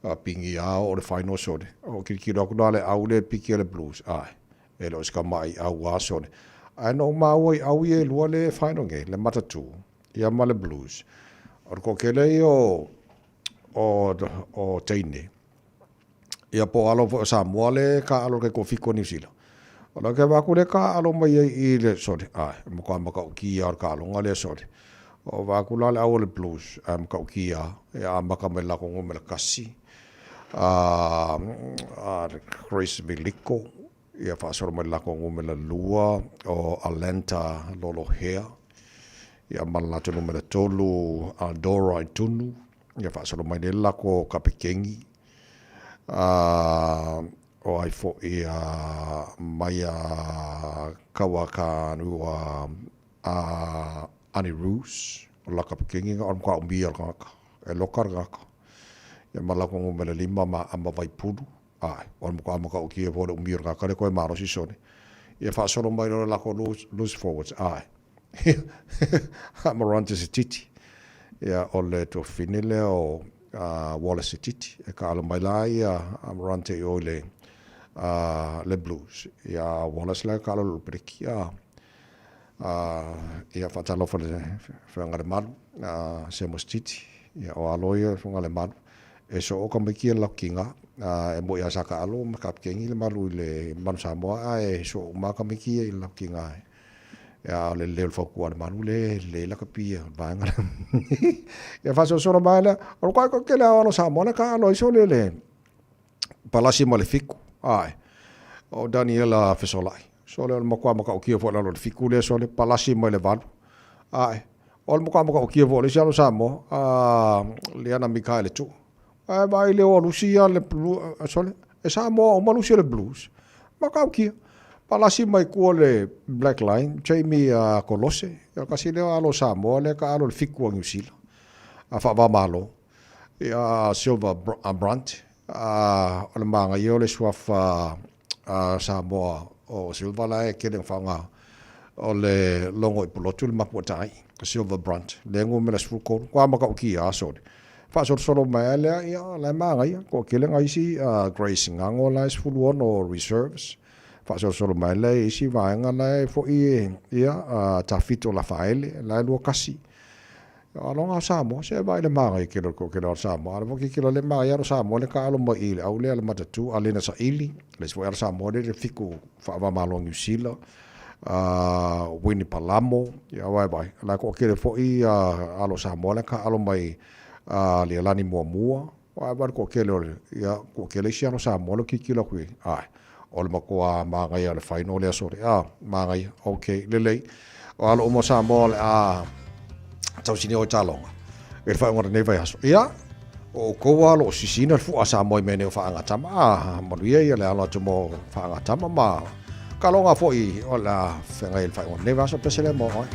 S4: A pingi a o le final sole. O kilikilo aku la le au le piki a le Blues. Ae. E le o se ka mai au a sole. Ae no maua i au i e lua le final nge, le matatu, ia ma le Blues. O le kokele i o, o, o teine. Ia po alo foi o Samoa le kaalo ke ko fiko New Zealand. O la ke vaku le kaalo mai ai i le sole. Ai, mo ka maka o kia o le kaalo le sole. O vaku la le au le blues, ai maka o kia, e a maka me la kongo me la kasi. A, a Chris Miliko, ia whaasoro mai la kongo me la lua, o Alanta Lolohea. Ia ma la tonu me la tolu, a Dora i tunu. Ia whaasoro mai le la ko Kapekengi. A, o ai fo'i a mai a Kauakanua a Ani Roos, o la Kapekengi nga o ka umia ngaka, e loka ngaka. Ia ma la ko mele lima ma ama vaipulu, ai, o mo ka ama ka ukia fo le umia ngaka le koe malosi sone. Ia whaasoro mai lo la ko loose, loose forwards, ai. Morante Sititi. Ia o le tuafafine lea o Wallace Sititi e kaalo mai la ia a Morante i o i le le Blues. Ia Wallace la kaalo lo pereki a ia faatalofa le whanga le malu a Semo Sititi. Ia o alo ia whanga le malu. E so o ka mai kia lakinga e mo ia saka alo ma kapkengi le malu i le manu Samoa a e so o maka mai kia i lakinga e. Ia o le leo fau le malu le le la kapia vaega le. Ia faasolosolo mai lea, o le koe koe kele alo Samoa le ka alo iso le le palasi ma le fiku. Ai. O Daniela Fesolai. So le o le makoa makaukia fo lalo le fiku le so le palasi ma le valu. Ai. O le makoa makaukia fo le isi alo Samoa, a Liana Mikaele tu. Ai vai le o Lucia le sole. E Samoa o malusia le blues. Makaukia. Palasi mai kua le Black Line, Jamie Kolose, ia kasi lea alo Samoa lea ka alo le fiku a New Zealand. A whaava malo. Ia Silver Brunt, o le maanga ia o le suafa Samoa o Silver la e kele whanga o le longo i pulotu le mapu tai, Silver Brunt. Le ngu mela sfukolu, kwa maka uki a sole. Faasolosolo mai ai lea, ia, la e magaia, ko kele nga isi Grace Ngango la e 16 reserves. Faasolosolo mai lea i isi vaega la e fo'i e, ia, Tafito Lafaele, la e lua kasi. Aloga o Samoa, se vai le magaia kele ko kele o Samoa. Ala foki kele le magaia o Samoa le ka alo mai i le au lea le matatu, a lena saili, le isi foi ala Samoa le le fiku whaava malo New Zealand. Winnie Palamo, ia vai vai. La ko kele fo'i alo Samoa le ka alo mai le alani muamua. Vai vai ko kele ole, ia ko kele isi alo Samoa le kikilo kui. Ai, o le makoa māngaia le whaino le asore. A, māngaia, ok, lelei. O alo o Samoa le a tausini o talonga. E le whainga nei vai aso. Ia, o kou alo o sisina le fua Samoa i mene o whaangatama. A, manuia ia le alo atu mo whaangatama ma ka longa foi o la whenga i le whainga nei vai aso pese le mo oe.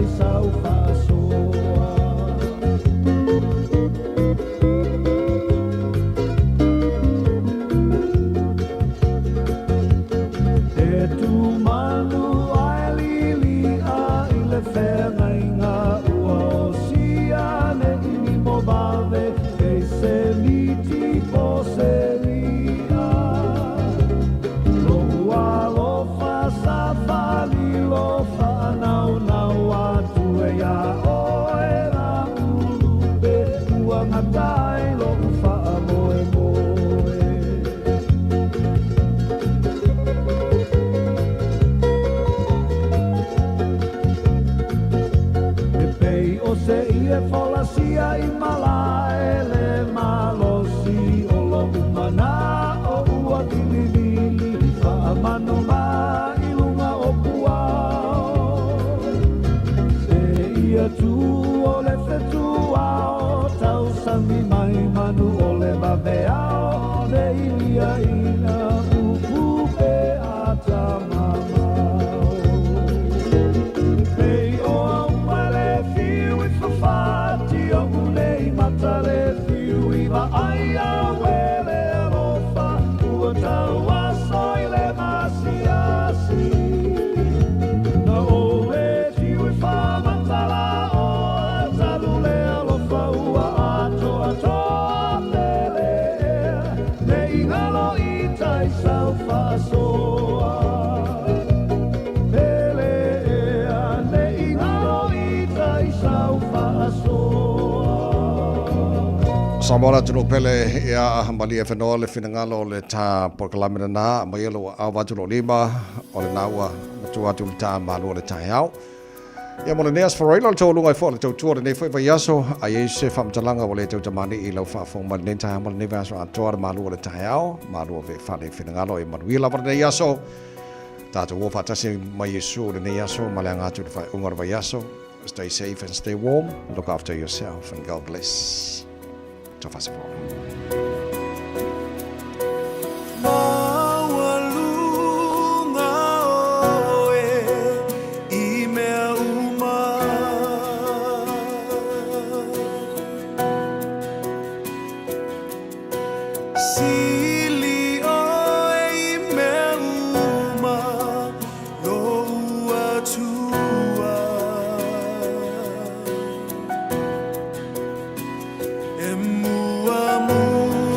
S18: tai sau faasoa. E tumanu ae lili'a i le feagaiga ua osia ne'i mo vave e se miti po se i'a. Lo'u alofa sa falilo fa'anaunau atu e iā oe la'u lupe ua gata ai lo'u fa'amoemoe. E pei o se ie folasia i malae le malosi o lo'u mana'o ua vilivili fa'amanuma i luga o puao. Se ia tu o le fetuao tausami mai manu o le vaveao le iliaʻina upu pe atamamao. Pei o auma le fiu i fafati o'u nei mata le fiu i vaai auē le alofa ua tauaso i le masiasi. Na ou le tiu i faamatalaoa talu le alofa ua atoatoa pele ea ne'i galo i tai sau faasoa. Pele ea ne'i galo i tai sau faasoa.
S4: Samoa le atunuu pele ia malie whenua le finagalo o le tā polokalame lena mai e lou aao atu lou lima o lena ua matua atu le tā malua le taeao. Ia mo lenei aso faraila o le taualuga ai foi o le tautua o lenei foi vaiaso a i ai se faamatalaga ua le tautamani'i i lau faafofoga mai lenei taeao ma lenei vaiaso atoa le malua o le taeao malua vefale finagalo e manuia lava lenei aso. Tatou o faatasi mai Iesu lenei aso ma le aga atu i le faaiuga o le vaiaso. Stay safe and stay warm. Look after yourself and God bless. Tofasefo.
S13: Maualuga oe i mea uma. Sili oe i mea uma lou Atua. E muamua.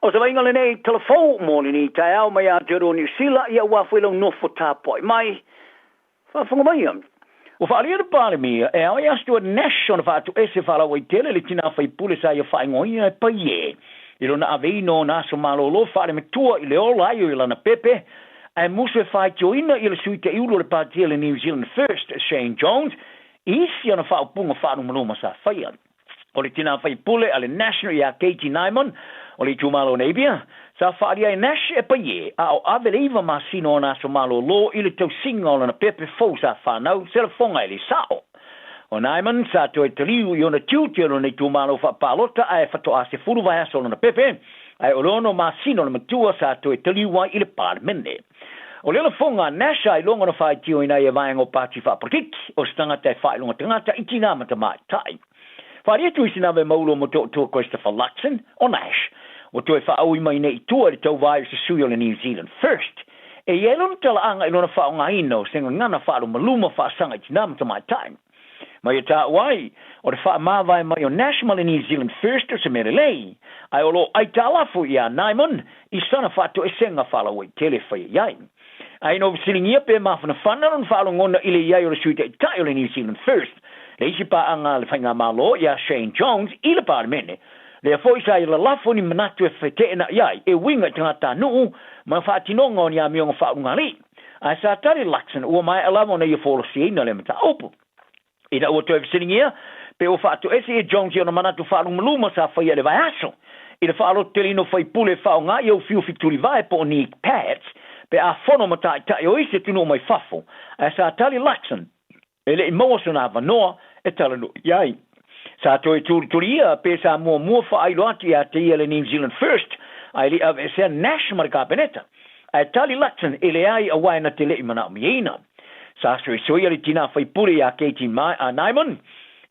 S5: O se vaaiga lenei tala fou mo lenei taeao mai Aotearoa Niu Sila, ia ua foi lau nofo tapuai mai. Faafofoga maia. Ua faaalia le Palemia e ao ia Stuart Nash ona faatuese faalauaitele le tinā faipule sa ia faaigoaina e Paie i lona aveina o ona aso malōlō faalematua i le ola ai o lana pepe ae musu e faitioina i le sui taiulu o le Pātia le New Zealand First Shane Jones i isi ona faaupuga faalumaluma sa faia. O le tinā faipule a le National iā Katie Nimon o le itumalo o Napier, sa faaalia e Nash e Paie a o ave le iva masina o ana aso malōlō i le tausiga o lana pepe fou sa fanau se lafoga e le sa'o. O Nimon sa toe taliu i ona tiute o lona itumalo faapalota ae fatoā 10 vaiaso o lona pepe, ae o le ono masina o le matua sa toe taliu ai i le Palemene. O le lafoga a Nash a iloga ona faitioina ai e vaega o pati faapolokiki, o se tagata e faailoga tagata i tinā ma tamaitai. Faaalia atu i sina ave maulo mo toʻotoa Christopher Luxon o Nash, ua toe faaui mai nei i tua i le tauvae o se sui o le New Zealand First. E i ai lona talaaga i lona faaaogaina o se gagana faalumaluma faasaga i tinā ma tamaitai. Ma ia taua ai, o le faamavae mai o Nash ma le New Zealand First o se mea lelei, ae o lo o aitalafu iā Nimon i sana faatoesega faalauaitele e faia i ai. Ae ina ua fesiligia pe mafanafana lona faalogona i le i ai o le Sui Taitai o le New Zealand First, Le isi paaga a le Faigamalo ia Shane Jones i le Palemene, lea foi sa ia lalafo ni manatu e feteenai ai e uiga i tagatanuu ma faatinoga o ni amioga faaulugalii. Ae sa tali Luxon ua maea lava ona ia folasiaina lea mataupu. Ina ua toe fesiligia pe ua faatoese e Jones i ona manatu faalumaluma sa faia i le vaiaso i le faalototeleina o faipule e faaaoga i aufiufi tulivae po o knee pads pe a fono ma taitai o isi atunuu mai fafo, ae sa tali Luxon e le i maua sona avanoa e talanoa i ai. Sa toe tulituliia pe sa muamua faailo atu ia te ia le New Zealand First ae le i aveesea Nash ma le Kapeneta. Ae tali Lutton e leai aua e na te le i manaomiaina. Sa soisoia le tinā faipule iā Katie Nyman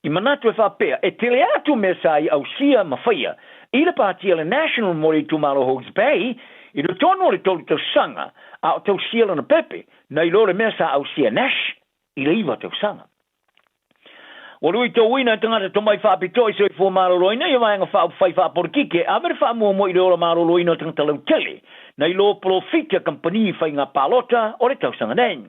S5: i manatu e faapea e tele atu mea sa i ausia ma faia i le pāti a le National mo le itumalo Hawke's Bay i totonu o le tolu tausaga a o tausia lona pepe nai lo le mea sa ausia Nash i le iva tausaga. Ua luitauina e tagata tomai faapitoa i soifua maloloina ia vaega faaupufai faapolokiki e ave le faamuamua i le ola maloloina o tagata lautele nai lo polofiti a kamupani i faiga palota o le tausaga nei.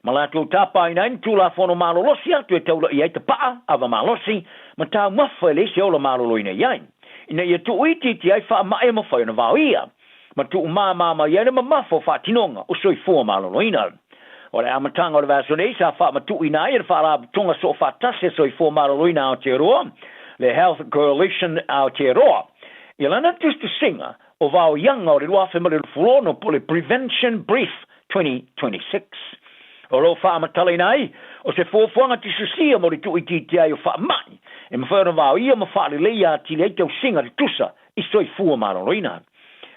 S5: Ma latou tapaina ai ni Tulafono malolosi atu e taulaia ai tapaa, ava malosi, ma taumafa e leai se ola maloloina i ai, ina ia tuuitiiti ai faamai e mafai ona vaoia. ma tuumāmā mai ai le mamafa o faatinoga o soifua maloloina. O le amataga o le vaiaso nei sa faamatuuina ai e le Faalapotopotoga Soofaatasi a Soifua Maloloina Aotearoa, le Health Coalition Aotearoa, i lana tusitusiga o vaoiaga o le 2026 po o le Prevention Brief 2026. O lo o faamatalaina ai o se fuafuaga tusitusia mo le tuuitiitia ai o faamai e mafai ona vaoia ma faaleleia atili ai tausiga tutusa i soifua maloloina.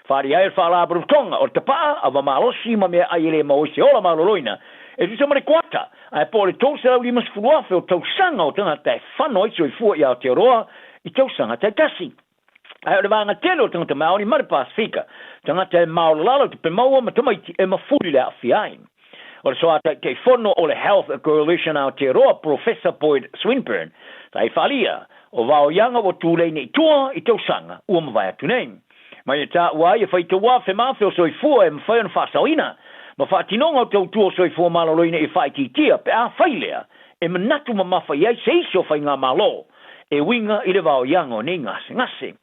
S5: Faaalia ai le Faalapotopotoga o le Tapaa, Ava Malosi ma Meaai e le maua ai se ola maloloina e tusa ma le kuata, ae po o le 350,000 o tausaga o tagata e fano ai soifua i Aotearoa i tausaga taitasi. Ae o le vaega tele o tagata Maori ma le Pasifika, tagata e maolalalo tupe maua ma tamaiti e mafuli le aafia ai. O le soa Taitaifono o le Health Coalition Aotearoa, Professor Boyd Swinburn, sa i faaalia, o vaoiaga ua tulei nei tua i tausaga ua mavae atu nei. Mai e taua ai e faitau afe ma afe o soifua e mafai ona faasaoina ma faatinoga o tautua o soifua maloloina i faaitiitia pe a fai lea e manatu mamafa i ai se isi o faigamalo e uiga i le vaoiaga o nei gasegase.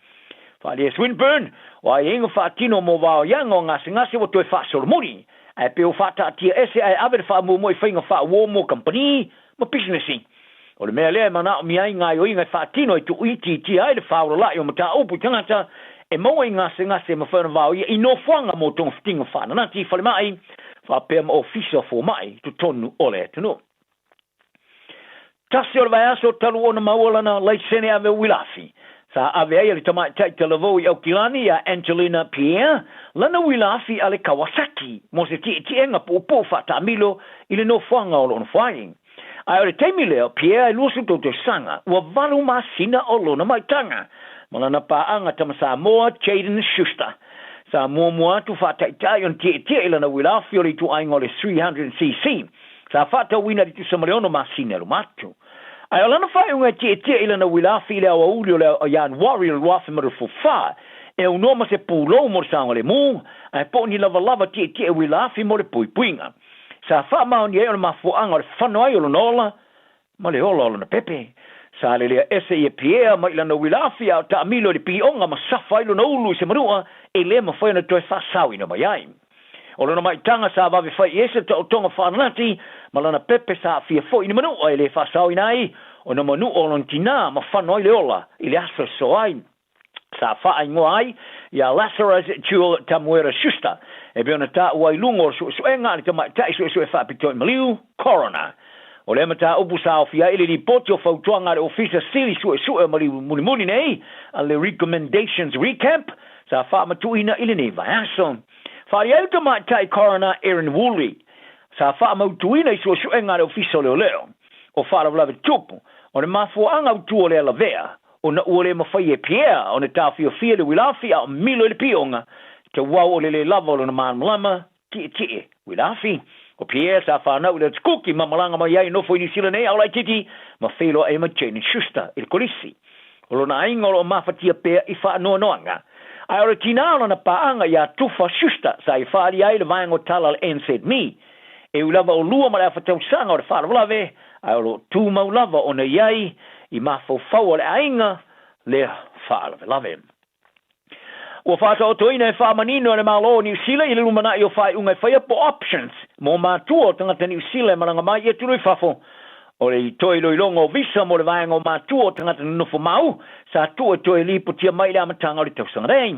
S5: Faaalia Swinburn, o aiaiga faatino mo vaoiaga o gasegase ua toe faasolomuli Ae pei ua faataatia ese ae ave le faamuamua i faiga faauo mo kamupani ma pisinisi. O le mea lea e manaomia ai gaoioiga e faatino e tuuitiitia ai le faaolalai o mataupu i tagata e maua i gasegase e mafai ona vaoia i nofoaga mo togafitiga faananati, falemai, faapea ma ofisa fomai i totonu o le atunuu. Tasi o le vaiaso talu ona maua lana laisene ave uilafi, sa ave ai e le tamaitai talavou i Aukilani iā Angelina Pierre lana uilafi a le Kawasaki mo se tietiega puupuu faataamilo i le nofoaga o lo o nofo ai. Ae o le taimi lea o Pierre e 23 tausaga, ua valu masina o lona maitaga ma lana paaga tama Samoa Jayden Schuster. Sa muamua atu faataitai ona tietie i lana uilafi o le ituaiga o le 300cc. Sa faatauina i le tusa ma le ono masina i luma atu. Ae o lana faaiuga e tietie i lana uila afi i le aoauli o le Ianuari o le 2024, e aunoa ma se pulou mo le saogalemu, ae po o ni lavalava tietie uila afi mo le puipuiga. Sa faamaonia ai o le mafuaaga o le fano ai o lona ola ma le ola o lona pepe. Sa lelea ese ia Pierre mai lana uila afi a o taamilo i le pioga ma safa ai lona ulu i se manua e le mafai ona toe faasaoina mai ai. O lona maitaga sa vave fai i ese taotoga faananati ma lana pepe sa aafia foi i ni manua e le faasaoina ai ona manua o lona tinā ma fano ai le ola i le aso e sosoo ai. Sa faaigoa ai ia Lazarus Jewel Tamuera Schuster e pei ona taua ai i luga o le suesuega a le tamaitai suesue faapitoa i maliu, coroner. O lea mataupu sa aofia ai i le lipoti o fautuaga a le Ofisa Sili Suesue o Maliu Mulimuli nei, a le Recommendations Recap, sa faamatuuina i lenei vaiaso. Faaalia ai le tamaitai coroner Erin Woolley, sa faamautuina i suesuega a le Ofisa o Leoleo o Faalavelave Tupu, o le mafuaaga autu o lea lavea, ona ua le mafai e Pierre ona taofiofia le uilafi a o milo i le pioga, tauau o le le lava o lona malamalama tietie uilafi. O Pierre sa fanau i le Atukuki ma malaga mai ai nofo i Niu Sila nei a o laitiiti ma feiloai ai ma Jane Schuster i le kolisi. O lona aiga o lo o mafatia pea i faanoanoaga. Ae o le tinā o lana paaga iā Tufa Schuster sa i faaalia ai le vaega o tala a le NZME. E ui lava o lua ma le afa tausaga o le faalavelave, ae o lo o tumau lava ona i ai i mafaufau o le aiga lea faalavelave. Ua faataotoina e faamanino e le Malo o Niu Sila i le lumanai o faaiuga e faia po options mo matua o tagata Niu Sila e malaga mai i atunuu i fafo. O le toe iloiloga o visa mo le vaega o matua o tagata nonofo mau sa tuu e toe lipotia mai i le amataga o le tausaga nei.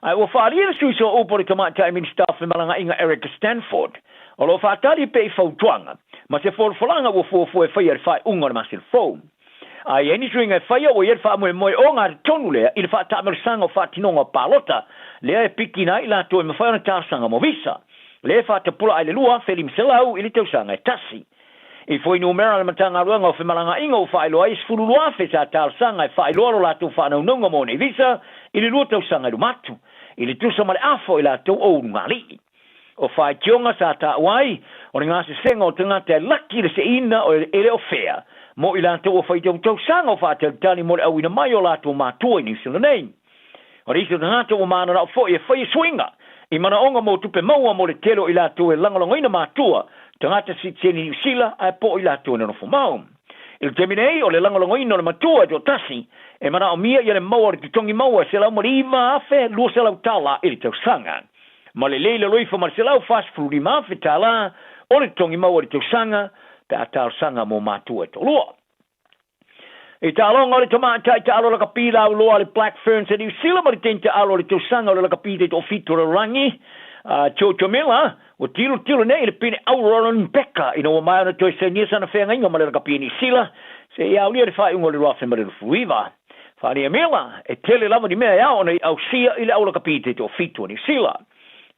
S5: Ae ua faaalia le sui sooupu o le Tamaitai Minisita o Femalagaaiga Erica Stanford o lo o faatali pea i fautuaga ma se folafolaga ua fuafua e faia i le faaiuga o le masina fou. A i ai ni suiga e faia, ua i ai le faamoemoe ogatotonu lea i le faataamilosaga o faatinoga o palota lea e pikina ai i latou e mafai ona talosaga mo visa, lea e faatapula ai le 2,500 i le tausaga e tasi. I fuainumera a le Matagaluega o Femalagaaiga ua faailoa ai e 12,000 sa talosaga e faailoa lo latou faanaunauga mo nei visa i le lua tausaga i luma atu, i le tusa ma le afa o i latou o ulugalii. O faitioga sa taua ai, o le gasesega o tagata e laki le seina o e le o fea mo i latou o faitau tausaga o faatalitali mo le auina mai o latou matua i Niu Sila nei. O le isi o tagata ua mananao foi e faia suiga i manaoga mo tupe maua mo le tele o i latou e lagolagoina matua tagata sitiseni Niu Sila ae po o i latou e nonofo mau. I le taimi nei, o le lagolagoina o le matua e toatasi e manaomia ia le maua o le totogi maua e $109,200 tala i le tausaga. Ma le lei lalo ifo ma le $145,000 o le totogi maua i le tausaga pe a talosaga mo matua e toalua. I taaloga o le tamaitai taalo lakapi lauloa a le Black Ferns a Niu Sila ma le teine taalo o le tausaga o le lakapi taitoafitu o le lalolagi, a Jojo Miller, ua tilotilo nei i le pine auro o Lon Becker ina ua maea ona toe sainia sana feagaiga ma le lakapi a Niu Sila seia aulia le faaiuga o le 2029. Whānia Miller, e tele lava ni mea e ao ona i ausia i le au lakapi taitoafitu o Niu Sila.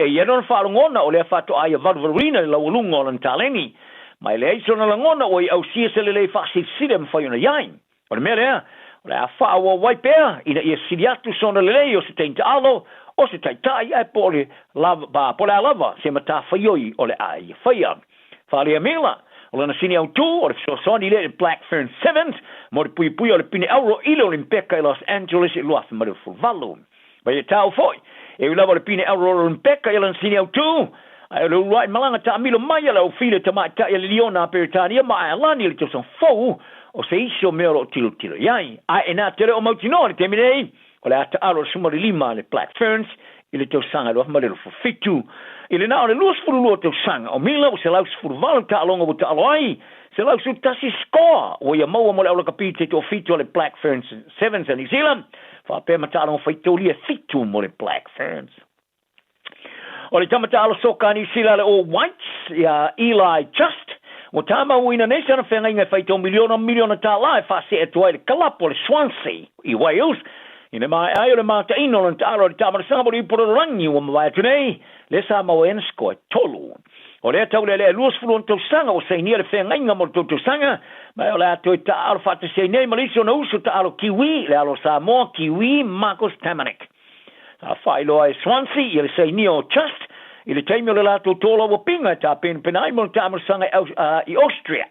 S5: E i ai lona faalogona o lea faatoa ia valuvaluina le laualuga o lana taleni. Ma e leai sona lagona ua i ausia se lelei faasilisili e mafai ona i ai. O le mea lea, o le a faaauau ai pea ina ia sili atu sona lelei o se teine taalo, o se taitai ae po o le lava, po o le a lava se matafaioi o le a ia faia. Whalia Miller, o lana sini autū o le fesoasoani lea i le Black Fern Sevens mo le puipuia o le pine auro i le Olimpeka i Los Angeles i 2018. Ma ia tau foi, e ui lava o le pine auro o le Olimpeka i lana sini autū, ae o le uluai malaga taamilo mai a le aufile tamaitai a le Liona a Peretania ma Aelani i le tausaga fou o se isi o mea o lo o tilotilo i ai. Ae na te le o mautinoa i le taimi nei, O le a taalo le 15 a le Black Ferns i le tausaga 2027. I le na o le 22 tausaga o Mila ua 118 taaloga ua taalo ai, 111 score ua ia maua mo le aulakapi taitoafitu a le Black Ferns Sevens a New Zealand, faapea ma taaloga faitaulia e fitu mo le Black Ferns. O le tama taalo soka a Niu Sila le All Whites, ia Eli Just, ua tāmauina nei sana feagaiga e faitau miliona miliona tālā e faasee atu ai le kalapu o le Swansea i Wales. Ina maea ai o le mataina o lona taalo i le taamalasaga mo le Ipororangi ua mavae atu nei, lea sa maua ai ana score e tolu. O lea taulealea e 26 tausaga ua sainia le feagaiga mo le tou tausaga, ma o le a toe taaalo faatasi ai nei ma le isi ona uso taaalo Kiwi, le alo o Samoa, Kiwi Marcus Tamanek. Sa faailoa e Swansea ia le sainia o Just i le taimi o le latou tolauapiga e tapenapena ai mo le taamalasaga i Austria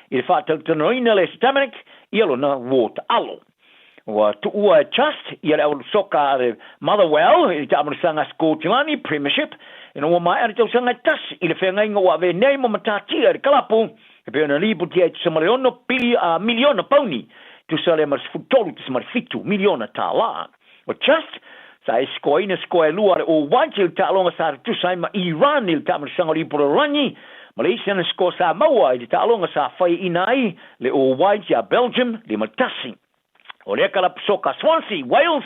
S5: i le faatalatalanoaina lea e Stamenic ia lona uo taalo. Ua tuua e Just ia le aualusoka a le Motherwell i le taamalasaga a Sikotilani, Premiership, ina ua maea le tausaga e tasi i le feagaiga ua avea nei ma matatia i le kalapu e pei ona lipotia e tusa ma le ono pili, miliona pauni, tusa lea ma le 13.7 miliona tālā. O Just, sa e sikoaina sikoa e lua a le All Whites i le taaloga sa tutusa ai ma Iran i le taamalasaga o le Ipororangi, ma le isi ana sikoa sa maua i le taaloga sa faiaina ai le All Whites iā Belgium 5-1. O lea kalapu soka Swansea, Wales,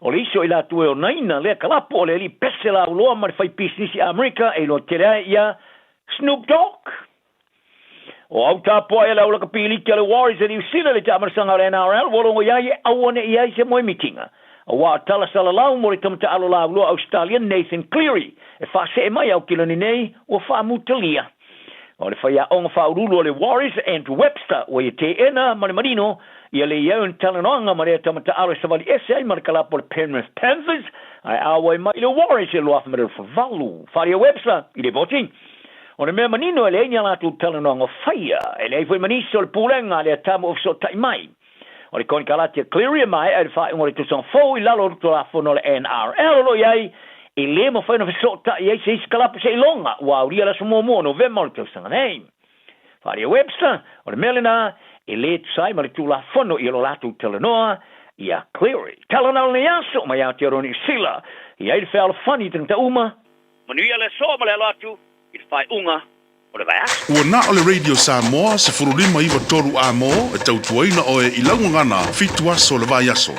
S5: o le isi o i latou e onaina lea kalapu o le alii pese lauloa ma le fai pisinisi Amerika e iloa tele ai ia Snoop Dogg. O au tapuai a le aulakapi liki a le Warriors e Niu Sila i le taamalasaga o le NRL ua logo i ai e aua ne i ai se moemitiga. Aua o tala salalau mo le tama taalo lauloa Ausitalian Nathan Cleary e faasee mai Aukilani nei ua faamutalia. O le faiaoga faauluulu o le Warriors Andrew Webster ua ia teena ma le manino ia le i au ni talanoaga ma lea tama taalo e savali ese ai ma le kalapu o le Penrith Panthers ae auai mai i le Warriors i le 2028. Faria Webster i le poti. O le mea manino e leai ni a latou talanoaga faia, e leai foi ma nisi o le pulega a lea tama ua fesootai mai. O le konekarate a Cleary e maea i le faaiuga o le tausaga fou i lalo o le Tulafono a le NRL o lo o i ai E lē mafai ona fesootai ai se isi kalapu seiloga ua aulia le aso muamua o Novema o le tausaga nei. Faaalia Webster, o le mea lenā e lē tusa ai ma le Tulafono i o lo latou talanoa ia Cleary. Tala na o lenei aso mai Aotearoa Niu Sila, i ai le fealofani i tagata uma. Manuia le aso ma le alo atu i le faaiuga o le vaiaso.
S19: Ua na o le Radio Samoa 15 9 3 amo e tautuaina oe i lau gagana fitu aso o le vaiaso.